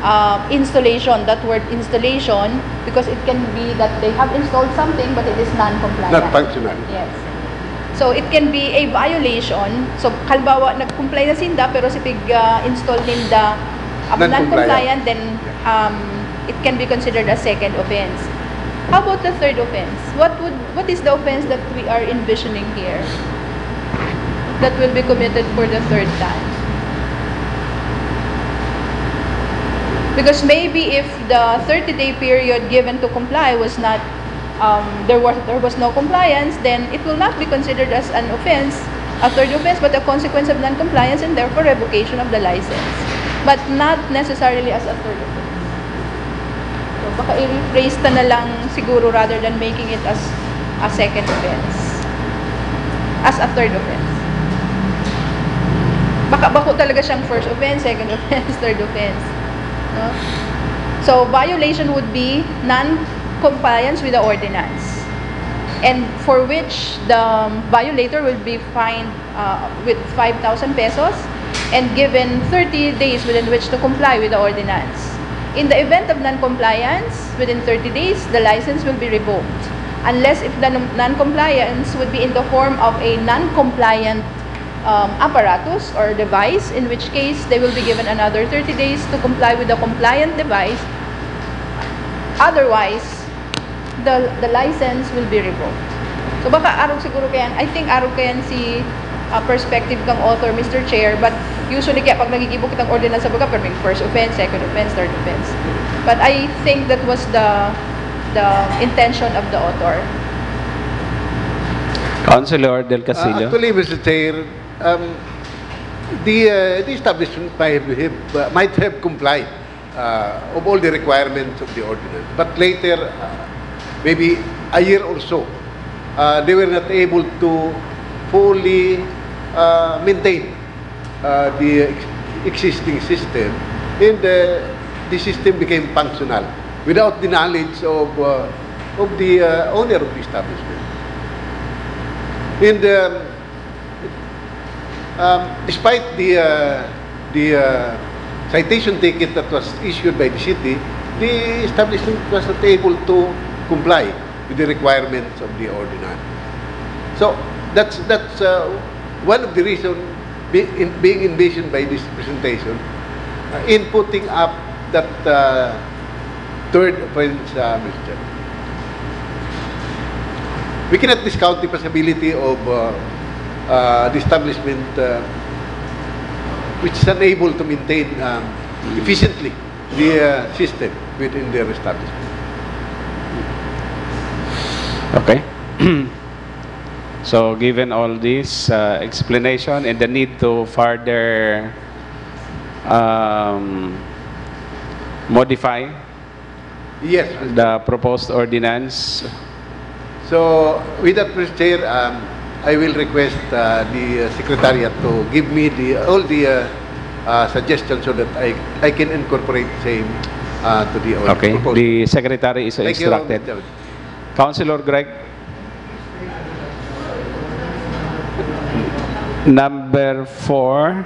uh, installation, that word installation, because it can be that they have installed something but it is non-compliant. Not functional. Yes. So it can be a violation. So halimbawa, nag-comply na sinda pero si pig-install ninda um, non-compliant, then um, it can be considered a second offense. How about the third offense? What would what is the offense that we are envisioning here that will be committed for the third time? Because maybe if the thirty-day period given to comply was not, um, there was there was no compliance, then it will not be considered as an offense, a third offense, but a consequence of non-compliance and therefore revocation of the license, but not necessarily as a third offense. So, baka i-rephrase ta na lang siguro rather than making it as a second offense. As a third offense. Baka bako talaga siyang first offense, second offense, third offense. No? So, violation would be non-compliance with the ordinance, and for which the violator will be fined uh, with five thousand pesos and given thirty days within which to comply with the ordinance. In the event of non-compliance, within thirty days, the license will be revoked. Unless if the non-compliance would be in the form of a non-compliant um, apparatus or device, in which case they will be given another thirty days to comply with the compliant device. Otherwise, the, the license will be revoked. So baka arog siguro kayan, I think arog kayan si uh, perspective kang author, Mister Chair, but usually kaya pag nagigibo kitang ordinance sa baga, pero may first offense, second offense, third offense. But I think that was the the intention of the author. Councilor Del Castillo. Uh, actually, Mister Chair, um, the, uh, the establishment might have, uh, might have complied uh, of all the requirements of the ordinance. But later, uh, maybe a year or so, uh, they were not able to fully uh, maintain uh, the ex- existing system, and uh, the system became functional without the knowledge of, uh, of the uh, owner of the establishment. And um, um, despite the, uh, the uh, citation ticket that was issued by the city, the establishment was not able to comply with the requirements of the ordinance. So that's, that's uh, one of the reasons be, in, being envisioned by this presentation uh, in putting up that uh, third offense, uh, Mister Chair. We cannot discount the possibility of uh, uh, the establishment uh, which is unable to maintain um, efficiently the uh, system within their establishment. Okay. So, given all this uh, explanation and the need to further um, modify Yes, the proposed ordinance. So, with that, Mister Chair, um, I will request uh, the uh, Secretariat to give me the all the uh, uh, suggestions so that I, I can incorporate same uh, to the order Okay, proposal. The secretary is so Thank you, instructed. Mister Chair. Councilor Greg. Number four.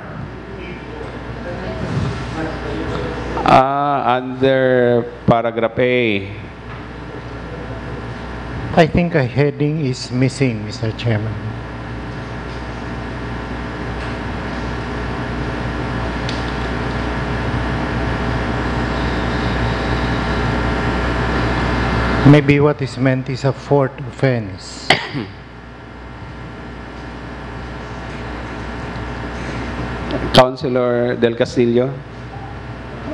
Ah, under paragraph A. I think a heading is missing, Mister Chairman. Maybe what is meant is a fourth offense. Councilor Del Castillo.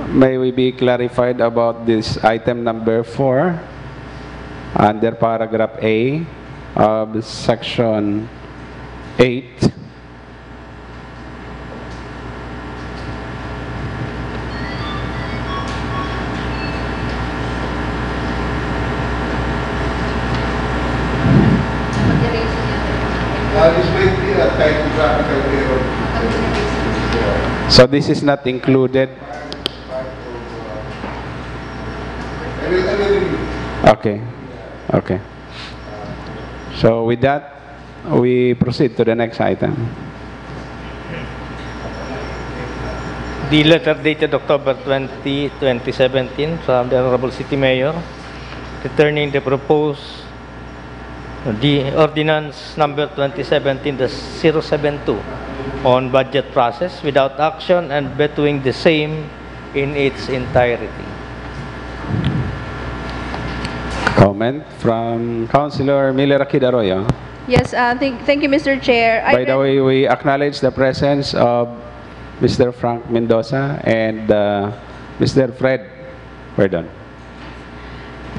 May we be clarified about this item number four, under paragraph A of section eight? Uh, this might be a typographical error. So this is not included. I will, I will review. Okay. Okay. So with that, we proceed to the next item. The letter dated October twenty, twenty seventeen, from the Honorable City Mayor, returning the proposed, the ordinance number twenty seventeen dash zero seven two on budget process without action and vetoing the same in its entirety. Comment from Councilor Miller Akid Arroyo. Yes, uh, thank, thank you, Mister Chair. I By the read- way, we acknowledge the presence of Mister Frank Mendoza and uh, Mister Fred Verdon.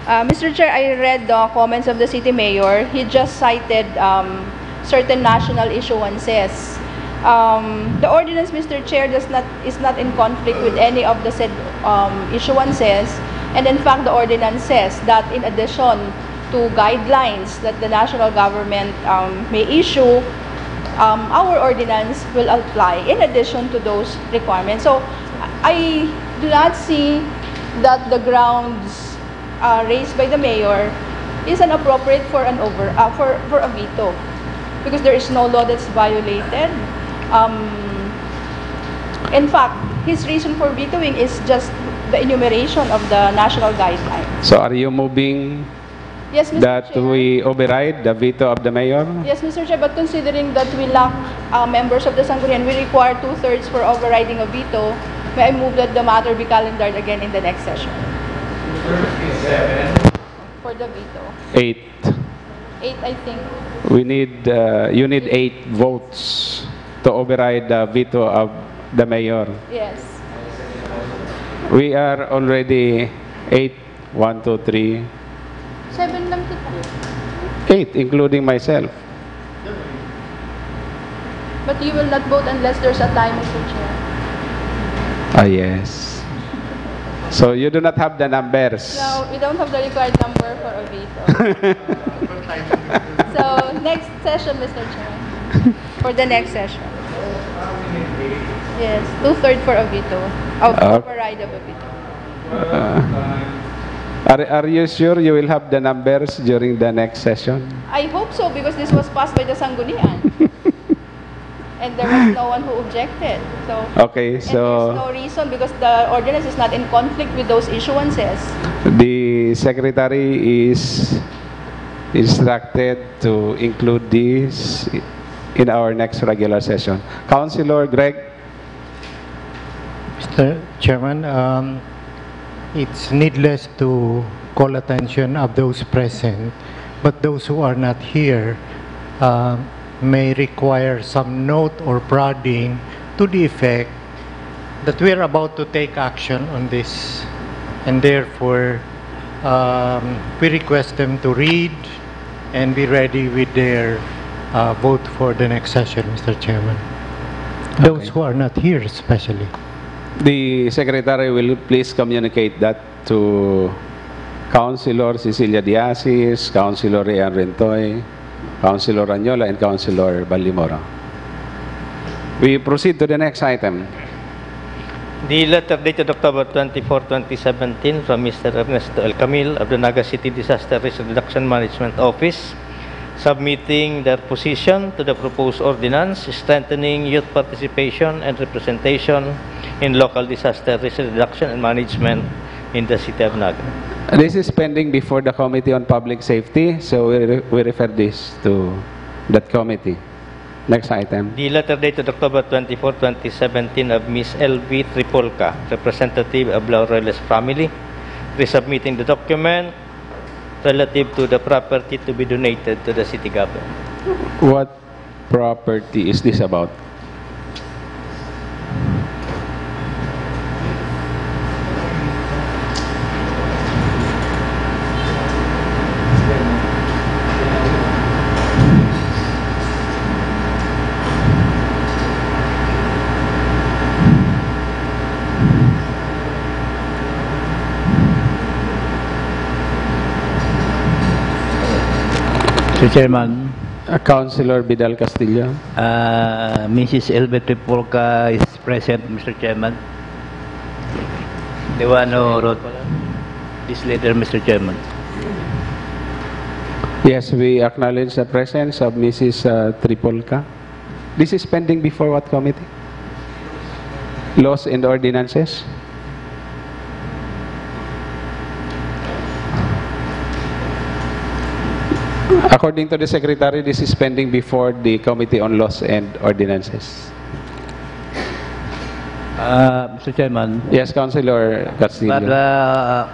Uh, Mister Chair, I read the comments of the city mayor. He just cited um, certain national issuances. Um, the ordinance, Mister Chair, does not is not in conflict with any of the said um, issuances, and in fact, the ordinance says that in addition to guidelines that the national government um, may issue, um, our ordinance will apply in addition to those requirements. So, I do not see that the grounds uh, raised by the mayor is an appropriate for an over uh, for for a veto, because there is no law that's violated. Um, in fact, his reason for vetoing is just the enumeration of the national guidelines. So are you moving Yes, Mister that Chair. We override the veto of the mayor? Yes, Mister Chair, but considering that we lack uh, members of the Sanggunian, we require two-thirds for overriding a veto. May I move that the matter be calendared again in the next session? For the veto. Eight. Eight, I think. We need, uh, you need eight votes to override the veto of the mayor. Yes. We are already eight. One, two, three. Seven lang kita. Eight, including myself. But you will not vote unless there's a tie, Mister Chair. Ah, yes. So you do not have the numbers. No, we don't have the required number for a veto. So, next session, Mister Chair. For the next session. Yes, two-third for a veto. Of Ah. Override of a veto. Uh, are, are you sure you will have the numbers during the next session? I hope so, because this was passed by the Sanggunian. And there was no one who objected. So, Okay, and there's so no reason because the ordinance is not in conflict with those issuances. the secretary is instructed to include this in our next regular session. Councilor Greg? Mister Chairman, um, it's needless to call attention of those present, but those who are not here uh, may require some note or prodding to the effect that we are about to take action on this, and therefore um, we request them to read and be ready with their uh, vote for the next session, Mister Chairman. Those Okay. Who are not here, especially. The secretary will please communicate that to Councilor Cecilia Diasis, Councilor Rian Rentoy, Councilor Anyola, and Councilor Balimoro. We proceed to the next item. The letter dated October twenty-four, twenty seventeen, from Mister Ernesto El Camil of the Naga City Disaster Risk Reduction Management Office, submitting their position to the proposed ordinance strengthening youth participation and representation in local disaster risk reduction and management in the city of Naga. This is pending before the Committee on Public Safety, so we, re- we refer this to that committee. Next item. The letter dated October twenty-four, twenty seventeen, of Miss L V Tripolca, representative of Laureles family, resubmitting the document relative to the property to be donated to the city government. What property is this about? Mister Chairman, uh, Councilor Vidal Castillo. Uh, Missus Elbet Repolca is present, Mister Chairman. The one who wrote this letter, Mister Chairman. Yes, we acknowledge the presence of Missus uh, Tripolca. This is pending before what committee? Laws and ordinances? According to the secretary, this is pending before the Committee on Laws and Ordinances. Uh, Mister Chairman. Yes, Councilor Castillo. But uh,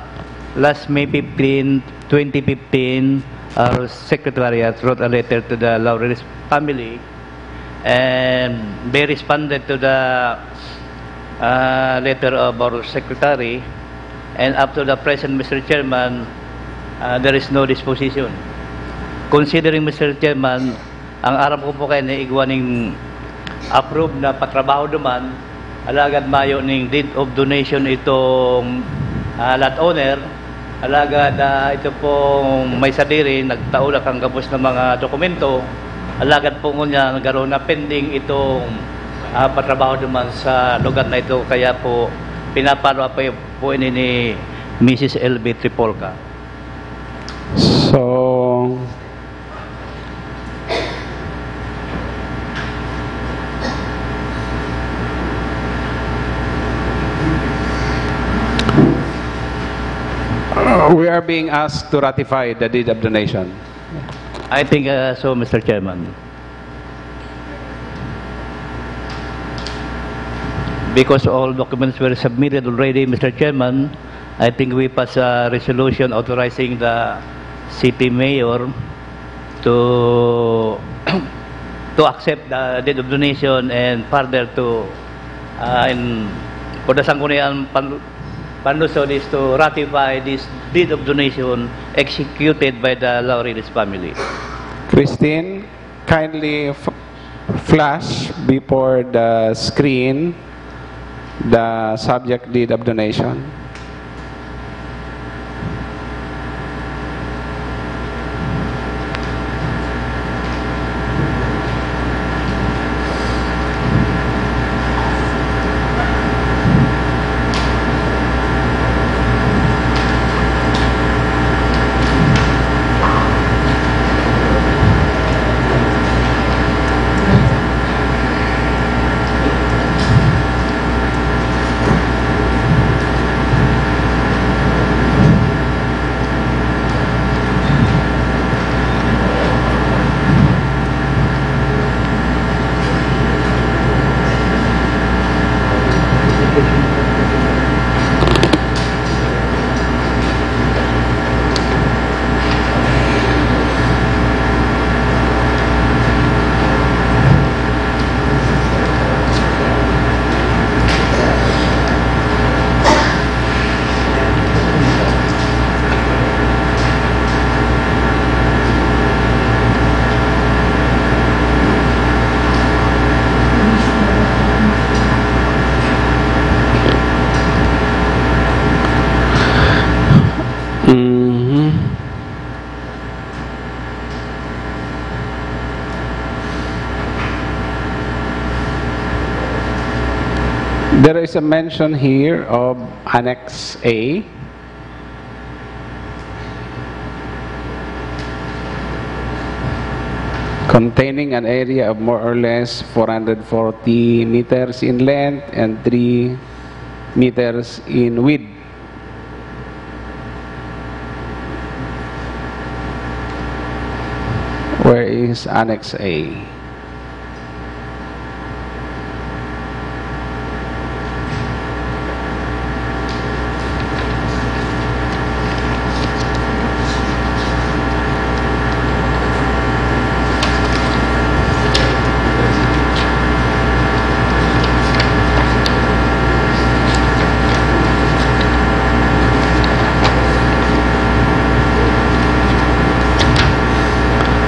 last May fifteen, twenty fifteen, our secretariat wrote a letter to the Laurel's family, and they responded to the uh, letter of our secretary, and up to the present, Mister Chairman, uh, there is no disposition. Considering, Mister Chairman, ang aram ko po kaya ni igwa ning approve na patrabaho duman, alagad mayo ning deed of donation itong ah, lot owner, alagad ah, ito pong may sadiri, nagtao na kan gabos na mga dokumento, alagad po ngunyan, garo na pending itong ah, patrabaho duman sa lugar na ito, kaya po pinapalo pa po ini ni Missus Elbet Repolca. So, uh, we are being asked to ratify the deed of donation. I think uh, so, Mister Chairman. Because all documents were submitted already, Mister Chairman, I think we pass a resolution authorizing the city mayor to to accept the deed of donation and further to uh, in for the Sangguniang Pan- Panlungsod is to ratify this deed of donation executed by the Laurelis family. Christine, kindly f- flash before the screen the subject deed of donation. Mhm. There is a mention here of Annex A. Containing an area of more or less four hundred forty meters in length and three meters in width. Where is Annex A?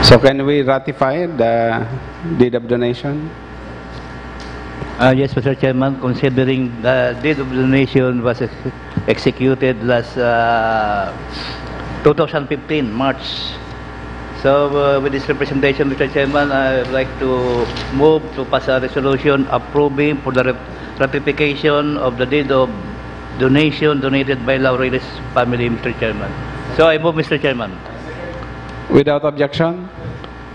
So can we ratify the deed of donation? Uh, yes, Mister Chairman, considering the deed of donation was ex- executed last uh, two thousand fifteen, March So, uh, with this representation, Mister Chairman, I would like to move to pass a resolution approving for the rep- ratification of the deed of donation donated by Laurelis family, Mister Chairman. So I move, Mister Chairman. Without objection,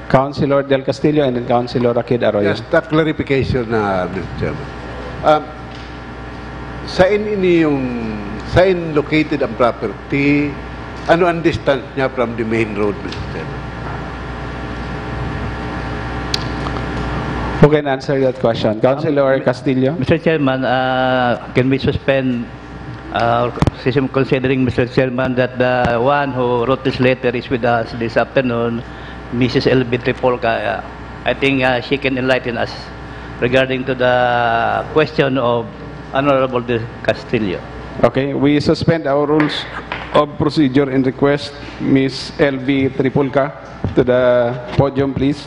Councilor Del Castillo and then Councilor Rakid Arroyo. Just a clarification, uh, Mister Chairman. Um, saan ini yung, saan located ang property? Ano ang distance niya from the main road, Mister Chairman? Who can answer that question? Councilor Castillo? Mister Chairman, uh, can we suspend, uh, considering, Mister Chairman, that the one who wrote this letter is with us this afternoon, Missus L B Tripolca? Uh, I think uh, she can enlighten us regarding to the question of Honorable Del Castillo. Okay, we suspend our rules of procedure and request Miss L B Tripolca to the podium, please.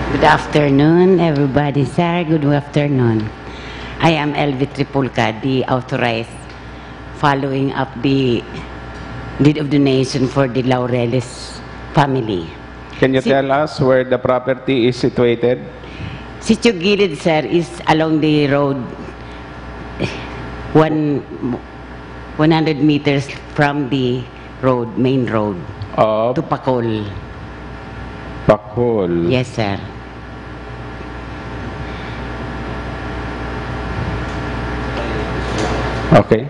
Good afternoon, everybody, sir. Good afternoon. I am L V Tripulca, the authorized following up the deed of donation for the Laureles family. Can you Si- tell us where the property is situated? Sitio Gilid, sir, is along the road, one, one hundred meters from the road, main road, Of to Pacol. Pacol. Yes, sir. Okay.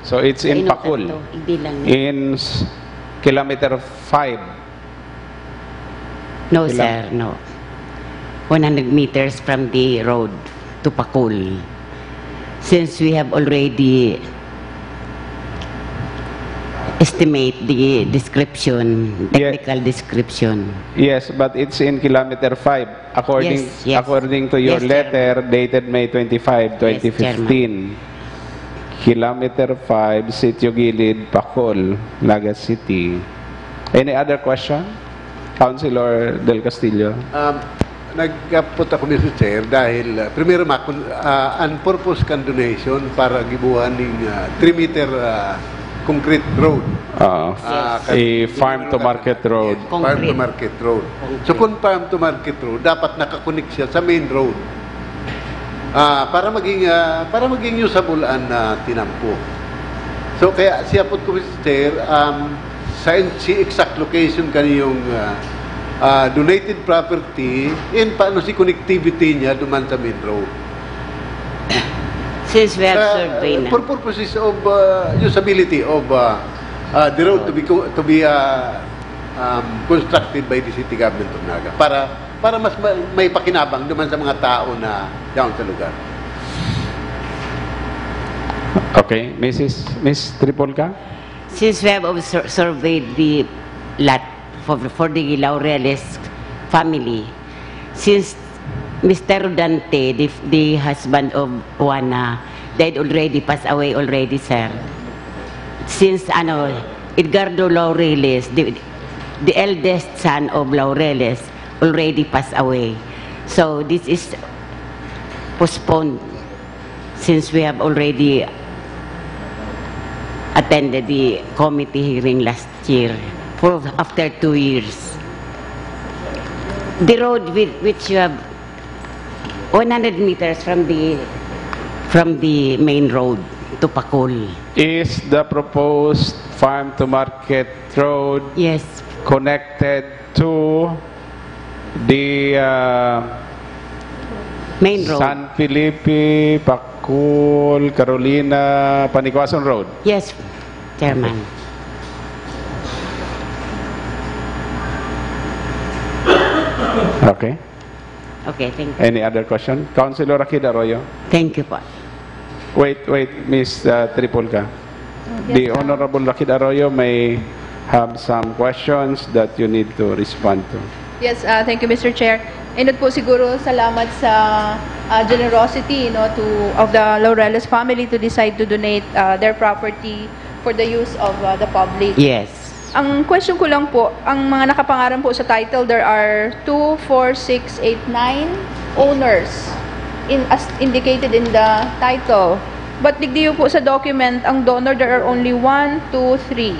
So it's in Sa Pacol. Inotan to, ibilang. In s- kilometer five. No, Ilang- sir, no. One hundred meters from the road to Pacol. Since we have already estimate the description, Yeah. technical description. Yes, but it's in kilometer five. According Yes, yes. according to your Yes, sir. letter dated May twenty-five, Yes, twenty fifteen. Kilometer five, Sitio Gilid, Pacol, Naga City. Any other question? Councilor Del Castillo? Um, nagkapot ako, Mister Chair, dahil uh, primero makon uh, ang purpose kan donation para gibuhan ning uh, three meter uh, concrete road. Oo. Ah, A farm to market road. Yes, farm to market road. So kung farm to market road, dapat nakakonek siya sa main road. Ah, para maging ah, para maging usable ang ah, tinampo. So kaya siya po ko, Mister Chair, um, sa si exact location kaniyong ah, ah, donated property, in paano si connectivity niya duman sa main road. Since we have Ah, survey na. For purposes of ah, usability of ah, ah, the road to be co- to be ah, um, constructed by the city government of Naga para para mas ma- may pakinabang duman sa mga tao na down sa lugar. Okay, Missus Miss Tripolca? Since we have obser- surveyed the lot for, for the Laureles family, since Mister Rodante, the, the husband of Juana, died already, passed away already, sir. Since ano, Edgardo Laureles, the, the eldest son of Laureles, already passed away. So this is postponed since we have already attended the committee hearing last year for after two years. The road with, which you have one hundred meters from the from the main road to Pacol. Is the proposed farm to market road Yes, connected to the uh, main road. San Felipe, Pacol, Carolina, Panicuason Road? Yes, Chairman. Okay. Okay, thank you. Any other question? Councilor Rakid Arroyo? Thank you po. Wait, wait, Miss uh, Tripolca. The Honorable Rakid Arroyo may have some questions that you need to respond to. Yes, uh, thank you, Mister Chair. Inot po siguro salamat sa uh, generosity, no, to of the Laureles family to decide to donate uh, their property for the use of uh, the public. Yes. Ang question ko lang po, ang mga nakapangaran po sa title, there are two, four, six, eight, nine owners in as indicated in the title. But digdiyo po sa document, ang donor, there are only one, two, three.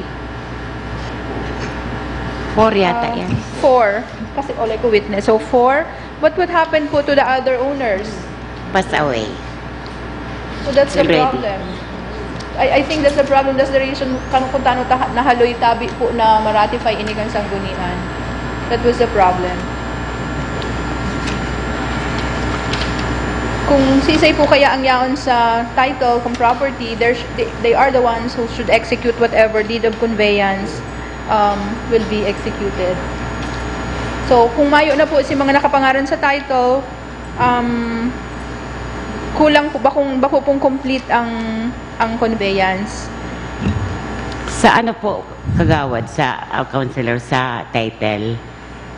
Four yata Ah, yan. Four. Kasi all ko witness. So, four. But what happened po to the other owners? Pass away. So that's the Already. problem. I, I think that's the problem. That's the reason kung, kung tano ta, nahaloy tabi po na ma-ratify ini kan sanggunian. That was the problem. Kung sisay po kaya ang yaon sa title, kung property, they're sh- they, they are the ones who should execute whatever deed of conveyance um, will be executed. So, kung mayo na po si mga nakapangaran sa title, um, kulang po, bakong, bako pong complete ang, ang conveyance. Sa ano po, kagawad, sa uh, counselor, sa title,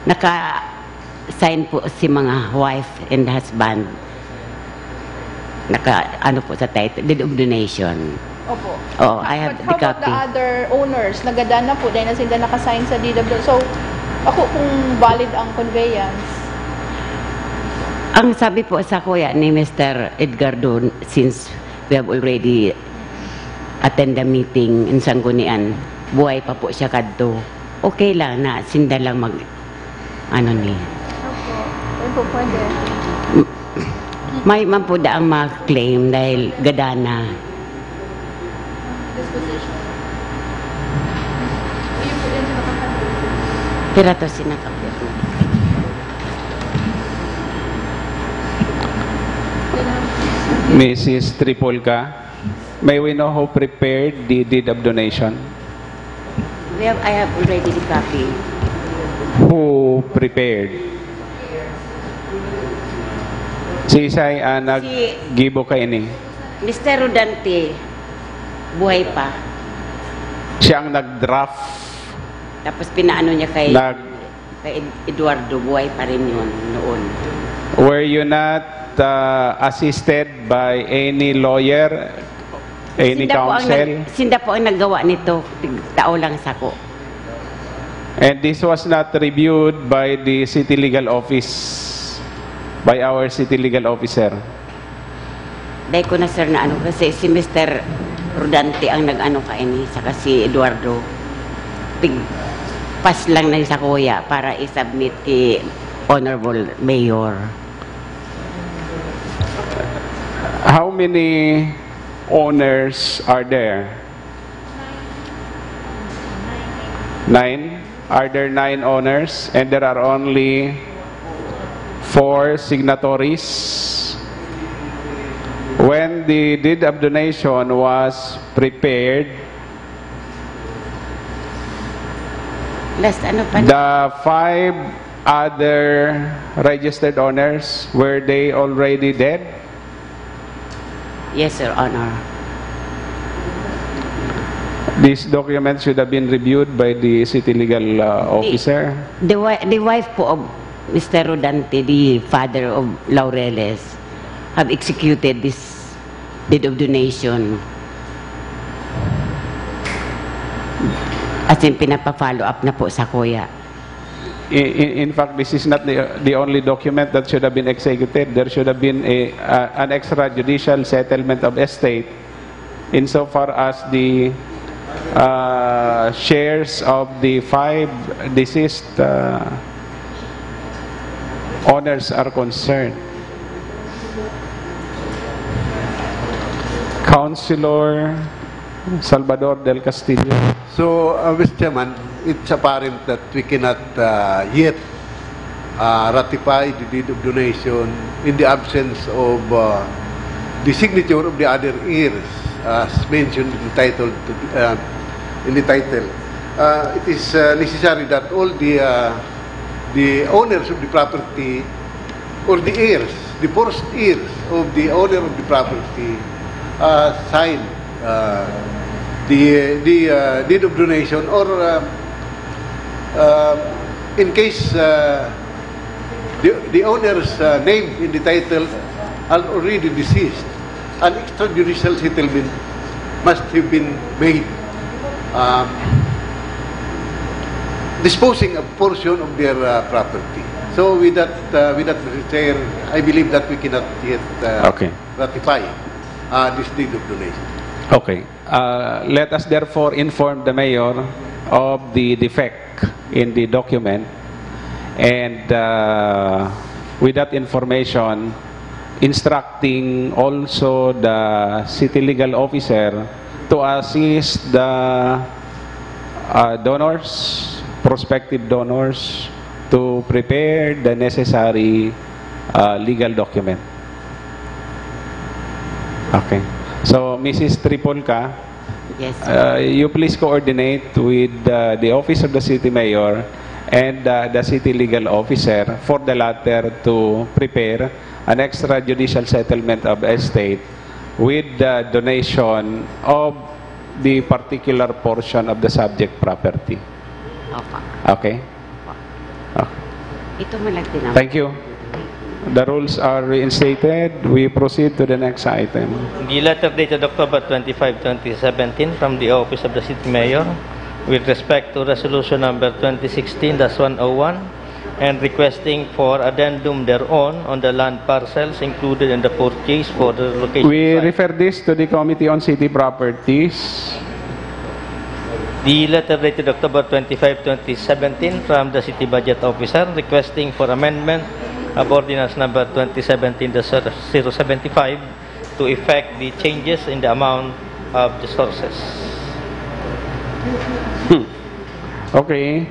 naka-sign po si mga wife and husband. Naka, ano po sa title, deed of donation. Opo. Oh, I have But the how about the copy. Other owners? Nagadan na po, dahil na sila naka-sign sa deed of donation. So, ako kung valid ang conveyance. Ang sabi po sa kuya ni Mister Edgardo, since we have already attend the meeting in Sanggunian, buhay pa po siya kadto. Okay lang na sinda lang mag, ano ni. Opo. Yun po pwede. May man po daang mag-claim dahil gadana. Pero to sinakapit. Missus Tripolca, may we know who prepared the deed of donation? We have, I have already the copy. Who prepared? Si Isay ang naggibo kaini. Mister Rodante, buhay pa. Siya ang nag-draft. Tapos pinaano niya kay, Nag- kay Ed- Eduardo, buhay pa rin yun noon. Were you not uh, assisted by any lawyer, any Sinda po ang counsel? nag- sinda po ang naggawa nito, tao lang sako. And this was not reviewed by the city legal office, by our city legal officer. Dahil ko na, sir, na ano, kasi si Mister Rodante ang nag-ano kaini, saka si Eduardo. Pig-pass lang na sa kuya para i-submit kay Honorable Mayor. How many owners are there? Nine? Are there nine owners and there are only four signatories? When the deed of donation was prepared, Last ano pa? the five other registered owners, were they already dead? Yes, Your Honor. This document should have been reviewed by the city legal uh, officer. The, wi- the wife po of Mister Rodante, the father of Laureles, have executed this deed of donation. As in, pinapa-follow up na po sa kuya. In, in, in fact, this is not the, the only document that should have been executed. There should have been a, uh, an extrajudicial settlement of estate insofar as the uh, shares of the five deceased uh, owners are concerned. Councilor Salvador Del Castillo. So, uh, Mister Chairman, it's apparent that we cannot uh, yet uh, ratify the deed of donation in the absence of uh, the signature of the other heirs, as mentioned in the title. To, uh, in the title, uh, it is uh, necessary that all the uh, the owners of the property or the heirs, the first heirs of the owner of the property, uh, sign uh, the the uh, deed of donation, or uh, uh, in case uh, the, the owner's uh, name in the title are already deceased, an extrajudicial settlement must have been made, um, disposing a portion of their uh, property. So with that, uh, with that, Mister Chair, I believe that we cannot yet uh, Okay. ratify. uh, this deed of donation. Okay. Uh, let us therefore inform the mayor of the defect in the document, and uh, with that information, instructing also the city legal officer to assist the uh, donors, prospective donors, to prepare the necessary uh, legal document. Okay. So, Missus Tripolca, Yes. uh, you please coordinate with uh, the office of the city mayor and uh, the city legal officer for the latter to prepare an extrajudicial settlement of estate with the donation of the particular portion of the subject property. Opo. Okay? Okay. Ito mo lang tinawag. Thank you. The rules are reinstated. We proceed to the next item. The letter dated October twenty-five, twenty seventeen, from the Office of the City Mayor with respect to Resolution Number twenty sixteen dash one oh one and requesting for addendum thereon on the land parcels included in the purchase for the location We site. Refer this to the Committee on City Properties. The letter dated October twenty-five, twenty seventeen, from the City Budget Officer requesting for amendment of Ordinance Number twenty seventeen dash zero seventy-five to effect the changes in the amount of the sources. Hmm. Okay.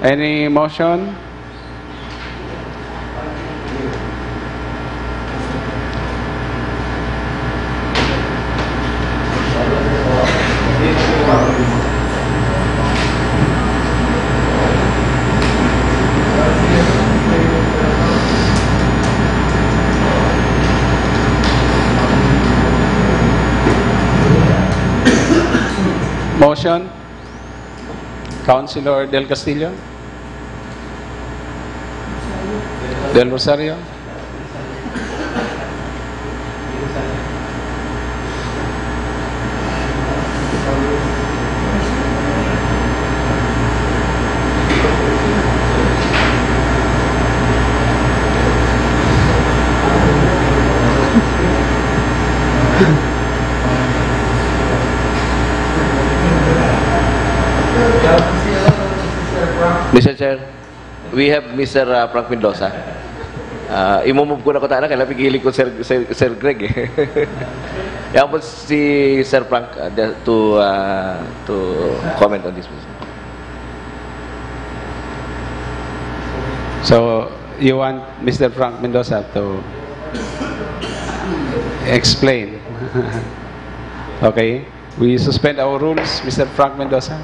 Any motion? Motion? Councilor Del Castillo? Del Rosario? Mister Chair, we have Mister uh, Frank Mendoza. Uh, imumove ko na ko tayo na, kaya pigilig ko Sir, Sir, Sir Greg eh. Yan po si Sir Frank uh, the- to, uh, to comment on this. So, you want Mister Frank Mendoza to explain? Okay. We suspend our rules, Mister Frank Mendoza.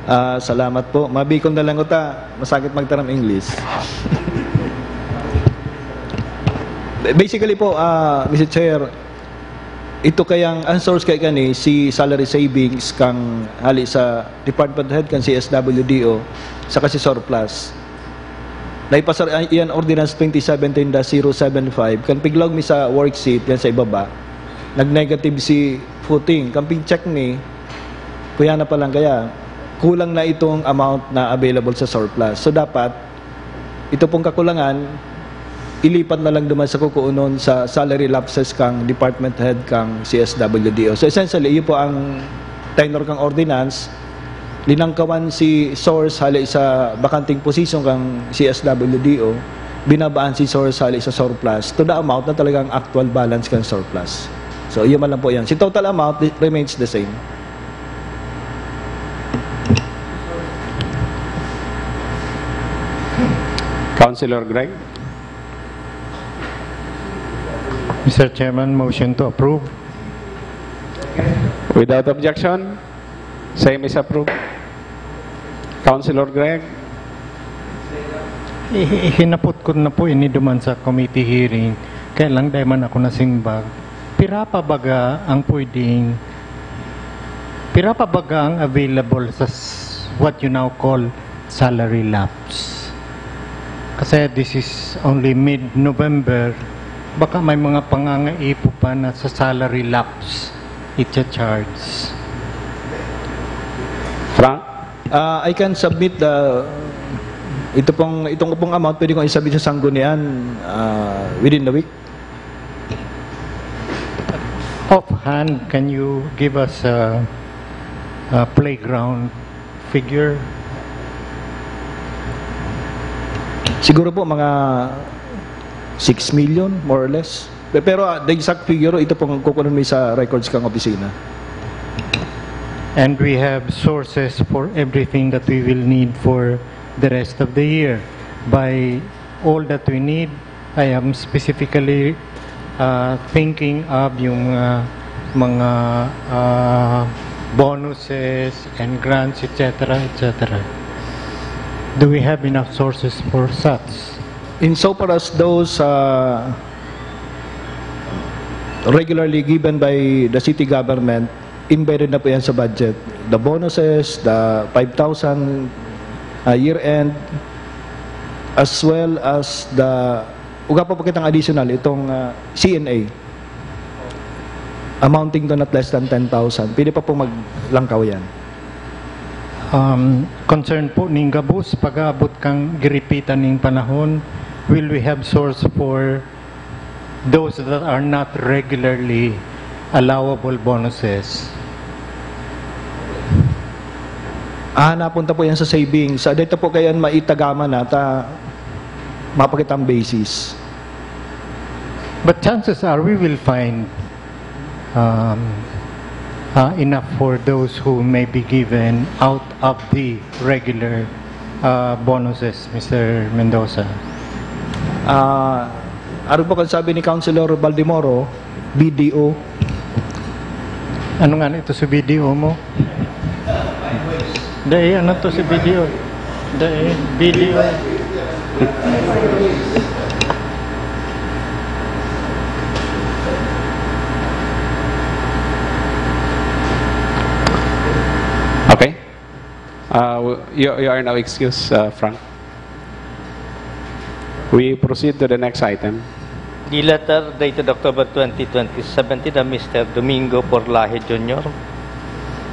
Ah, salamat po. Mabikon na lang uta. Masakit magtaram English. Basically po, ah, Mister Chair, ito kayang ang source kay kani si salary savings kang hali sa department head kan C S W D O saka si surplus. Naipasar iyan ordinance twenty seventeen dash zero seven five kan piglaog mi sa worksheet yan sa ibaba. Nag-negative si footing. Kan pig-check mi, kuya na pa lang kaya kulang na itong amount na available sa surplus. So dapat ito pong kakulangan ilipat na lang duman sa kukuunon sa salary lapses kang department head kang C S W D O. So essentially, iyo po ang tenor kang ordinance, linangkawan si source hali sa bakanting posisyon kang C S W D O, binabaan si source hali sa surplus to the amount na talagang actual balance kang surplus. So, iyo man lang po yan. Si total amount di- remains the same. Councilor Greg? Mister Chairman, motion to approve. Without objection, same is approved. Councilor Greg? Ihinapot ko na po ini duman sa committee hearing. Kaya lang, dahil man ako nasimbag, pira pa baga ang pwedeng, pira pa baga ang available sa what you now call salary lapse? Kasi this is only mid-November, baka may mga pangangaipo pa na sa salary lapse itcha-charge. Frank? Uh, I can submit the ito pong itong pong amount, pwede kong isubmit sa sanggunian uh, within the week. Offhand, can you give us a, a playground figure? Siguro po mga six million, more or less. Pe- Pero ah, the exact figure, ito pong kukunan mi sa records kang opisina. And we have sources for everything that we will need for the rest of the year. By all that we need, I am specifically uh, thinking of yung uh, mga uh, bonuses and grants, et cetera, et cetera. Do we have enough sources for such? Insofar as those uh, regularly given by the city government, embedded na po yan sa budget. The bonuses, the five thousand uh, year-end, as well as the, uga pa po kitang additional, itong uh, C N A. Amounting to not less than ten thousand. Pwede pa po maglangkaw yan. Um, concern po ning gabos, pag-aabot kang giripitan ning panahon, will we have source for those that are not regularly allowable bonuses? Ah, napunta po yan sa savings. Sa dito po kayo maitagaman na ta mapakita ang basis. But chances are we will find um, uh, enough for those who may be given out of the regular uh, bonuses, Mister Mendoza. Ah, ano po kan sabi ni Councilor Baldemoro, B D O. Ano nga ito sa B D O mo? Dai, ano to si B D O? Dai, B D O. Okay. Uh, you, you are now excused, uh, Frank. We proceed to the next item. The letter dated October twenty, twenty seventeen, of Mister Domingo Porlahe Junior,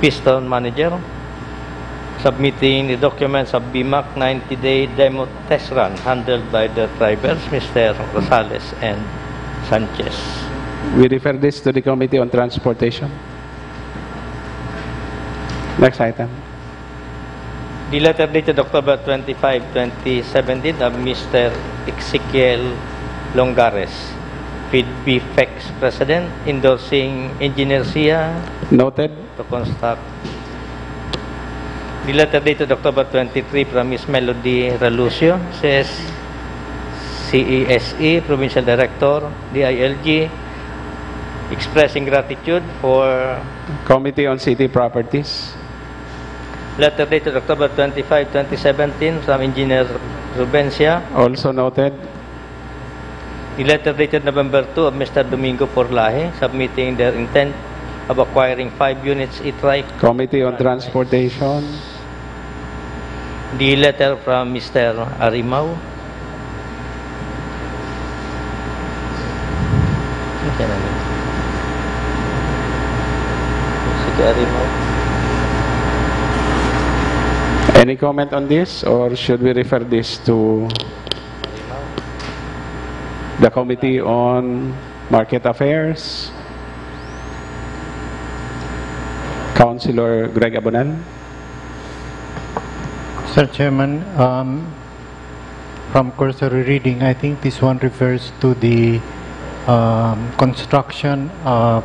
Piston Manager, submitting the documents of BMAC ninety-day demo test run handled by the drivers, Mister Rosales and Sanchez. We refer this to the Committee on Transportation. Next item. The letter dated October twenty-five, twenty seventeen, of Mister Ezekiel Longares, FEDBFEX President, endorsing Engineer Sia Noted. to construct. The letter dated October twenty-three from Miss Melody Ralucio, C E S E, Provincial Director, D I L G, expressing gratitude for Committee on City Properties. Letter dated October twenty-five, twenty seventeen, from Engineer Rubencia. Also noted. The letter dated November two of Mister Domingo Porlahe, submitting their intent of acquiring five units each right. Committee on Transportation. The letter from Mister Arimao. Sige, Arimao. Any comment on this, or should we refer this to the Committee on Market Affairs? Councilor Greg Abonal. Sir Chairman, um, from cursory reading, I think this one refers to the um, construction of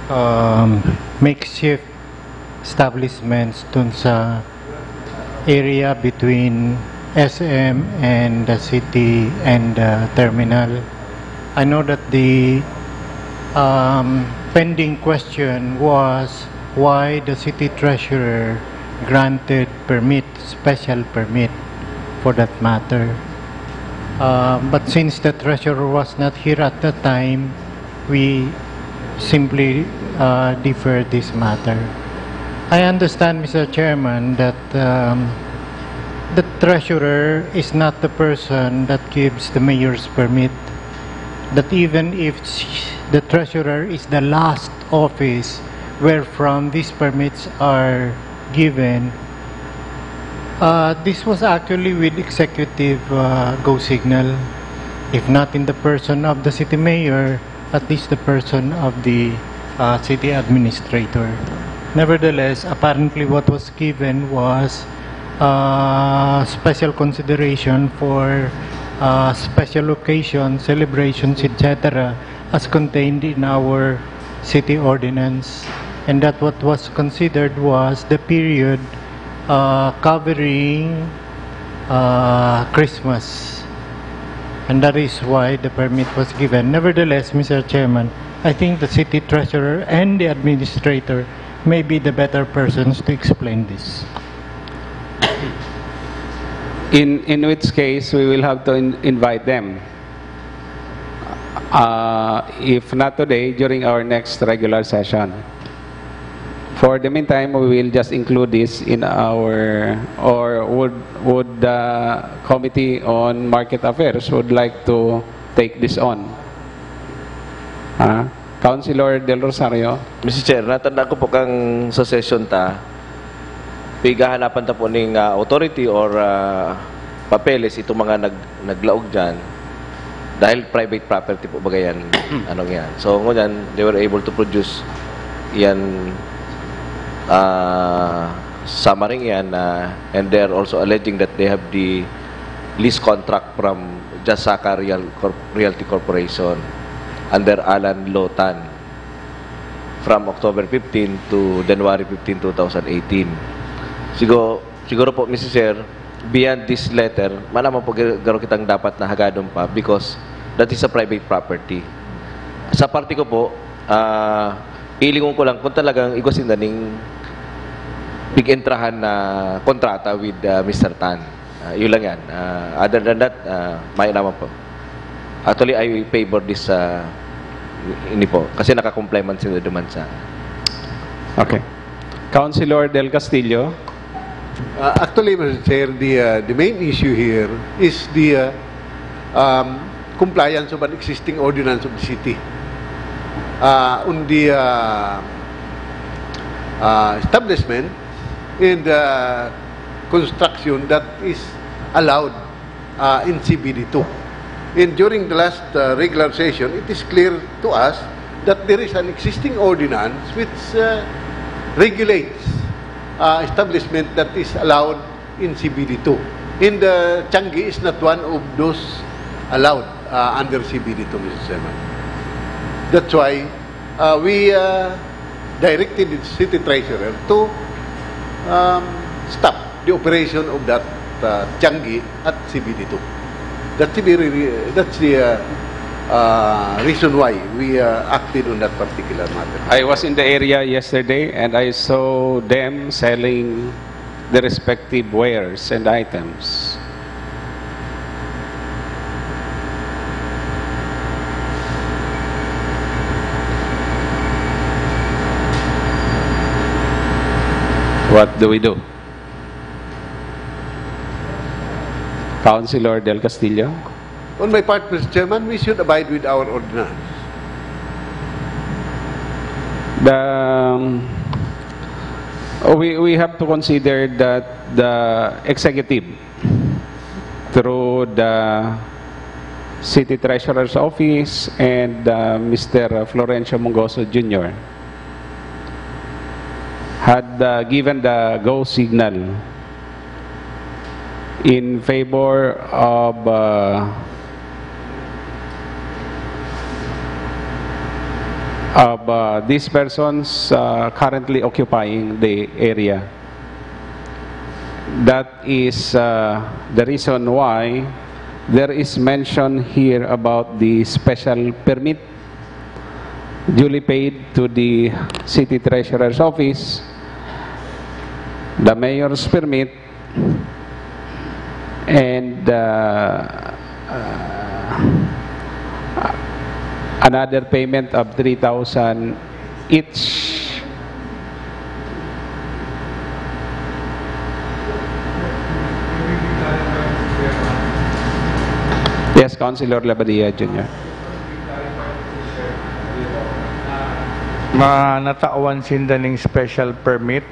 um, makeshift establishments dun sa area between S M and the city and the terminal. I know that the um, pending question was why the city treasurer granted permit, special permit for that matter. Uh, but since the treasurer was not here at that time, we simply uh, defer this matter. I understand, Mister Chairman, that um, the treasurer is not the person that gives the mayor's permit. That even if the treasurer is the last office where from these permits are given, uh, this was actually with executive, uh, go signal. If not in the person of the city mayor, at least the person of the, uh, city administrator. Nevertheless, apparently what was given was, uh, special consideration for, uh, special occasions, celebrations, et cetera, as contained in our city ordinance. And that what was considered was the period, uh, covering, uh, Christmas. And that is why the permit was given. Nevertheless, Mister Chairman, I think the city treasurer and the administrator may be the better persons to explain this. In, in which case, we will have to in- invite them. Uh, if not today, during our next regular session. For the meantime, we will just include this in our, or would, would the Committee on Market Affairs would like to take this on? Ah, Councilor Del Rosario? Mister Chair, natanda ko po kang sa session ta, pighahanapan ta po ning, ah, authority or, ah, papeles itong mga nag, naglaog dyan dahil private property po ba yan? Anong yan? So, ngunyan, they were able to produce yan, ah, summary yan, ah, and they are also alleging that they have the lease contract from Jasaka Real Corp- Realty Corporation under Alan Lotan from October fifteen to January fifteen, two thousand eighteen. Siguro, siguro po, Mister Chair, beyond this letter, malamang po garo kitang dapat na hagadon pa because that is a private property. Sa parte ko po, ah, ilingon ko lang kung talagang igwa sinda ning pig-entrahan na kontrata with, ah, Mister Tan. Ah, yun lang yan. Ah, other than that, ah, may naman po. Actually, I favor this, ah, ini po. Kasi nakakomply man sila duman sa... Okay. Councilor Del Castillo? Uh, actually, Mister Chair, the, uh, the main issue here is the, uh, um, compliance of an existing ordinance of the city. Uh, on the, uh, uh, establishment and the construction that is allowed, uh, in C B D two. And during the last, uh, regular session, it is clear to us that there is an existing ordinance which, uh, regulates, uh, establishment that is allowed in C B D two. And, uh, Changi is not one of those allowed, uh, under C B D two, Mister Chairman. That's why, uh, we, uh, directed the city treasurer to, um, stop the operation of that, uh, Changi at C B D two. That's the very re- that's the, uh, uh, reason why we, uh, acted on that particular matter. I was in the area yesterday and I saw them selling the respective wares and items. What do we do? Councilor Del Castillo? On my part, Mister Chairman, we should abide with our ordinance. The, um, we, we have to consider that the executive, through the City Treasurer's Office and, uh, Mister Florencio Mongoso Junior, had, uh, given the go signal in favor of, uh, of, uh, these persons, uh, currently occupying the area. That is, uh, the reason why there is mention here about the special permit duly paid to the City Treasurer's Office, the Mayor's permit, and, uh, uh, another payment of three thousand each. Yes, Councilor Labadia Junior. Ma natawan sinda ning special permit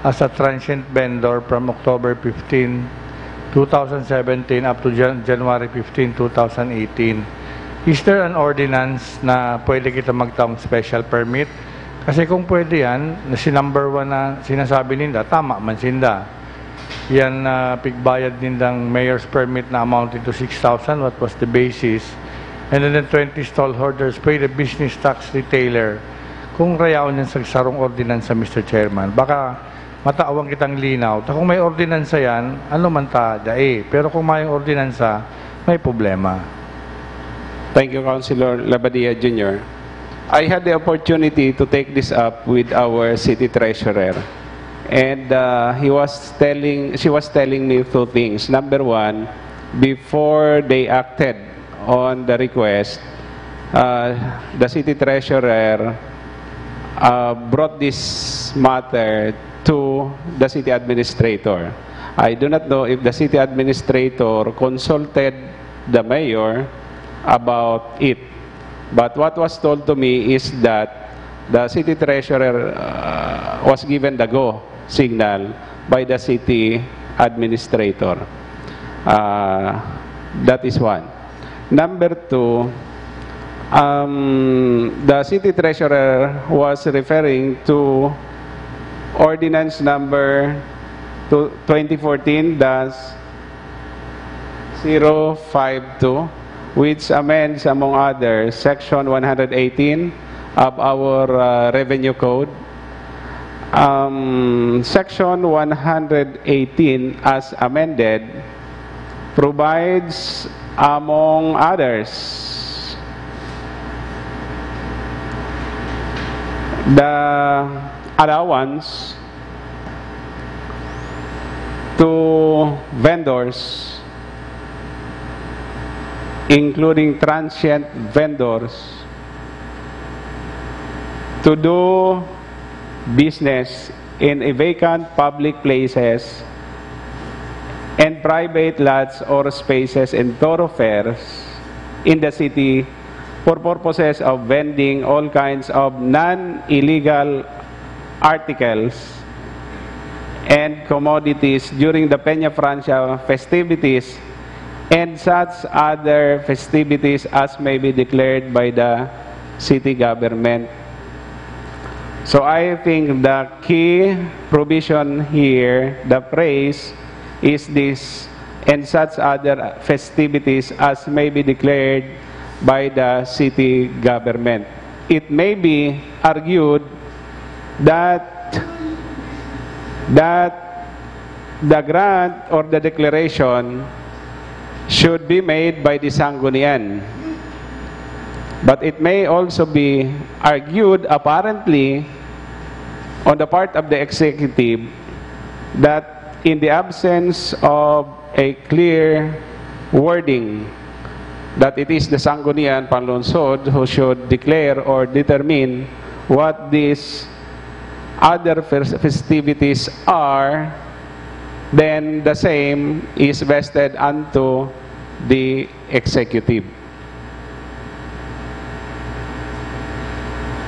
as a transient vendor from October fifteen, two thousand seventeen up to Jan-, January fifteen, two thousand eighteen. Is there an ordinance na pwede kita magtaong special permit? Kasi kung pwede yan, na si number one na sinasabi ninda, tama man sinda. Yan na pigbayad nindang mayor's permit na amounted to six thousand, what was the basis? And then the twenty stall holders pay the business tax retailer. Kung rayaon yan sa sarong ordinansa, Mister Chairman, baka matawan kitang linaw. Ta kung may ordinansa yan, ano man ta, dai. Pero kung mayong ordinansa, may problema. Thank you, Councilor Labadia Junior. I had the opportunity to take this up with our city treasurer. And uh, he was telling, she was telling me two things. Number one, before they acted on the request, uh, the city treasurer uh, brought this matter to the city administrator. I do not know if the city administrator consulted the mayor about it. But what was told to me is that the city treasurer uh, was given the go signal by the city administrator. Uh, that is one. Number two, um, the city treasurer was referring to ordinance number two- twenty fourteen dash zero five two, which amends, among others, Section one hundred eighteen of our uh, Revenue Code. Um, Section one hundred eighteen, as amended, provides, among others, the allowance to vendors, including transient vendors, to do business in a vacant public places and private lots or spaces in thoroughfares in the city for purposes of vending all kinds of non-illegal articles and commodities during the Peña Francia festivities and such other festivities as may be declared by the city government. So I think the key provision here, the phrase, is this and such other festivities as may be declared by the city government. It may be argued that that the grant or the declaration should be made by the Sanggunian. But it may also be argued apparently on the part of the executive that in the absence of a clear wording that it is the Sanggunian Panlungsod who should declare or determine what these other fes- festivities are, then the same is vested unto the executive.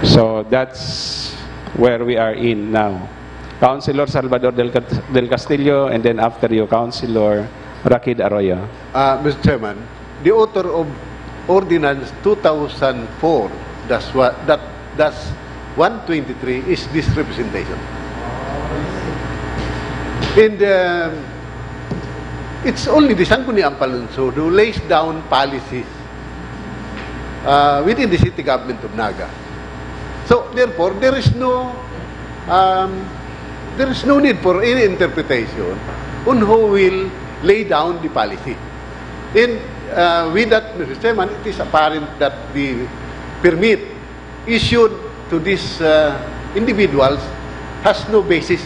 So that's where we are in now. Councilor Salvador Del, Del Castillo, and then after you, Councilor Rakid Arroyo. Uh, Mister Chairman, the author of Ordinance two thousand four dash one, that, dash one twenty-three is this representation. And um, it's only the Sangguniang Panlungsod who lays down policies uh, within the city government of Naga. So, therefore, there is no um, there is no need for any interpretation on who will lay down the policy. And uh, with that, Mister Chairman, it is apparent that the permit issued to these uh, individuals has no basis.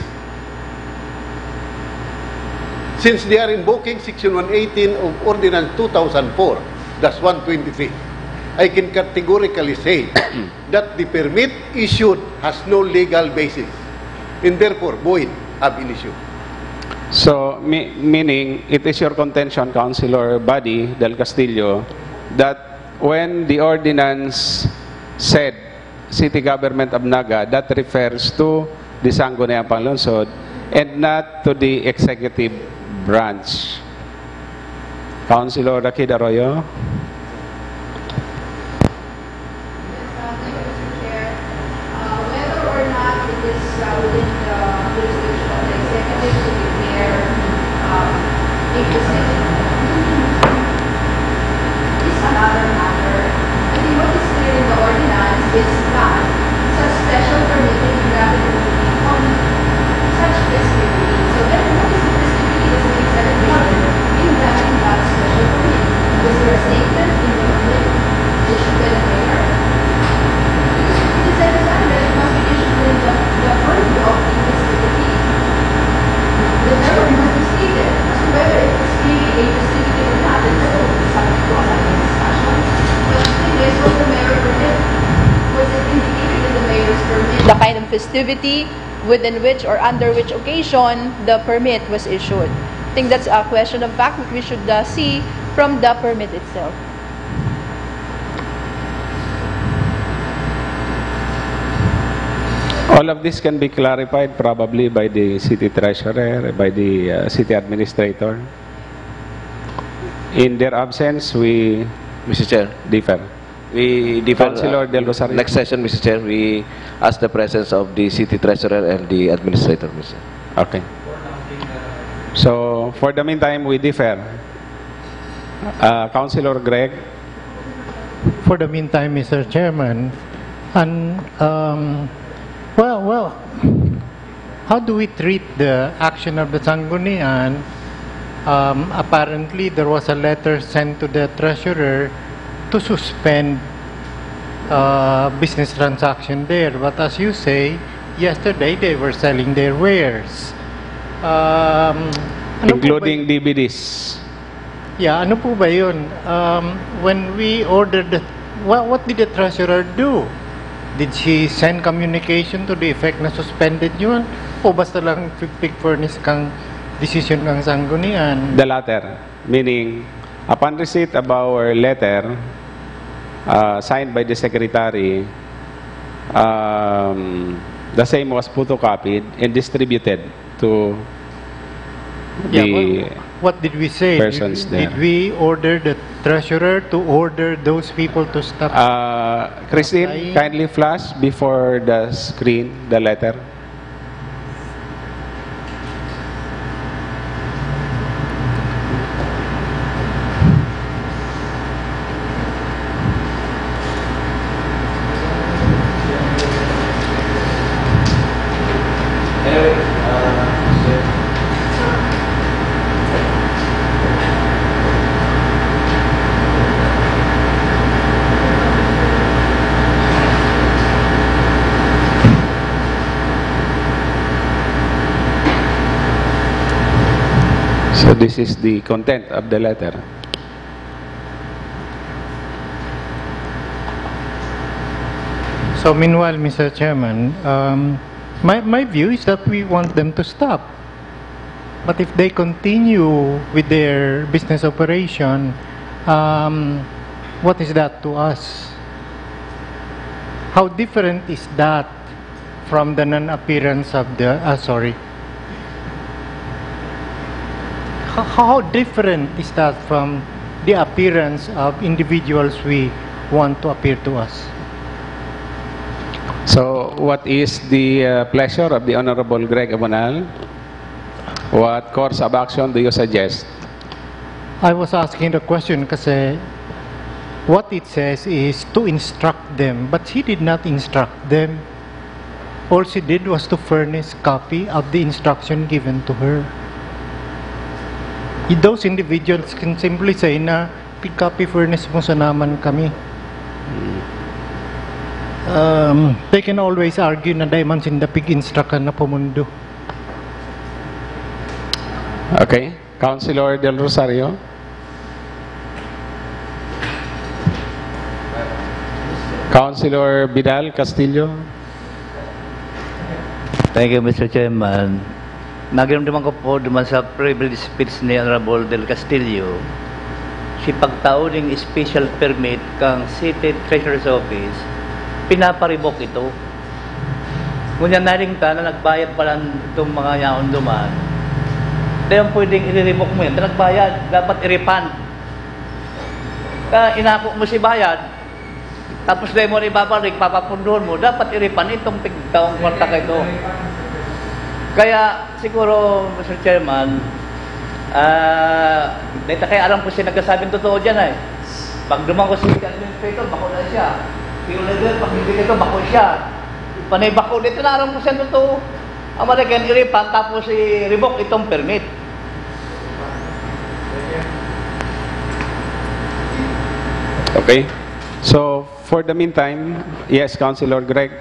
Since they are invoking Section one eighteen of Ordinance two thousand four dash one twenty-three, I can categorically say that the permit issued has no legal basis and therefore void ab initio. So, mi- meaning, it is your contention, Councilor Buddy Del Castillo, that when the ordinance said City Government of Naga, that refers to the Sangguniang Panlungsod, and not to the executive branch. Councilor Daquid Arroyo. Whether or not it is uh, within the jurisdiction of the executive to declare um, a position is another matter. I think what is clear in the ordinance is that such special permit will be granted only on such festivity. So then what is the festivity that is being celebrated in granting that special permit? Is there a statement in the permit issued by the mayor? Because it is understood that it must be issued within the, the purview of the festivity. The government must be stated as to whether it is really a festivity or not. And that will be subject to another discussion. But the thing is, was the mayor permit? Was it indicated in the mayor's permit? The kind of festivity within which or under which occasion the permit was issued. I think that's a question of fact that we should uh, see from the permit itself. All of this can be clarified probably by the city treasurer, by the uh, city administrator. In their absence, we Mister Chair, differ. we differ. Councilor Del Rosario. Next session, Mister Chair, we ask the presence of the city treasurer and the administrator, Mister Chair. Okay. So, for the meantime, we differ. Uh, Councilor Greg. For the meantime, Mister Chairman, and um, well, well, how do we treat the action of the Sanggunian? Um, apparently, there was a letter sent to the treasurer to suspend uh, business transaction there. But as you say, yesterday they were selling their wares. Um, ano po ba- Including D V Ds. Yeah, ano po ba yun? Um, when we ordered, the, what, what did the treasurer do? Did she send communication to the effect na suspended yun? O basta lang pig-furnish kang decision kang sanggunian? The latter, meaning upon receipt of our letter uh, signed by the secretary, um, the same was photocopied and distributed to Yeah, the what, what did we say? persons did, there. Did we order the treasurer to order those people to stop? Uh, Christine, Applying. Kindly flash before the screen the letter. So this is the content of the letter. So meanwhile, Mister Chairman, um, my, my view is that we want them to stop. But if they continue with their business operation, um, what is that to us? How different is that from the non-appearance of the, ah, sorry. How, how different is that from the appearance of individuals we want to appear to us? So what is the uh, pleasure of the Honorable Greg Abonal? What course of action do you suggest? I was asking the question kasi what it says is to instruct them, but she did not instruct them. All she did was to furnish copy of the instruction given to her. Those individuals can simply say na, "Pig-copy furnish mo sana man kami." Um, they can always argue na dai man sinda pig-instruct na pumundo. Okay. Councilor Del Rosario. Councilor Vidal Castillo. Thank you, Mister Chairman. Nagiramdaman ko po duman sa privilege speech ni Honorable Del Castillo, si pagtao ning special permit kang City Treasurer's Office, pinaparibok ito. Ngunyan nahiling ta na nagbayad pala itong mga yaon duman. Di yan pwedeng i-revoke mo yan. Nagbayad, dapat i-refund. Kaya inako mo si bayad, tapos dahil mo na ibabalik, papapunduhon mo, dapat i-refund itong pigtaong kwarta ka ito. Kaya siguro, Mister Chairman, ah, dahil kaya alam ko siya nagkasabing totoo dyan ay. Pag duman ko si administrator, bako na siya. Pero level, pag hindi ito, bako siya. Panay bako, dito na alam ko siya totoo. Ang Marikina, i-refund, tapos i-revoke itong permit. Okay. So, for the meantime, yes, Councilor Greg.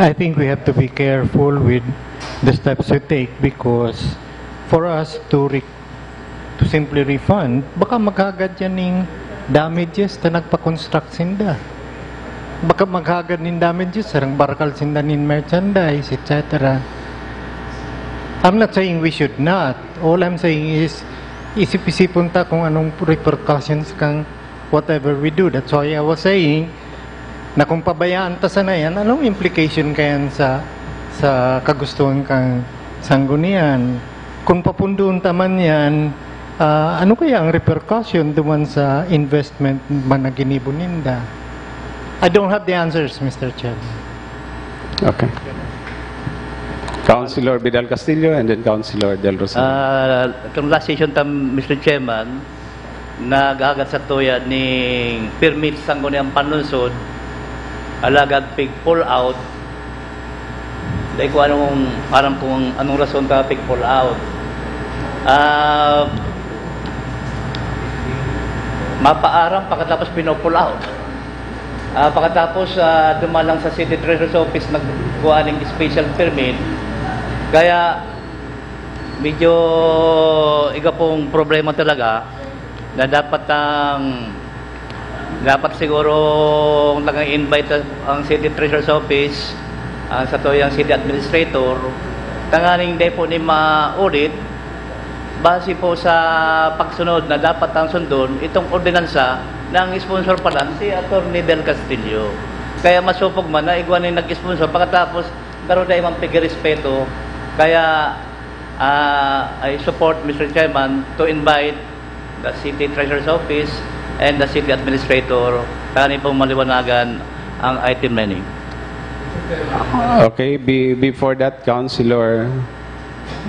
I think we have to be careful with the steps we take because for us to re- to simply refund, baka maghagad yan ning damages na nagpa-construct sinda. Baka maghagad ning damages, sarang barakal sinda nin merchandise, et cetera. I'm not saying we should not. All I'm saying is, isip-isipon ta kung anong repercussions kang whatever we do. That's why I was saying na kung pabayaan ta sana yan, anong implication kayan sa sa kagustuhan kang sanggunian? Kung papundoon ta man yan, ah, ano kaya ang repercussion duman sa investment man na ginibo ninda? I don't have the answers, Mister Chairman. Okay. Councilor Vidal Castillo and then Councilor Del Rosario. Ah, itong last session tam, Mister Chairman, naghagad sa tuya ning permit sa ngunyan panlunsod, alagad pig pull out, dahil ko anong, aram kung anong rason ka pig pull out. Ah, mapaaram pagkatapos pino-pull out. Ah, pagkatapos, ah, duman lang sa City Treasurer's Office nagkuha ng special permit. Kaya medyo iga pong problema talaga na dapat ang dapat siguro nag-invite ang City Treasurer's Office, ang sa tuyang City Administrator, tanganing dai po ni ma-audit, base po sa pagsunod na dapat ang sundon, itong ordinansa na ang sponsor pala si Attorney Del Castillo. Kaya masupog man na igwa ni nag-sponsor pagkatapos pero dai man pigirespeto. Kaya ah, I support, Mister Chairman, to invite the City Treasurer's Office and the City Administrator tanganing pong maliwanagan ang item na ini. Okay, be, before that, Councilor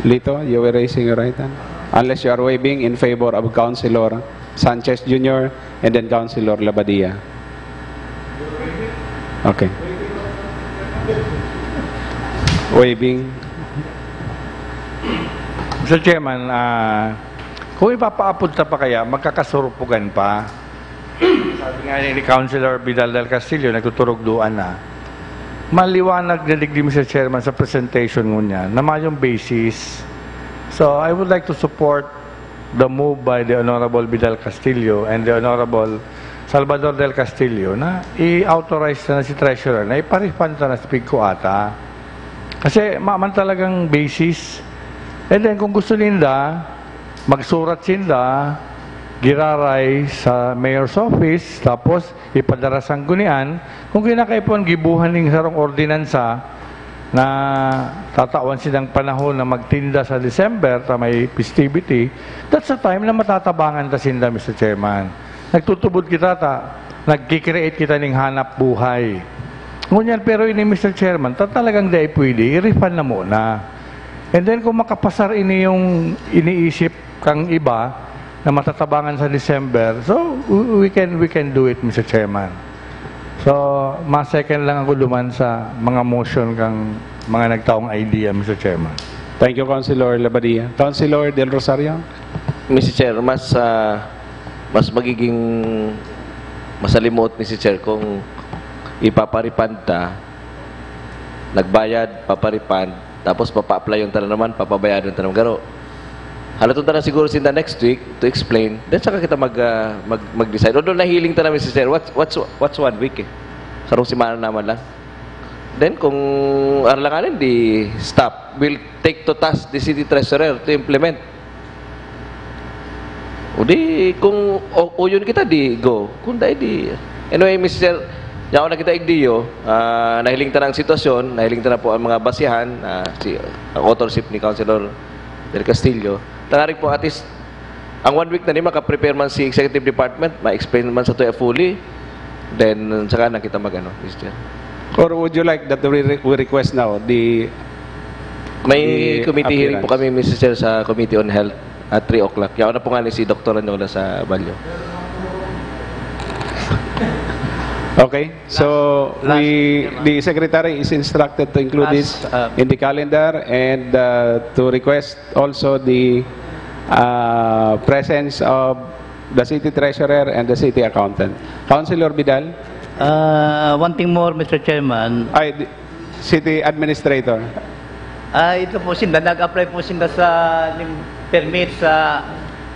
Lito, you were raising your right hand. Unless you are waving in favor of Councilor Sanchez Junior and then Councilor Labadia. Okay. Waving. Mister Chairman, ah, kung ipapaapod ta pa kaya, magkakasurpugan pa. Sabi nga ni Councilor Vidal del Castillo, nagtuturugduan na. Maliwanag na digdi, Mister Chairman, sa presentation ngunyan na mayong basis. So, I would like to support the move by the Honorable Vidal Castillo and the Honorable Salvador del Castillo na i-authorize na si Treasurer na ipa-refund na si Pigco ata. Kasi maman talagang basis. And then kung gusto ninda, magsurat sinda, giraray sa mayor's office, tapos ipadara sa sanggunian, kung kinakaipuhan gibuhan ning sarong ordinansa na tatawan silang panahon na magtinda sa December, ta may festivity, that's the time na matatabangan ta sinda, Mister Chairman. Nagtutubod kita ta, nagki-create kita ning hanap buhay. Ngunyan, pero ini, Mister Chairman, ta talagang di ay pwede, i-refund na muna. And then kung makapasar ini yung iniisip kang iba na matatabangan sa December, so we can we can do it, Mister Chairman. So, ma-second lang ako duman sa mga motion kang mga nagtaong idea, Mister Chairman. Thank you, Councilor Labadia. Councilor Del Rosario? Mister Chair, mas ah, mas magiging masalimuot, Mister Chair, kung ipaparepand ta, nagbayad, paparepand, tapos papa-applyon ta na naman, papabayadon ta naman. Garo, halaton ta na siguro sinda next week to explain. Then saka kita mag, ah, mag, mag-decide. Although nahiling ta na, Mister Chair, what's, what's, what's one week eh? Sarong semana naman lang. Then kung alanganin, di stop. Will take to task the city treasurer to implement. O di, kung o, uyon kita, di go. Kung dai, di. Anyway, Mister Yaon na kita igdiyo, ah, nahiling ta na ang sitwasyon, nahiling ta na po ang mga basihan, ah, si, ang authorship ni Councilor Del Castillo. Tangarig po, at least, ang one week na ni makaprepare man si executive department, ma-explain man sa tuya fully, then saka na kita mag-ano, Mister Chair. Or would you like that we, re- we request now the May The committee hearing po appearance. Kami, Mister Chair, sa Committee on Health at three o'clock. Yaon na po nga ni si Doktor Anyola sa Balyo. Okay, so we, the secretary is instructed to include this Last, uh, in the calendar and uh, to request also the uh, presence of the city treasurer and the city accountant. Councilor Vidal? Uh, one thing more, Mister Chairman. Ay, the city administrator. Ah, ito po sinda, nag-apply po sinda sa ning permit sa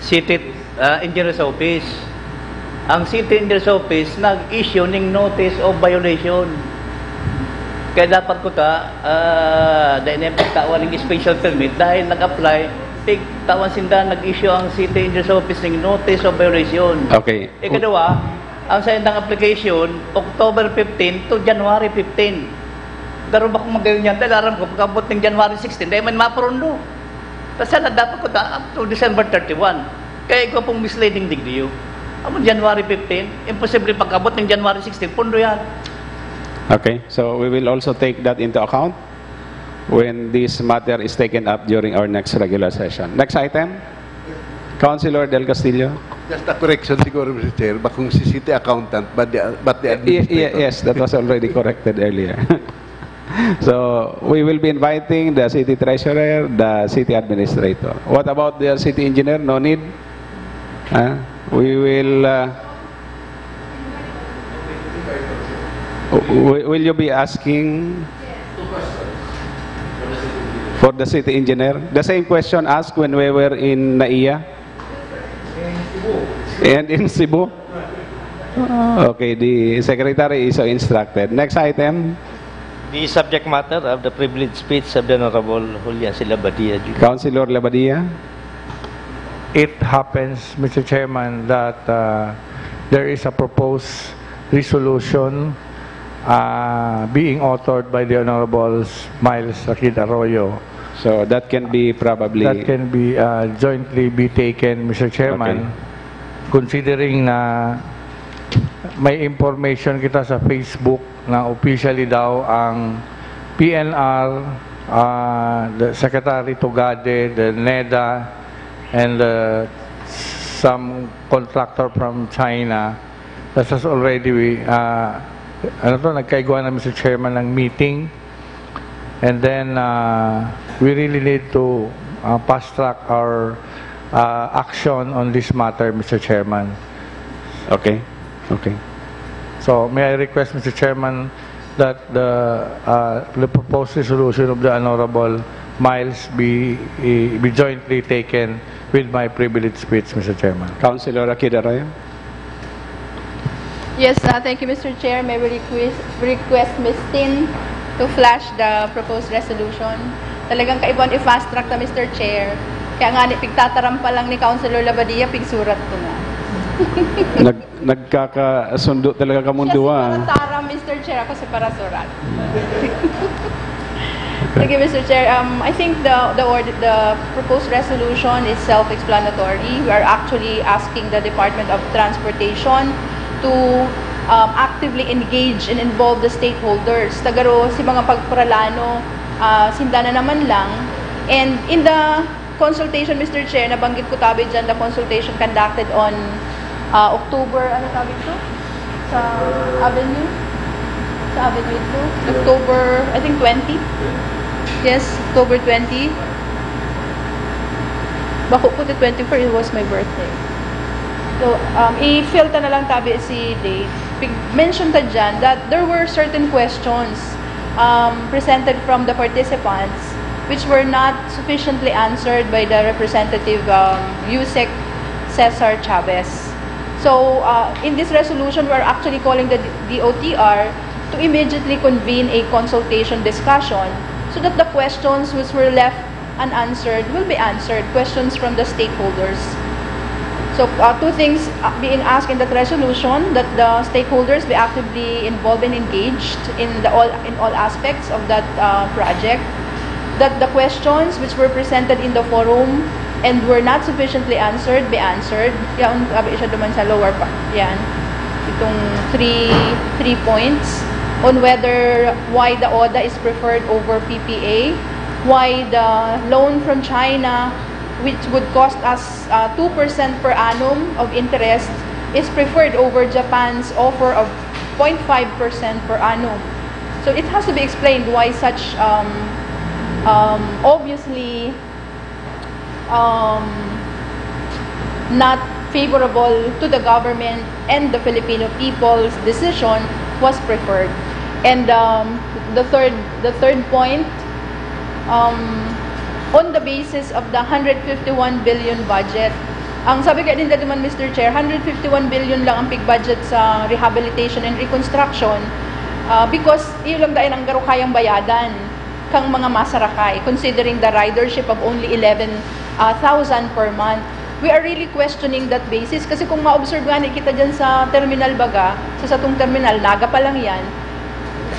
City ah, Engineer's Office. Ang City Engineer's Office nag-issue ning notice of violation. Kaya dapat ko ta, ah, dahil na pagtawan ng special permit dahil nag-apply, pigtawan sinda, nag-issue ang City Engineer's Office ng notice of violation. Okay. Ikadua, ang sa indang application, October fifteen to January fifteen. Pero bako magayon yan, dahil aram ko, pagkabot ng January sixteen, dahil man mapurundo. Kasi na dapat ko ta, up to December thirty-one. Kaya ikaw pong misleading digdiyo. Amo January fifteen, imposible pagkabot ng January sixteen, pundo yan. Okay, so we will also take that into account when this matter is taken up during our next regular session. Next item, Councilor Del Castillo. Just a correction siguro, Mister Chair, bakong si city accountant, but the, but the Ye- ye- administrator. yes, that was already corrected earlier. So, we will be inviting the city treasurer, the city administrator. What about the city engineer? No need? Huh? We will, uh, w- will you be asking for the city engineer? The same question asked when we were in NAIA? And in Cebu? Okay, the secretary is so instructed. Next item. The subject matter of the privileged speech of the Honorable Julian C. Labadia Junior Councilor Labadia. It happens, Mister Chairman, that uh, there is a proposed resolution uh, being authored by the Honorable Miles Rakid Arroyo. So that can be probably That can be uh, jointly be taken, Mister Chairman, Okay. Considering na may information kita sa Facebook na officially daw ang P N R, uh, the Secretary Tugade, the NEDA, and uh, some contractor from China that has already, uh, ano to, nagkaigwa na, Mister Chairman, ng meeting. And then uh, we really need to uh, fast track our uh, action on this matter, Mister Chairman. Okay. Okay. So may I request, Mister Chairman, that the uh, the proposed resolution of the Honorable Miles be be jointly taken with my privilege speech, Mister Chairman. Councilor Rakid Arroyo. Yes, uh, thank you, Mister Chair. May we request, request Miss Tin to flash the proposed resolution. Talagang kaibahan i-fast track ta, Mister Chair. Kaya nga, ni, pigtataram pa lang ni Councilor Labadia, pigsurat ko na. Nag, nagkakasundo talaga kamong Siya si duwa. Para Taram, Mister Chair, ako si Para Surat. Thank you, Mister Chair. Um, I think the the, order, the proposed resolution is self-explanatory. We are actually asking the Department of Transportation to um, actively engage and involve the stakeholders. Tagaro si mga pagparalano, uh, sinda na naman lang. And in the consultation, Mister Chair, nabanggit ko tabi dyan, the consultation conducted on uh, October, ano tawag ito? Sa Avenue? Sa Avenue two? October, I think twenty? Yes, October twenty. Bako po the twenty-four, it was my birthday. So, um, i-fill ta na lang tabi si date. Pig- Mention ta dyan that there were certain questions um, presented from the participants which were not sufficiently answered by the representative um, USEC Cesar Chavez. So, uh, in this resolution, we're actually calling the DOTR to immediately convene a consultation discussion so that the questions which were left unanswered will be answered. Questions from the stakeholders. So, uh, two things, uh, being asked in that resolution, that the stakeholders be actively involved and engaged in the all, in all aspects of that, uh, project, that the questions which were presented in the forum and were not sufficiently answered be answered. Yan, sabi siya duman sa lower pa, yan. Itong three, three points on whether, why the ODA is preferred over P P A, why the loan from China, which would cost us, uh, two percent per annum of interest, is preferred over Japan's offer of point five percent per annum. So it has to be explained why such, um, um, obviously, um, not favorable to the government and the Filipino people's decision was preferred. And, um, the third, the third point, um, on the basis of the hundred fifty-one billion budget, ang sabi kaya din duman, Mister Chair, hundred fifty-one billion lang ang pig budget sa rehabilitation and reconstruction, ah, because yun lang dahil ang garo kayang bayadan kang mga masarakay, considering the ridership of only eleven thousand per month. We are really questioning that basis kasi kung ma-observe nga ni kita dyan sa terminal baga, sa satong terminal, Naga pa lang yan,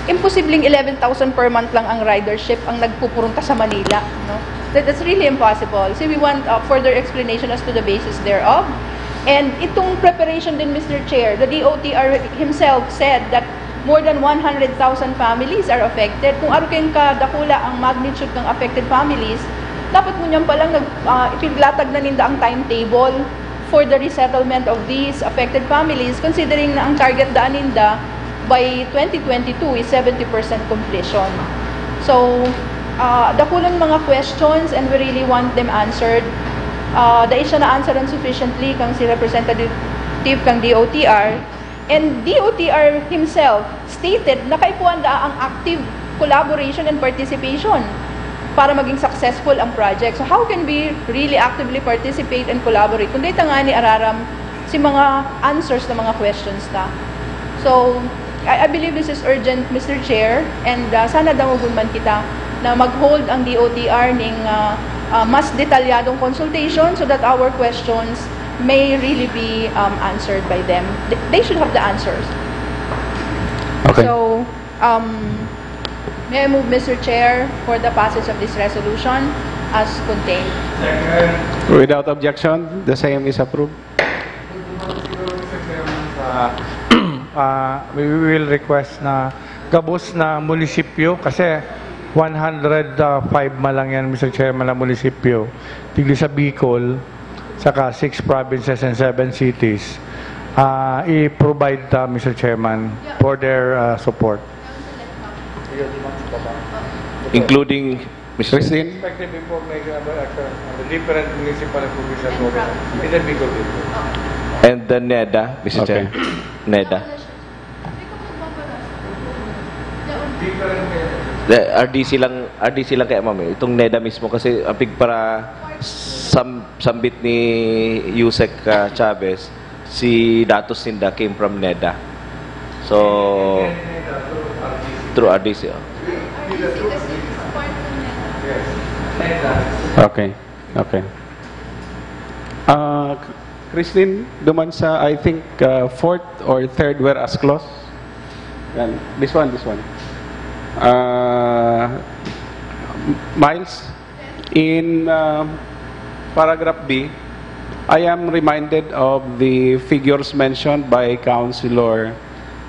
imposibleng eleven thousand per month lang ang ridership ang nagpupurunta sa Manila, no? That, that's really impossible. So we want, uh, further explanation as to the basis thereof. And itong preparation din, Mister Chair, the D O T R himself said that more than one hundred thousand families are affected. Kung arukin ka dakula ang magnitude ng affected families, dapat ngunyan pa lang nag-, ah, ipiglatag na ninda ang timetable for the resettlement of these affected families, considering na ang target daan ninda by twenty twenty-two is seventy percent completion. So, ah, dakulang mga questions and we really want them answered. Ah, dai siya na-answeran sufficiently kang si representative kang D O T R. And D O T R himself stated na kaipuhan daa ang active collaboration and participation para maging successful ang project. So how can we really actively participate and collaborate kung dai ta ngani araram si mga answers ng mga questions ta? So, I, I believe this is urgent, Mister Chair, and, ah, sana dangogon man kita na mag-hold ang D O T R ning, ah, ah, mas detalyadong consultation so that our questions may really be, um, answered by them. They, they should have the answers. Okay. So, um, may I move, Mister Chair, for the passage of this resolution as contained. Without objection, the same is approved. Uh, uh, we will request na gabos na munisipyo kasi one hundred five man lang yan, Mister Chairman, na munisipyo. Tigli sa Bicol, saka six provinces and seven cities. Uh, i-provide ta, Mister Chairman, for their uh, support. Including Mister Christine? Perspective before may uh, action on the different municipal and provincial government. It will be good. And the NEDA, Mister Okay. Chair. NEDA. Different uh, The R D C lang, R D C lang kaya, ma'am, eh. Itong NEDA mismo kasi ang pigpara sam, sambit ni Usec uh, Chavez, si datos ninda came from NEDA. So, through R D C, oh. Okay. Okay. Uh, Christine, duman sa, I think, uh, fourth or third whereas clause. Yan. This one, this one. Uh, Miles, in uh, paragraph B, I am reminded of the figures mentioned by Councilor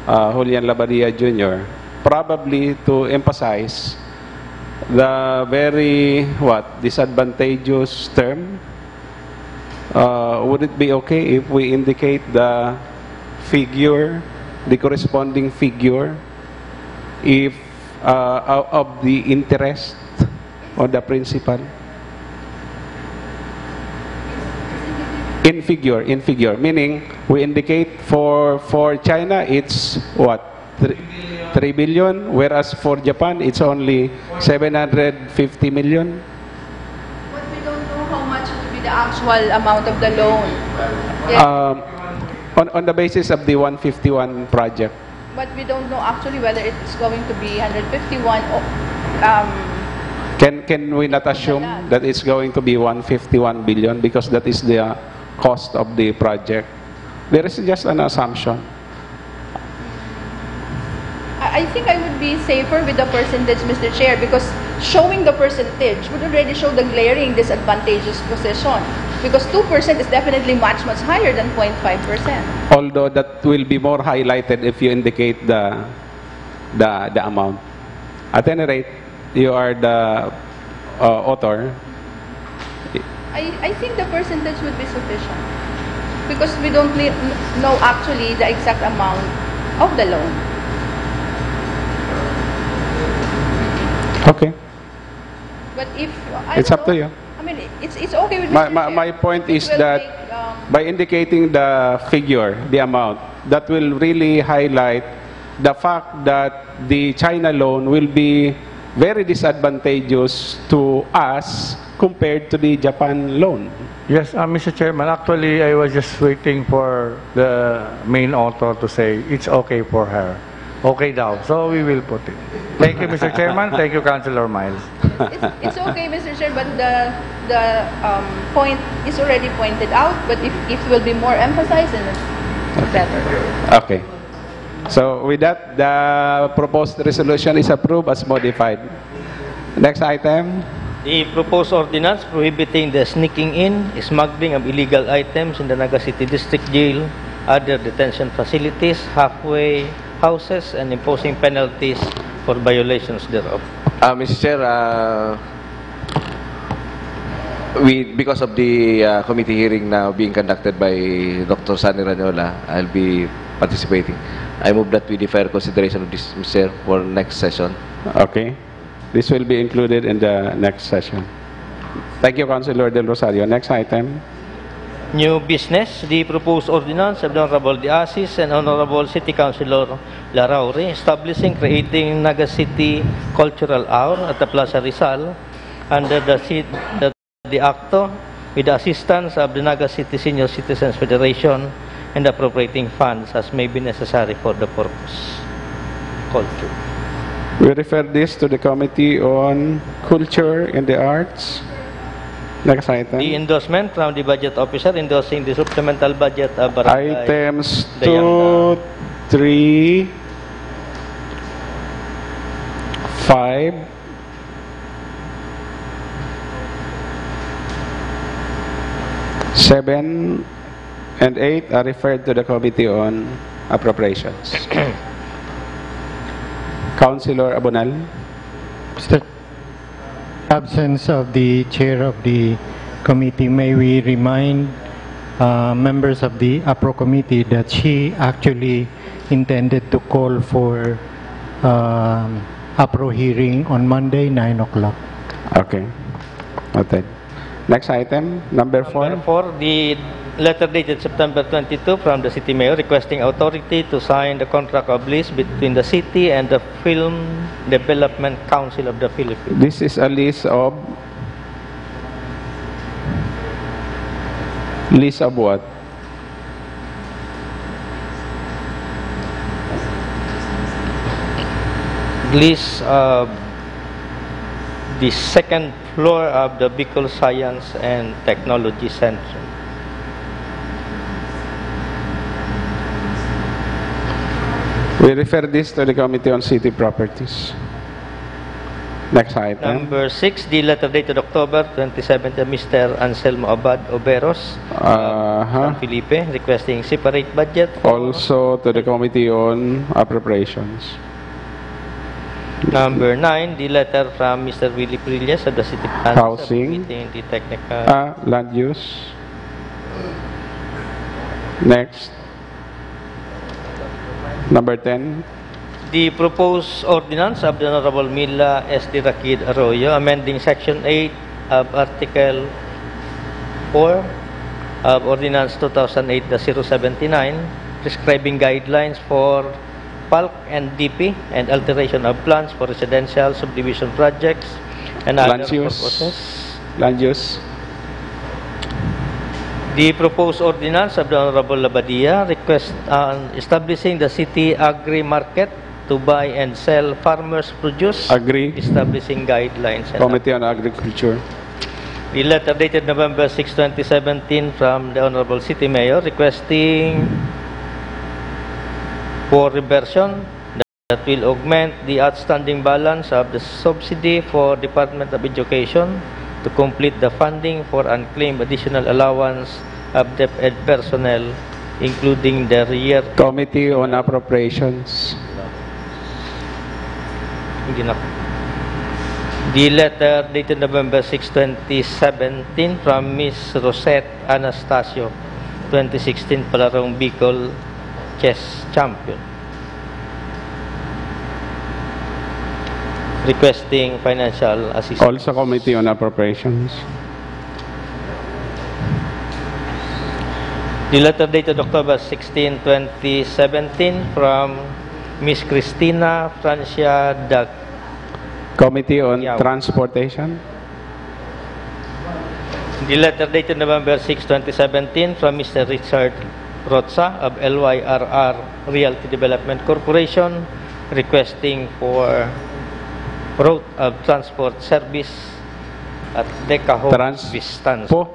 uh, Julian Labadia Junior, probably to emphasize the very, what, disadvantageous term. Uh, would it be okay if we indicate the figure, the corresponding figure, if uh, of the interest on the principal? In figure, in figure, meaning we indicate for for China it's what? Three, three billion, whereas for Japan it's only seven hundred fifty million. But we don't know how much would be the actual amount of the loan. Yes. Um, on, on the basis of the one fifty-one project. But we don't know actually whether it's going to be one hundred fifty-one o, um, Can can we not assume that it's going to be one fifty-one billion because that is the uh, cost of the project. There is just an assumption. I I think I would be safer with the percentage, Mister Chair, because showing the percentage would already show the glaring disadvantageous position. Because two percent is definitely much, much higher than zero point five percent. Although that will be more highlighted if you indicate the the the amount. At any rate, you are the uh, author. I, I think the percentage would be sufficient because we don't li- kn- know actually the exact amount of the loan. Okay. But if I It's don't up to know. You. I mean, it's it's okay with My, Mister my, Chair. my point It is will that make, um, by indicating the figure, the amount, that will really highlight the fact that the China loan will be very disadvantageous to us compared to the Japan loan. Yes, uh, Mister Chairman, actually, I was just waiting for the main author to say it's okay for her. Okay daw. So we will put it. Thank you, Mister Chairman. Thank you, Councilor Miles. It's, it's okay, Mister Chair, but the the um, point is already pointed out. But if it will be more emphasized, then it's better. Okay. So with that, the proposed resolution is approved as modified. Next item. The proposed ordinance prohibiting the sneaking in, smuggling of illegal items in the Naga City District Jail, other detention facilities, halfway houses, and imposing penalties for violations thereof. Uh, Mister Chair, uh, we, because of the uh, committee hearing now being conducted by Doctor Sunny Rañola, I'll be participating. I move that we defer consideration of this, Mister Chair, for next session. Okay. This will be included in the next session. Thank you, Councilor Del Rosario. Next item. New business, the proposed ordinance of the Honorable De Asis and Honorable City Councilor Larrauri establishing, creating Naga City Cultural Hour at the Plaza Rizal under the, ci- the, the ACTO with the assistance of the Naga City Senior Citizens Federation and appropriating funds as may be necessary for the purpose. Culture. We refer this to the Committee on Culture and the Arts. Next item. The endorsement from the budget officer endorsing the supplemental budget of Barangay Items Dayanda. two, three, five, seven, and eight are referred to the Committee on Appropriations. Councilor Abonal. Mister Absence of the chair of the committee, may we remind uh, members of the APRO committee that she actually intended to call for um, APRO hearing on Monday, nine o'clock. Okay. Noted. Next item, number four. Number four, the letter dated September twenty-two from the City Mayor requesting authority to sign the contract of lease between the city and the Film Development Council of the Philippines. This is a list of list of what? Lease of the second floor of the Bicol Science and Technology Center. We refer this to the Committee on City Properties. Next item. Number six, the letter dated October twenty-seven to Mister Anselmo Abad Oberos, Uh-huh. from Felipe, requesting separate budget for Also to the Committee on Appropriations. Number nine, the letter from Mister Willie Prillas of the City Planners Housing. Submitting the technical Ah, land use. Next. Number ten. The proposed ordinance of the Honorable Mila S D Rakid Arroyo, amending Section eight of Article four of Ordinance two thousand eight dash zero seventy-nine, prescribing guidelines for bulk N D P and alteration of plans for residential subdivision projects and other Land use. Purposes. Land use. The proposed ordinance of the Honorable Labadia request on establishing the city agri-market to buy and sell farmers' produce, Agri. Establishing guidelines. And Committee on Agriculture. The letter dated November six, twenty seventeen, from the Honorable City Mayor requesting for reversion that will augment the outstanding balance of the subsidy for Department of Education to complete the funding for unclaimed additional allowance of DepEd personnel, including the year Committee on Appropriations. Hindi na. The letter dated November six, twenty seventeen, from Miss Rosette Anastasio, twenty sixteen Palarong Bicol Chess Champion, requesting financial assistance. Also Committee on Appropriations. The letter dated October sixteen, twenty seventeen, from Miss Christina Francia Dag. Committee on Transportation. The letter dated November six, twenty seventeen, from Mister Richard Rocha of L Y R R Realty Development Corporation, requesting for route of transport service at Decaho, Trans- Vistancia. Po?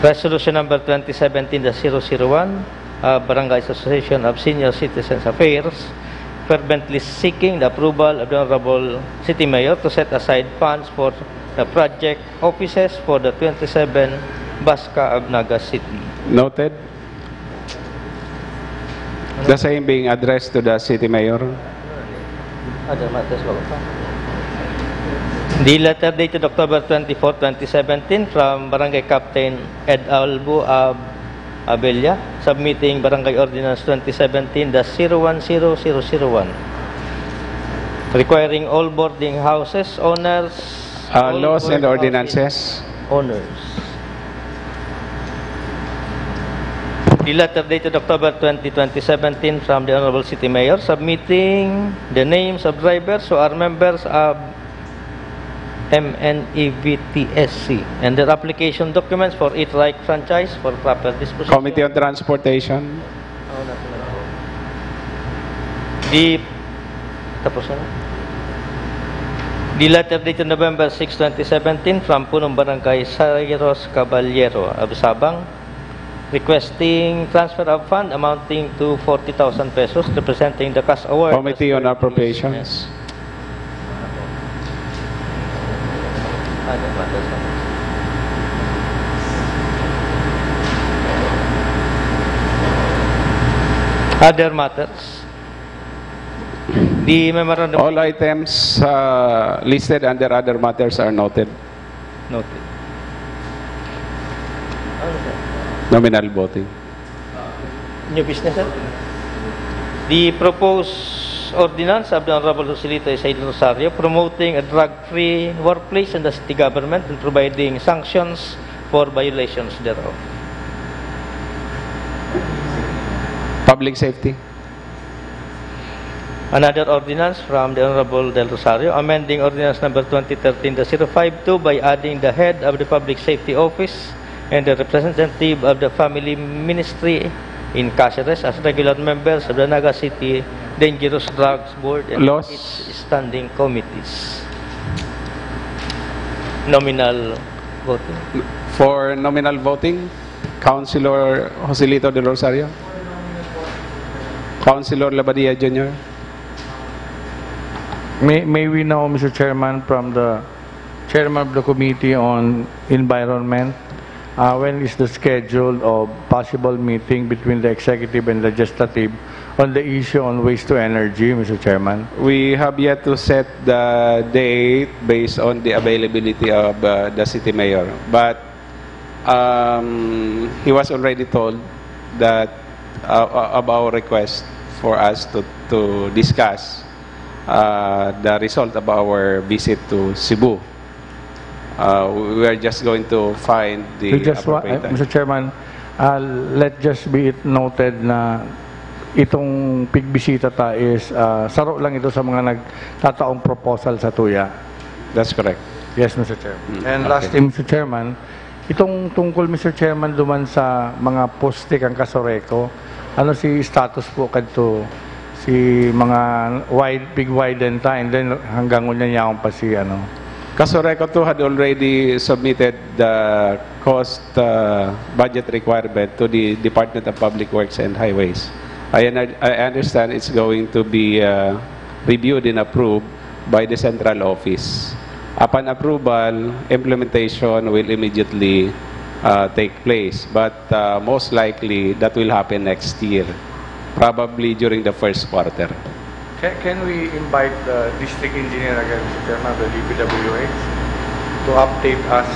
Resolution number twenty seventeen dash zero zero one, uh, Barangay Association of Senior Citizens Affairs, fervently seeking the approval of the Honorable City Mayor to set aside funds for the project offices for the twenty-seven Basca of Naga City. Noted. The same being addressed to the City Mayor. Other matters, wala pa. The letter dated October twenty-four, twenty seventeen, from Barangay Captain Ed Albo of Abella, submitting Barangay Ordinance twenty seventeen dash zero one zero zero zero one, requiring all boarding houses owners, Uh, all laws and boarding ordinances. Houses owners. The letter dated October twenty, twenty seventeen, from the Honorable City Mayor, submitting the names of drivers who are members of M N E V T S C and their application documents for e-trike franchise for proper disposition. Committee on Transportation. The, tapos na. The letter dated November six, twenty seventeen, from Punong Barangay Cyrus Caballero of Sabang, requesting transfer of fund amounting to forty thousand pesos, representing the cash award. Committee on Appropriations. Other matters. The memorandum. All items, uh, listed under other matters are noted. Noted. Nominal voting. New business, sir? The proposed ordinance of the Honorable Joselito Isay del Rosario promoting a drug-free workplace in the city government and providing sanctions for violations thereof. Public Safety. Another ordinance from the Honorable Del Rosario, amending Ordinance Number twenty thirteen dash zero five two by adding the head of the Public Safety Office and the representative of the Family Ministry in Caceres as regular members of the Naga City Dangerous Drugs Board and Laws. Its standing committees. Nominal voting. For nominal voting, Councilor Joselito Del Rosario. Councilor Labadia Junior. May, may we know, Mister Chairman, from the Chairman of the Committee on Environment, uh, when is the schedule of possible meeting between the executive and legislative on the issue on waste to energy, Mister Chairman? We have yet to set the date based on the availability of, uh, the city mayor. But, um, he was already told that, uh, of our request for us to, to discuss, uh, the result of our visit to Cebu. Uh, we are just going to find the We just wa-, appropriate uh, time. Mister Chairman, uh, let just be it noted na itong pigbisita ta is, uh, saro lang ito sa mga nagtataong proposal sa tuya. That's correct. Yes, Mister Chairman. Mm, And last okay. thing, Mister Chairman, itong tungkol, Mister Chairman, duman sa mga poste kan Casureco, ano si status po kadto, Si mga wide, big wide din ta, and then hanggang ngunyan yaon pa si ano. Casureco two had already submitted the cost, uh, budget requirement to the Department of Public Works and Highways. I, under- I understand it's going to be, uh, reviewed and approved by the central office. Upon approval, implementation will immediately, uh, take place, but, uh, most likely that will happen next year, probably during the first quarter. Can, can we invite the district engineer again, Mister Chairman, of the D P W H to update us?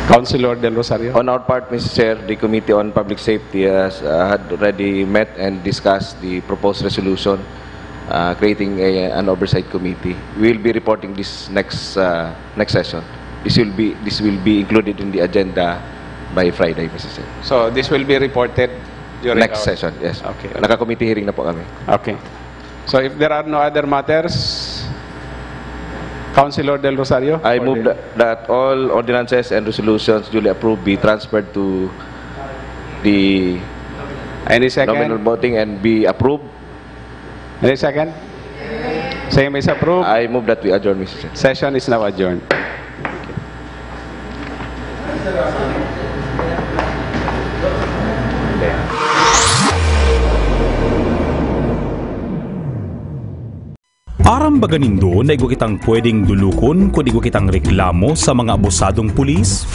Councilor Del Rosario? On our part, Mister Chair, the Committee on Public Safety has, uh, had already met and discussed the proposed resolution, uh, creating a, an oversight committee. We will be reporting this next, uh, next session. This will be, this will be included in the agenda by Friday, Mister Chair. So this will be reported during next our session, yes. Okay. Naka-committee hearing na po kami. Okay. So if there are no other matters, Councilor Del Rosario? I move that, that all ordinances and resolutions duly approved be transferred to the Any second? Nominal voting and be approved. Any second? Same is approved. I move that we adjourn, Mister Chair. Session is now adjourned. Aram baga nindo na igwa kitang pwedeng dulukon kun igwa kitang reklamo sa mga abusadong pulis?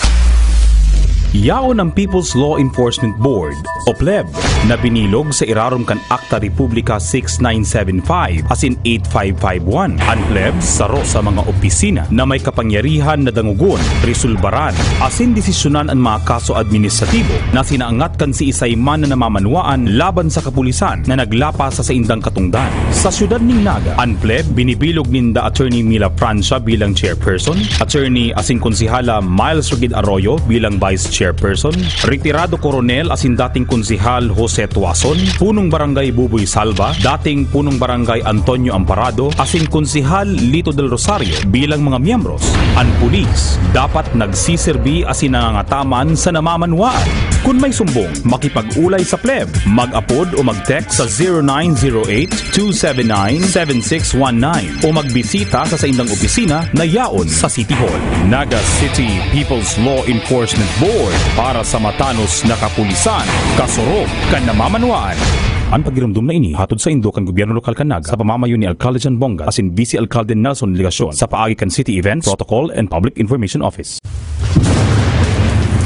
Yaon ang People's Law Enforcement Board o pleb na binilog sa irarom kan Akta Republika six nine seven five asin eight five five one. An pleb saro sa mga opisina na may kapangyarihan na dangogon, resolbaran, asin desisyonan an mga kaso administratibo na sinaangat kan siisay man na namamanwaan laban sa kapulisan na naglapas sa saindang katungdan. Sa siyudad nin Naga, an pleb binibilog ninda Attorney Mila Francia bilang chairperson, Attorney asin Konsehala Miles Rugid Arroyo bilang vice chairperson, retirado koronel asin dating konsehal Jose Tuason, punong barangay Buboy Salva, dating punong barangay Antonio Amparado, asin Konsehal Lito Del Rosario bilang mga miyembros. An pulis dapat nagsiserbi asin nangangataman sa namamanwaan. Kun may sumbong, makipag-ulay sa pleb. Mag-apod o mag-text sa zero nine zero eight, two seven nine, seven six one nine o magbisita sa saindang opisina na yaon sa City Hall. Naga City People's Law Enforcement Board, para sa matanos na kapulisan, kasurog kan namamanwaan. An pagiromdom na ini hatod saindo kan gobyerno lokal kan Naga sa pamamayo ni Alcalde John Bonga asin Vice Alcalde Nelson Legacion sa paagi kan City Events, Protocol and Public Information Office.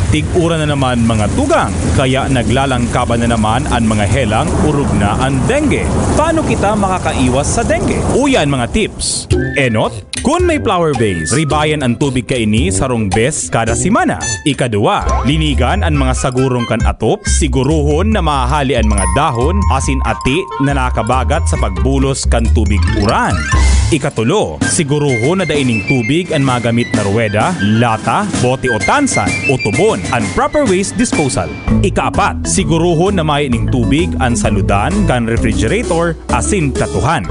Tig-uran na naman, mga tugang, kaya naglalangkaban na naman an mga helang, orog na an dengue. Paano kita makakaiwas sa dengue? Uyan, mga tips. Enot, kun may flower vase, ribayan an tubig kaini sarong bes kada semana. Ikaduwa, linigan an mga sagurong kan atop, siguruhon na mahahali an mga dahon asin ati na nakabagat sa pagbulos kan tubig uran. Ikatulo, siguruhon na dai ning tubig an magamit na ruweda, lata, bote o tansan, o tubon, an proper waste disposal. Ikaapat, siguruhon na mayo ning tubig an saludan kan refrigerator asin platuhan.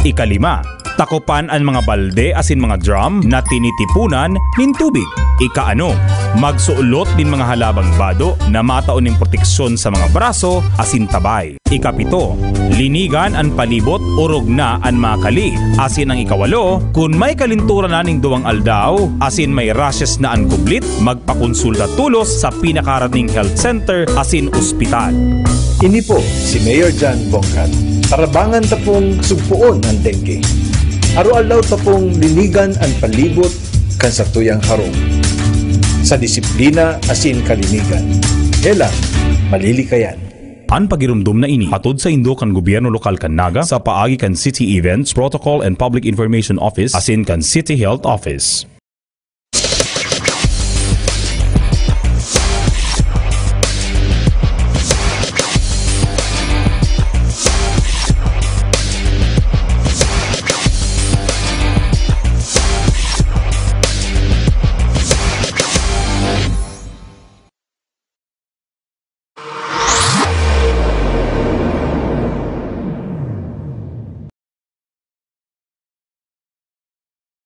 Ikalima, takopan an mga balde asin mga drum na tinitipunan nin tubig. Ikaanom, magsulot nin mga halabang bado na matao nin proteksyon sa mga braso asin tabay. Ikapito, linigan an palibot, orog na an mga kali. Asin ang ikawalo, kun may kalinturan na nin duwang aldaw asin may rashes na an kublit, magpakonsulta tolos sa pinakaharaning health center asin ospital. Ini po si Mayor John Bongkat. Tarabangan ta pong sugpoon an dengue. Araw-aldaw ta pong linigan an palibot kan satuyang harong. Sa disiplina asin kalinigan, helang malilikayan. An pagiromdom na ini hatod saindo kan gobyerno lokal kan Naga sa paagi kan City Events, Protocol and Public Information Office asin kan City Health Office.